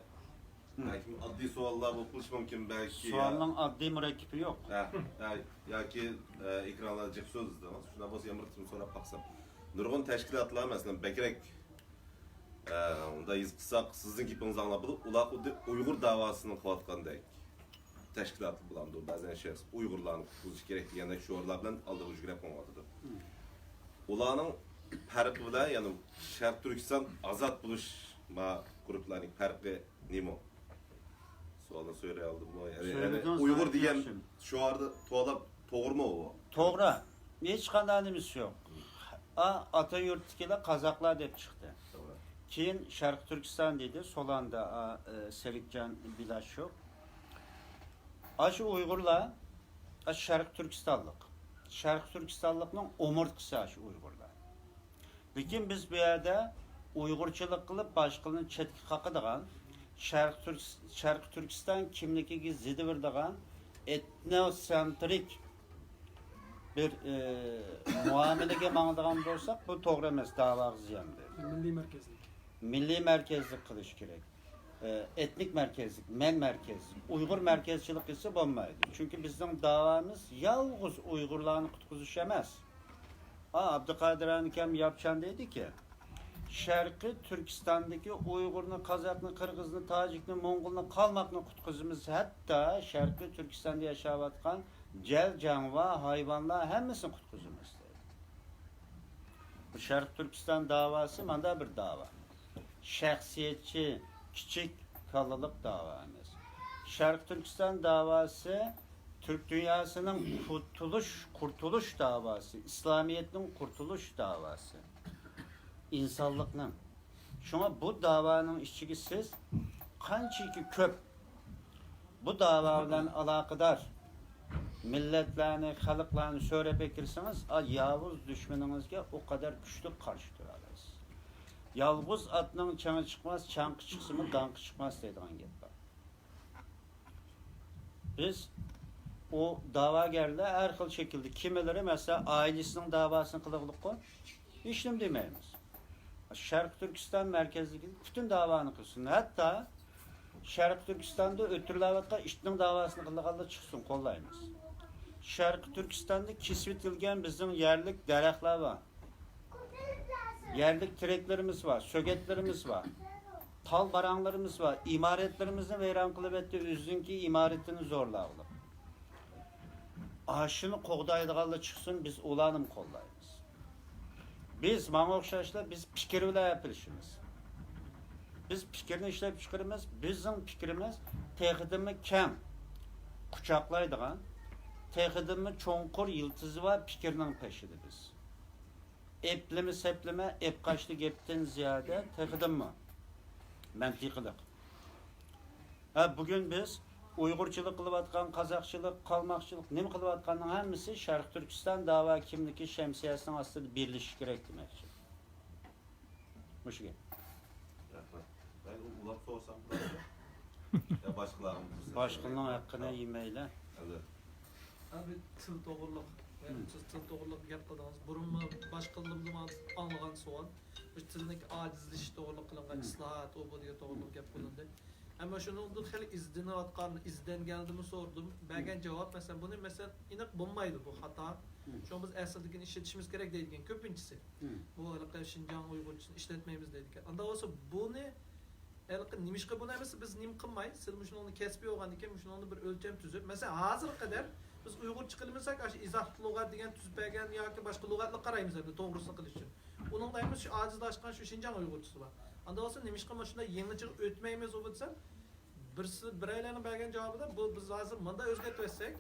بەلكىم ئاددىي سوئاللار بولۇپ قېلىشى مۇمكىن، بەلكى. سوئالنىڭ ئاددىي مۇرەككىپى يوق. ھە، ھە، ياكى، ئە، ئېكرانلاردا جىق سۆزلىدىڭىز. شۇنداق بولسا يەنە بىر قېتىم سوراپ باقسام. نۇرغۇن تەشكىلاتلار، مەسىلەن، بەكرەك ئە، ئۇنداق ھېس قىلساق، سىزنىڭ گېپىڭىزنى ئاڭلاپ بولىدۇ. ئۇلار خۇددى ئۇيغۇر داۋاسىنى قىلىۋاتقاندەك تەشكىلات بولامدۇ؟ بەزەن شەخس ئۇيغۇرلارنى قۇتقۇزۇش كېرەك دېگەندەك شوئارلار بىلەن ئالدىغا يۈگۈرۈپ قويۇۋاتىدۇ. ئۇلارنىڭ پەرقى بىلەن، يەنى شەرقىي تۈركىستان ئازاد بولۇش ما گۇرۇپپىلارنىڭ پەرقى نېمە؟ سوئالنى سورايالدىممۇ؟ يەنى، يەنى سويمىدىڭ، ئۇيغۇر سويمىدىڭ دېگەن ياخشى. شوئاردا توۋلاپ توغرىمۇ ئۇ؟ توغرا. ھېچقانداق نېمىسى يوق. ئا، ئاتا يۇرتتىكىلەر قازاقلار دەپ چىقتى. توغرا. كېيىن شەرقىي تۈركىستان دېدى، سولاندا، ئا، ئە، سېرىكجان بىلاشوف. ئاشۇ ئۇيغۇرلار، ئاشۇ شەرقىي تۈركىستانلىق. شەرقىي تۈركىستانلىقنىڭ ئومۇرتقىسى ئاشۇ ئۇيغۇرلار. لېكىن بىز بۇ يەردە ئۇيغۇرچىلىق قىلىپ، باشقىلارنى چەتكە قاقىدىغان، شەرقىي تۈرك-، شەرقىي تۈركىستان كىملىكىگە زىدى بېرىدىغان ئېتنوسېنترىك بىر، ئى، مۇئامىلىگە ماڭىدىغان بولساق، بۇ توغرا ئەمەس، داۋاغا زىيان بېرىدۇ. مىللىي مەركەزلىك. مىللىي مەركەزلىك قىلىش كېرەك. ئېتنىك مەركەزلىك، مەن مەركەزلىك، ئۇيغۇر مەركەزچىلىك قىلسا بولمايدۇ. چۈنكى بىزنىڭ داۋامىز يالغۇز ئۇيغۇرلارنى قۇتقۇزۇش ئەمەس. ئا، ئابدۇقادىر ئاكام ياپچان دەيدىكى، شەرقىي تۈركىستاندىكى ئۇيغۇرنى، قازاقنى، قىرغىزنى، تاجىكنى، موڭغۇلنى، قالماقنى قۇتقۇزىمىز، ھەتتا شەرقىي تۈركىستاندا ياشاۋاتقان جەل، جانىۋار، ھايۋانلار ھەممىسىنى قۇتقۇزىمىز دەيدۇ. بۇ شەرقىي تۈركىستان داۋاسى مانداق بىر داۋا. شەخسىيەتچى، كىچىك كاللىلىق داۋا ئەمەس. شەرقىي تۈركىستان داۋاسى تۈرك دۇنياسىنىڭ قۇتۇلۇش، قۇرتۇلۇش داۋاسى، ئىسلامىيەتنىڭ قۇرتۇلۇش داۋاسى، ئىنسانلىقنىڭ. شۇڭا بۇ داۋانىڭ ئىچىگە سىز قانچىكى كۆپ بۇ داۋا بىلەن ئالاقىدار مىللەتلەرنى، خەلقلەرنى سۆرەپ ئەكىرسىڭىز، ئا، ياۋۇز دۈشمىنىڭىزگە ئۇ قەدەر كۈچلۈك قارشى تۇرالايسىز. يالغۇز ئاتنىڭ چېڭى چىقماس، چاڭقى چىقسىمۇ داڭقى چىقماس دەيدىغان گەپ بار. بىز ئۇ داۋاگەرلەر ھەر خىل شەكىلدە، كىملىرى مەسىلەن ئائىلىسىنىڭ داۋاسىنى قىلىۋالىدۇ، ھېچنېمە دېمەيمىز. شەرقىي تۈركىستان مەركەزلىكىدە پۈتۈن داۋانى قىلسۇن. ھەتتا شەرقىي تۈركىستاندا ئۆلتۈرۈلۈۋاتقان ئىتنىڭ داۋاسىنى قىلىدىغانلار چىقسۇن، قوللايمىز. شەرقىي تۈركىستاندا كېسىۋېتىلگەن بىزنىڭ يەرلىك دەرەخلەر بار. يەرلىك تېرەكلىرىمىز بار، سۆگەتلىرىمىز بار. تال باراڭلىرىمىز بار، ئىمارەتلىرىمىزنى ۋەيران قىلىۋەتتى، ئۆزىنىڭكى ئىمارىتىنى زورلاۋېلىپ. ئاشۇنى قوغدايدىغانلار چىقسۇن، بىز ئۇلارنىمۇ قوللايمىز. بىز، ماڭا ئوخشاشلا، بىز پىكىر بىلەن ھەپىلىشىمىز. بىز پىكىرنى ئىشلەپ چىقىرىمىز، بىزنىڭ پىكرىمىز تېخىدىنمۇ كەڭ، قۇچاقلايدىغان، تېخىدىنمۇ چوڭقۇر يىلتىزى بار پىكىرنىڭ پېشىدا بىز. ئەپلىمە-سەپلىمە، ئەپقاچتى گەپتىن زىيادە، تېخىدىنمۇ مەنتىقىلىق. ھە، بۈگۈن بىز ئۇيغۇرچىلىق قىلىۋاتقان، قازاقچىلىق، قالماقچىلىق، نېمە قىلىۋاتقاننىڭ ھەممىسى شەرقىي تۈركىستان داۋا كىملىكى شەمسىيەسىنىڭ ئاستىدا بىرلىشىشى كېرەك دېمەكچى. مۇشۇ گەپ. رەھمەت. مەن ئۇلاپ سورىسام بولامدۇ؟ يا باشقىلارغا بۇيرۇسا؟ باشقىلارنىڭ ھەققىنى يېمەيلى. ئەلۋەتتە. ھە، بىر تىل توغرىلىق، يەنە تىل، تىل توغرىلىق گەپ قىلدىڭىز. بۇرۇنمۇ باشقىلىرىمدىن ئاڭلىغان سوئال. مۇشۇ تىلنىڭ ئاجىزلىشىش توغرىلىق قىلىنغان ئىسلاھات، ئۇ بۇ دېگەن توغرىلىق گەپ قىلىندى. ئەمما شۇنىڭدىن خېلى ئىزدىنىۋاتقان، ئىزدەنگەنلىرىمۇ سورىدىم. بەرگەن جاۋاب، مەسىلەن، بۇنى، مەسىلەن، ئېنىق بولمايدۇ، بۇ خاتا. شۇڭا بىز ئەسلىدىكىنى ئىشلىتىشىمىز كېرەك دەيدىكەن كۆپىنچىسى. بۇ ھېلىقى شىنجاڭ ئۇيغۇرچىسىنى ئىشلەتمەيمىز دەيدىكەن. ئاندا بولسا بۇنى ھېلىقى نېمىشقا بۇنى ئەمەسە بىز نېمە قىلماي، سىلەر مۇشۇنىڭدا كەسپىي بولغاندىكىن مۇشۇنىڭدا بىر ئۆلچەم تۈزۈپ، مەسىلەن، ھازىرغا قەدەر بىز ئۇيغۇرچە قىلمىساق، ئاشۇ ئىزاھلىق لۇغەت دېگەن تۈزۈپ بەرگەن ياكى باشقا لۇغەتلەرگە قارايمىز ئەمدى توغرىسىنى قىلىش ئۈچۈن. ئۇنىڭدا ئەمەس شۇ ئاجىزلاشقان شۇ شىنجاڭ ئۇيغۇرچىسى بار. ئاندا بولسا نېمىشقا مۇشۇنداق يېڭىچىغا ئۆتمەيمىز ئۇ دېسەم، بىرسى، بىرەيلەننىڭ بەرگەن جاۋابىدا، بۇ بىز ھازىر مۇنداق ئۆزگەرتىۋەتسەك،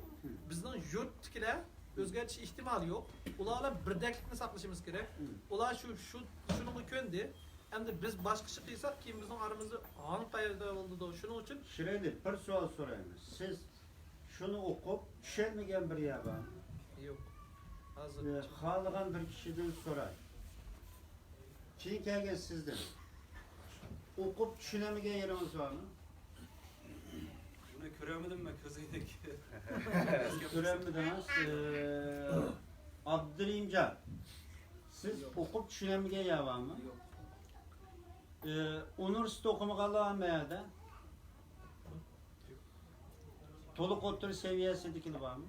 بىزنىڭ يۇرتتىكىلەر ئۆزگەرتىش ئېھتىمالى يوق. ئۇلار بىلەن بىردەكلىكنى ساقلىشىمىز كېرەك. ئۇلار شۇ، شۇ، شۇنىڭغا كۆندى. ئەمدى بىز باشقىچە قىلساق، كېيىن بىزنىڭ ئارىمىزدا ھاڭ پەيدا بولىدۇ. شۇنىڭ ئۈچۈن شىرىنى بىر سوئال سورايمىز. سىز شۇنى ئوقۇپ چۈشەنمىگەن بىر يەر بارمۇ؟ يوق. ھازىر ئى، خالىغان بىر كىشىدىن سوراي. كېيىن كەلگەن سىزدىن. ئوقۇپ چۈشىنەلمىگەن يېرىڭىز بارمۇ؟ بۇنى كۆرەلمىدىم مەن كۆزۈمدىن. كۆرەلمىدىڭىز. ئى، ئابدۇرېھىمجان، سىز ئوقۇپ چۈشىنەلمىگەن يەر بارمۇ؟ يوق. ئى، ئۇنىۋېرسىتېت ئوقۇمىغانلار ھەممە يەردە؟ تولۇق ئوتتۇرا سەۋىيەسىدىكىلەر بارمۇ؟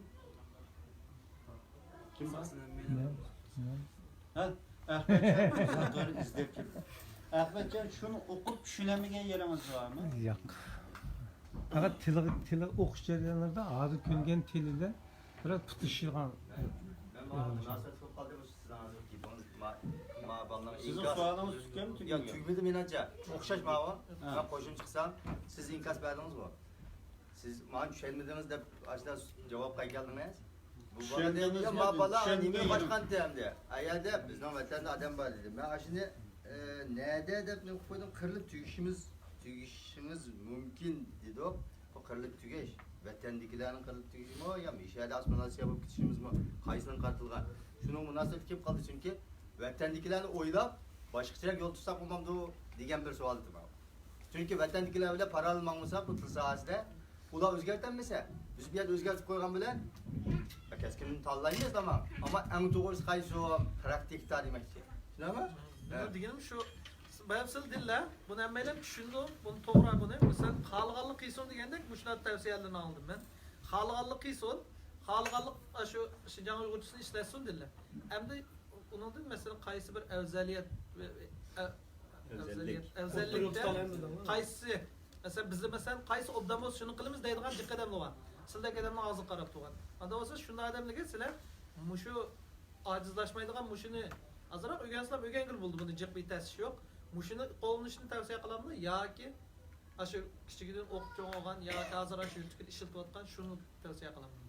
كىم بار؟ ھە؟ ئەخمەتجان، ئىزدەپ كېلىڭ. ئەخمەتجان، شۇنى ئوقۇپ چۈشىنەلمىگەن يېرىڭىز بارمۇ؟ ياق. پەقەت تىلى، تىلى ئوقۇش جەريانلىرىدا ھازىر كۆنگەن تىلى بىلەن بىراز پۇتلىشىدىغان. مەن ماڭا مۇناسىۋەت قىلىپ قالدىم، سىزنىڭ ھازىر گېپىڭىز، ما-، ما بالىنىڭ سىزنىڭ ئىنكاس-، سوئالىڭىز تۈگىمىدىمۇ؟ يا، تۈگىمىدى مېنىڭچە. ئوخشاش ماۋۇ. ھە. مەن قوشۇمچە قىلسام، سىز ئىنكاس بەردىڭىزغۇ؟ سىز ماڭا چۈشەنمىدىڭىز دەپ ئاشۇنداق جاۋابقا كەلدىڭىز. بۇ بالا چۈشەندىڭىزمۇ؟ دېدى، يا، ما بالا چۈشەندىم. نېمە قىلىۋاتقانتى ئەمدى؟ ئەيەردە بىزنىڭ ۋەتەندە ئادەم بار دېدى. مەن ئاشۇنى، ئە، نەدە دەپ نېمە قىلىپ قويدۇم؟ قىرىلىپ تۈگىشىمىز، تۈگىشىمىز مۇمكىن دېدۇق. بۇ قىرىلىپ تۈگەش، ۋەتەندىكىلەرنىڭ قىرىلىپ تۈگىشىمۇ يا مۇشۇ يەردە ئاسسىمىلياتسىيە بولۇپ كېتىشىمىزمۇ، قايسىنىڭ قارىتىلغان؟ شۇنىڭ مۇناسىۋىتى كېلىپ قالدى، چۈنكى ۋەتەندىكىلەرنى ئويلاپ، باشقىچىراق يول تۇتساق بولمامدۇ دېگەن بىر سوئال ئىدى ماۋۇ. چۈنكى ۋەتەندىكىلەر بىلەن پاراللېل ماڭمىساق بۇ تىل ساھەسىدە، ئۇلار ئۆزگەرتەلمىسە، بىز بۇ يەردە ئۆزگەرتىپ قويغان بىلەن، كەسكىننى تاللايمىز، تامام. ئەمما ئەڭ توغرىسى قايسى؟ پراكتىكا دېمەكچى. شۇنداقمۇ؟ بۇ دېگىنىم شۇ، بايام سىلەر دېدىلە، بۇنى ھەممەيلەن چۈشىنىدۇ، بۇنى توغرا بۇنى. مەسىلەن، خالىغانلىق قىلسۇن دېگەندەك، مۇشۇنداق تەۋسىيەلەرنى ئاڭلىدىم مەن. خالىغانلىق قىلسۇن، خالىغانلىق ئاشۇ شىنجاڭ ئۇيغۇرچىسىنى ئىشلەتسۇن دېدىلە. ئەمدى ئۇنىڭدىن، مەسىلەن، قايسى بىر ئەۋزەلىيەت، ئەۋزەللىك. ئەۋزەللىك. ئەۋزەللىكتە قايسى، مەسىلەن، بىزدە، مەسىلەن، قايسى ئوبدان بولسا شۇنى قىلىمىز دەيدىغان جىق ئادەملەر بار. سىلەردەك ئادەملەر ئاغزىغا قاراپ تۇرغان. ئاندا بولسا شۇنداق ئادەملەرگە سىلەر مۇشۇ ئاجىزلاشمايدىغان مۇشۇنى ئازراق ئۆگەنسىلەر ئۆگەنگىلى بولىدۇ، بۇنى جىق بىر تەسىشى يوق. مۇشۇنى قوللىنىشنى تەۋسىيە قىلامدۇ ياكى ئاشۇ كىچىكىدىن ئوقۇپ چوڭ بولغان ياكى ھازىر ئاشۇ يۇرتتىكىلا ئىشلىتىۋاتقان شۇنى تەۋسىيە قىلامدۇ؟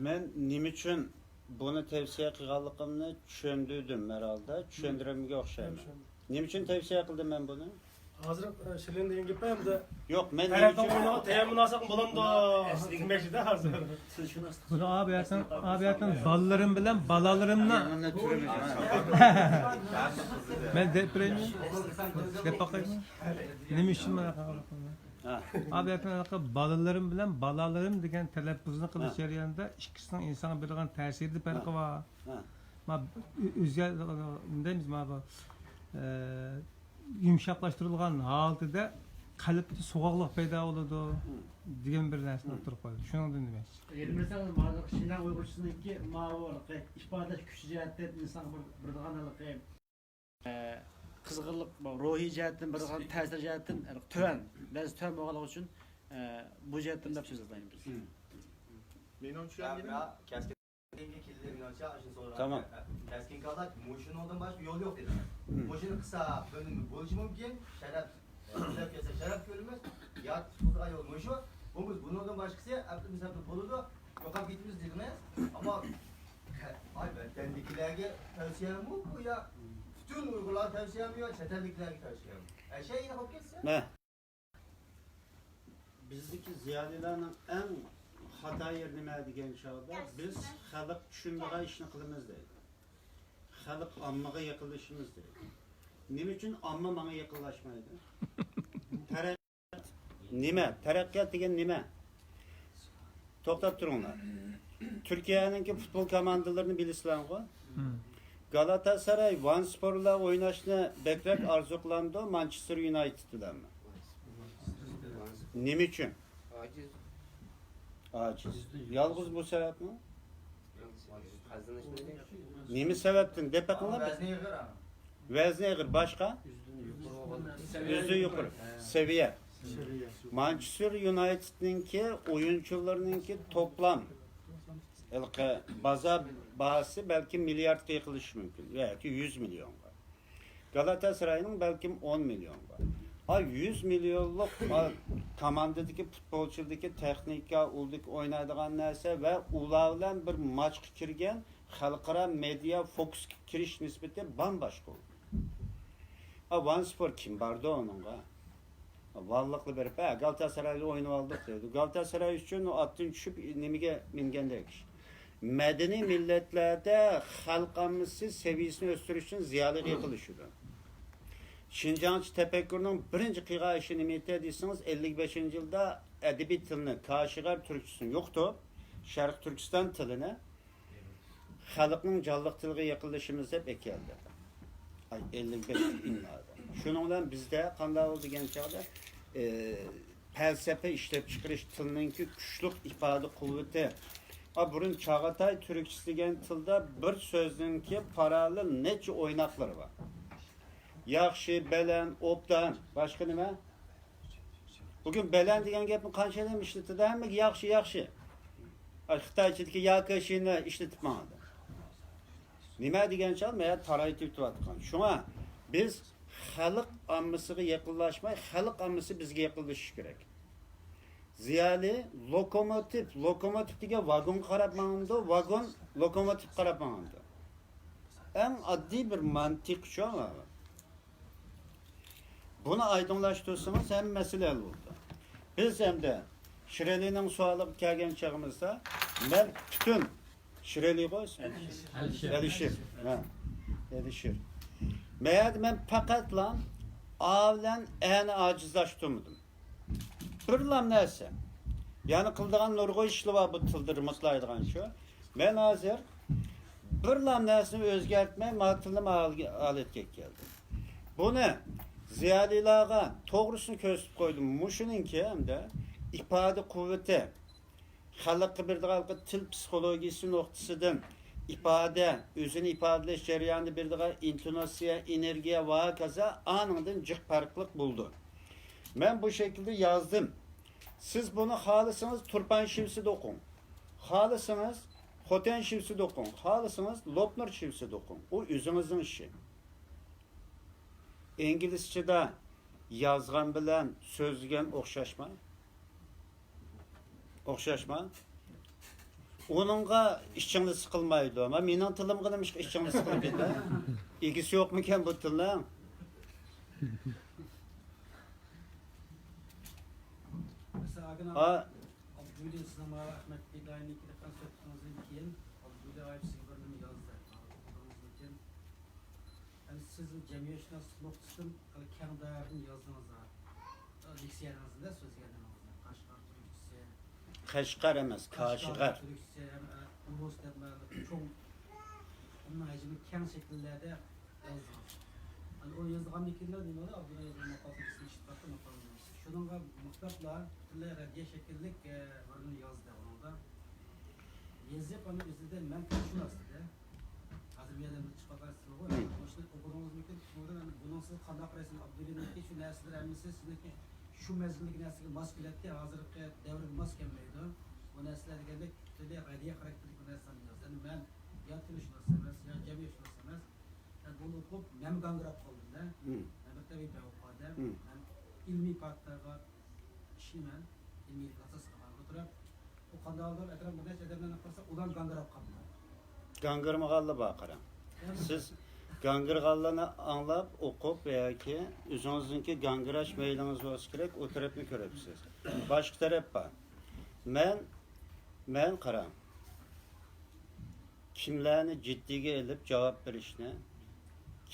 مەن نېمە ئۈچۈن بۇنى تەۋسىيە قىلغانلىقىمنى چۈشەندۈردۈم ھەرھالدا، چۈشەندۈرەلمىگەن ئوخشايمەن. نېمە ئۈچۈن تەۋسىيە قىلدىم مەن بۇنى؟ ھازىر، ئە، شىرىن دېگەن گېپى ئەمدى يوق، مەن نېمە تەرەپنىڭ ئۈچۈن ئويىنىغا تەيەنمۇ ئالساق بولامدۇ دېمەكچىدە ھازىر. بۇنى ئابىيەتنىڭ، ئابىيەتنىڭ بالىلىرىم بىلەن بالالىرىمنى مەن دەپ بېرەيمۇ؟ دەپ باقايمۇ؟ نېمە ئۈچۈن مانا؟ ھە. ئابىيەتنىڭ بالىلىرىم بىلەن بالالىرىم دېگەن تەلەپپۇزنى قىلىش جەريانىدا ئىككىسىنىڭ ئىنسانغا بېرىدىغان تەسىرىدە پەرقى بار. ھە. ما، ئۆ-، ئۆزگە، نېمە دەيمىز، ما، بۇ، ئە، يۇمشاقلاشتۇرۇلغان ھالىتىدە قەلبتە سوغۇقلۇق پەيدا بولىدۇ دېگەن بىر نەرسىنى ئوتتۇرىغا قويدى. شۇنىڭدىن دېمەكچى. ئېلىمىزنىڭ شىنجاڭ ئۇيغۇرچىسىنىڭكى ماۋۇ ئىپادىلەش كۈچى جەھەتتىن ئىنسانغا بېرىدىغان ھېلىقى، ئە، قىزغىنلىق، بۇ روھىي جەھەتتىن، بىر تەسىر جەھەتتىن تۆۋەن، بەزى تۆۋەن بولغانلىقى ئۈچۈن، ئە، بۇ جەھەتتىن دەپ سۆزلەيمىز. مېنىڭ چۈشەنگىنىم، تامام. كەسكىن كاللا مۇشۇنىڭدىن باشقا يول يوق دېدى. مۇشۇنى قىلسا بۆلۈم بولۇشى مۇمكىن، شەرەپ، ئە، ئىزدەپ كەلسە شەرەپ كۆرىمىز، ياكى تۇتقۇزىدىغان يول مۇشۇ. بۇ، بۇنىڭدىن باشقىسى ئەپتىمىسەپتە بولىدۇ، يوقاپ كېتىمىز دېدىڭىز. ئەمما ئاي، ۋەتەندىكىلەرگە تەۋسىيەمۇ بۇ يا پۈتۈن ئۇيغۇرلارغا تەۋسىيەمۇ يا چەت ئەللىكلەرگە تەۋسىيەمۇ؟ ئەشە يەنە قويۇپ كەتسە. مە. بىزدىكى زىيالىيلارنىڭ ئەڭ خاتا يېرى نېمە دېگەن چاغدا، بىز خەلق چۈشىنىدىغان ئىشنى قىلىمىز دەيدۇ. خەلق ئاممىغا يېقىنلىشىمىز دەيدۇ. نېمە ئۈچۈن ئامما ماڭا يېقىنلاشمايدۇ؟ تەرەققىيات نېمە؟ تەرەققىيات دېگەن نېمە؟ توختاپ تۇرۇڭلار. تۈركىيەنىڭكى پۇتبول كوماندىلىرىنى بىلىسىلەرغۇ؟ گالاتاساراي، ۋانسپورلا ئويناشنى بەكرەك ئارزۇ قىلامدۇ مانچېستېر يۇنايتېد بىلەنمۇ؟ نېمە ئۈچۈن؟ ئاجىز. ئاجىز. يالغۇز بۇ سەۋەبمۇ؟ نېمە سەۋەبتىن دەپ بېقىڭلار. ۋەزنى ئېغىر. باشقا؟ ئۆزىدىن يۇقىرى. سەۋىيە. مانچېستېر يۇنايتېدنىڭكى ئويۇنچۇلىرىنىڭكى توپلام ھېلىقى بازار باھاسى بەلكىم مىلياردقا يېقىنلىشىشى مۇمكىن ياكى يۈز مىليونغا. گالاتاساراينىڭ بەلكىم ئون مىليونغا. ئا، يۈز مىليونلۇق، ئا، كوماندىدىكى پۇتبولچىلىرىدىكى تېخنىكا، ئۇلدىكى ئوينايدىغان نەرسە ۋە ئۇلار بىلەن بىر ماتچقا كىرگەن خەلقئارا مېدىيا فوكۇسقا كىرىش نىسبىتى بامباشقا بولىدۇ. ئا، ۋانسپور كىم باردۇ ئۇنىڭغا؟ ۋانلىقلا بېرىپ، ھە، گالاتاسارايدا ئوينىۋالدۇق دەيدۇ. گالاتاساراي ئۈچۈن ئاتتىن چۈشۈپ نېمىگە مىنگەندەك ئىش. مەدەنىي مىللەتلەردە خەلق ئاممىسى سەۋىيەسىنى ئۆستۈرۈش ئۈچۈن زىيالىيغا يېقىنلىشىدۇ. شىنجاڭچە تەپەككۇرنىڭ بىرىنچى قىلغان ئىشى نېمە ئىدى دېسىڭىز، ئەللىك بەشىنچى يىلدا ئەدەبىي تىلنى، كاشغەر تۈركچىسىنى يوقىتىپ، شەرقىي تۈركىستان تىلىنى خەلقنىڭ جانلىق تىلىغا يېقىنلىشىمىز دەپ ئەكەلدى. ئاي، ئەللىك بەش ئىننادە. شۇنىڭ بىلەن بىزدە قانداق بولدى دېگەن چاغدا، ئى، پەلسەپە ئىشلەپچىقىرىش تىلنىڭكى كۈچلۈك ئىپادە قۇۋۋىتى. ئا، بۇرۇن چاغاتاي تۈركچىسى دېگەن تىلدا بىر سۆزنىڭكى پاراللېل نەچچە ئويناقلىرى بار. ياخشى، بەلەن، ئوبدان، باشقا نېمە؟ بۈگۈن بەلەن دېگەن گەپنى قانچە ئادەم ئىشلىتىدۇ؟ ھەممىگە ياخشى، ياخشى. ئاي، خىتايچىدىكى ياكى شىنى ئىشلىتىپ ماڭىدۇ. نېمە دېگەن چاغ، مەيەر تارايتىۋېتىۋاتقان. شۇڭا بىز خەلق ئاممىسىغا يېقىنلاشماي، خەلق ئاممىسى بىزگە يېقىنلىشىشى كېرەك. زىيالىي لوكوموتىپ، لوكوموتىپ دېگەن ۋاگونغا قاراپ ماڭىدۇ، ۋاگون لوكوموتىپقا قاراپ ماڭىدۇ. ئەڭ ئاددىي بىر مانتىق شۇ. بۇنى ئايدىڭلاشتۇرسىڭىز، ھەممە مەسىلە ھەل بولىدۇ. بىز ئەمدى شىرئەلىنىڭ سوئالىغا كەلگەن چېغىمىزدا، مەن پۈتۈن، شىرئەلىغۇ ئىسمى؟ ئەلىشىر. ئەلىشىر. ھە. ئەلىشىر. مەيەردە مەن پەقەتلا ئا بىلەن ئەنى ئاجىزلاشتۇرمىدىم. بىرلا نەرسە. يەنە قىلىدىغان نۇرغۇن ئىشلار بار بۇ تىلدا رېمونتلايدىغان شۇ. مەن ھازىر بىرلا نەرسىنى ئۆزگەرتمەي، ما تىلنى ما ھالگە-، ھالەتكە كەلدىم. بۇنى زىيالىيلارغا توغرىسىنى كۆرسىتىپ قويدۇم. مۇشۇنىڭكى ھەمدە ئىپادە قۇۋۋىتى، خەلققە بېرىدىغان تىل پسىخولوگىيىسى نۇقتىسىدىن ئىپادە، ئۆزىنى ئىپادىلەش جەريانىدا بېرىدىغان ئىنتوناتسىيە، ئېنېرگىيە ۋە ھاكازا ئانىڭدىن جىق پەرقلىق بولىدۇ. مەن بۇ شەكىلدە يازدىم. سىز بۇنى خالىسىڭىز تۇرپان شىۋىسىدە ئوقۇڭ. خالىسىڭىز خوتەن شىۋىسىدە ئوقۇڭ. خالىسىڭىز لوپنۇر شىۋىسىدە ئوقۇڭ. ئۇ ئۆزىڭىزنىڭ ئىشى. ئىنگلىزچىدا يازغان بىلەن سۆزلىگەن ئوخشاشمۇ؟ ئوخشاشمۇ؟ ئۇنىڭغا ئىچىڭلار سىقىلمايدۇ. ما مېنىڭ تىلىمغا نېمىشقا ئىچىڭلار سىقىلىپ كېتىدۇ؟ ئىگىسى يوقمىكەن بۇ تىلنىڭ؟ مەسىلەن، ئاكىنىڭ ئا- ئابدۇلى، سىزنىڭ مانا ئەخمەت پىدائىينىڭكى قىلغان سۆھبىتىڭىزدىن كېيىن، ئابدۇلى ئايېف سىزگە بىر نېمە يازدى. ئوقۇغىنىڭىزدىن كېيىن، ئەمدى سىز جەمئىيەتشۇناسلىق نۇقتىسىدىن خېلى كەڭ دائىرىدىن يازدىڭىز. لېكسىيەڭىزدە سۆزلىگەن نېمىڭىزنى، قەشقەر تۈركچىسى، قەشقەر ئەمەس، قەشقەر كاشغەر. تۈركچىسى ھەم، ئە، ئۇرۇس دەپ مەنىلىك چوڭ، ئۇنىڭ ھەجمى كەڭ شەكىللەردە يازدىڭىز. ئەنە ئۇ يازغاندىن كېيىن نېمە بولدى؟ ئابدۇللا يازغان ماقالىسىنى ئىشلىتىپ باقتى، ماقالىنى. شۇنىڭغا مۇتلەقلا پۈتۈنلەي رەددىيە شەكىللىك، ئە، بىرنى يازدى ئۇنىڭدا. يېزىپ، ئانا ئۆزىدە مەن تىلشۇناس دېدى. ھازىر بۇ يەردىن بىر چىقىپ باقايسىز. مۇشۇنى ئوقۇدىڭىزمىكىن؟ ئۇنىڭ سىز قانداق قارايسىز؟ ئابدۇللىنىڭكى شۇ نەرسىلەر ھەممىسى سىزنىڭكى شۇ مەزگىلدىكى نەرسىگە ماس كېلەتتى، ھازىرقى دەۋرگە ماس كەلمەيدۇ. بۇ نەرسىلەر دېگەندەك پۈتۈنلەي رەددىيە خاراكتېرلىك بىر نەرسىلەر يازدى. ئەمدى مەن يا تىلشۇناس ئەمەس، يا جەمئىيەتشۇناس ئەمەس. مەن بۇنى ئوقۇپ، مەنمۇ گاڭگىراپ قالدىم-دە. مەن بىر تەبىئىي بەۋۇپ ئادەم. مەن ئىلمىي پاكىتلارغا ئىشىنىمەن، ئىلمىي ئاساسقا بارغا تۇرۇپ، ئۇ قانداق ئادەم، ئەتراپىمدا بىر نەچچە ئادەملەرنى قارىسا، ئۇلار گاڭگىراپ قاپتۇ. گاڭگىرىمىغانلار بار، قاراڭ. سىز گاڭگىرىغانلارنى ئاڭلاپ، ئوقۇپ ياكى ئۆزىڭىزنىڭكى گاڭگىراش مەيلىڭىز بولسا كېرەك، ئۇ تەرەپنى كۆرۈپسىز. باشقا تەرەپ بار. مەن، مەن قاراڭ. كىملەرنى جىددىيگە ئېلىپ جاۋاب بېرىشنى،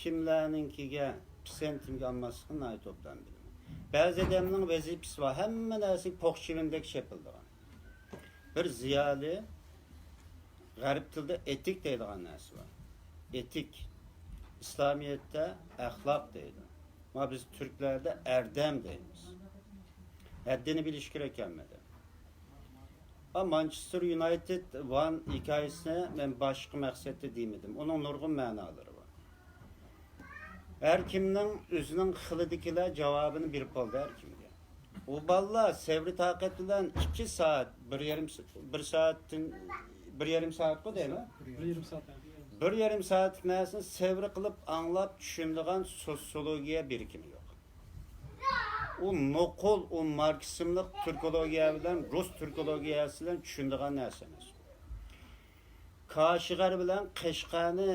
كىملەرنىڭكىگە پىسەنتىمگە ئالماسلىقنى ناھايىتى ئوبدان بىلىمەن. بەزى ئادەمنىڭ ۋەزىپىسى بار، ھەممە نەرسىگە پوق چىۋىندەك چېپىلىدىغان. بىر زىيالىي، غەرب تىلىدا ئېتىك دەيدىغان نەرسە بار. ئېتىك. ئىسلامىيەتتە ئەخلاق دەيدۇ. ما بىز تۈركلەردە ئەردەم دەيمىز. ھەددىنى بىلىش كېرەك ھەممىدە. ئا، مانچېستېر يۇنايتېد ۋان ھېكايىسىنى مەن باشقا مەقسەتتە دېمىدىم. ئۇنىڭ نۇرغۇن مەنالىرى بار. ھەر كىمنىڭ ئۆزىنىڭ خىلىدىكىلەر جاۋابىنى بېرىپ بولدى ھەر كىمگە. ئۇ بالىلار سەۋرى تاقەت بىلەن ئىككى سائەت، بىر يېرىم س-، بىر سائەتتىن، بىر يېرىم سائەتقۇ دەيمەن؟ بىر يېرىم سائەت. بىر يېرىم سائەتلىك نەرسىنى سەۋرى قىلىپ ئاڭلاپ چۈشىنىدىغان سوتسىيولوگىيە بىرىكىمى يوق. ئۇ نوقۇل، ئۇ ماركسىزملىق تۈركولوگىيە بىلەن رۇس تۈركولوگىيەسى بىلەن چۈشىنىدىغان نەرسە ئەمەس. كاشغەر بىلەن قەشقەرنى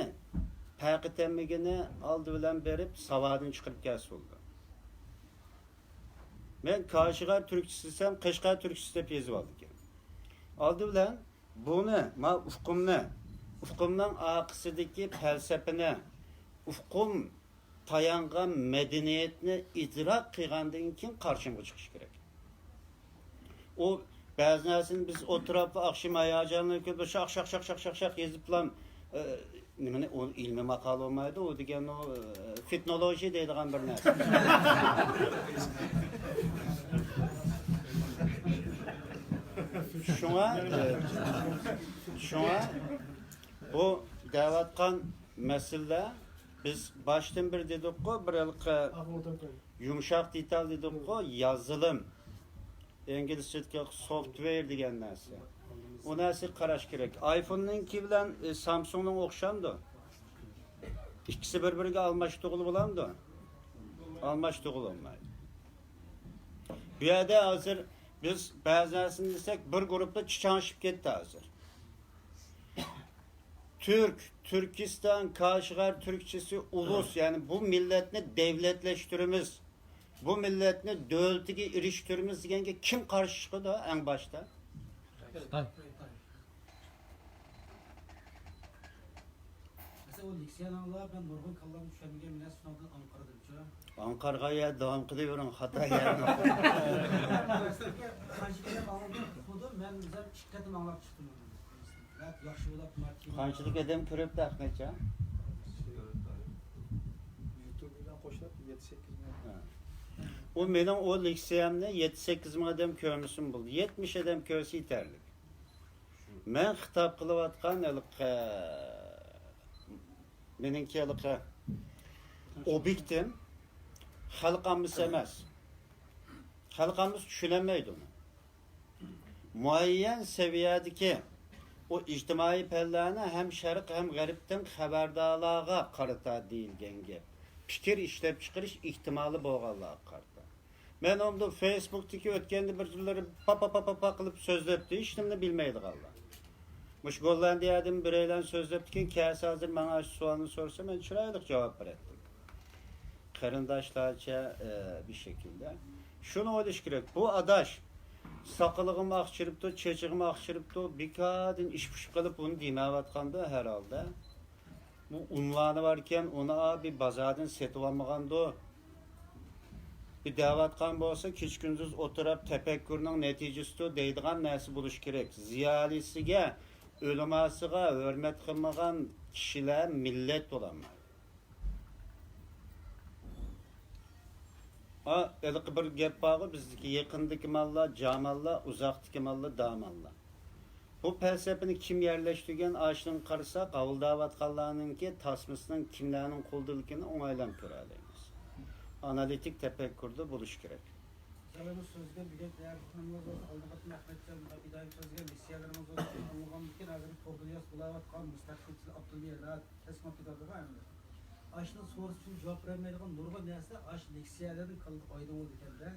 پەرق ئېتەلمىگىنى ئالدى بىلەن بېرىپ ساۋادىنى چىقىرىپ كەلسە بولىدۇ. مەن كاشغەر تۈركچىسى دېسەم، قەشقەر تۈركچىسى دەپ يېزىۋالىدىكەن. ئالدى بىلەن بۇنى، ما ئۇقۇمنى، ئۇقۇمنىڭ ئارقىسىدىكى پەلسەپىنى، ئۇقۇم تايانغان مەدەنىيەتنى ئىدراك قىلغاندىن كېيىن قارشىمغا چىقىش كېرەك. ئۇ بەزى نەرسىنى بىز ئولتۇراپلا ئاخشىمى ھاياجانلىنىپ كېتىپ، شاق، شاق، شاق، شاق، شاق، شاق يېزىپلا، ئە، نېمىنى، ئۇ ئىلمىي ماقالە بولمايدۇ، ئۇ دېگەن ئۇ، ئە، فېتنولوژىيە دەيدىغان بىر نەرسە. شۇڭا، ئە، شۇڭا بۇ دەۋاتقان مەسىلىلەر، بىز باشتىن بىر دېدۇققۇ، بىر ھېلىقى يۇمشاق دېتال دېدۇققۇ، يازىلىم. ئىنگلىزچىدىكى سوفتۋېر دېگەن نەرسە. ئۇ نەرسىگە قاراش كېرەك. ئايفوننىڭكى بىلەن، ئى، سامسۇڭنىڭ ئوخشامدۇ؟ ئىككىسى بىر-بىرىگە ئالماشتۇرغىلى بولامدۇ؟ ئالماشتۇرغىلى بولمايدۇ. بۇ يەردە ھازىر بىز بەزى نەرسىنى دېسەك، بىر گۇرۇپپا چىچاڭشىپ كەتتى ھازىر. تۈرك، تۈركىستان، كاشغەر تۈركچىسى، ئۇلۇس، يەنى بۇ مىللەتنى دەۋلەتلەشتۈرىمىز، بۇ مىللەتنى دۆلىتىگە ئېرىشتۈرىمىز دېگەنگە كىم قارشى چىقىدۇ ئەڭ باشتا؟ خىتاي. مەسىلەن، ئۇ لېكسىيەنى ئاڭلاپ، مەن نۇرغۇن كاللامغا چۈشەنمىگەن بىر نەرسە شۇنىڭدىن ئاڭقىردىمچۇ. ئاڭقارغان يەردە داۋام قىلىۋېرىڭ، خاتا يەرنى. مەسىلەن، قانچە كېلىپ ئاڭلىدىم، ئۇقمىدىم، مەن ئۆزۈم ئىككى قېتىم ئاڭلاپ چىقتىم ئۇنى. ياخشى بولۇپ، مارتىن. قانچىلىك ئادەم كۆرۈپتۇ ئەخمەتجان؟ يۇتۇب بىلەن قوشۇپ يەتتە سەككىز مىڭ. ھە. ئۇ مېنىڭ ئۇ لېكسىيەمنى يەتتە سەككىز مىڭ ئادەم كۆرمىسىمۇ بولدى. يەتمىش ئادەم كۆرسە يېتەرلىك. مەن خىتاب قىلىۋاتقان ھېلىقى، مېنىڭكى ھېلىقى ئوبيېكتىم خەلق ئاممىسى ئەمەس. خەلق ئاممىسى چۈشىنەلمەيدۇ ئۇنى. مۇئەييەن سەۋىيەدىكى ئۇ ئىجتىمائىي پەنلەرنى ھەم شەرق، ھەم غەربتىن خەۋەردارلارغا قارىتا دېيىلگەن گەپ. پىكىر ئىشلەپچىقىرىش ئېھتىمالى بولغانلارغا قارىتا. مەن ئۇندا فېيسبۇكتىكى ئۆتكەندە بىرلىرى پا، پا، پا، پا، پا قىلىپ سۆزلەپتۇ، ھېچنېمىنى بىلمەيدىغانلار. مۇشۇ گوللاندىيەدىن بىرەيلەن سۆزلەپتىكەن، كەلسە ھازىر ماڭا شۇ سوئالنى سورىسا، مەن چىرايلىق جاۋاب بېرەتتىم. قېرىنداشلارچە، ئە، بىر شەكىلدە. شۇنى ئويلاش كېرەك. بۇ ئاداش ساقىلىغىمۇ ئاق چىرىپتۇ، چېچىغىمۇ ئاق چىرىپتۇ، بىكاردىن ئىش پۇش قىلىپ بۇنى دېمەيۋاتقاندۇ ھەر ھالدا. بۇ ئۇنۋانى باركەن، ئۇنى ئا، بىر بازاردىن سېتىۋالمىغاندۇ؟ بىر دەۋاتقان بولسا، كېچە-كۈندۈز ئولتۇرۇپ تەپەككۇرنىڭ نەتىجىسىدۇ دەيدىغان نەرسە بولۇشى كېرەك. زىيالىيسىگە، ئۆلىماسىغا ھۆرمەت قىلمىغان كىشىلەر مىللەت بولالمايدۇ. ئا، ھېلىقى بىر گەپ بارغۇ، بىزدىكى يېقىندىكى ماللار جامانلار، ئۇزاقتىكى ماللار دامانلار. بۇ پەلسەپىنى كىم يەرلەشتۈرگەن، ئاشۇنىڭغا قارىساق، ھاۋۇلداۋاتقانلارنىڭكى تاسمىسىنىڭ كىملەرنىڭ قولىدىلىكىنى ئوڭايلاپ كۆرەلەيمىز. ئانالىتىك تەپەككۇردا بولۇش كېرەك. سىلەرنىڭ سۆزلىگەن بۈگۈن تەييارلىقلىرىڭىز بولسا، ئالدىنقى قېتىم ئەخمەتجان پىدائىي سۆزلىگەن لېكسىيەلىرىڭىز بولسا، ئاڭلىغاندىكىن ھازىر توردىلا ياز بولاۋاتقان مۇستەقىلچىلىك ئاپتونومىيە تەسلىمات كېتىۋاتىدىغۇ ئەمدى. ئاشۇنىڭ سورىسى ئۈچۈن جاۋاب بېرەلمەيدىغان نۇرغۇن نەرسە ئاشۇ لېكسىيەلەردىن كاللىغا ئايدىڭ بولىدىكەندە.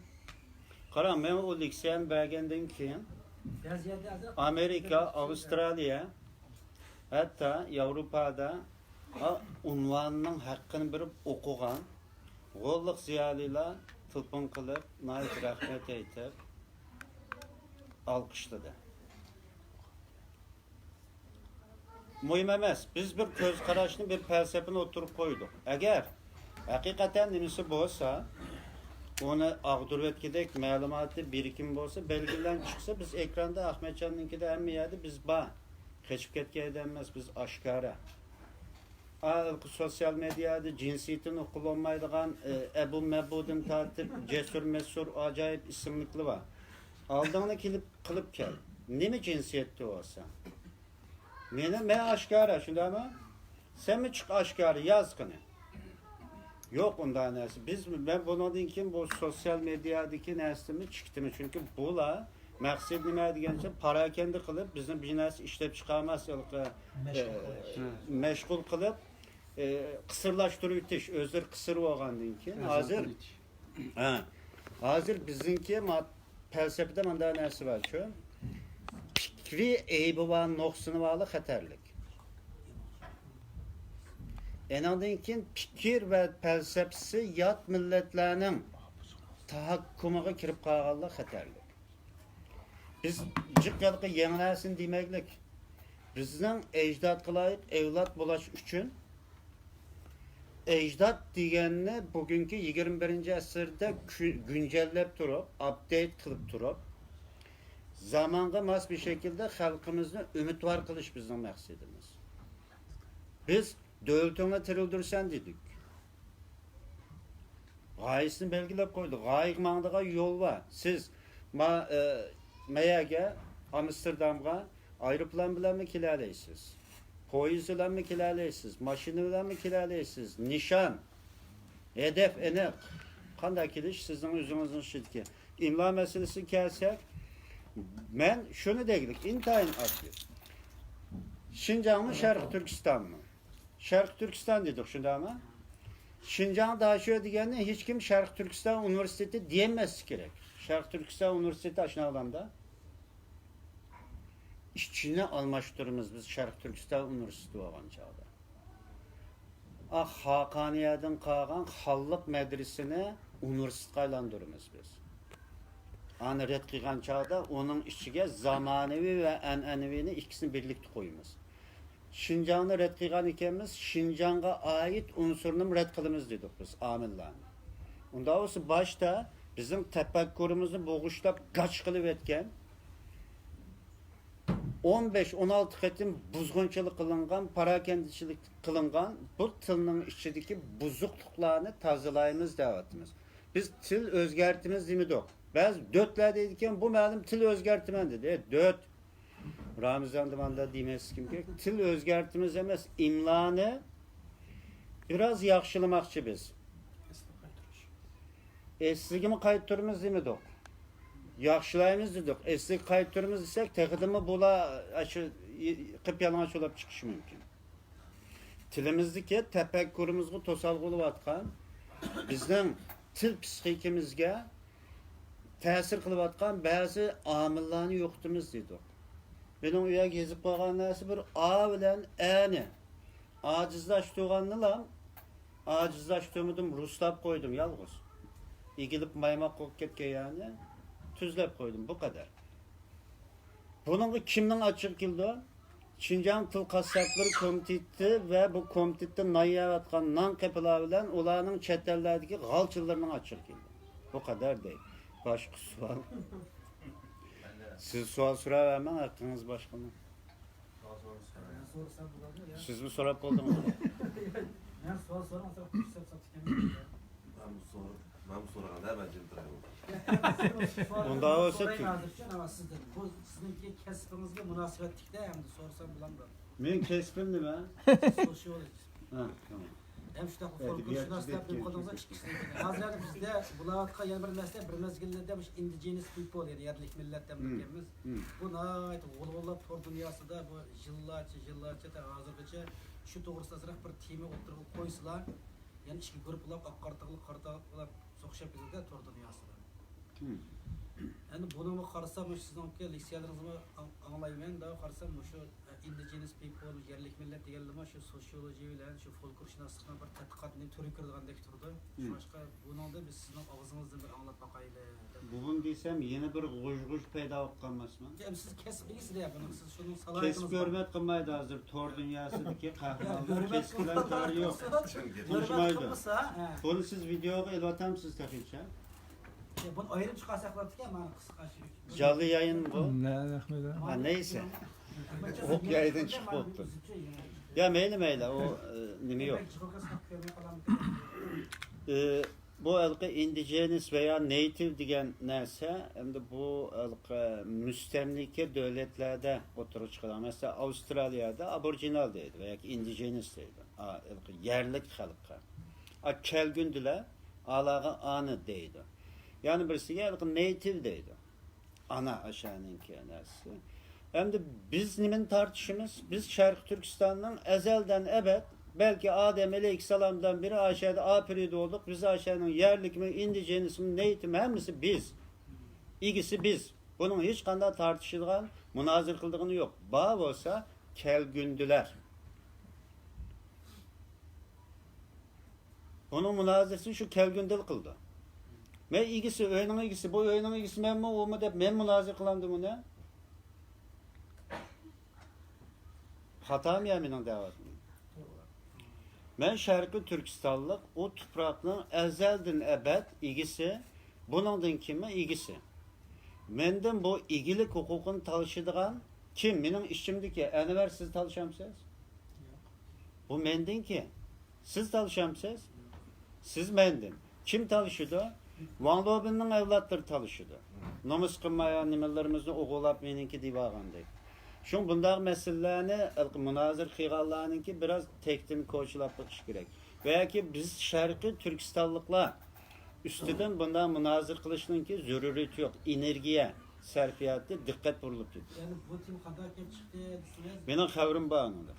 قاراڭ، مەن ئۇ لېكسىيەنى بەرگەندىن كېيىن، ئامېرىكا، ئاۋسترالىيە، ھەتتا ياۋروپادا، ھا، ئۇنۋاننىڭ ھەققىنى بېرىپ ئوقۇغان غوللۇق زىيالىيلار تېلېفون قىلىپ، ناھايىتى رەھمەت ئېيتىپ، ئالقىشلىدى. مۇھىم ئەمەس. بىز بىر كۆز قاراشنى، بىر پەلسەپىنى ئوتتۇرىغا قويدۇق. ئەگەر ھەقىقەتەن نېمىسى بولسا، ئۇنى ئاغدۇرۇۋەتكۈدەك مەلۇماتى، بىرىكىمى بولسا، بەلگىلەرنى چىقسا، بىز ئېكراندا ئەخمەتجاننىڭكىدە ھەممە يەردە بىز بار. قېچىپ كەتكەن ئادەم ئەمەس، بىز ئاشكارا. ھېلىقى سوتسىيال مېدىيادا جىنسىيىتىنى ئۇققىلى بولمايدىغان، ئە، ئەبۇ مەبۇدىن تارتىپ جەسۇر مەسۇر ئاجايىپ ئىسىملىكلىرى بار. ئالدىڭنى كېلىپ قىلىپ كەل. نېمە جىنسىيەتتە بولسا. مېنى، مەن ئاشكارا، شۇنداقمۇ؟ سەنمۇ چىق ئاشكارا، ياز قېنى. يوق ئۇنداق نەرسە. بىز، مەن بۇنىڭدىن كېيىن بۇ سوتسىيال مېدىيادىكى نەرسىنى چىقىتىمەن. چۈنكى بۇلار مەقسىتى نېمە دېگەنچە، پاراكەندە قىلىپ، بىزنى بىر نەرسە ئىشلەپ چىقارماس، ھېلىقى، مەشغۇل ئە، قىلىش. مەشغۇل قىلىپ، ئە، قىسىرلاشتۇرۇۋېتىش، ئۆزلىرى قىسىر بولغاندىن كېيىن. ھازىر، ھە، ھازىر بىزنىڭكى ما-، پەلسەپىدە مۇنداق نەرسە بارچۇ، پىكرىي ئەيىبى بار، نۇقسىنى بارلىق خەتەرلىك. ئېنىڭدىن كېيىن پىكىر ۋە پەلسەپىسى يات مىللەتلەرنىڭ تەھەككۇمىغا كىرىپ قالغانلىق خەتەرلىك. بىز جىق ھېلىقى يېڭى نەرسىنى دېمەيلىك. بىزنىڭ ئەجدادقا لايىق ئەۋلاد بولاش ئۈچۈن، ئەجداد دېگەننى بۈگۈنكى يىگىرمە بىرىنچى ئەسىردە كۈ-، گۈنجەللەپ تۇرۇپ، ئاپدېيت قىلىپ تۇرۇپ، زامانغا ماس بىر شەكىلدە خەلقىمىزنى ئۈمىدۋار قىلىش بىزنىڭ مەقسىتىمىز. بىز دۆلىتىڭنى تىرىلدۈرىسەن دېدۇق. غايىسىنى بەلگىلەپ قويدۇق. غايىگە ماڭىدىغان يول بار. سىز ما-، ئە، مەيەگە، ئامستېردامغا ئايروپىلان بىلەنمۇ كېلەلەيسىز. پويىز بىلەنمۇ كېلەلەيسىز. ماشىنا بىلەنمۇ كېلەلەيسىز. نىشان، ھەدەپ ئېنىق. قانداق كېلىش سىزنىڭ ئۆزىڭىزنىڭ ئىشىدىكى. ئىملا مەسىلىسىگە كەلسەك، مەن شۇنى دېگۈلۈك، ئىنتايىن ئاددىي. شىنجاڭمۇ، شەرقىي تۈركىستانمۇ؟ شەرقىي تۈركىستان دېدۇق، شۇنداقمۇ؟ شىنجاڭ داشۆ دېگەننى ھېچكىم شەرقىي تۈركىستان ئۇنىۋېرسىتېتى دېيەلمەسلىكى كېرەك. شەرقىي تۈركىستان ئۇنىۋېرسىتېتى ئاشۇنداق ئالامدا. ئىچىنى ئالماشتۇرىمىز بىز شەرقىي تۈركىستان ئۇنىۋېرسىتېتى بولغان چاغدا. ئا، خاقانىيەدىن قالغان خانلىق مەدرىسىنى ئۇنىۋېرسىتېتقا ئايلاندۇرىمىز بىز. ئانى رەت قىلغان چاغدا ئۇنىڭ ئىچىگە زامانىۋى ۋە ئەنئەنىۋىنى ئىككىسىنى بىرلىكتە قويىمىز. شىنجاڭنى رەت قىلغان ئىكەنمىز، شىنجاڭغا ئائىت ئۇنسۇرنىمۇ رەت قىلىمىز دېدۇق بىز، ئامىللارنى. ئۇنداق بولسا باشتا بىزنىڭ تەپەككۇرىمىزنى بوغۇشلاپ گاچ قىلىۋەتكەن، ئون بەش، ئون ئالتە قېتىم بۇزغۇنچىلىق قىلىنغان، پاراكەندىچىلىك قىلىنغان بۇ تىلنىڭ ئىچىدىكى بۇزۇقلۇقلارنى تازىلايمىز دەۋاتىمىز. بىز تىل ئۆزگەرتىمىز دېمىدۇق. بەزى دۆتلەر دەيدىكەن، بۇ مەلۇم تىل ئۆزگەرتىمەن دېدى. ئە، دۆت. رامىزاندا مانداق دېمەسلىكىم كېرەك. تىل ئۆزگەرتىمىز ئەمەس، ئىملانى بىراز ياخشىلىماقچى بىز. ئەسلىگىمۇ قايتۇرىمىز دېمىدۇق. ياخشىلايمىز دېدۇق. ئەسلىگە قايتۇرىمىز دېسەك، تېخىدىنمۇ بۇلار ئاشۇ قىپيالىڭاچ بولاپ چىقىشى مۇمكىن. تىلىمىزدىكى تەپەككۇرىمىزغا توسالغۇ بولۇۋاتقان، بىزنىڭ تىل پىسخىكىمىزگە تەسىر قىلىۋاتقان بەزى ئامىللارنى يوقىتىمىز دېدۇق. مېنىڭ ئۇ يەرگە يېزىپ قويغان نەرسە بىر ئا بىلەن ئەنى ئاجىزلاشتۇرغاننىلا، ئاجىزلاشتۇرمىدىم، رۇسلاپ قويدۇم يالغۇز. ئېگىلىپ مايماق بولۇپ كەتكەن يەرنى تۈزلەپ قويدۇم، بۇ قەدەر. بۇنىڭغا كىمنىڭ ئاچچىقى كېلىدۇ؟ شىنجاڭ تىل قاسساپلىرى كومىتېتى ۋە بۇ كومىتېتتا نان يەۋاتقان نان قېپىلار بىلەن ئۇلارنىڭ چەت ئەللەردىكى غالچىلىرىنىڭ ئاچچىقى كېلىدۇ. بۇ قەدەر دەي. باشقا سوئال؟ سىز سوئال سوراۋەرمەڭ، ھەققىڭىز باشقىنىڭ. سىزمۇ سوراپ بولدىڭىز؟ مەن سوئال سورىمىسام، پۇرسەت ساپتىكەن. مەن سور-، مەن سورىغاندا مەن جىم تۇراي بولدۇم. ئۇنداق بولسا سورايمەن تۈ- ھازىرچۇ، ئەمما سىزدىن. بۇ سىزنىڭكى كەسپىڭىزگە مۇناسىۋەتلىكتە ھەمدە سورىسام بولامدۇ؟ مېنىڭ كەسپىم نېمە؟ سوسيولوگ. ھە، تامام. ھەم شۇنداق ئەدەبىياتچى فولكلورشۇناس دەپ دەپ نېمە قىلدىڭىز، كەلگەن. ئىككىسىنى. ھازىر ئەمدى بىزدە بولاۋاتقان يەنە بىر مەسىلە، بىر مەزگىللەردە مۇشۇ ئىندىجېنس پىپل، يەنى يەرلىك مىللەت دەپ مم. كەلگەنمىز. مم. بۇ ناھايىتى غۇلغۇلىلاپ تور دۇنياسىدا بۇ يىللارچە، يىللارچە تا ھازىرغىچە شۇ توغرىسىدا ئازراق بىر تېما ئوتتۇرىغا قويسىلا، يەنە ئىككى گۇرۇپپىلاپ، ئاق قارا تاغلىق، قارا تاغلىق بولۇپ سوقۇشۇپ كېتىدۇ تور دۇنياسىدا. مم. ئەمدى بۇنىمۇ قارىسام، مۇشۇ سىزنىڭكى لېكسىيەلىرىڭىزنىمۇ ئاڭ-، ئاڭلايمەن، دا قارىسام، مۇشۇ ئىندىجېنس پىپل، يەرلىك مىللەت دېگەنلىمۇ شۇ سوسيولوگىيە بىلەن شۇ فولكلورشۇناسلىقنىڭ بىر تەتقىقات تۈرىگە كىرىدىغاندەك تۇرىدۇ. مم. شۇڭلاشقا بۇنىڭدا بىز سىزنىڭ ئاغزىڭىزدىن بىر ئاڭلاپ باقايلى دەپ. بۇ دېسەم يەنە بىر غۇژ-غۇژ پەيدا بولۇپ قالماسمۇ؟ يا، سىز كەسىپ ئىگىسى دە بۇنىڭ، سىز شۇنىڭ كەسىپ سالاھىيىتىڭىز بار. ھۆرمەت قىلمايدۇ ھازىر تور دۇنياسىدىكى قەھرىمانلار، يا، ھۆرمەت كەسىپ بىلەن قىلمايدۇ. كارى يوق. ھۆرمەت تونۇشمايدۇ. قىلمىسا، ھە. بۇنى سىز ۋىدېئوغا ئېلىۋاتامسىز تېخىچە؟ يا، بۇنى ئايرىم چىقارساق بولاتتىكەن، مانا قىسقا شۇ. جانلى يايىن بۇ. نە رەھمەت. ھە، نەيسە. ئوق يايدىن چىقىپ بوپتۇ. يا، مەيلى، مەيلى، ئۇ، ئە، نېمە يوق. ئە، بۇ ھېلىقى ئىندىجېنس ۋەيا نېيتىۋ دېگەن نەرسە، ئەمدى بۇ ھېلىقى مۇستەملىكە دۆلەتلەردە ئوتتۇرىغا چىقىدىغان. مەسىلەن، ئاۋسترالىيەدە ئابورىجىنال دەيدۇ ۋە ياكى ئىندىجېنس دەيدۇ. ئا، ھېلىقى يەرلىك خەلققە. ئا، كەلگۈندىلەر، ئالاغا ئانى دەيدۇ. يەنە بىرسىگە ھېلىقى نېيتىۋ دەيدۇ. ئانا ئاشانىڭكى نەرسىسى. ئەمدى بىز نېمىنى تارتىشىمىز؟ بىز شەرقىي تۈركىستاننىڭ ئەزەلدىن ئەبەد، بەلكى ئادەم ئەلەيھىسسالامدىن بېرى ئاشەدە ئاپىرىدە بولدۇق. بىز ئاشەنىڭ يەرلىكىمۇ، ئىندىجېنىسمۇ، نېيتىمۇ، ھەممىسى بىز. ئىگىسى بىز. بۇنىڭ ھېچقانداق تارتىشىدىغان، مۇنازىرە قىلىدىغىنى يوق. بار بولسا كەلگۈندىلەر. بۇنىڭ مۇنازىرىسىنى شۇ كەلگۈندىلا قىلىدۇ. مەن ئىگىسى، ئۆينىڭ ئىگىسى، بۇ ئۆينىڭ ئىگىسى مەنمۇ، ئۇمۇ دەپ مەن مۇنازىرە قىلامدىم ئۇنى؟ خاتامۇ يا مېنىڭ دەۋاتقىنىم؟ مەن شەرقىي تۈركىستانلىق، ئۇ تۇپراقنىڭ ئەزەلدىن ئەبەد ئىگىسى، بۇنىڭدىن كېيىنمۇ ئىگىسى. مەندىن بۇ ئىگىلىك ھوقۇقىنى تالىشىدىغان كىم؟ مېنىڭ ئىچىمدىكى ئەنۋەر، سىز تالىشامسىز؟ بۇ مەندىنكى. سىز تالىشامسىز؟ سىز مەندىن. كىم تالىشىدۇ؟ ۋاڭ لېبىننىڭ ئەۋلادلىرى تالىشىدۇ. نومۇس قىلمايۋاتقان نېمىلىرىمىزنى ئوغۇرلاپ مېنىڭكى دېيىۋالغاندەك. شۇڭا بۇنداق مەسىلىلەرنى ھېلىقى مۇنازىرە قىلغانلارنىڭكى بىراز تەكتىنى كوچىلاپ بېقىش كېرەك. ۋە ياكى بىز شەرقىي تۈركىستانلىقلار ئۈستىدىن بۇنداق مۇنازىرە قىلىشنىڭكى زۆرۈرىيىتى يوق. ئېنېرگىيە سەرپىياتى دىققەت بۇرۇلۇپ كېتىدۇ. يەنى بۇ تېما قانداق كېلىپ چىقتى دېسىڭىز؟ مېنىڭ خەۋىرىم بار ئۇنىڭدا.